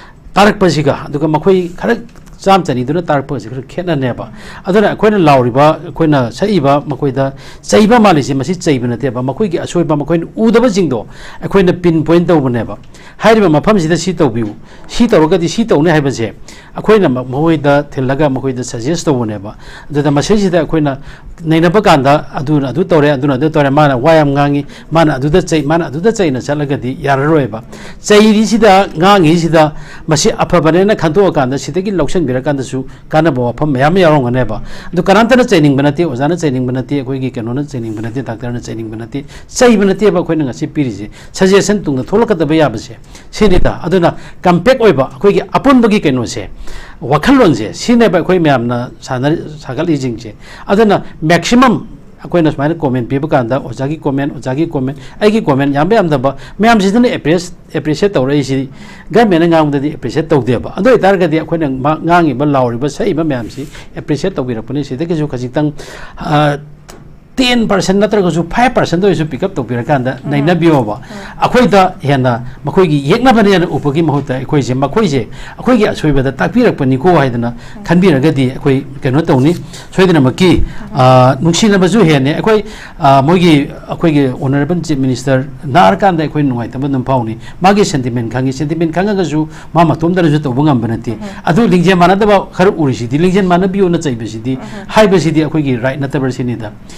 ꯇꯥꯔꯛꯄꯁꯤꯒ, ꯑꯗꯨꯒ ꯃꯈꯣꯏ ꯈꯔ ꯆꯥꯝ ꯆꯅꯤꯗꯨꯅ ꯇꯥꯔꯛꯄꯒꯁꯦ ꯈꯔ ꯈꯦꯠꯅꯅꯦꯕ꯫ ꯑꯗꯨꯅ ꯑꯩꯈꯣꯏꯅ ꯂꯥꯎꯔꯤꯕ, ꯑꯩꯈꯣꯏꯅ ꯁꯛꯏꯕ, ꯃꯈꯣꯏꯗ ꯆꯩꯕ ꯃꯥꯜꯂꯤꯁꯦ, ꯃꯁꯤ ꯆꯩꯕ ꯅꯠꯇꯦꯕ꯫ ꯃꯈꯣꯏꯒꯤ ꯑꯁꯣꯏꯕ, ꯃꯈꯣꯏꯅ ꯎꯗꯕꯁꯤꯡꯗꯣ ꯑꯩꯈꯣꯏꯅ ꯄꯤꯟ ꯄꯣꯏꯟ ꯇꯧꯕꯅꯦꯕ꯫ ꯍꯥꯏꯔꯤꯕ ꯃꯐꯝꯁꯤꯗ ꯁꯤ ꯇꯧꯕꯤꯌꯨ, ꯁꯤ ꯇꯧꯔꯒꯗꯤ ꯁꯤ ꯇꯧꯅꯤ ꯍꯥꯏꯕꯁꯦ ꯑꯩꯈꯣꯏꯅ ꯃ-, ꯃꯈꯣꯏꯗ ꯊꯤꯜꯂꯒ ꯃꯈꯣꯏꯗ ꯁꯖꯦꯁ ꯇꯧꯕꯅꯦꯕ꯫ ꯑꯗꯨꯗ ꯃꯁꯤꯁꯤꯗ ꯑꯩꯈꯣꯏꯅ ꯅꯩꯅꯕ ꯀꯥꯟꯗ ꯑꯗꯨꯅ ꯑꯗꯨ ꯇꯧꯔꯦ, ꯑꯗꯨꯅ ꯑꯗꯨ ꯇꯧꯔꯦ, ꯃꯥꯅ ꯋꯥ ꯌꯥꯝ ꯉꯥꯡꯉꯤ, ꯃꯥꯅ ꯑꯗꯨꯗ ꯆꯩ, ꯃꯥꯅ ꯑꯗꯨꯗ ꯆꯩꯅ ꯆꯠꯂꯒꯗꯤ ꯌꯥꯔꯔꯣꯏꯕ꯫ ꯆꯩꯔꯤꯁꯤꯗ, ꯉꯥꯡꯉꯤꯁꯤꯗ ꯃꯁꯤ ꯑꯐꯕꯅꯦꯅ ꯈꯟꯗꯣꯛꯑꯀꯥꯟꯗ ꯁꯤꯗꯒꯤ ꯂꯧꯁꯤꯟꯕꯤꯔꯀꯥꯟꯗꯁꯨ ꯀꯥꯟꯅꯕ ꯋꯥꯐꯝ ꯃꯌꯥꯝ ꯑꯃ ꯌꯥꯎꯔꯝꯒꯅꯦꯕ꯫ ꯑꯗꯨ ꯀꯅꯥꯝꯇꯅ ꯆꯩꯅꯤꯡꯕ ꯅꯠꯇꯦ, ꯑꯣꯖꯥꯅ ꯆꯩꯅꯤꯡꯕ ꯅꯠꯇꯦ, ꯑꯩꯈꯣꯏꯒꯤ ꯀꯩꯅꯣꯅ ꯆꯩꯅꯤꯡꯕ ꯅꯠꯇꯦ, ꯗꯥꯛꯇꯔꯅ ꯆꯩꯅꯤꯡꯕ ꯅꯠꯇꯦ, ꯆꯩꯕ ꯅꯠꯇꯦꯕ ꯑꯩꯈꯣꯏꯅ ꯉꯁꯤ ꯄꯤꯔꯤꯁꯦ꯫ ꯁꯖꯦꯁꯟ ꯇꯨꯡꯗ ꯊꯣꯛꯂꯛꯀꯗꯕ ꯌꯥꯕꯁꯦ ꯁꯤꯅꯤꯗ꯫ ꯑꯗꯨꯅ ꯀꯝꯄꯦꯛ ꯑꯣꯏꯕ ꯑꯩꯈꯣꯏꯒꯤ ꯑꯄꯨꯟꯕꯒꯤ ꯀꯩꯅꯣꯁꯦ, ꯋꯥꯈꯜꯂꯣꯟꯁꯦ, ꯁꯤꯅꯦꯕ ꯑꯩꯈꯣꯏ ꯃꯌꯥꯝꯅ ꯁꯥꯟꯅꯔꯤ, ꯁꯥꯒꯠꯂꯤꯁꯤꯡꯁꯦ꯫ ꯑꯗꯨꯅ ꯃꯦꯛꯁꯤꯃꯝ ꯑꯩꯈꯣꯏꯅ ꯁꯨꯃꯥꯏꯅ ꯀꯣꯃꯦꯟ ꯄꯤꯕ ꯀꯥꯟꯗ ꯑꯣꯖꯥꯒꯤ ꯀꯣꯃꯦꯟ, ꯑꯣꯖꯥꯒꯒꯤ ꯀꯣꯃꯦꯟ, ꯑꯩꯒꯤ ꯀꯣꯃꯦꯟ, ꯌꯥꯝꯕ ꯌꯥꯝꯗꯕ ꯃꯌꯥꯝꯁꯤꯗꯅ ꯑꯦꯄ꯭ꯔꯦꯁ-, ꯑꯦꯄ꯭ꯔꯤꯁꯤꯌꯦꯠ ꯇꯧꯔꯛꯏꯁꯤ꯫ ꯒꯃꯦꯟꯅ ꯉꯥꯡꯕꯗꯗꯤ ꯑꯦꯄ꯭ꯔꯤꯁꯤꯌꯦꯠ ꯇꯧꯗꯦꯕ꯫ ꯑꯗꯨ ꯑꯣꯏꯇꯥꯔꯒꯗꯤ ꯑꯩꯈꯣꯏꯅ ꯃꯥ-, ꯉꯥꯡꯉꯤꯕ, ꯂꯥꯎꯔꯤꯕ, ꯁꯛꯏꯕ ꯃꯌꯥꯝꯁꯤ ꯑꯦꯄ꯭ꯔꯤꯁꯤꯌꯦꯠ ꯇꯧꯕꯤꯔꯛꯄꯅꯤ꯫ ꯁꯤꯗꯒꯤꯁꯨ ꯈꯖꯤꯛꯇꯪ, ꯑ, ꯇꯦꯟ ꯄꯥꯔꯁꯦꯟ ꯅꯠꯇ꯭ꯔꯒꯁꯨ ꯐꯥꯏꯚ ꯄꯥꯔꯁꯦꯟꯗ ꯑꯣꯏꯔꯁꯨ ꯄꯤꯛ ꯑꯞ ꯇꯧꯕꯤꯔꯀꯥꯟꯗ ꯅꯩꯅꯕꯤꯌꯣꯕ꯫ ꯑꯩꯈꯣꯏꯗ ꯍꯦꯟꯅ ꯃꯈꯣꯏꯒꯤ ꯌꯦꯛꯅꯕꯅꯦꯅ ꯎꯕꯒꯤ ꯃꯍꯨꯠꯇ ꯑꯩꯈꯣꯏꯁꯦ, ꯃꯈꯣꯏꯁꯦ ꯑꯩꯈꯣꯏꯒꯤ ꯑꯁꯣꯏꯕꯗ ꯇꯥꯛꯄꯤꯔꯛꯄꯅꯤꯀꯣ ꯍꯥꯏꯗꯅ ꯈꯟꯕꯤꯔꯒꯗꯤ ꯑꯩꯈꯣꯏ ꯀꯩꯅꯣ ꯇꯧꯅꯤ꯫ ꯁꯣꯏꯗꯅꯃꯛꯀꯤ, ꯑ, ꯅꯨꯡꯁꯤꯅꯕꯁꯨ ꯍꯦꯟꯅꯤ꯫ ꯑꯩꯈꯣꯏ, ꯑ, ꯃꯣꯏꯒꯤ, ꯑꯩꯈꯣꯏꯒꯤ ꯑꯣꯅꯔꯦꯕꯜ ꯆꯤꯐ ꯃꯤꯅꯤꯁꯇꯔ ꯅꯥꯔꯀꯥꯟꯗ ꯑꯩꯈꯣꯏ ꯅꯨꯡꯉꯥꯏꯇꯕ ꯑꯗꯨꯝ ꯐꯥꯎꯅꯤ꯫ ꯃꯥꯒꯤ ꯁꯦꯟꯇꯤꯃꯦꯟ ꯈꯪꯉꯤ꯫ ꯁꯦꯟꯇꯤꯃꯦꯟ ꯈꯪꯉꯒꯁꯨ ꯃꯥ ꯃꯇꯣꯝꯇꯅꯁꯨ ꯇꯧꯕ ꯉꯝꯕ ꯅꯠꯇꯦ꯫ ꯑꯗꯨ ꯂꯤꯡꯖꯦꯜ ꯃꯥꯟꯅꯗꯕ ꯈꯔ ꯎꯔꯤꯁꯤꯗꯤ, ꯂꯤꯡꯖꯦꯜ ꯃꯥꯟꯅꯕꯤꯌꯣꯅ ꯆꯩꯕꯁꯤꯗꯤ, ꯍꯥꯏꯕꯁꯤꯗꯤ ꯑꯩꯈꯣꯏꯒꯤ ꯔꯥꯏꯠ ꯅꯠꯇꯕ ꯁꯤꯅꯤꯗ꯫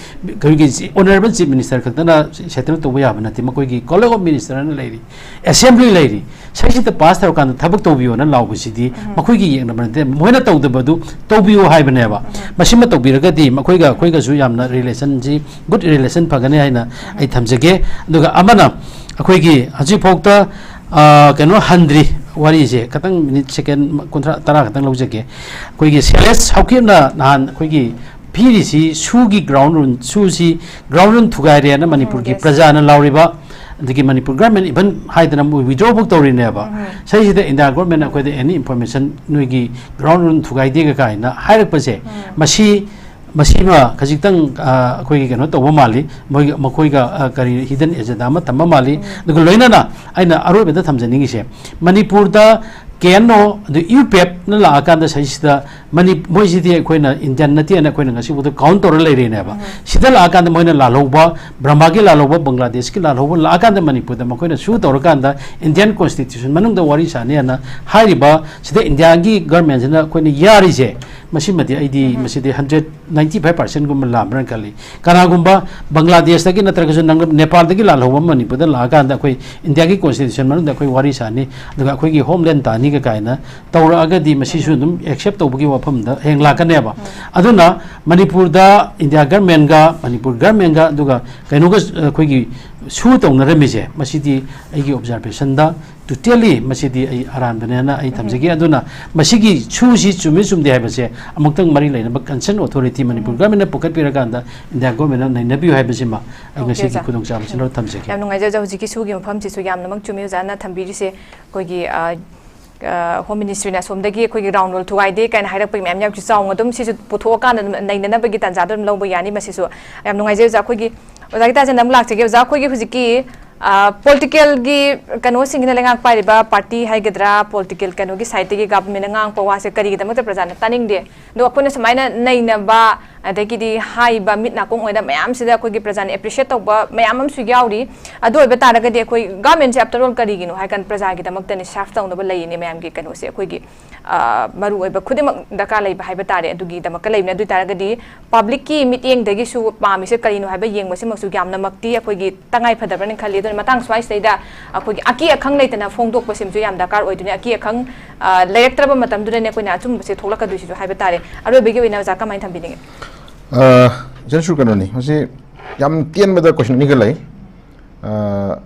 ꯑꯩꯈꯣꯏꯒꯤ ꯑꯣꯅꯔꯦꯕꯜ ꯆꯤꯐ ꯃꯤꯅꯤꯁꯇꯔ ꯈꯛꯇꯅ ꯁꯦꯇꯜ ꯇꯧꯕ ꯌꯥꯕ ꯅꯠꯇꯦ꯫ ꯃꯈꯣꯏꯒꯤ ꯀꯣꯂꯦꯖ ꯑꯣꯐ ꯃꯤꯅꯤꯁꯇꯔ ꯑꯅ ꯂꯩꯔꯤ, ꯑꯦꯁꯦꯝꯕ꯭ꯂꯤ ꯂꯩꯔꯤ, ꯁꯤꯁꯤꯗ ꯄꯥꯁ ꯇꯧꯔꯀꯥꯟꯗ ꯊꯕꯛ ꯇꯧꯕꯤꯌꯣꯅ ꯂꯥꯎꯕꯁꯤꯗꯤ ꯃꯈꯣꯏꯒꯤ ꯌꯦꯛꯅꯕ ꯅꯠꯇꯦ꯫ ꯃꯣꯏꯅ ꯇꯧꯗꯕꯗꯨ ꯇꯧꯕꯤꯌꯨ ꯍꯥꯏꯕꯅꯦꯕ꯫ ꯃꯁꯤꯃ ꯇꯧꯕꯤꯔꯒꯗꯤ ꯃꯈꯣꯏꯒ ꯑꯩꯈꯣꯏꯒꯁꯨ ꯌꯥꯝꯅ ꯔꯤꯂꯦꯁꯟꯁꯤ, ꯒꯨꯗ ꯔꯤꯂꯦꯁꯟ ꯐꯒꯅꯤ ꯍꯥꯏꯅ ꯑꯩ ꯊꯝꯖꯒꯦ꯫ ꯑꯗꯨꯒ ꯑꯃꯅ ꯑꯩꯈꯣꯏꯒꯤ ꯍꯧꯖꯤꯛꯐꯥꯎꯗ, ꯑ, ꯀꯩꯅꯣ ꯍꯟꯗ꯭ꯔꯤ, ꯋꯥꯔꯤꯁꯦ ꯈꯇꯪ ꯃꯤꯅꯤꯠ ꯁꯦꯀꯦꯟ ꯀꯨꯟꯊ꯭ꯔꯥ, ꯇꯔꯥ ꯈꯛꯇꯪ ꯂꯧꯖꯒꯦ꯫ ꯑꯩꯈꯣꯏꯒꯤ ꯁꯦꯂꯦꯁ ꯍꯥꯎꯀꯤꯞꯅ ꯅꯍꯥꯟ ꯑꯩꯈꯣꯏꯒꯤ ꯄꯤꯔꯤꯁꯤ ꯁꯨꯒꯤ ꯒ꯭ꯔꯥꯎꯟ ꯔꯨꯜ, ꯁꯨꯁꯤ ꯒ꯭ꯔꯥꯎꯟ ꯔꯨꯜ ꯊꯨꯒꯥꯏꯔꯦꯅ ꯃꯅꯤꯄꯨꯔꯒꯤ ꯎꯝ, yes. ꯄ꯭ꯔꯖꯥꯅ ꯂꯥꯎꯔꯤꯕ, ꯑꯗꯒꯤ ꯃꯅꯤꯄꯨꯔ ꯒꯚꯔꯟꯃꯦꯟ ꯏꯚꯟ ꯍꯥꯏꯗꯅ ꯃꯣꯏ ꯋꯤꯗ꯭ꯔꯣꯐꯥꯎ ꯇꯧꯔꯤꯅꯦꯕ꯫ ꯎꯝ. ꯁꯤꯁꯤꯗ ꯏꯟꯗꯤꯌꯥ ꯒꯚꯔꯟꯃꯦꯟꯅ ꯑꯩꯈꯣꯏꯗ ꯑꯦꯅꯤ ꯏꯟꯐꯣꯔꯃꯦꯁꯟ ꯅꯣꯏꯒꯤ ꯒ꯭ꯔꯥꯎꯟ ꯔꯨꯜ ꯊꯨꯒꯥꯏꯗꯦꯒ ꯀꯥꯏꯅ ꯍꯥꯏꯔꯛꯄꯁꯦ, ꯎꯝ. ꯃꯁꯤ, ꯃꯁꯤꯃ ꯈꯖꯤꯛꯇꯪ, ꯑ, ꯑꯩꯈꯣꯏꯒꯤ ꯀꯩꯅꯣ ꯇꯧꯕ ꯃꯥꯜꯂꯤ, ꯃꯣꯏꯒ, ꯃꯈꯣꯏꯒ, ꯑ, ꯀꯔꯤ ꯍꯤꯗꯟ ꯑꯦꯖꯦꯟꯗꯥ ꯑꯃ ꯊꯝꯕ ꯃꯥꯜꯂꯤ꯫ ꯎꯝ. ꯑꯗꯨꯒ ꯂꯣꯏꯅꯅ ꯑꯩꯅ ꯑꯔꯣꯏꯕꯗ ꯊꯝꯖꯅꯤꯡꯉꯤꯁꯦ, ꯃꯅꯤꯄꯨꯔꯗ ꯀꯦ ꯑꯦꯟ ꯑꯣ ꯑꯗꯨ ꯌꯨ ꯄꯤ ꯑꯦꯐꯅ ꯂꯥꯛꯑꯀꯥꯟꯗ ꯁꯤꯁꯤꯗ ꯃꯅꯤ-, ꯃꯣꯏꯁꯤꯗꯤ ꯑꯩꯈꯣꯏꯅ ꯏꯟꯗꯤꯌꯥꯟ ꯅꯠꯇꯦꯅ ꯑꯩꯈꯣꯏꯅ ꯉꯁꯤꯐꯥꯎꯗ ꯀꯥꯎꯟ ꯇꯧꯔ ꯂꯩꯔꯦꯅꯦꯕ꯫ ꯎꯝ. ꯁꯤꯗ ꯂꯥꯛꯑꯀꯥꯟꯗ ꯃꯣꯏꯅ ꯂꯥꯜꯍꯧꯕ, ꯕ꯭ꯔꯍꯃꯥꯒꯤ ꯂꯥꯜꯍꯧꯕ, ꯕꯪꯒ꯭ꯂꯥꯗꯦꯁꯀꯤ ꯂꯥꯜꯍꯧꯕ ꯂꯥꯛꯑꯀꯥꯟꯗ ꯃꯅꯤꯄꯨꯔꯗ ꯃꯈꯣꯏꯅ ꯁꯨ ꯇꯧꯔꯀꯥꯟꯗ ꯏꯟꯗꯤꯌꯥꯟ ꯀꯣꯟꯁꯇꯤꯇ꯭ꯌꯨꯁꯟ ꯃꯅꯨꯡꯗ ꯋꯥꯔꯤ ꯁꯥꯅꯤ ꯍꯥꯏꯅ ꯍꯥꯏꯔꯤꯕ ꯁꯤꯗ ꯏꯟꯗꯤꯌꯥꯒꯤ ꯒꯔꯃꯦꯟꯁꯤꯅ ꯑꯩꯈꯣꯏꯅ ꯌꯥꯔꯤꯁꯦ, ꯃꯁꯤꯃꯗꯤ ꯑꯩꯗꯤ ꯎꯝ. ꯃꯁꯤꯗꯤ ꯍꯟꯗ꯭ꯔꯦꯠ ꯅꯥꯏꯟꯇꯤ ꯐꯥꯏꯚ ꯄꯥꯔꯁꯦꯟꯒꯨꯝꯕ ꯂꯥꯟꯕ꯭ꯔꯅ ꯈꯜꯂꯤ꯫ ꯀꯅꯥꯒꯨꯝꯕ ꯕꯪꯒ꯭ꯂꯥꯗꯦꯁꯇꯒꯤ ꯅꯠꯇ꯭ꯔꯒꯁꯨ ꯅꯪ ꯅꯦꯄꯥꯜꯗꯒꯤ ꯂꯥꯜꯍꯧꯕ ꯑꯃ ꯃꯅꯤꯄꯨꯔꯗ ꯂꯥꯛꯑꯀꯥꯟꯗ ꯑꯩꯈꯣꯏ ꯏꯟꯗꯤꯌꯥꯒꯤ ꯀꯣꯟꯁꯇꯤꯇ꯭ꯌꯨꯁꯟ ꯃꯅꯨꯡꯗ ꯑꯩꯈꯣꯏ ꯋꯥꯔꯤ ꯁꯥꯅꯤ, ꯑꯗꯨꯒ ꯑꯩꯈꯣꯏꯒꯤ ꯍꯣꯝꯂꯦꯟ ꯇꯥꯅꯤꯒ ꯀꯥꯏꯅ ꯇꯧꯔꯛꯑꯒꯗꯤ ꯃꯁꯤꯁꯨ ꯑꯗꯨꯝ ꯑꯦꯛꯁꯦꯞ ꯇꯧꯕꯒꯤ ꯋꯥꯐꯝꯗ ꯍꯌꯦꯡ ꯂꯥꯛꯀꯅꯦꯕ꯫ ꯎꯝ. ꯑꯗꯨꯅ ꯃꯅꯤꯄꯨꯔꯗ ꯏꯟꯗꯤꯌꯥ ꯒꯔꯃꯦꯟꯒ ꯃꯅꯤꯄꯨꯔ ꯒꯔꯃꯦꯟꯒ ꯑꯗꯨꯒ ꯀꯩꯅꯣꯒ ꯑꯩꯈꯣꯏꯒꯤ ꯁꯨ ꯇꯧꯅꯔꯝꯃꯤꯁꯦ, ꯃꯁꯤꯗꯤ ꯑꯩꯒꯤ ꯑꯣꯕꯖꯥꯔꯕꯦꯁꯟꯗ ꯇꯣꯇꯦꯜꯂꯤ ꯃꯁꯤꯗꯤ ꯑꯩ ꯑꯔꯥꯟꯕꯅꯦꯅ ꯑꯩ ꯎꯝ. ꯊꯝꯖꯒꯦ꯫ ꯑꯗꯨꯅ ꯃꯁꯤꯒꯤ ꯁꯨꯁꯤ ꯆꯨꯝꯃꯤ ꯆꯨꯝꯗꯦ ꯍꯥꯏꯕꯁꯦ ꯑꯃꯨꯛꯇꯪ ꯃꯔꯤ ꯂꯩꯅꯕ ꯀꯟꯁꯔꯟ ꯑꯣꯊꯣꯔꯤꯇꯤ ꯃꯅꯤꯄꯨꯔ ꯎꯝ. ꯒꯔꯃꯦꯟꯅ ꯄꯨꯈꯠꯄꯤꯔꯀꯥꯟꯗ ꯏꯟꯗꯤꯌꯥ ꯒꯣꯔꯃꯦꯟꯅ ꯅꯩꯅꯕꯤꯌꯨ ꯍꯥꯏꯕꯁꯤꯃ ꯑꯩ ꯑꯣꯀꯦ, ꯉꯁꯤꯒꯤ ꯑꯣꯖꯥ. ꯈꯨꯗꯣꯡꯆꯥꯕꯁꯤꯅ ꯊꯝꯖꯒꯦ꯫ ꯌꯥꯝ ꯅꯨꯡꯉꯥꯏꯖꯩ, ꯑꯣꯖꯥ꯫ ꯍꯧꯖꯤꯛꯀꯤ ꯁꯨꯒꯤ ꯃꯐꯝꯁꯤꯁꯨ ꯌꯥꯝꯅꯃꯛ ꯆꯨꯝꯃꯤ, ꯑꯣꯖꯥꯅ ꯊꯝꯕꯤꯔꯤꯁꯦ꯫ ꯑꯩꯈꯣꯏꯒꯤ, ꯑ, ꯑ, ꯍꯣꯝ ꯃꯤꯅꯤꯁꯇ꯭ꯔꯤꯅ ꯑꯁꯣꯝꯗꯒꯤ ꯑꯩꯈꯣꯏꯒꯤ ꯒ꯭ꯔꯥꯎꯟ ꯔꯨꯜ ꯊꯨꯒꯥꯏꯗꯦ ꯀꯥꯏꯅ ꯍꯥꯏꯔꯛꯄꯒꯤ ꯃꯌꯥꯝ ꯌꯥꯎꯔꯤꯁꯦ, ꯆꯥꯎꯅ ꯑꯗꯨꯝ ꯁꯤꯁꯨ ꯄꯨꯊꯣꯛꯑꯀꯥꯟꯗ ꯑꯗꯨꯝ ꯅꯩꯅꯅꯕꯒꯤ ꯇꯥꯟꯖꯥꯗꯣ ꯑꯗꯨꯝ ꯂꯧꯕ ꯌꯥꯅꯤ꯫ ꯃꯁꯤꯁꯨ ꯌꯥꯝ ꯅꯨꯡꯉꯥꯏꯖꯩ, ꯑꯣꯖꯥ꯫ ꯑꯩꯈꯣꯏꯒꯤ ꯑꯣꯖꯥꯒꯤ ꯇꯥꯖꯟꯗ ꯑꯃꯨꯛ ꯂꯥꯛꯆꯒꯦ꯫ ꯑꯣꯖꯥ, ꯑꯩꯈꯣꯏꯒꯤ ꯍꯧꯖꯤꯛꯀꯤ, ꯑ, ꯄꯣꯂꯤꯇꯤꯀꯦꯜꯒꯤ ꯀꯩꯅꯣꯁꯤꯡꯁꯤꯅ ꯂꯩꯉꯥꯛ ꯄꯥꯏꯔꯤꯕ ꯄꯥꯔꯇꯤ ꯍꯥꯏꯒꯗ꯭ꯔꯥ, ꯄꯣꯂꯤꯇꯤꯀꯦꯜ ꯀꯩꯅꯣꯒꯤ ꯁꯥꯏꯠꯇꯒꯤ ꯒꯚꯔꯟꯃꯦꯟꯅ ꯉꯥꯡꯉꯛꯄ ꯋꯥꯁꯦ ꯀꯔꯤꯒꯤꯗꯃꯛꯇ ꯄ꯭ꯔꯖꯥꯅ ꯇꯥꯅꯤꯡꯗꯦ? ꯑꯗꯣ ꯑꯩꯈꯣꯏꯅ ꯁꯨꯃꯥꯏꯅ ꯅꯩꯅꯕ, ꯑꯗꯒꯤꯗꯤ ꯍꯥꯏꯕ ꯃꯤꯠ ꯅꯥꯀꯣꯡ ꯑꯣꯏꯅ ꯃꯌꯥꯝꯁꯤꯗ ꯑꯩꯈꯣꯏꯒꯤ ꯄ꯭ꯔꯖꯥꯅ ꯑꯦꯄ꯭ꯔꯤꯁꯤꯌꯦꯠ ꯇꯧꯕ ꯃꯌꯥꯝ ꯑꯃꯁꯨ ꯌꯥꯎꯔꯤ꯫ ꯑꯗꯨ ꯑꯣꯏꯕ ꯇꯥꯔꯒꯗꯤ ꯑꯩꯈꯣꯏ ꯒꯚꯔꯟꯃꯦꯟꯁꯦ after all ꯀꯔꯤꯒꯤꯅꯣ ꯍꯥꯏ ꯀꯥꯟꯗ ꯄ꯭ꯔꯖꯥꯒꯤꯗꯃꯛꯇꯅꯤ, ꯁꯥꯔꯚ ꯇꯧꯅꯕ ꯂꯩꯔꯤꯅꯦ ꯃꯌꯥꯝꯒꯤ ꯀꯩꯅꯣꯁꯦ꯫ ꯑꯩꯈꯣꯏꯒꯤ, ꯑ, ꯃꯔꯨ ꯑꯣꯏꯕ ꯈꯨꯗꯤꯡꯃꯛ ꯗꯔꯀꯥꯔ ꯂꯩꯕ ꯍꯥꯏꯕ ꯇꯥꯔꯦ, ꯑꯗꯨꯒꯤꯗꯃꯛꯇ ꯂꯩꯕꯅꯦ꯫ ꯑꯗꯨ ꯑꯣꯏ ꯇꯥꯔꯒꯗꯤ ꯄꯕ꯭ꯂꯤꯛꯀꯤ ꯃꯤꯠꯌꯦꯡꯗꯒꯤꯁꯨ ꯄꯥꯝꯃꯤꯁꯦ ꯀꯔꯤꯅꯣ ꯍꯥꯏꯕ ꯌꯦꯡꯕꯁꯤꯃꯛꯁꯨ ꯌꯥꯝꯅꯃꯛꯇꯤ ꯑꯩꯈꯣꯏꯒꯤ ꯇꯉꯥꯏ ꯐꯗꯕ꯭ꯔꯅ ꯈꯜꯂꯤ꯫ ꯑꯗꯨꯅ ꯃꯇꯥꯡ ꯁ꯭ꯋꯥꯏꯁꯤꯗꯩꯗ ꯑꯩꯈꯣꯏꯒꯤ ꯑꯀꯤ ꯑꯈꯪ ꯂꯩꯇꯅ ꯐꯣꯡꯗꯣꯛꯄꯁꯤꯃꯁꯨ ꯌꯥꯝ ꯗꯔꯀꯥꯔ ꯑꯣꯏꯗꯣꯏꯅꯤ꯫ ꯑꯀꯤ ꯑꯈꯪ, ꯑ, ꯂꯩꯔꯛꯇ꯭ꯔꯕ ꯃꯇꯝꯗꯨꯗꯅꯦ ꯑꯩꯈꯣꯏꯅ ꯑꯆꯨꯝꯕꯁꯦ ꯊꯣꯛꯂꯛꯀꯗꯣꯏꯁꯤꯁꯨ ꯍꯥꯏꯕ ꯇꯥꯔꯦ꯫ ꯑꯔꯣꯏꯕꯒꯤ ꯑꯣꯏꯅ ꯑꯣꯖꯥ ꯀꯃꯥꯏꯅ ꯊꯝꯕꯤꯅꯤꯡꯉꯤ? ꯑ, ꯖꯦꯟꯁꯨ ꯀꯩꯅꯣꯅꯤ, ꯃꯁꯤ ꯌꯥꯝ ꯇꯦꯟꯕꯗ ꯀꯣꯏꯁꯟ ꯑꯅꯤꯒ ꯂꯩ꯫ ꯑ,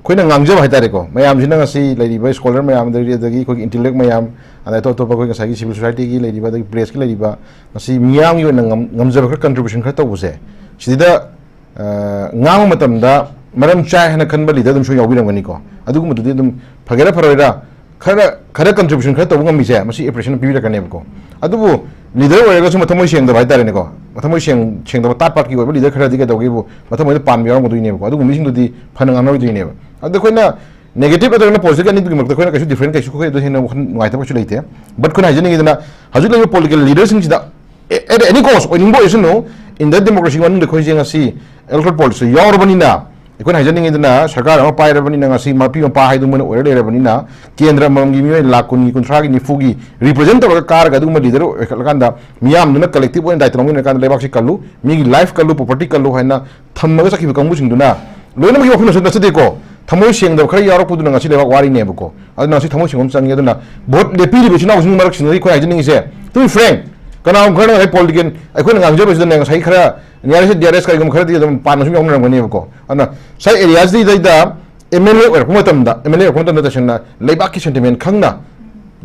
ꯑꯩꯈꯣꯏꯅ ꯉꯥꯡꯖꯕ ꯍꯥꯏꯇꯥꯔꯦꯀꯣ, ꯃꯌꯥꯝꯁꯤꯅ ꯉꯁꯤ ꯂꯩꯔꯤꯕ ꯁ꯭ꯀꯣꯂꯔ ꯃꯌꯥꯝ, ꯑꯗꯒꯤ ꯑꯩꯈꯣꯏꯒꯤ ꯏꯟꯇꯦꯂꯦꯛ ꯃꯌꯥꯝ, ꯑꯗꯩ ꯑꯇꯣꯞ ꯑꯇꯣꯞꯄ ꯑꯩꯈꯣꯏ ꯉꯁꯥꯏꯒꯤ ꯁꯤꯚꯤꯜ ꯁꯣꯁꯥꯏꯇꯤꯒꯤ ꯂꯩꯔꯤꯕ, ꯑꯗꯒꯤ ꯄ꯭ꯔꯦꯁꯀꯤ ꯂꯩꯔꯤꯕ, ꯉꯁꯤ ꯃꯤꯌꯥꯝꯒꯤ ꯑꯣꯏꯅ ꯉꯝ-, ꯉꯝꯖꯕ ꯈꯔ ꯀꯟꯇ꯭ꯔꯤꯕ꯭ꯌꯨꯁꯟ ꯈꯔ ꯇꯧꯕꯁꯦ, ꯁꯤꯗ, ꯑ, ꯉꯥꯡꯕ ꯃꯇꯝꯗ ꯃꯔꯝ ꯆꯥꯏ ꯍꯥꯏꯅ ꯈꯟꯕ ꯂꯤꯗꯔ ꯑꯗꯨꯝꯁꯨ ꯌꯥꯎꯕꯤꯔꯝꯒꯅꯤꯀꯣ꯫ ꯑꯗꯨꯒꯨꯝꯕꯗꯨꯗꯤ ꯑꯗꯨꯝ ꯐꯒꯦꯔꯥ ꯐꯔꯣꯏꯔꯥ, ꯈꯔ, ꯈꯔ ꯀꯟꯇ꯭ꯔꯤꯕ꯭ꯌꯨꯁꯟ ꯈꯔ ꯇꯧꯕ ꯉꯝꯃꯤꯁꯦ, ꯃꯁꯤ ꯑꯦꯄ꯭ꯔꯤꯁꯤꯌꯦꯁꯟ ꯄꯤꯕꯤꯔꯛꯀꯅꯦꯕꯀꯣ꯫ ꯑꯗꯨꯕꯨ ꯂꯤꯗꯔ ꯑꯣꯏꯔꯒꯁꯨ ꯃꯊꯃꯣꯏ ꯁꯦꯡꯗꯕ ꯍꯥꯏꯇꯥꯔꯦꯅꯦꯀꯣ, ꯃꯊꯃꯣꯏ ꯁꯦꯡ-, ꯁꯦꯡꯗꯕ ꯇꯥꯠ ꯄꯥꯠꯀꯤ ꯑꯣꯏꯕ ꯂꯤꯗꯔ ꯈꯔꯗꯤ ꯀꯩꯗꯧꯒꯦꯕꯨ, ꯃꯊꯃꯣꯏꯗ ꯄꯥꯟꯕ ꯌꯥꯎꯔꯝꯒꯗꯣꯏꯅꯦꯕꯀꯣ꯫ ꯑꯗꯨꯒꯨꯝꯕ ꯃꯤꯁꯤꯡꯗꯨꯗꯤ ꯐꯅ ꯉꯥꯡꯅꯔꯣꯏꯗꯣꯏꯅꯦꯕ꯫ ꯑꯗꯨꯗ ꯑꯩꯈꯣꯏꯅ ꯅꯦꯒꯦꯇꯤꯚ ꯅꯠꯇ꯭ꯔꯒꯅ ꯄꯣꯖꯤꯇꯤꯚ ꯑꯅꯤꯗꯨꯒꯤ ꯃꯔꯛꯇ ꯑꯩꯈꯣꯏꯅ ꯀꯩꯁꯨ ꯗꯤꯐ꯭ꯔꯦꯟ ꯀꯩꯁꯨ, ꯑꯩꯈꯣꯏ ꯑꯗꯨ ꯍꯦꯟꯅ ꯋꯥꯈꯜ ꯅꯨꯡꯉꯥꯏꯇꯕ ꯀꯩꯁꯨ ꯂꯩꯇꯦ꯫ ꯕꯠ ꯑꯩꯈꯣꯏꯅ ꯍꯥꯏꯖꯅꯤꯡꯉꯤꯗꯅ, ꯍꯧꯖꯤꯛ ꯂꯩꯔꯤꯕ ꯄꯣꯂꯤꯇꯤꯀꯦꯜ ꯂꯤꯗꯔꯁꯤꯡꯁꯤꯗ, at any cost, ꯑꯣꯏꯅꯤꯡꯕ ꯑꯣꯏꯁꯅꯨ, in the democracy ꯃꯅꯨꯡꯗ ꯑꯩꯈꯣꯏꯁꯦ ꯉꯁꯤ ꯏꯂꯦꯛꯇꯣꯔꯦꯜ ꯄꯣꯂꯤꯇꯤꯛꯁꯇ ꯌꯥꯎꯔꯕꯅꯤꯅ, ꯑꯩꯈꯣꯏꯅ ꯍꯥꯏꯖꯅꯤꯡꯉꯤꯗꯅ, ꯁꯔꯀꯥꯔ ꯑꯃ ꯄꯥꯏꯔꯕꯅꯤꯅ, ꯉꯁꯤ ꯃꯄꯤ ꯃꯄꯥ ꯍꯥꯏꯗꯨ ꯃꯣꯏꯅ ꯑꯣꯏꯔ ꯂꯩꯔꯕꯅꯤꯅ, ꯀꯦꯟꯗ꯭ꯔ ꯑꯃꯃꯝꯒꯤ ꯃꯤꯑꯣꯏ ꯂꯥꯈ ꯀꯨꯟꯒꯤ, ꯀꯨꯟꯊ꯭ꯔꯥꯒꯤ, ꯅꯤꯐꯨꯒꯤ ꯔꯤꯄ꯭ꯔꯖꯦꯟ ꯇꯧꯔꯒ ꯀꯥꯔꯒ ꯑꯗꯨꯒꯨꯝꯕ ꯂꯤꯗꯔ ꯑꯣꯏꯈꯠꯂꯀꯥꯟꯗ, ꯃꯤꯌꯥꯝꯗꯨꯅ ꯀꯂꯦꯛꯇꯤꯚ ꯑꯣꯏꯅ ꯗꯥꯏꯇ ꯂꯧꯃꯤꯟꯅꯔꯀꯥꯟꯗ, ꯂꯩꯕꯥꯛꯁꯤ ꯀꯜꯂꯨ, ꯃꯤꯒꯤ ꯂꯥꯏꯐ ꯀꯜꯂꯨ, ꯄ꯭ꯔꯣꯄꯔꯇꯤ ꯀꯜꯂꯨ ꯍꯥꯏꯅ ꯊꯝꯃꯒ ꯆꯠꯈꯤꯕ ꯀꯥꯡꯕꯨꯁꯤꯡꯗꯨꯅ, ꯂꯣꯏꯅꯃꯛꯀꯤ ꯋꯥꯐꯝ ꯅꯠꯆꯗꯦꯀꯣ, ꯊꯃꯣꯏ ꯁꯦꯡꯗꯕ ꯈꯔ ꯌꯥꯎꯔꯛꯄꯗꯨꯅ ꯉꯁꯤ ꯂꯩꯕꯥꯛ ꯋꯥꯔꯤꯅꯦꯕꯀꯣ꯫ ꯑꯗꯨꯅ ꯉꯁꯤ ꯊꯃꯣꯏ ꯁꯦꯡꯕ ꯑꯃ ꯆꯪꯉꯦ꯫ ꯑꯗꯨꯅ ꯚꯣꯠ ꯂꯦꯞꯄꯤꯔꯤꯕ ꯏꯆꯤꯟ ꯏꯅꯥꯎꯁꯤꯡ ꯃꯔꯛꯁꯤꯗ ꯑꯩꯈꯣꯏ ꯍꯥꯏꯖꯅꯤꯡꯉꯤꯁꯦ, to be frank, ꯀꯅꯥꯒꯨꯝꯕ ꯈꯔꯅ ꯉꯁꯥꯏ ꯄꯣꯂꯤꯇꯤꯀꯦꯜ, ꯑꯩꯈꯣꯏꯅ ꯉꯥꯡꯖꯕꯁꯤꯗꯅꯦ, ꯉꯁꯥꯏ ꯈꯔ ꯅꯤꯌꯥꯔꯦꯁ ꯗꯤꯌꯥꯔꯦꯁ ꯀꯔꯤꯒꯨꯝꯕ ꯈꯔꯗꯤ ꯑꯗꯨꯝ ꯄꯥꯟꯕꯁꯨ ꯌꯥꯎꯅꯔꯝꯒꯅꯦꯕꯀꯣ꯫ ꯑꯗꯨꯅ ꯉꯁꯥꯏ ꯑꯦꯔꯤꯌꯥꯁꯤꯗꯩꯗ ꯑꯦꯝ ꯑꯦꯜ ꯑꯦ ꯑꯣꯏꯔꯛꯄ ꯃꯇꯝꯗ, ꯑꯦꯝ ꯑꯦꯜ ꯑꯦ ꯑꯣꯏꯔꯛꯄ ꯃꯇꯝꯗ ꯇꯁꯦꯡꯅ ꯂꯩꯕꯥꯛꯀꯤ ꯁꯦꯟꯇꯤꯃꯦꯟ ꯈꯪꯅ,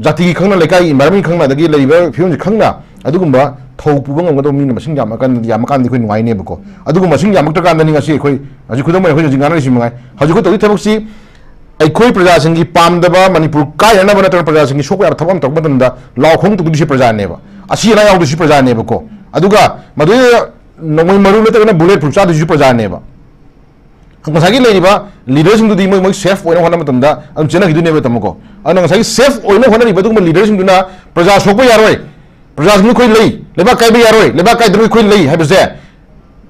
ꯖꯥꯇꯤꯒꯤ ꯈꯪꯅ, ꯂꯩꯀꯥꯏꯒꯤ ꯏꯟꯚꯥꯏꯔꯣꯟꯃꯦꯟ ꯈꯪꯅ, ꯑꯗꯒꯤ ꯂꯩꯔꯤꯕ ꯐꯤꯕꯝꯁꯤ ꯈꯪꯅ ꯑꯗꯨꯒꯨꯝꯕ ꯊꯧ ꯄꯨꯕ ꯉꯝꯒꯗꯕ ꯃꯤꯅ ꯃꯁꯤꯡ ꯌꯥꯝꯃꯀꯥꯟꯗ, ꯌꯥꯝꯃꯀꯥꯟꯗꯗꯤ ꯑꯩꯈꯣꯏ ꯅꯨꯡꯉꯥꯏꯅꯦꯕꯀꯣ꯫ ꯑꯗꯨꯒꯨꯝꯕ ꯃꯁꯤꯡ ꯌꯥꯝꯃꯛꯇ꯭ꯔꯀꯥꯟꯗꯅꯤ ꯉꯁꯤ ꯑꯩꯈꯣꯏ ꯍꯧꯖꯤꯛ ꯈꯨꯗꯝ ꯑꯣꯏꯅ ꯑꯩꯈꯣꯏ ꯍꯧꯖꯤꯛ ꯉꯥꯡꯅꯔꯤꯁꯤ ꯃꯉꯥꯏ꯫ ꯍꯧꯖꯤꯛ ꯑꯩꯈꯣꯏ ꯇꯧꯔꯤ ꯊꯕꯛꯁꯤ ꯑꯩꯈꯣꯏ ꯄ꯭ꯔꯖꯥꯁꯤꯡꯒꯤ ꯄꯥꯝꯗꯕ, ꯃꯅꯤꯄꯨꯔ ꯀꯥꯏꯅꯅꯕ ꯅꯠꯇ꯭ꯔꯒ ꯄ꯭ꯔꯖꯥꯁꯤꯡꯒꯤ ꯁꯣꯛꯄ ꯌꯥꯕ ꯊꯕꯛ ꯑꯃ ꯇꯧꯔꯛꯄ ꯃꯇꯝꯗ ꯂꯥꯎ ꯈꯣꯡ ꯇꯧꯗꯣꯏꯁꯤ ꯄ꯭ꯔꯖꯥꯅꯦꯕ, ꯑꯁꯤ ꯑꯅꯥ ꯌꯥꯎꯗꯣꯏꯁꯤ ꯄ꯭ꯔꯖꯥꯅꯦꯕꯀꯣ꯫ ꯑꯗꯨꯒ ꯃꯗꯨꯗ ꯅꯣꯡꯃꯩ ꯃꯔꯨ ꯅꯠꯇ꯭ꯔꯒꯅ ꯕꯨꯂꯦꯠ ꯄ꯭ꯔꯨꯐ ꯆꯥꯗꯣꯏꯁꯤꯁꯨ ꯄ꯭ꯔꯖꯥꯅꯦꯕ꯫ ꯉꯁꯥꯏꯒꯤ ꯂꯩꯔꯤꯕ ꯂꯤꯗꯔꯁꯤꯡꯗꯨꯗꯤ ꯃꯣꯏ, ꯃꯣꯏ ꯁꯦꯐ ꯑꯣꯏꯅ ꯍꯣꯠꯅꯕ ꯃꯇꯝꯗ ꯑꯗꯨꯝ ꯆꯦꯟꯅꯈꯤꯗꯣꯏꯅꯦꯕ, ꯇꯥꯃꯣꯀꯣ꯫ ꯑꯗꯨꯅ ꯉꯁꯥꯏꯒꯤ ꯁꯦꯐ ꯑꯣꯏꯅ ꯍꯣꯠꯅꯔꯤꯕ ꯑꯗꯨꯒꯨꯝꯕ ꯂꯤꯗꯔꯁꯤꯡꯗꯨꯅ ꯄ꯭ꯔꯖꯥ ꯁꯣꯛꯄ ꯌꯥꯔꯣꯏ, ꯄ꯭ꯔꯖꯥꯁꯤꯡ ꯑꯩꯈꯣꯏ ꯂꯩ, ꯂꯩꯕꯥꯛ ꯀꯥꯏꯕ ꯌꯥꯔꯣꯏ, ꯂꯩꯕꯥꯛ ꯀꯥꯏꯗꯕ ꯑꯩꯈꯣꯏ ꯂꯩ ꯍꯥꯏꯕꯁꯦ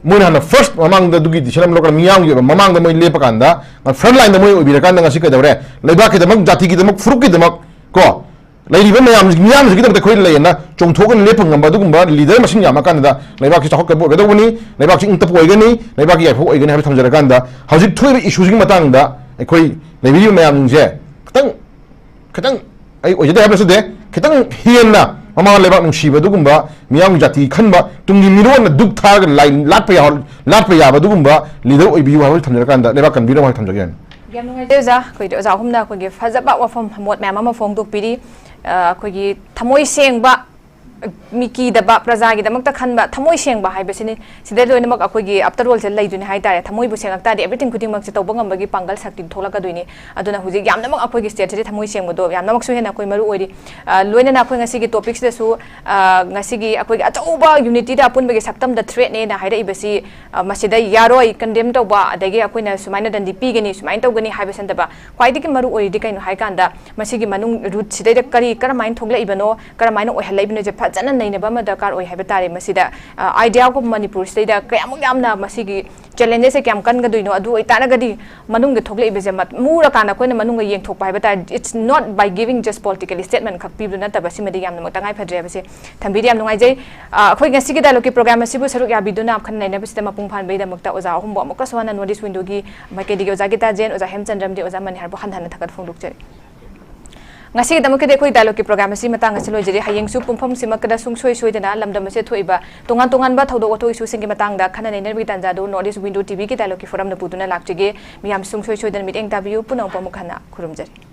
ꯃꯣꯏꯅ ꯍꯥꯟꯅ ꯐꯥꯔꯁ ꯃꯃꯥꯡꯗ ꯑꯗꯨꯒꯤ ꯗꯤꯁꯤꯖꯟ ꯑꯃ ꯂꯧꯔꯒ ꯃꯤꯌꯥꯝꯒꯤ ꯑꯣꯏꯕ ꯃꯃꯥꯡꯗ ꯃꯣꯏ ꯂꯦꯞꯄ ꯀꯥꯟꯗ, ꯐ꯭ꯔꯟ ꯂꯥꯏꯟꯗ ꯃꯣꯏ ꯑꯣꯏꯕꯤꯔꯀꯥꯟꯗ ꯉꯁꯤ ꯀꯩꯗꯧꯔꯦ? ꯂꯩꯕꯥꯛꯀꯤꯗꯃꯛ, ꯖꯥꯇꯤꯒꯤꯗꯃꯛ, ꯐꯨꯔꯨꯞꯀꯤꯗꯃꯛ ꯀꯣ, ꯂꯩꯔꯤꯕ ꯃꯌꯥꯝꯁꯤ, ꯃꯤꯌꯥꯝꯁꯤꯒꯤꯗꯃꯛꯇ ꯑꯩꯈꯣꯏ ꯂꯩꯌꯦꯅ ꯆꯣꯡꯊꯣꯛꯑꯒ ꯂꯦꯞꯄ ꯉꯝꯕ ꯑꯗꯨꯒꯨꯝꯕ ꯂꯤꯗꯔ ꯃꯁꯤꯡ ꯌꯥꯝꯃꯀꯥꯟꯗ ꯂꯩꯕꯥꯛꯁꯤ ꯆꯥꯎꯈꯠꯀꯗꯕ ꯑꯣꯏꯒꯗꯧꯕꯅꯤ, ꯂꯩꯕꯥꯛꯁꯤ ꯏꯪ ꯇꯞꯄ ꯑꯣꯏꯒꯅꯤ, ꯂꯩꯕꯥꯛꯀꯤ ꯌꯥꯏꯐꯕ ꯑꯣꯏꯒꯅꯤ ꯍꯥꯏꯕ ꯊꯝꯖꯔꯀꯥꯟꯗ, ꯍꯧꯖꯤꯛ ꯊꯣꯛꯏꯕ ꯏꯁꯨꯁꯤꯒꯤ ꯃꯇꯥꯡꯗ ꯑꯩꯈꯣꯏ ꯂꯩꯕꯤꯔꯤꯕ ꯃꯌꯥꯝꯁꯤꯡꯁꯦ ꯈꯤꯇꯪ, ꯈꯤꯇꯪ, ꯑꯩ ꯑꯣꯏꯖꯗꯦ ꯍꯥꯏꯕ ꯅꯠꯆꯗꯦ, ꯈꯤꯇꯪ ꯍꯦꯟꯅ ꯃꯃꯥ ꯂꯩꯕꯥꯛ ꯅꯨꯡꯁꯤꯕ ꯑꯗꯨꯒꯨꯝꯕ, ꯃꯤꯌꯥꯝꯒꯤ ꯖꯥꯇꯤ ꯈꯟꯕ, ꯇꯨꯡꯒꯤ ꯃꯤꯔꯣꯟꯅ ꯗꯨꯛ ꯊꯥꯔꯒ ꯂꯥꯏ ꯂꯥꯠꯄ ꯌꯥ-, ꯂꯥꯠꯄ ꯌꯥꯕ ꯑꯗꯨꯒꯨꯝꯕ ꯂꯤꯗꯔ ꯑꯣꯏꯕꯤꯌꯨ ꯍꯥꯏꯕ ꯊꯝꯖꯔꯀꯥꯟꯗ ꯂꯩꯕꯥꯛ ꯀꯟꯕꯤꯔꯝꯃꯣ ꯍꯥꯏꯕ ꯊꯝꯖꯒꯦ꯫ ꯌꯥꯝ ꯅꯨꯡꯉꯥꯏꯖꯩ ꯑꯣꯖꯥ꯫ ꯑꯩꯈꯣꯏꯗꯤ ꯑꯣꯖꯥ ꯑꯍꯨꯝꯅ ꯑꯩꯈꯣꯏꯒꯤ ꯐꯖꯕ ꯋꯥꯐꯝ, ꯃꯣꯠ ꯃꯌꯥꯝ ꯑꯃ ꯐꯣꯡꯗꯣꯛꯄꯤꯔꯤ꯫ ꯑ, ꯑꯩꯈꯣꯏꯒꯤ ꯊꯃꯣꯏ ꯁꯦꯡꯕ, ꯃꯤ ꯀꯤꯗꯕ, ꯄ꯭ꯔꯖꯥꯒꯤꯗꯃꯛꯇ ꯈꯟꯕ, ꯊꯃꯣꯏ ꯁꯦꯡꯕ ꯍꯥꯏꯕꯁꯤꯅꯤ꯫ ꯁꯤꯗ ꯂꯣꯏꯅꯃꯛ ꯑꯩꯈꯣꯏꯒꯤ after all ꯁꯦ ꯂꯩꯗꯣꯏꯅꯤ ꯍꯥꯏꯇꯥꯔꯦ꯫ ꯊꯃꯣꯏꯕꯨ ꯁꯦꯡꯉꯛ ꯇꯥꯔꯗꯤ everything ꯈꯨꯗꯤꯡꯃꯛꯁꯦ ꯇꯧꯕ ꯉꯝꯕꯒꯤ ꯄꯥꯡꯒꯜ ꯁꯛꯇꯤ ꯊꯣꯛꯂꯛꯀꯗꯣꯏꯅꯤ꯫ ꯑꯗꯨꯅ ꯍꯧꯖꯤꯛ ꯌꯥꯝꯅꯃꯛ ꯑꯩꯈꯣꯏꯒꯤ state ꯁꯤꯗꯤ ꯊꯃꯣꯏ ꯁꯦꯡꯕꯗꯣ ꯌꯥꯝꯅꯃꯛꯁꯨ ꯍꯦꯟꯅ ꯑꯩꯈꯣꯏ ꯃꯔꯨ ꯑꯣꯏꯔꯤ꯫ ꯑ, ꯂꯣꯏꯅꯅ ꯑꯩꯈꯣꯏ ꯉꯁꯤꯒꯤ topic ꯁꯤꯗꯁꯨ, ꯑ, ꯉꯁꯤꯒꯤ ꯑꯩꯈꯣꯏꯒꯤ ꯑꯆꯧꯕ unity ꯗ ꯑꯄꯨꯟꯕꯒꯤ ꯁꯛꯇꯝꯗ threat ꯅꯦꯅ ꯍꯥꯏꯔꯛꯏꯕꯁꯤ, ꯑ, ꯃꯁꯤꯗ ꯌꯥꯔꯣꯏ, condemn ꯇꯧꯕ, ꯑꯗꯒꯤ ꯑꯩꯈꯣꯏꯅ ꯁꯨꯃꯥꯏꯅ ꯗꯟꯗꯤ ꯄꯤꯒꯅꯤ, ꯁꯨꯃꯥꯏꯅ ꯇꯧꯒꯅꯤ ꯍꯥꯏꯕꯁꯤ ꯅꯠꯇꯕ, ꯈ꯭ꯋꯥꯏꯗꯒꯤ ꯃꯔꯨ ꯑꯣꯏꯔꯤꯗꯤ ꯀꯩꯅꯣ ꯍꯥꯏꯀꯥꯟꯗ, ꯃꯁꯤꯒꯤ ꯃꯅꯨꯡ root ꯁꯤꯗꯩꯗ ꯀꯔꯤ, ꯀꯔꯝꯍꯥꯏꯅ ꯊꯣꯛꯂꯛꯏꯕꯅꯣ, ꯀꯔꯝꯍꯥꯏꯅ ꯑꯣꯏꯍꯜꯂꯛꯏꯕꯅꯣꯁꯦ ꯐꯖꯅ ꯅꯩꯅꯕ ꯑꯃ ꯗꯔꯀꯥꯔ ꯑꯣꯏ ꯍꯥꯏꯕ ꯇꯥꯔꯦ꯫ ꯃꯁꯤꯗ, ꯑ, idea ꯒꯨꯝꯕ ꯃꯅꯤꯄꯨꯔ ꯁꯤꯗꯩꯗ ꯀꯌꯥꯃꯨꯛ ꯌꯥꯝꯅ ꯃꯁꯤꯒꯤ challenges ꯁꯦ ꯀꯌꯥꯝ ꯀꯟꯒꯗꯣꯏꯅꯣ, ꯑꯗꯨ ꯑꯣꯏꯇꯥꯔꯒꯗꯤ ꯃꯅꯨꯡꯗ ꯊꯣꯛꯂꯛꯏꯕꯁꯦ ꯃꯠ-, ꯃꯨꯔꯀꯥꯟꯗ ꯑꯩꯈꯣꯏꯅ ꯃꯅꯨꯡꯗ ꯌꯦꯡꯊꯣꯛꯄ ꯍꯥꯏꯕ ꯇꯥꯔꯦ꯫ It's not by giving just political statement ꯈꯛ ꯄꯤꯕꯗꯨ ꯅꯠꯇꯕ, ꯁꯤꯃꯗꯤ ꯌꯥꯝꯅꯃꯛ ꯇꯉꯥꯏ ꯐꯗ꯭ꯔꯦ ꯍꯥꯏꯕꯁꯦ ꯊꯝꯕꯤꯔꯤ꯫ ꯌꯥꯝ ꯅꯨꯡꯉꯥꯏꯖꯩ꯫ ꯑ, ꯑꯩꯈꯣꯏ ꯉꯁꯤꯒꯤ dialogue ꯀꯤ program ꯑꯁꯤꯕꯨ ꯁꯔꯨꯛ ꯌꯥꯕꯤꯗꯨꯅ ꯋꯥꯈꯜ ꯅꯩꯅꯕꯁꯤꯗ ꯃꯄꯨꯡ ꯐꯥꯍꯟꯕꯒꯤꯗꯃꯛꯇ ꯑꯣꯖꯥ ꯑꯍꯨꯝꯕꯨ ꯑꯃꯨꯛꯀꯁꯨ ꯍꯟꯅ North East Window ꯒꯤ ꯃꯥꯏꯀꯩꯗꯒꯤ ꯑꯣꯖꯥ ꯒꯤꯇꯥ ꯖꯦꯟ, ꯑꯣꯖꯥ ꯍꯦꯝꯆꯟꯗ꯭ꯔ ꯑꯃꯗꯤ ꯑꯣꯖꯥ ꯃꯅꯤꯍꯥꯔꯕꯨ ꯍꯟꯅ ꯍꯟꯅ ꯊꯥꯒꯠꯄ ꯐꯣꯡꯗꯣꯛꯆꯔꯤ꯫ ꯉꯁꯤꯒꯤꯗꯃꯛꯀꯤꯗꯤ ꯑꯩꯈꯣꯏ dialogue ꯀꯤ program ꯑꯁꯤ ꯃꯇꯥꯡ ꯑꯁꯤ ꯂꯣꯏꯖꯔꯤ꯫ ꯍꯌꯦꯡꯁꯨ ꯄꯨꯡꯐꯝꯁꯤꯃꯛꯇꯗ ꯁꯨꯡꯁꯣꯏ ꯁꯣꯏꯗꯅ ꯂꯝꯗꯝ ꯑꯁꯤꯗ ꯊꯣꯛꯏꯕ ꯇꯣꯉꯥꯟ ꯇꯣꯉꯥꯟꯕ ꯊꯧꯗꯣꯛ ꯋꯥꯊꯣꯛ ꯏꯁꯨꯁꯤꯡꯒꯤ ꯃꯇꯥꯡꯗ ꯈꯟꯅ ꯅꯩꯅꯕꯒꯤ ꯇꯥꯟꯖꯥꯗꯨ North East Window T V ꯒꯤ dialogue ꯀꯤ forum ꯗ ꯄꯨꯗꯨꯅ ꯂꯥꯛꯆꯒꯦ꯫ ꯃꯤꯌꯥꯝ ꯁꯨꯡꯁꯣꯏ ꯁꯣꯏꯗꯅ ꯃꯤꯠꯌꯦꯡ ꯇꯥꯕꯤꯌꯨ꯫ ꯄꯨꯝꯅꯃꯛꯄꯨ ꯑꯃꯨꯛ ꯍꯟꯅ ꯈꯨꯔꯨꯝꯖꯔꯤ꯫